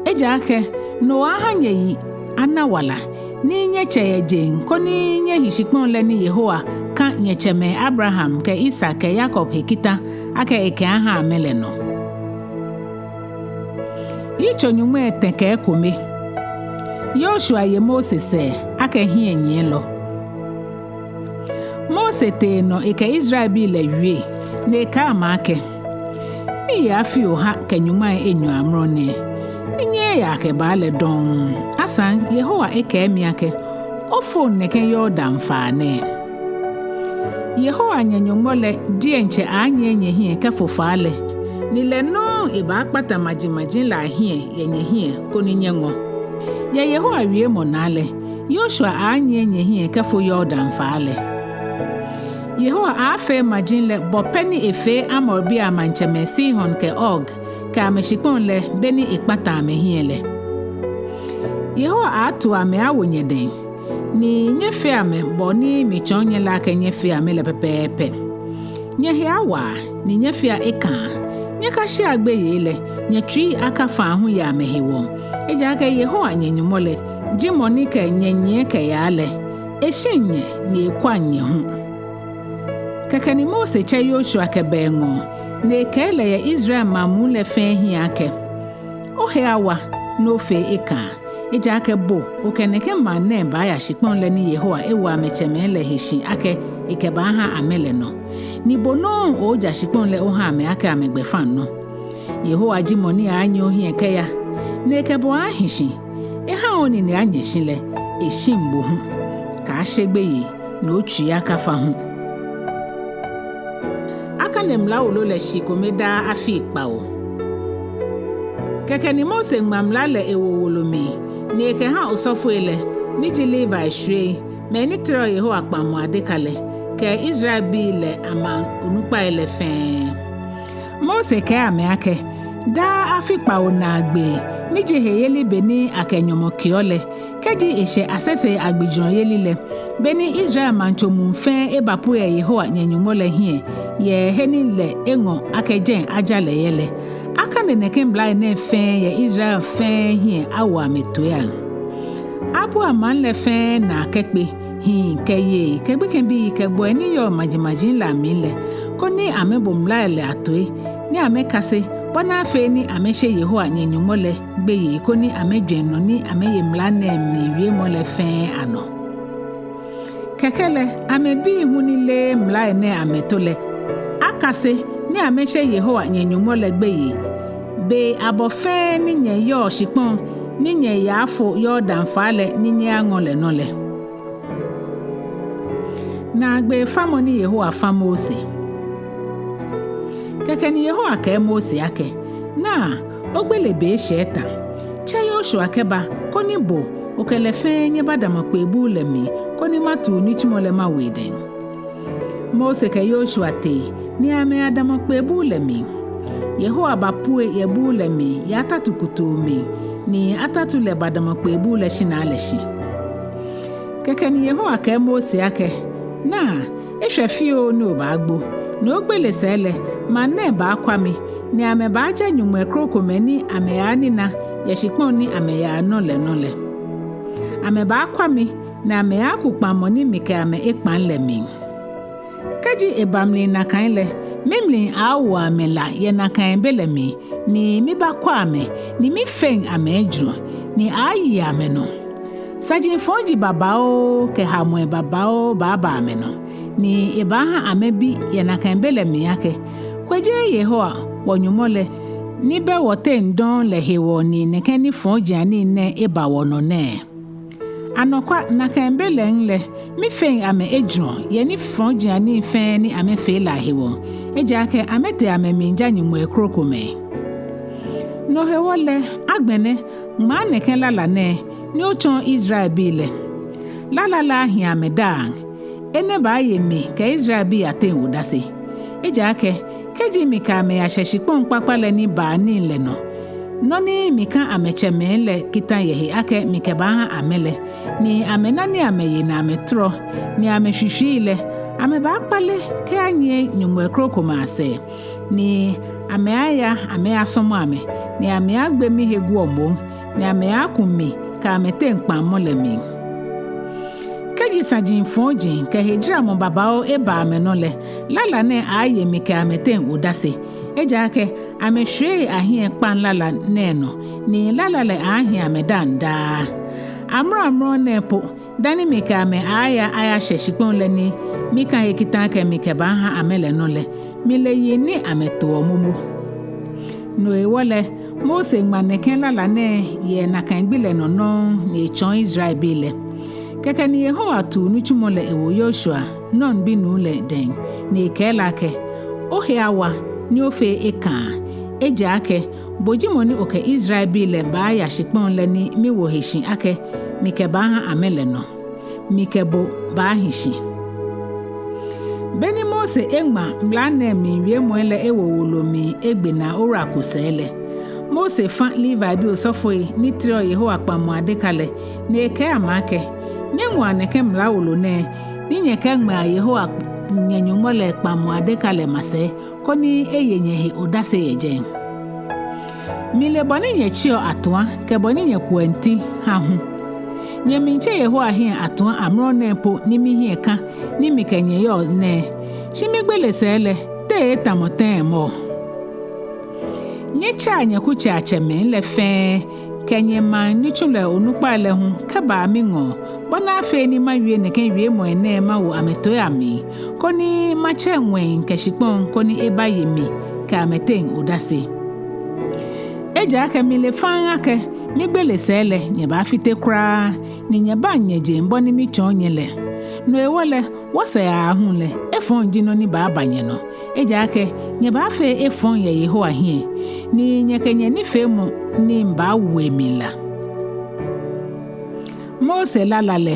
Ejaakɛ no aha nyɛyi ana wala, ni nyɛtsɛ yɛ jeŋ, koni nyɛhi shikpɔŋ lɛ ni Yehowa ka nyɛtsɛmɛi Abraham kɛ Isak kɛ Yakob he kita akɛ ekɛaaha amɛ lɛ nɔ. Yitso nyɔŋmai etɛ kɛ ekome. Yoshua ye Mose sɛɛ akɛ hiɛnyiɛlɔ. Mose tee nɔ ekɛ Israelbii lɛ wie, ni ekɛɛ amɛ akɛ, miye afii oha kɛ nyɔŋmai enyɔ amrɔ nɛɛ, ni nyɛyaakɛba lɛ dɔŋŋ. Asaŋ Yehowa ekɛɛ mi akɛ, ofoŋ nɛkɛ Yordan faa nɛɛ. Yehowa nyɛ Nyɔŋmɔ lɛ diɛŋtsɛ aanyiɛ nyɛhiɛ kɛfo faa lɛ, ni lɛ nɔŋŋ ebaakpata majimaji lɛ ahiɛ yɛ nyɛhiɛ koni nyɛŋɔ. Yɛ Yehowa wiemɔ naa lɛ, Yoshua aanyiɛ nyɛhiɛ kɛfo Yordan faa lɛ. Yehowa aafee maji lɛ bɔ pɛ ni efee Amorbii amaŋtsɛmɛi Sihon kɛ Og kɛ amɛshikpɔŋ lɛ beni ekpata amɛhiɛ lɛ. Yehowa aatu amɛ awo nyɛdɛŋ, ni nyɛfea amɛ bɔ ni mitsɔɔ nyɛ lɛ akɛ nyɛfea amɛ lɛ pɛpɛɛpɛ. Nyɛhe awa, ni nyɛfea ekãa. Nyɛkashea gbeyei lɛ, nyɛtsui akafa hu yɛ amɛhewɔ. Ejaakɛ Yehowa nyɛ Nyɔŋmɔ lɛ ji mɔ ni kɛ nyɛ nyiɛ kɛyaa lɛ, eshiŋ nyɛ ni ekwaŋ nyɛ hu. Kɛkɛ ni Mose tsɛ Yoshua kɛba eŋɔɔ, ni ekɛɛ lɛ yɛ Israel maŋ muu lɛ fɛɛ hiɛ akɛ, ohe awa, ni ofee ekãa. Ejaakɛ bo okɛ nɛkɛ maŋ nɛɛ baaya shikpɔŋ lɛ ni Yehowa ewo amɛtsɛmɛi lɛ he shi akɛ ekɛbaaha amɛ lɛ nɔ. Ni bo nɔŋŋ ooja shikpɔŋ lɛ oha amɛ akɛ amɛgbɛfaŋnɔ. Yehowa ji mɔ ni aaanyiɛ ohiɛ kɛya, ni ekɛ bo aahi shi. Eha onine anyɛ shi lɛ, eshiŋ bo hu. Kaashe gbeyei, ni otsui akafa hu. Akane mla wolo lɛ shii kome daa afii kpawo. Kɛkɛ ni Mose ŋma mla lɛ ewo wolo mli, ni ekɛha osɔfoi lɛ, ni ji Levi shwiei, mɛi ni tereɔ Yehowa kpaŋmɔ adeka lɛ, kɛ Israelbii lɛ amaŋ onukpai lɛ fɛɛ. Mose kɛɛ amɛ akɛ, daa afi kpawo naagbee, ni ji heyeli be ni akɛ nyɔmɔ keɔ lɛ, kɛji eshɛ asesei agbijurɔyeli lɛ, be ni Israel maŋtsomuu fɛɛ ebapue yɛ Yehowa nyɛ Nyɔŋmɔ lɛ hiɛ, yɛ he ni lɛ eŋɔ akɛ jɛi aja lɛ yɛ lɛ, akane nɛkɛ mlai nɛɛ fɛɛ yɛ Israel fɛɛ hiɛ awo amɛtoiiaŋ. Abua maŋ lɛ fɛɛ naa kɛkpe, hii kɛ yei kɛ gbekɛbii kɛ gbɔi ni yɔɔ majimaji lɛ amli lɛ, koni amɛbo mlai lɛ atoi, ni amɛkase, bɔ ni afee ni amɛshe Yehowa nyɛ Nyɔŋmɔ lɛ gbeyei, koni amɛjwɛŋ nɔ ni amɛye mla nɛɛ mli wiemɔ lɛ fɛɛ anɔ. Kɛkɛ lɛ, amɛbii hu ni leee mlai nɛɛ amɛto lɛ, akase, ni amɛshe Yehowa nyɛ Nyɔŋmɔ lɛ gbeyei, be abɔ fɛɛ ni nyɛyɔɔ shikpɔŋ ni nyɛyafo Yordan faa lɛ ni nyɛyaŋɔ lɛ nɔ lɛ. Naagbee famɔ ni Yehowa fa Mose. Kɛkɛ ni Yehowa kɛɛ Mose akɛ, Naa, ogbele be eshɛ etã. Tsɛ Yoshua kɛba, koni bo, okɛ lɛ fɛɛ nyɛbadamɔ kpeebuu lɛ mli, koni matu onitsumɔ lɛ mawo edɛŋ. Mose kɛ Yoshua tee, ni amɛyadamɔ kpeebuu lɛ mli. Yehowa bapue yɛ buu lɛ mli yɛ atatu kutuu mli, ni atatu lɛ badamɔ kpeebuu lɛ shinaa lɛ shi. Kɛkɛ ni Yehowa kɛɛ Mose akɛ, Naa, eshwɛ fioo ni obaagbo, ni ogbele sɛɛ lɛ, maŋ nɛɛ baakwa mi, ni amɛbaaja nyɔŋmɔi krokomɛi ni amɛyanina yɛ shikpɔŋ ni amɛyaa nɔ lɛ nɔ lɛ. Amɛbaakwa mi, ni amɛyaaku kpaŋmɔ ni mikɛ amɛ ekpaŋ lɛ mli. Kɛji eba mli nakai lɛ, mimli aaawo amɛ la yɛ nakai be lɛ mli, ni mibaakwa amɛ, ni mifeŋ amɛ ejurɔ, ni aaaye amɛnɔ. Saji fɔji babaoo kɛ hamɔi babaoo baaba amɛnɔ, ni ebaaha amɛbi yɛ nakai be lɛ mli akɛ, Kwɛjeee Yehowa wɔ Nyɔŋmɔ lɛ ni bɛ wɔteŋ dɔŋŋ lɛ hewɔ ni nɛkɛ nifɔjianii nɛɛ eba wɔnɔ nɛɛ? Anɔkwa, nakai be lɛŋ lɛ, mifeŋ amɛ ejurɔ yɛ nifɔjianii fɛɛ ni amɛfee lɛ ahewɔ, ejaakɛ amɛtee amɛmiija nyɔŋmɔi krokomɛi. No hewɔ lɛ, agbɛnɛ, ŋmaa nɛkɛ lala nɛɛ ni otsɔɔ Israelbii lɛ. Lala lɛ aahi amɛdaaŋ. Enɛ baaye mi kɛ Israelbii ateŋ odase. Ejaakɛ, kɛji mikɛ amɛ yashɛ shikpɔŋ kpakpa lɛ ni baa nii lɛ nɔ, nɔ ni mika amɛtsɛmɛi lɛ kita yɛ he akɛ mikɛbaaha amɛ lɛ, ni amɛna ni amɛye ni amɛtɔrɔ, ni amɛshwishwii lɛ, amɛbaakpale kɛyanyiɛ nyɔŋmɔi krokomɛi asɛɛ, ni amɛaaya amɛyasɔmɔ amɛ, ni amɛaagbe mihe guɔ moŋ, ni amɛaaku mi kɛ amɛteŋ kpaŋmɔ lɛ mli. Kɛji saji fɔji kɛ hejaramɔ babaoo eba amɛnɔ lɛ, lala nɛɛ aaye mi kɛ amɛteŋ odase. Ejaakɛ amɛshwiei ahiɛ kpaŋ lala nɛɛ nɔ, ni lala lɛ aahi amɛdaaŋ daa. Amrɔ amrɔ nɛɛ po, dani mikɛ amɛ aaya ayashɛ shikpɔŋ lɛ ni mika he kita akɛ mikɛbaaha amɛ lɛ nɔ lɛ, mile yiŋ ni amɛtoɔ momo. No hewɔ lɛ, Mose ŋma nɛkɛ lala nɛɛ yɛ nakai gbi lɛ nɔ nɔŋŋ ni etsɔɔ Israelbii lɛ. Kɛkɛ ni Yehowa tu nitsumɔ lɛ ewo Yoshua, Nun binuu lɛ dɛŋ, ni ekɛɛ lɛ akɛ, Ohe awa ni ofee ekaa, ejaakɛ bo ji mɔ ni okɛ Israelbii lɛ baaya shikpɔŋ lɛ ni miwo he shi akɛ mikɛbaaha amɛ lɛ nɔ. Mikɛ bo baahi shi. Beni Mose eŋma mla nɛɛ mli wiemɔi lɛ ewo wolo mli egbe naa owula ko sɛɛ lɛ, Mose fa Levibii osɔfoi ni tereɔ Yehowa kpaŋmɔ adeka lɛ, ni ekɛɛ amɛ akɛ, Nyɛŋɔa nɛkɛ mla wolo nɛɛ ni nyɛkɛŋmɛa Yehowa nyɛ Nyɔŋmɔ lɛ kpaŋmɔ adeka lɛ masɛi, koni eye nyɛhe odase yɛ jɛi. Mile bɔ ni nyɛtsiɔ atua kɛ bɔ ni nyɛkuɔ nti ha hu. Nyɛmiitse Yehowa hiɛ atua amrɔ nɛɛ po ni mihiɛ ka ni mikɛ nyɛ yɔɔ nɛɛ. Shi migbele sɛɛ lɛ, te etamɔ tɛŋŋ mɔ? Nyɛtsɛa nyɛkutsei atsɛmɛi lɛ fɛɛ kɛ nyɛmaŋ nitsulɔi onukpai lɛ hu kɛbaa miŋɔɔ, bɔ ni afee ni mawie nɛkɛ wiemɔi nɛɛ mawo amɛtoii amli, koni matsɛ ŋwɛi kɛ shikpɔŋ koni ebaye mi kɛ amɛteŋ odase. Ejaakɛ mile faŋŋ akɛ migbele sɛɛ lɛ nyɛbaafite kwraa, ni nyɛbaŋ nyɛjeŋ bɔ ni mitsɔɔ nyɛ lɛ. No hewɔ lɛ, wɔsɛɛ aahu lɛ, efɔŋ ji nɔ ni baaba nyɛnɔ. Ejaakɛ nyɛbaafee efɔŋ yɛ Yehowa hiɛ, ni nyɛkɛ nyɛnifeemɔ nii baawo emli la. Mose lala lɛ.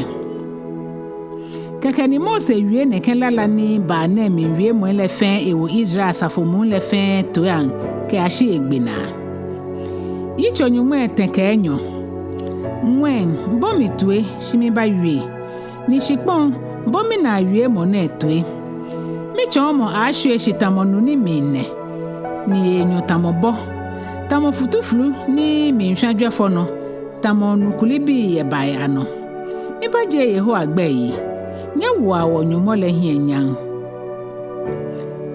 Kɛkɛ ni Mose wie nɛkɛ lala ni baa nɛɛ mli wiemɔi lɛ fɛɛ ewo Israel asafo muu lɛ fɛɛ toiiaŋ kɛyashi egbe naa. Yitso nyɔŋmai etɛ kɛ enyɔ. Ŋwɛi, bo mi toi, shi mibawie. Ni shikpɔŋ, bo minaa wiemɔ nɛɛ toi. Mitsɔɔmɔ aaashwie shi tamɔ nu ni miinɛ, ni enyɔ tamɔ bɔ, tamɔ futuflu ni miishwa jwɛfɔ nɔ, tamɔ nu kulibii yɛ bai anɔ. Mibaajie Yehowa gbɛi yi. Nyɛwoa wɔ Nyɔŋmɔ lɛ hiɛ nyam.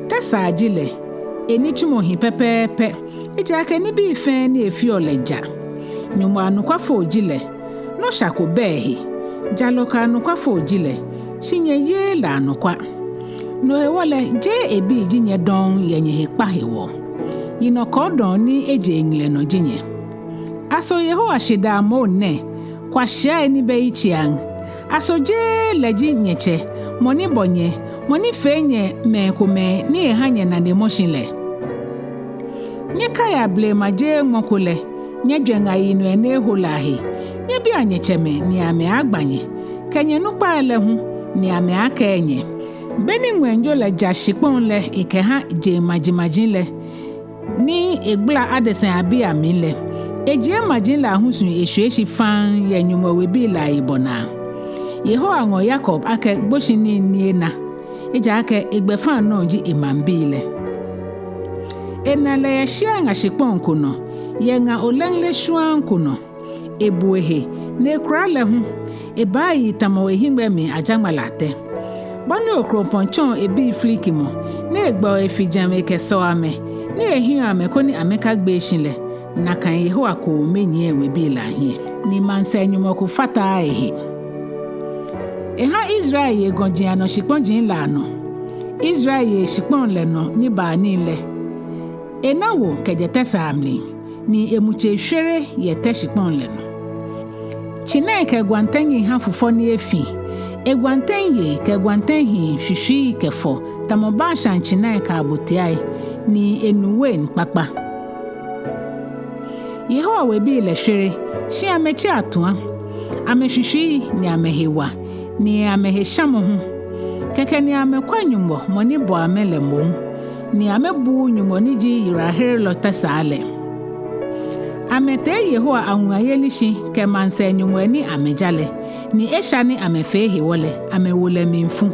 Tɛsaa ji lɛ, enitsumɔ hi pɛpɛɛpɛ, ejaakɛ nibii fɛɛ ni efeɔ lɛ ja. Nyɔŋmɔ anɔkwafo ji lɛ, nɔsha ko bɛ ehe. Jalɔ kɛ anɔkwafo ji lɛ, shi nyɛyeee lɛ anɔkwa. No hewɔ lɛ, jeee ebii ji nyɛ dɔŋŋ yɛ nyɛhe kpa hewɔ. Yinɔ kɔɔdɔŋ ni eje eŋɛlɛ nɔ ji nyɛ. Aso Yehowa shidaa moŋ nɛ, kwashiai ni bɛ yitseiaŋ? Aso jeee lɛ ji nyɛtsɛ, mɔ ni bɔ nyɛ, mɔ ni fee nyɛ mɛi komɛi ni eha nyɛnane mɔ shi lɛ? Nyɛkaia blema jeeŋmɔ ko lɛ, nyɛjwɛŋa yinɔi ni eho lɛ ahe. Nyɛbia nyɛtsɛmɛi ni amɛaagba nyɛ, kɛ nyɛnukpai lɛ hu ni amɛaakɛɛ nyɛ. Beni ŋwɛijo lɛ ja shikpɔŋ lɛ ekɛha jeŋ majimaji lɛ, ni egbala adesai abii amli lɛ, ejie maji lɛ ahusui eshwie shi faŋŋ yɛ Nyɔŋmɔ webii lɛ ayibɔ naa. Yehowa ŋɔ Yakob akɛ gboshinii ni ena, ejaakɛ egbɛfaŋnɔ ji emaŋbii lɛ. Ena lɛ yɛ shiaŋa shikpɔŋ ko nɔ, yɛ ŋa olɛŋle shwaŋ ko nɔ. Ebu ehe, ni ekura lɛ hu, ebaayi tamɔ ehiŋmɛi mli ajaŋmalaatɛ. Bɔ ni okropɔŋ tsɔɔ ebii filikimɔ, ni egbɛɔ efijamɔ ekɛsɛɔ amɛ, ni ehiɛɔ amɛ koni amɛkagbee shi lɛ, nakai Yehowa kome nyiɛ ewebii lɛ ahiɛ, ni maŋsɛɛ nyɔŋmɔ ko fataaa ehe. Eha Israel ye gɔji anɔ shikpɔji lɛ anɔ. Israel ye shikpɔŋ lɛ nɔ nibaanii lɛ. Ena wo kɛjɛ tɛsaa mli, ni emu tsei shwere yɛ tɛ shikpɔŋ lɛ nɔ. Tsinai kɛ gwantɛŋi ha fufɔ ni efi. Egwantɛŋ yei kɛ gwantɛŋ hii shwishwii kɛfɔ tamɔ Bashan tsinai kɛ abotiai, ni enu wein kpakpa. Yehowa webii lɛ shwere, shi amɛtse atua. Amɛshwishwii ni amɛhe wa, ni amɛhe shamɔ hu. Kɛkɛ ni amɛkwa Nyɔŋmɔ mɔ ni bɔ amɛ lɛ moŋ, ni amɛbuuu Nyɔŋmɔ ni ji yiwalaherelɔ tɛsaa lɛ. Amɛtee Yehowa awuŋayeli shi kɛ maŋsɛɛ nyɔŋmɔi ni amɛja lɛ, ni esha ni amɛfee hewɔ lɛ, amɛwo lɛ mlifu.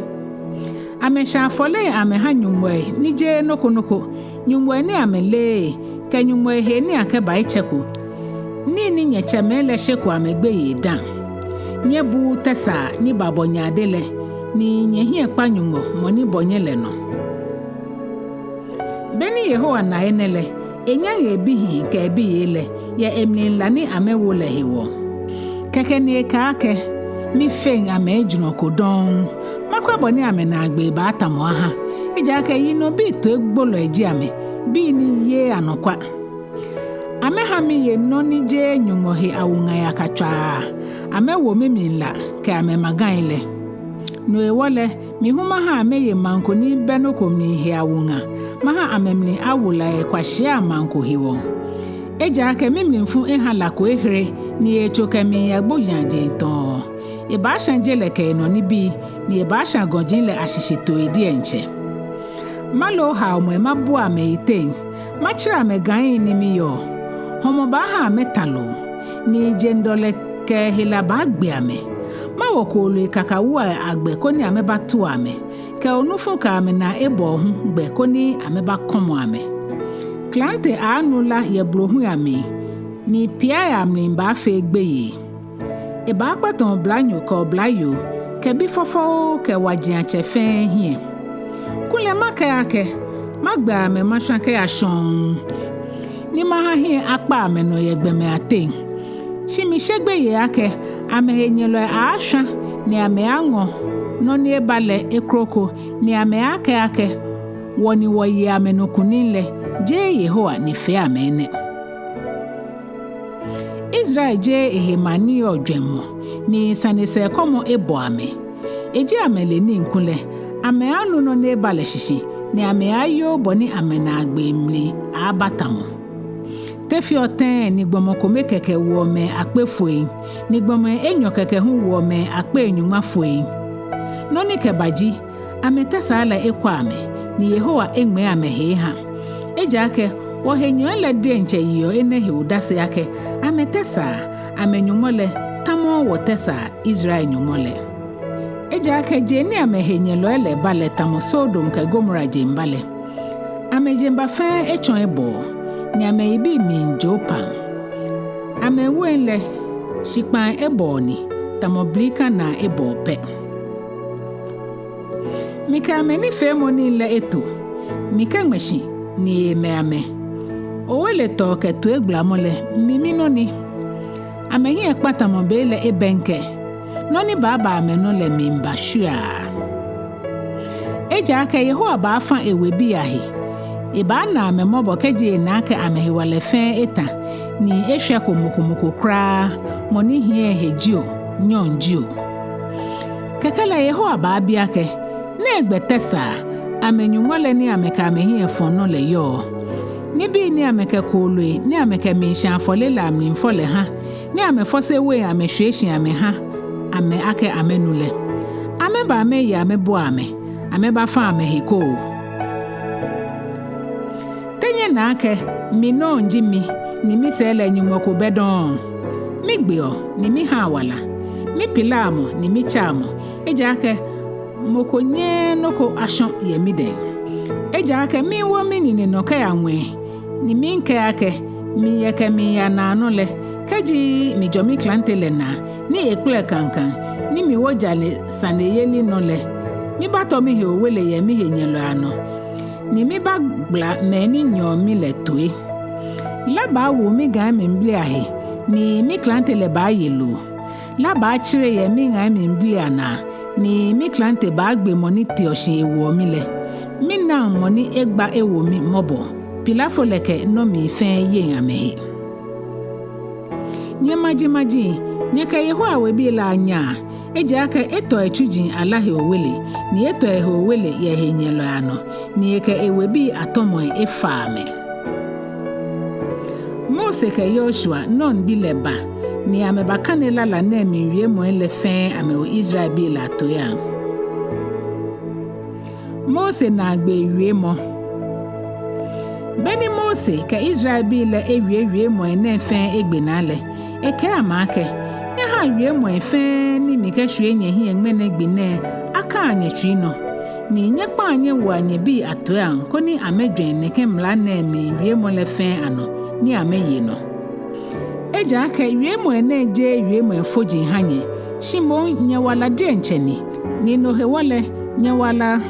Amɛshã afɔlei amɛha nyɔŋmɔi ni jeee nɔ ko nɔ ko, nyɔŋmɔi ni amɛleee, kɛ nyɔŋmɔi hee ni akɛba etsɛko. Nii ni nyɛtsɛmɛi lɛ sheko amɛ gbeyei dã. Nyɛbuuu tɛsaa ni babɔ nyɛ ade lɛ, ni nyɛhiɛ kpa Nyɔŋmɔ mɔ ni bɔ nyɛ lɛ nɔ. Beni Yehowa na enɛ lɛ, enyaŋe ebihii kɛ ebiyei lɛ, yɛ emlila ni amɛwo lɛ hewɔ. Kɛkɛ ni ekɛɛ akɛ, mifeŋ amɛ ejurɔ ko dɔŋŋ. Makwɛ bɔ ni amɛnaagbee baatamɔ aha. Ejaakɛ yinɔbii toigbolɔi ji amɛ, bii ni yeee anɔkwa. Amɛha miye nɔ ni jeee Nyɔŋmɔ he awuŋayakatswaa. Amɛwo mimlila kɛ amɛmagai lɛ. No hewɔ lɛ, mi hu maha amɛye maŋ ko ni bɛ nɔ ko mli he awuŋa, maha amɛmli awo la yɛ kwashiai amaŋ ko hewɔ. Ejaakɛ mimlifu eha la ko ehere, ni etso kɛmiiya gbohiiajeŋ tɔɔ. Ebaashã je lɛ kɛ enɔ nibii, ni ebaashã gɔji lɛ ashishitoo diɛŋtsɛ. Maloo haomɔi mabua amɛyiteŋ, matsirɛ amɛgai ni miyɔɔ. Hɔmɔ baaha amɛtã loo, ni jeŋdɔlɛ kɛ hela baagbe amɛ. Mawo kooloi kakawuai agbɛ koni amɛbatua amɛ, kɛ onufu kɛ amɛnaa ebɔɔ hu gbɛ koni amɛbakɔmɔ amɛ. Klante aaanu la yɛ blohui amli, ni piai amli baafee gbeyei. Ebaakpɛtɛ oblanyo kɛ oblayoo, kɛ bi fɔfɔo kɛ wajiatsɛ fɛɛ hiɛ. Kulɛ makɛɛ akɛ, magbɛ amɛ mashwã kɛya shɔŋŋ, ni maha hiɛ akpa amɛnɔ yɛ gbɔmɛi ateŋ. Shi mishe gbeyei akɛ, amɛhenyɛlɔi aaashwã, ni amɛaaŋɔ nɔ ni eba lɛ ekroko, ni amɛaakɛɛ akɛ, wɔ ni wɔye amɛnɔ kunim lɛ, jeee Yehowa ni fee amɛ enɛ. Israel jeee ehe maŋ ni yɔɔ jwɛŋmɔ, ni sanesɛɛkɔmɔ ebɔ amɛ. Eji amɛle nii kulɛ, amɛaanu nɔ ni eba lɛ shishi, ni amɛaayoo bɔ ni amɛnaagbee mli aaabatamɔ. Te feɔ tɛŋŋ ni gbɔmɔ kome kɛkɛ woɔ mɛi akpe foi, ni gbɔmɛi enyɔ kɛkɛ hu woɔ mɛi akpei nyɔŋma foi? Nɔ ni kɛba ji, amɛtɛsaa lɛ ekwa amɛ, ni Yehowa eŋmɛɛ amɛhe eha. Ejaakɛ wɔhenyɛlɔi lɛ diɛŋtsɛ yeɔ enɛ he odase akɛ, amɛtɛsaa, amɛ-Nyɔŋmɔ lɛ, tamɔɔɔ wɔtɛsaa Israel Nyɔŋmɔ lɛ. Ejaakɛ je ni amɛhenyɛlɔi lɛ ba lɛ tamɔ Sodom kɛ Gomora jeŋba lɛ. Amɛjeŋba fɛɛ etsɔ ebɔɔ, ni amɛyibii miijo paŋ. Amɛwein lɛ, shikpãa ebɔɔ ni, tamɔ blika naa ebɔɔ pɛ. Mikɛ amɛnifeemɔnii lɛ eto, mikɛŋmɛ shi ni emɛ amɛ. Oweletɔɔ kɛ toigbalamɔ lɛ, mimi nɔ ni. Amɛhiɛ kpa tamɔ be lɛ ebɛŋkɛ, nɔ ni baaba amɛnɔ lɛ miiba shwiaa. Ejaakɛ Yehowa baafã ewebii ahe. Ebaana amɛ mɔbɔ kɛji ena akɛ amɛhewalɛ fɛɛ etã, ni eshwɛko mɔ ko mɔ ko kwraa, mɔ ni hiɛ ehe jio, nyɔŋ jio. Kɛkɛ lɛ Yehowa baabi akɛ, nɛgbɛ tɛsaa, amɛNyɔŋmɔ lɛ ni amɛkɛ amɛhiɛ fɔ̃ nɔ lɛ yɔɔ? Nibii ni amɛkɛ kooloi ni amɛkɛmiishã afɔle lɛ amli fɔ lɛ hã, ni amɛfɔse wein amɛshwie shi amɛhã amɛ akɛ amɛnu lɛ. Amɛba amɛye amɛbua amɛ, amɛbafã amɛhe koo. Te nyɛna akɛ mi nɔŋŋ ji mi, ni misɛɛ lɛ Nyɔŋmɔ ko bɛ dɔŋŋ? Migbeɔ, ni mihãa wala, mipilaa mɔ, ni mitsaa mɔ, ejaakɛ mɔ ko nyɛɛɛ nɔ ko ashɔ̃ yɛ midɛŋ. Ejaakɛ miiwo minine nɔ kɛya ŋwɛi, ni miikɛɛ akɛ, miyɛ kɛmiiya naanɔ lɛ, kɛji mijɔ miklante lɛ naa, ni ekplɛ kaŋkaŋ, ni miwo jalɛ saneyeli nɔ lɛ, mibatɔ mihe owele yɛ mihenyɛlɔi anɔ, ni mibagbala mɛi ni nyɛɔ mi lɛ toi. La baawu migãimlibii ahe, ni miklante lɛ baaye loo. La baatserɛ yɛ migãimlibii anaa, ni miklante baagbe mɔ ni teɔ shi ewoɔ mi lɛ. Minaŋ mɔ ni egba ewo mi mɔbɔ, pilafo lɛ kɛ nɔmii fɛɛ yeŋ amɛhe. Nyɛ majimaji, nyɛkɛ Yehowa webii lɛ anyaa, ejaakɛ etɔ etsuji alá he owele, ni etɔ ehe owele yɛ ehenyɛlɔi anɔ, ni ekɛ ewebii atɔmɔi efa amɛ. Mose kɛ Yoshua, Nun bi lɛ, ba, ni amɛbakane lala nɛɛ mli wiemɔi lɛ fɛɛ amɛwo Israelbii lɛ atoiiaŋ. Mose naagbee wiemɔ. Be ni Mose kɛ Israelbii lɛ ewie wiemɔi nɛɛ fɛɛ egbe naa lɛ, ekɛɛ amɛ akɛ, nyɛhaa wiemɔi fɛɛ ni mikɛshwie nyɛhiɛ ŋmɛnɛ gbi nɛɛ akãa nyɛtsui nɔ, ni nyɛkpãa nyɛwoa nyɛbii atoiiaŋ koni amɛjwɛŋ nɛkɛ mla nɛɛ mli wiemɔ lɛ fɛɛ anɔ ni amɛye nɔ. Ejaakɛ wiemɔi nɛɛ jeee wiemɔi foji hã nyɛ, shi moŋ nyɛwala diɛŋtsɛ ni, ni no hewɔ lɛ nyɛwala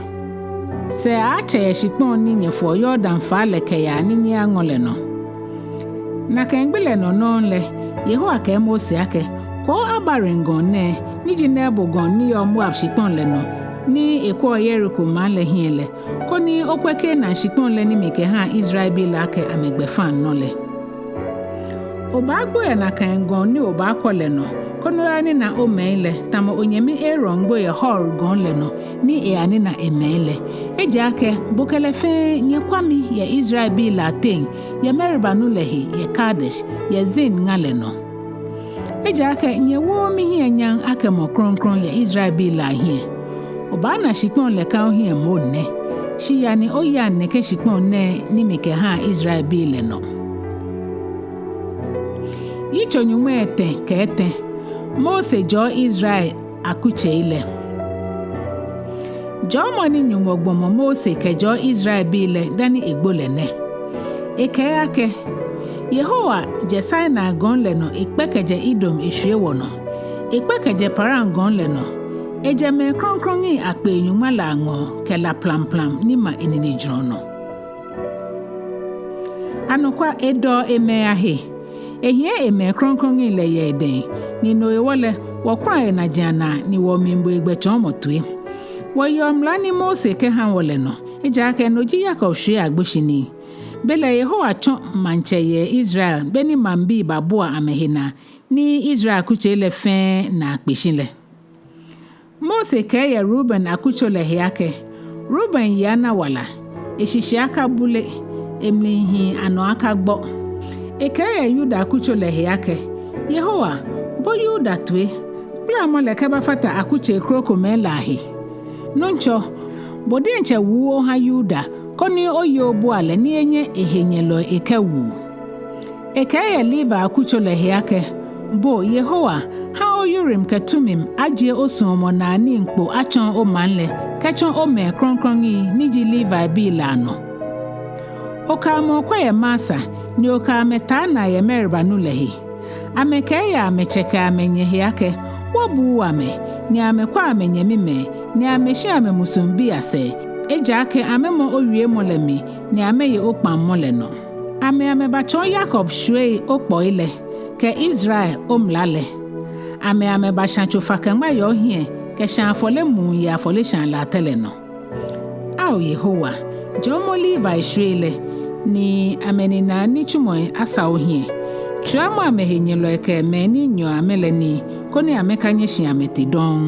sɛɛ aaatsɛ yɛ shikpɔŋ ni nyɛfoɔ Yordan faa lɛ kɛyaa ni nyɛyaŋɔ lɛ nɔ. Nakai gbi lɛ nɔ nɔŋŋ lɛ, Yehowa kɛɛ Mose akɛ, kwɛɔ Abarim gɔŋ nɛɛ, ni ji Nebo gɔŋ ni yɔɔ Moab shikpɔŋ lɛ nɔ, ni ekwɛɔ Yeriko maŋ lɛ hiɛ lɛ, koni okwɛ Kanaan shikpɔŋ lɛ ni mikɛhã Israelbii lɛ akɛ amɛgbɛfaŋnɔ lɛ. Obaagbo yɛ nakai gɔŋ ni obaakwɔ lɛ nɔ, koni oyanina omɛi lɛ, tamɔ onyɛmi Aaron gbo yɛ Hor gɔŋ lɛ nɔ ni eyanina emɛi lɛ. Ejaakɛ bo kɛ lɛ fɛɛ nyɛkwa mi yɛ Israelbii lɛ ateŋ yɛ Meriba nu lɛ he yɛ Kadesh, yɛ Zin ŋa lɛ nɔ. Ejaakɛ nyɛwooo mihiɛ nyam akɛ mɔ krɔŋkrɔŋ yɛ Israelbii lɛ ahiɛ. Obaana shikpɔŋ lɛ ka ohiɛ moŋ nɛ, shi ya ni oyaŋ nɛkɛ shikpɔŋ nɛɛ ni mikɛhã Israelbii lɛ nɔ. Yitso nyɔŋmai etɛ kɛ etɛ. Mose jɔɔ Israel akutsei lɛ. Jɔɔmɔ ni Nyɔŋmɔ gbɔmɔ Mose kɛjɔɔ Israelbii lɛ dani egbo lɛ nɛ. Ekɛɛ akɛ, Yehowa jɛ Sinai gɔŋ lɛ nɔ ekpɛ kɛjɛ Edom eshwie wɔnɔ, ekpɛ kɛjɛ Paran gɔŋ lɛ nɔ, ejɛ mɛi krɔŋkrɔŋi akpei nyɔŋma lɛ aŋɔɔ kɛ la plamplam ni ma eninejurɔ nɔ. Anɔkwa, edɔɔ emɛi ahe. Ehiɛ emɛi krɔŋkrɔŋi lɛ yɛ edɛŋ, ni no hewɔ lɛ, wɔkula enaji anaa ni wɔmiibo egbɛtsɔɔmɔ toi. Wɔyeɔ mla ni Mose kɛhã wɔ lɛ nɔ, ejaakɛ no ji Yakob shwiei agboshinii. Belɛ Yehowa tsɔ maŋtsɛ yɛ Israel, be ni maŋbii babua amɛhe naa, ni Israel akutsei lɛ fɛɛ naa kpe shi lɛ. Mose kɛɛ yɛ Ruben akutso lɛ he akɛ, Ruben yi ana wala, eshishi akabule, emlihii anɔ akagbɔ. Ekɛɛ yɛ Yuda akutso lɛ he akɛ, Yehowa, bo Yuda toi, kplamɔ lɛ kɛbafata akutsei krokomɛi lɛ ahe. Nuŋtsɔ, bo diɛŋtsɛ wuu ohã Yuda, koni oye obua lɛ ni enyɛ ehenyɛlɔi ekɛwuu. Ekɛɛ yɛ Levi akutso lɛ he akɛ, bo Yehowa, hã o-Urim kɛ Tumim ajie osuɔmɔnaa nii kpo atsɔɔ omaŋ lɛ, kɛtsɔ omɛi krɔŋkrɔŋi ni ji Levibii lɛ anɔ. Okɛ amɛ okwɛ yɛ Masa, ni okɛ amɛ taa naa yɛ Meriba nu lɛ he. Amɛkɛɛ yɛ amɛtsɛ kɛ amɛnyɛ he akɛ, wɔbuuu amɛ, ni amɛkwɛ amɛnyɛmimɛi, ni amɛshi amɛmusuŋbii asɛɛ, ejaakɛ amɛmɔ owiemɔ lɛ mli, ni amɛye okpaŋmɔ lɛ nɔ. Amɛ amɛbatsɔɔ Yakob shwiei okpɔi lɛ, kɛ Israel omla lɛ. Amɛ amɛbashã tsofa-kɛ-ŋma yɛ ohiɛ, kɛ shãa afɔle muu yɛ afɔleshaa latɛ lɛ nɔ. Ao Yehowa, jɔɔmɔ Levi shwiei lɛ, ni amɛninenaa nitsumɔi asa ohiɛ. Tswamɔ amɛhenyɛlɔi kɛ mɛi ni nyɛɔ amɛ lɛ nii, koni amɛkanyɛ shi amɛtee dɔŋŋ.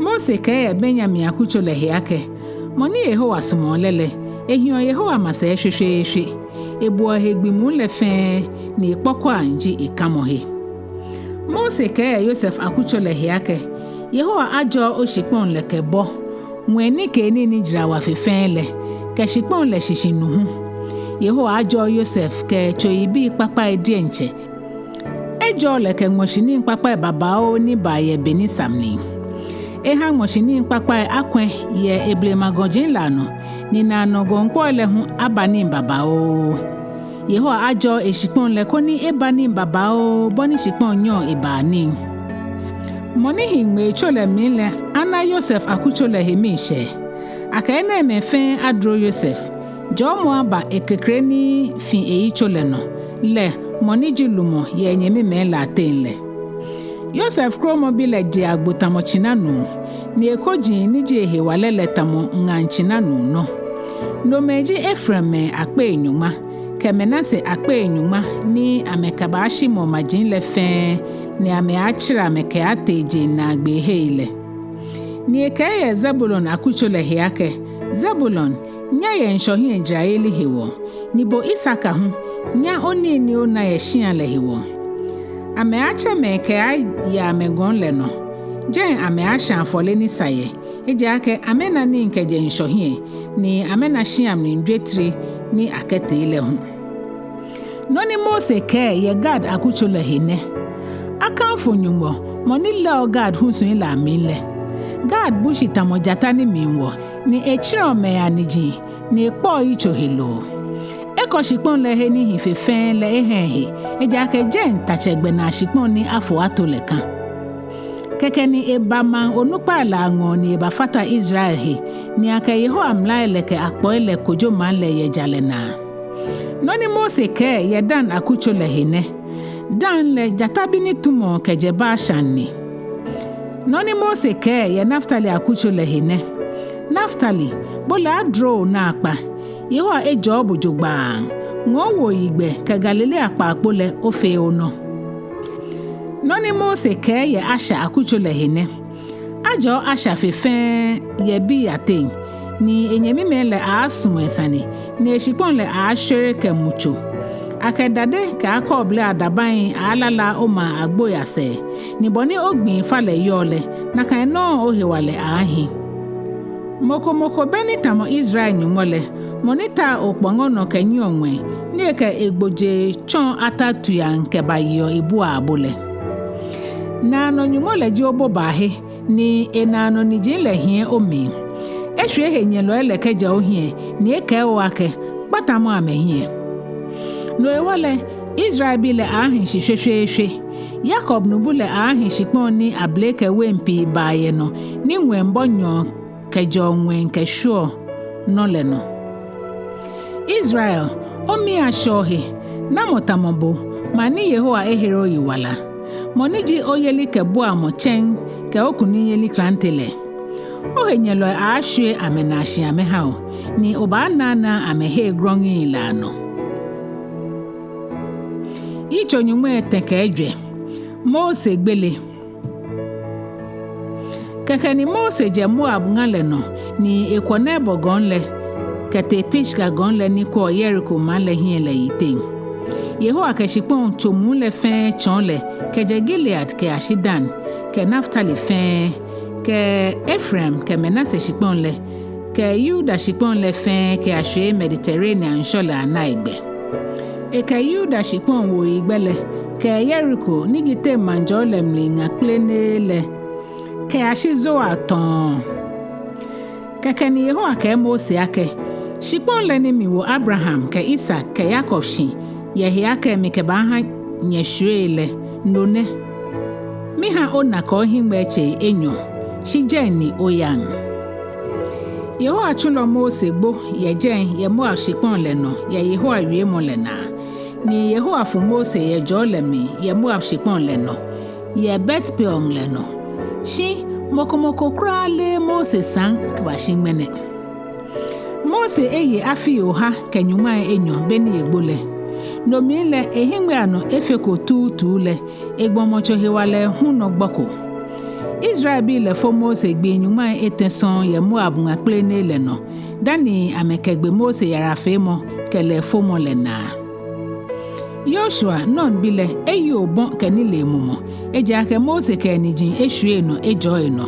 Mose kɛɛ yɛ Benyamin akutso lɛ he akɛ, mɔ ni Yehowa sumɔɔ lɛ lɛ, ehiɔ Yehowa masɛi shweshweeshwe. Ebuɔ ehe gbi muu lɛ fɛɛ, ni ekpɔkɔiaŋ ji ekamɔhe. Mose kɛɛ yɛ Yosef akutso lɛ he akɛ, Yehowa ajɔɔ oshikpɔŋ lɛ kɛ bɔ, ŋwɛi nikee nii ni jara wa fe fɛɛ lɛ, kɛ shikpɔŋ lɛ shishinumɔ hu. Yehowa ajɔɔ Yosef kɛ tsoyibii kpakpai diɛŋtsɛ. Ejɔɔ lɛ kɛ ŋmɔshi nii kpakpai babaoo ni baa yɛ be ni sa mli. Eha ŋmɔshi nii kpakpai akwɛ̃ yɛ eblema gɔji lɛ anɔ, ni naanɔ gɔŋkpɔi lɛ hu aba nii babaoo. Yehowa ajɔɔ eshikpɔŋ lɛ koni eba nii babaoo, bɔ ni shikpɔŋ nyɛɔ ebaa nii. Mɔ ni hi ŋmeitso lɛ mli lɛ ana Yosef akutso lɛ he miishɛɛ. Akɛ enɛɛmɛi fɛɛ adro Yosef, jɔɔmɔ aba ekekre ni fi eyitso lɛ nɔ, lɛ mɔ ni ji lumɔ yɛ enyɛmimɛi lɛ ateŋ lɛ. Yosef kromɔbi lɛ je agbo tamɔ tsina nuu, ni ekoji ni ji ehewalɛ lɛ tamɔ ŋaŋ tsina nuu nɔ. Nomɛi ji Efraim mɛi akpei nyɔŋma, kɛ Manase akpei nyɔŋma ni amɛkɛbaashimɔ maji lɛ fɛɛ, ni amɛaatsirɛ amɛ kɛaatee jeŋ naagbee hei lɛ. Ni ekɛɛ yɛ Zebulon akutso lɛ he akɛ, Zebulon, nya yɛ ŋshɔ hiɛ jarayeli hewɔ, ni bo Isakar hu, nya onii ni ona yɛ shia lɛ hewɔ. Amɛaatsɛ mɛi kɛaaya amɛgɔŋ lɛ nɔ. Jɛi amɛaasha afɔle ni sa yɛ, ejaakɛ amɛna nii kɛjɛ ŋshɔ hiɛ, ni amɛna shia mli jwetri ni akɛtee lɛ hu. Nɔ ni Mose kɛɛ yɛ Gad akutso lɛ he nɛ. Akaŋfo Nyɔŋmɔ, mɔ ni lɛɔ Gad husui lɛ amli lɛ. Gad bu shi tamɔ jata ni miiwo, ni etsirɛɔ mɛi aniji, ni ekpɔɔ yitso heloo. Ekɔ shikpɔŋ lɛ he ni hi fe fɛɛ lɛ eha ehe, ejaakɛ jɛi tatsɛ gbɛnaa shikpɔŋ ni afo ato lɛ kã. Kɛkɛ ni eba maŋ onukpai lɛ aŋɔɔ ni ebafata Israel he, ni akɛ Yehowa mlai lɛ kɛ akpɔi lɛ kojo maŋ lɛ yɛ jalɛ naa. Nɔ ni Mose kɛɛ yɛ Dan akutso lɛ he nɛ. Dan lɛ jatabi ni tumɔɔ kɛjɛ Bashan ni. Nɔ ni Mose kɛɛ yɛ Naftali akutso lɛ he nɛ. Naftali, bo lɛ adro onaakpa. Yehowa ejɔɔ bo jogbaŋŋ. Ŋɔɔ oyigbɛ kɛ Galilea kpaakpo lɛ ofee onɔ. Nɔ ni Mose kɛɛ yɛ Asher akutso lɛ he nɛ. Ajɔɔ Asher fe fɛɛ yɛ bii ateŋ, ni enyɛmimɛi lɛ aaasumɔ esane, ni eshikpɔŋ lɛ aaashwere kɛ mutso. Akɛ dade kɛ akɔɔble adabaŋi aaalala omaŋ agboi asɛɛ, ni bɔ ni ogbii fa lɛ yɔɔ lɛ, nakai nɔŋŋ ohewalɛ aaahi. Mɔ ko mɔ ko bɛ ni tamɔ Israel Nyɔŋmɔ lɛ, mɔ ni taa okpɔŋɔ nɔ kɛnyiɛɔ ŋwɛi, ni ekɛ egbojee tsɔɔ atatuiaŋ kɛbayeɔ ebuaa bo lɛ. Naanɔ Nyɔŋmɔ lɛ ji obobaahe, ni enaanɔ niji lɛ hiɛ omli. Eshwie ehenyɛlɔi lɛ kɛjɛ ohiɛ, ni ekɛɛ o akɛ, kpatamɔ amɛhiɛ. No hewɔ lɛ, Israelbii lɛ aahi shi shweshweeshwe. Yakob nubu lɛ aahi shikpɔŋ ni abele kɛ wein pii baa yɛ nɔ, ni ŋwɛi bɔ nyɔɔ kɛjɛɔ ŋwɛi kɛshwieɔ nɔ lɛ nɔ. Israel, omii ashɛ ohe, namɔ tamɔ bo, maŋ ni Yehowa ehere oyiwala, mɔ ni ji oyelibuamɔ tsɛŋ kɛ okunimyeli klante lɛ. Ohenyɛlɔi aaashwie amɛnaa shi amɛha o, ni obaanaanaa amɛhei grɔŋŋi lɛ anɔ. Yitso nyɔŋmai etɛ kɛ ejwɛ. Mose gbele. Kɛkɛ ni Mose jɛ Moab ŋa lɛ nɔ, ni ekwɔ Nebo gɔŋ lɛ, kɛtee Pisga gɔŋ lɛ ni kwɛɔ Yeriko maŋ lɛ hiɛ lɛ yiteŋ. Yehowa kɛ shikpɔŋ tso muu lɛ fɛɛ tsɔɔ lɛ, kɛjɛ Gilead kɛyashi Dan, kɛ Naftali fɛɛ, kɛ Efraim kɛ Manase shikpɔŋ lɛ, kɛ Yuda shikpɔŋ lɛ fɛɛ kɛyashwie Mediterranean ŋshɔ lɛ anaigbɛ. Ekɛ Yuda shikpɔŋ wuoyigbɛ lɛ, kɛ Yeriko ni ji Teman jɔɔ lɛ mli ŋa kplenee lɛ, kɛyashi Zoar tɔɔ. Kɛkɛ ni Yehowa kɛɛ Mose akɛ, shikpɔŋ lɛ ni miwo Abraham kɛ Isak kɛ Yakob shi yɛ he akɛ mikɛbaaha nyɛ shwiei lɛ, no nɛ. Miha ona kɛ ohiŋmɛi tsei enyɔ, shi jɛi ni oyaŋ. Yehowa tsulɔ Mose gbo yɛ jɛi yɛ Moab shikpɔŋ lɛ nɔ yɛ Yehowa wiemɔ lɛ naa. Ni Yehowa fu Mose yɛ jɔɔ lɛ mli yɛ Moab shikpɔŋ lɛ nɔ, yɛ Bet-Peor lɛ nɔ. Shi mɔ ko mɔ ko kwraa leee Mose saŋ kɛbashi ŋmɛnɛ. Mose eye afii oha kɛ nyɔŋmai enyɔ beni egbo lɛ. No mli lɛ, ehiŋmɛi anɔ efeko tuutuu lɛ, egbɔmɔtso hewalɛ hu nɔ gbɔko. Israelbii lɛ fo Mose gbii nyɔŋmai etɛ sɔŋŋ yɛ Moab ŋa kplenee lɛ nɔ, dani amɛkɛgbe Mose yarafeemɔ kɛ lɛ fomɔ lɛ naa. Yoshua, Nun bi lɛ, eyi obɔ kɛ nilee mumɔ, ejaakɛ Mose kɛ eniji eshwie enɔ ejɔɔ enɔ.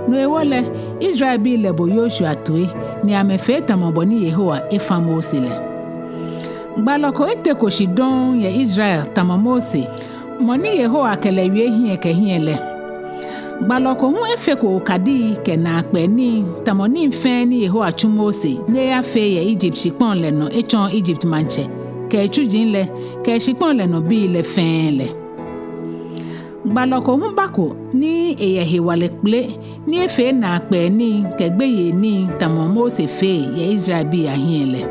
No hewɔ lɛ, Israelbii lɛ bo Yoshua toi, ni amɛfee tamɔ bɔ ni Yehowa efã Mose lɛ. Gbalɔ ko eteko shi dɔŋŋ yɛ Israel tamɔ Mose, mɔ ni Yehowa kɛ lɛ wie hiɛ kɛ hiɛ lɛ. Gbalɔ ko hu efeko okadii kɛ naakpɛɛ nii tamɔ nii fɛɛ ni Yehowa tsu Mose ni eyafee yɛ Egypt shikpɔŋ lɛ nɔ etsɔɔ Egypt maŋtsɛ kɛ etsuji lɛ kɛ shikpɔŋ lɛ nɔ bii lɛ fɛɛ lɛ. Gbalɔ ko hu bako ni eyɛ hewalɛ kpele ni efee naakpɛɛ nii kɛ gbeyei nii tamɔ Mose fee yɛ Israelbii ahiɛ lɛ.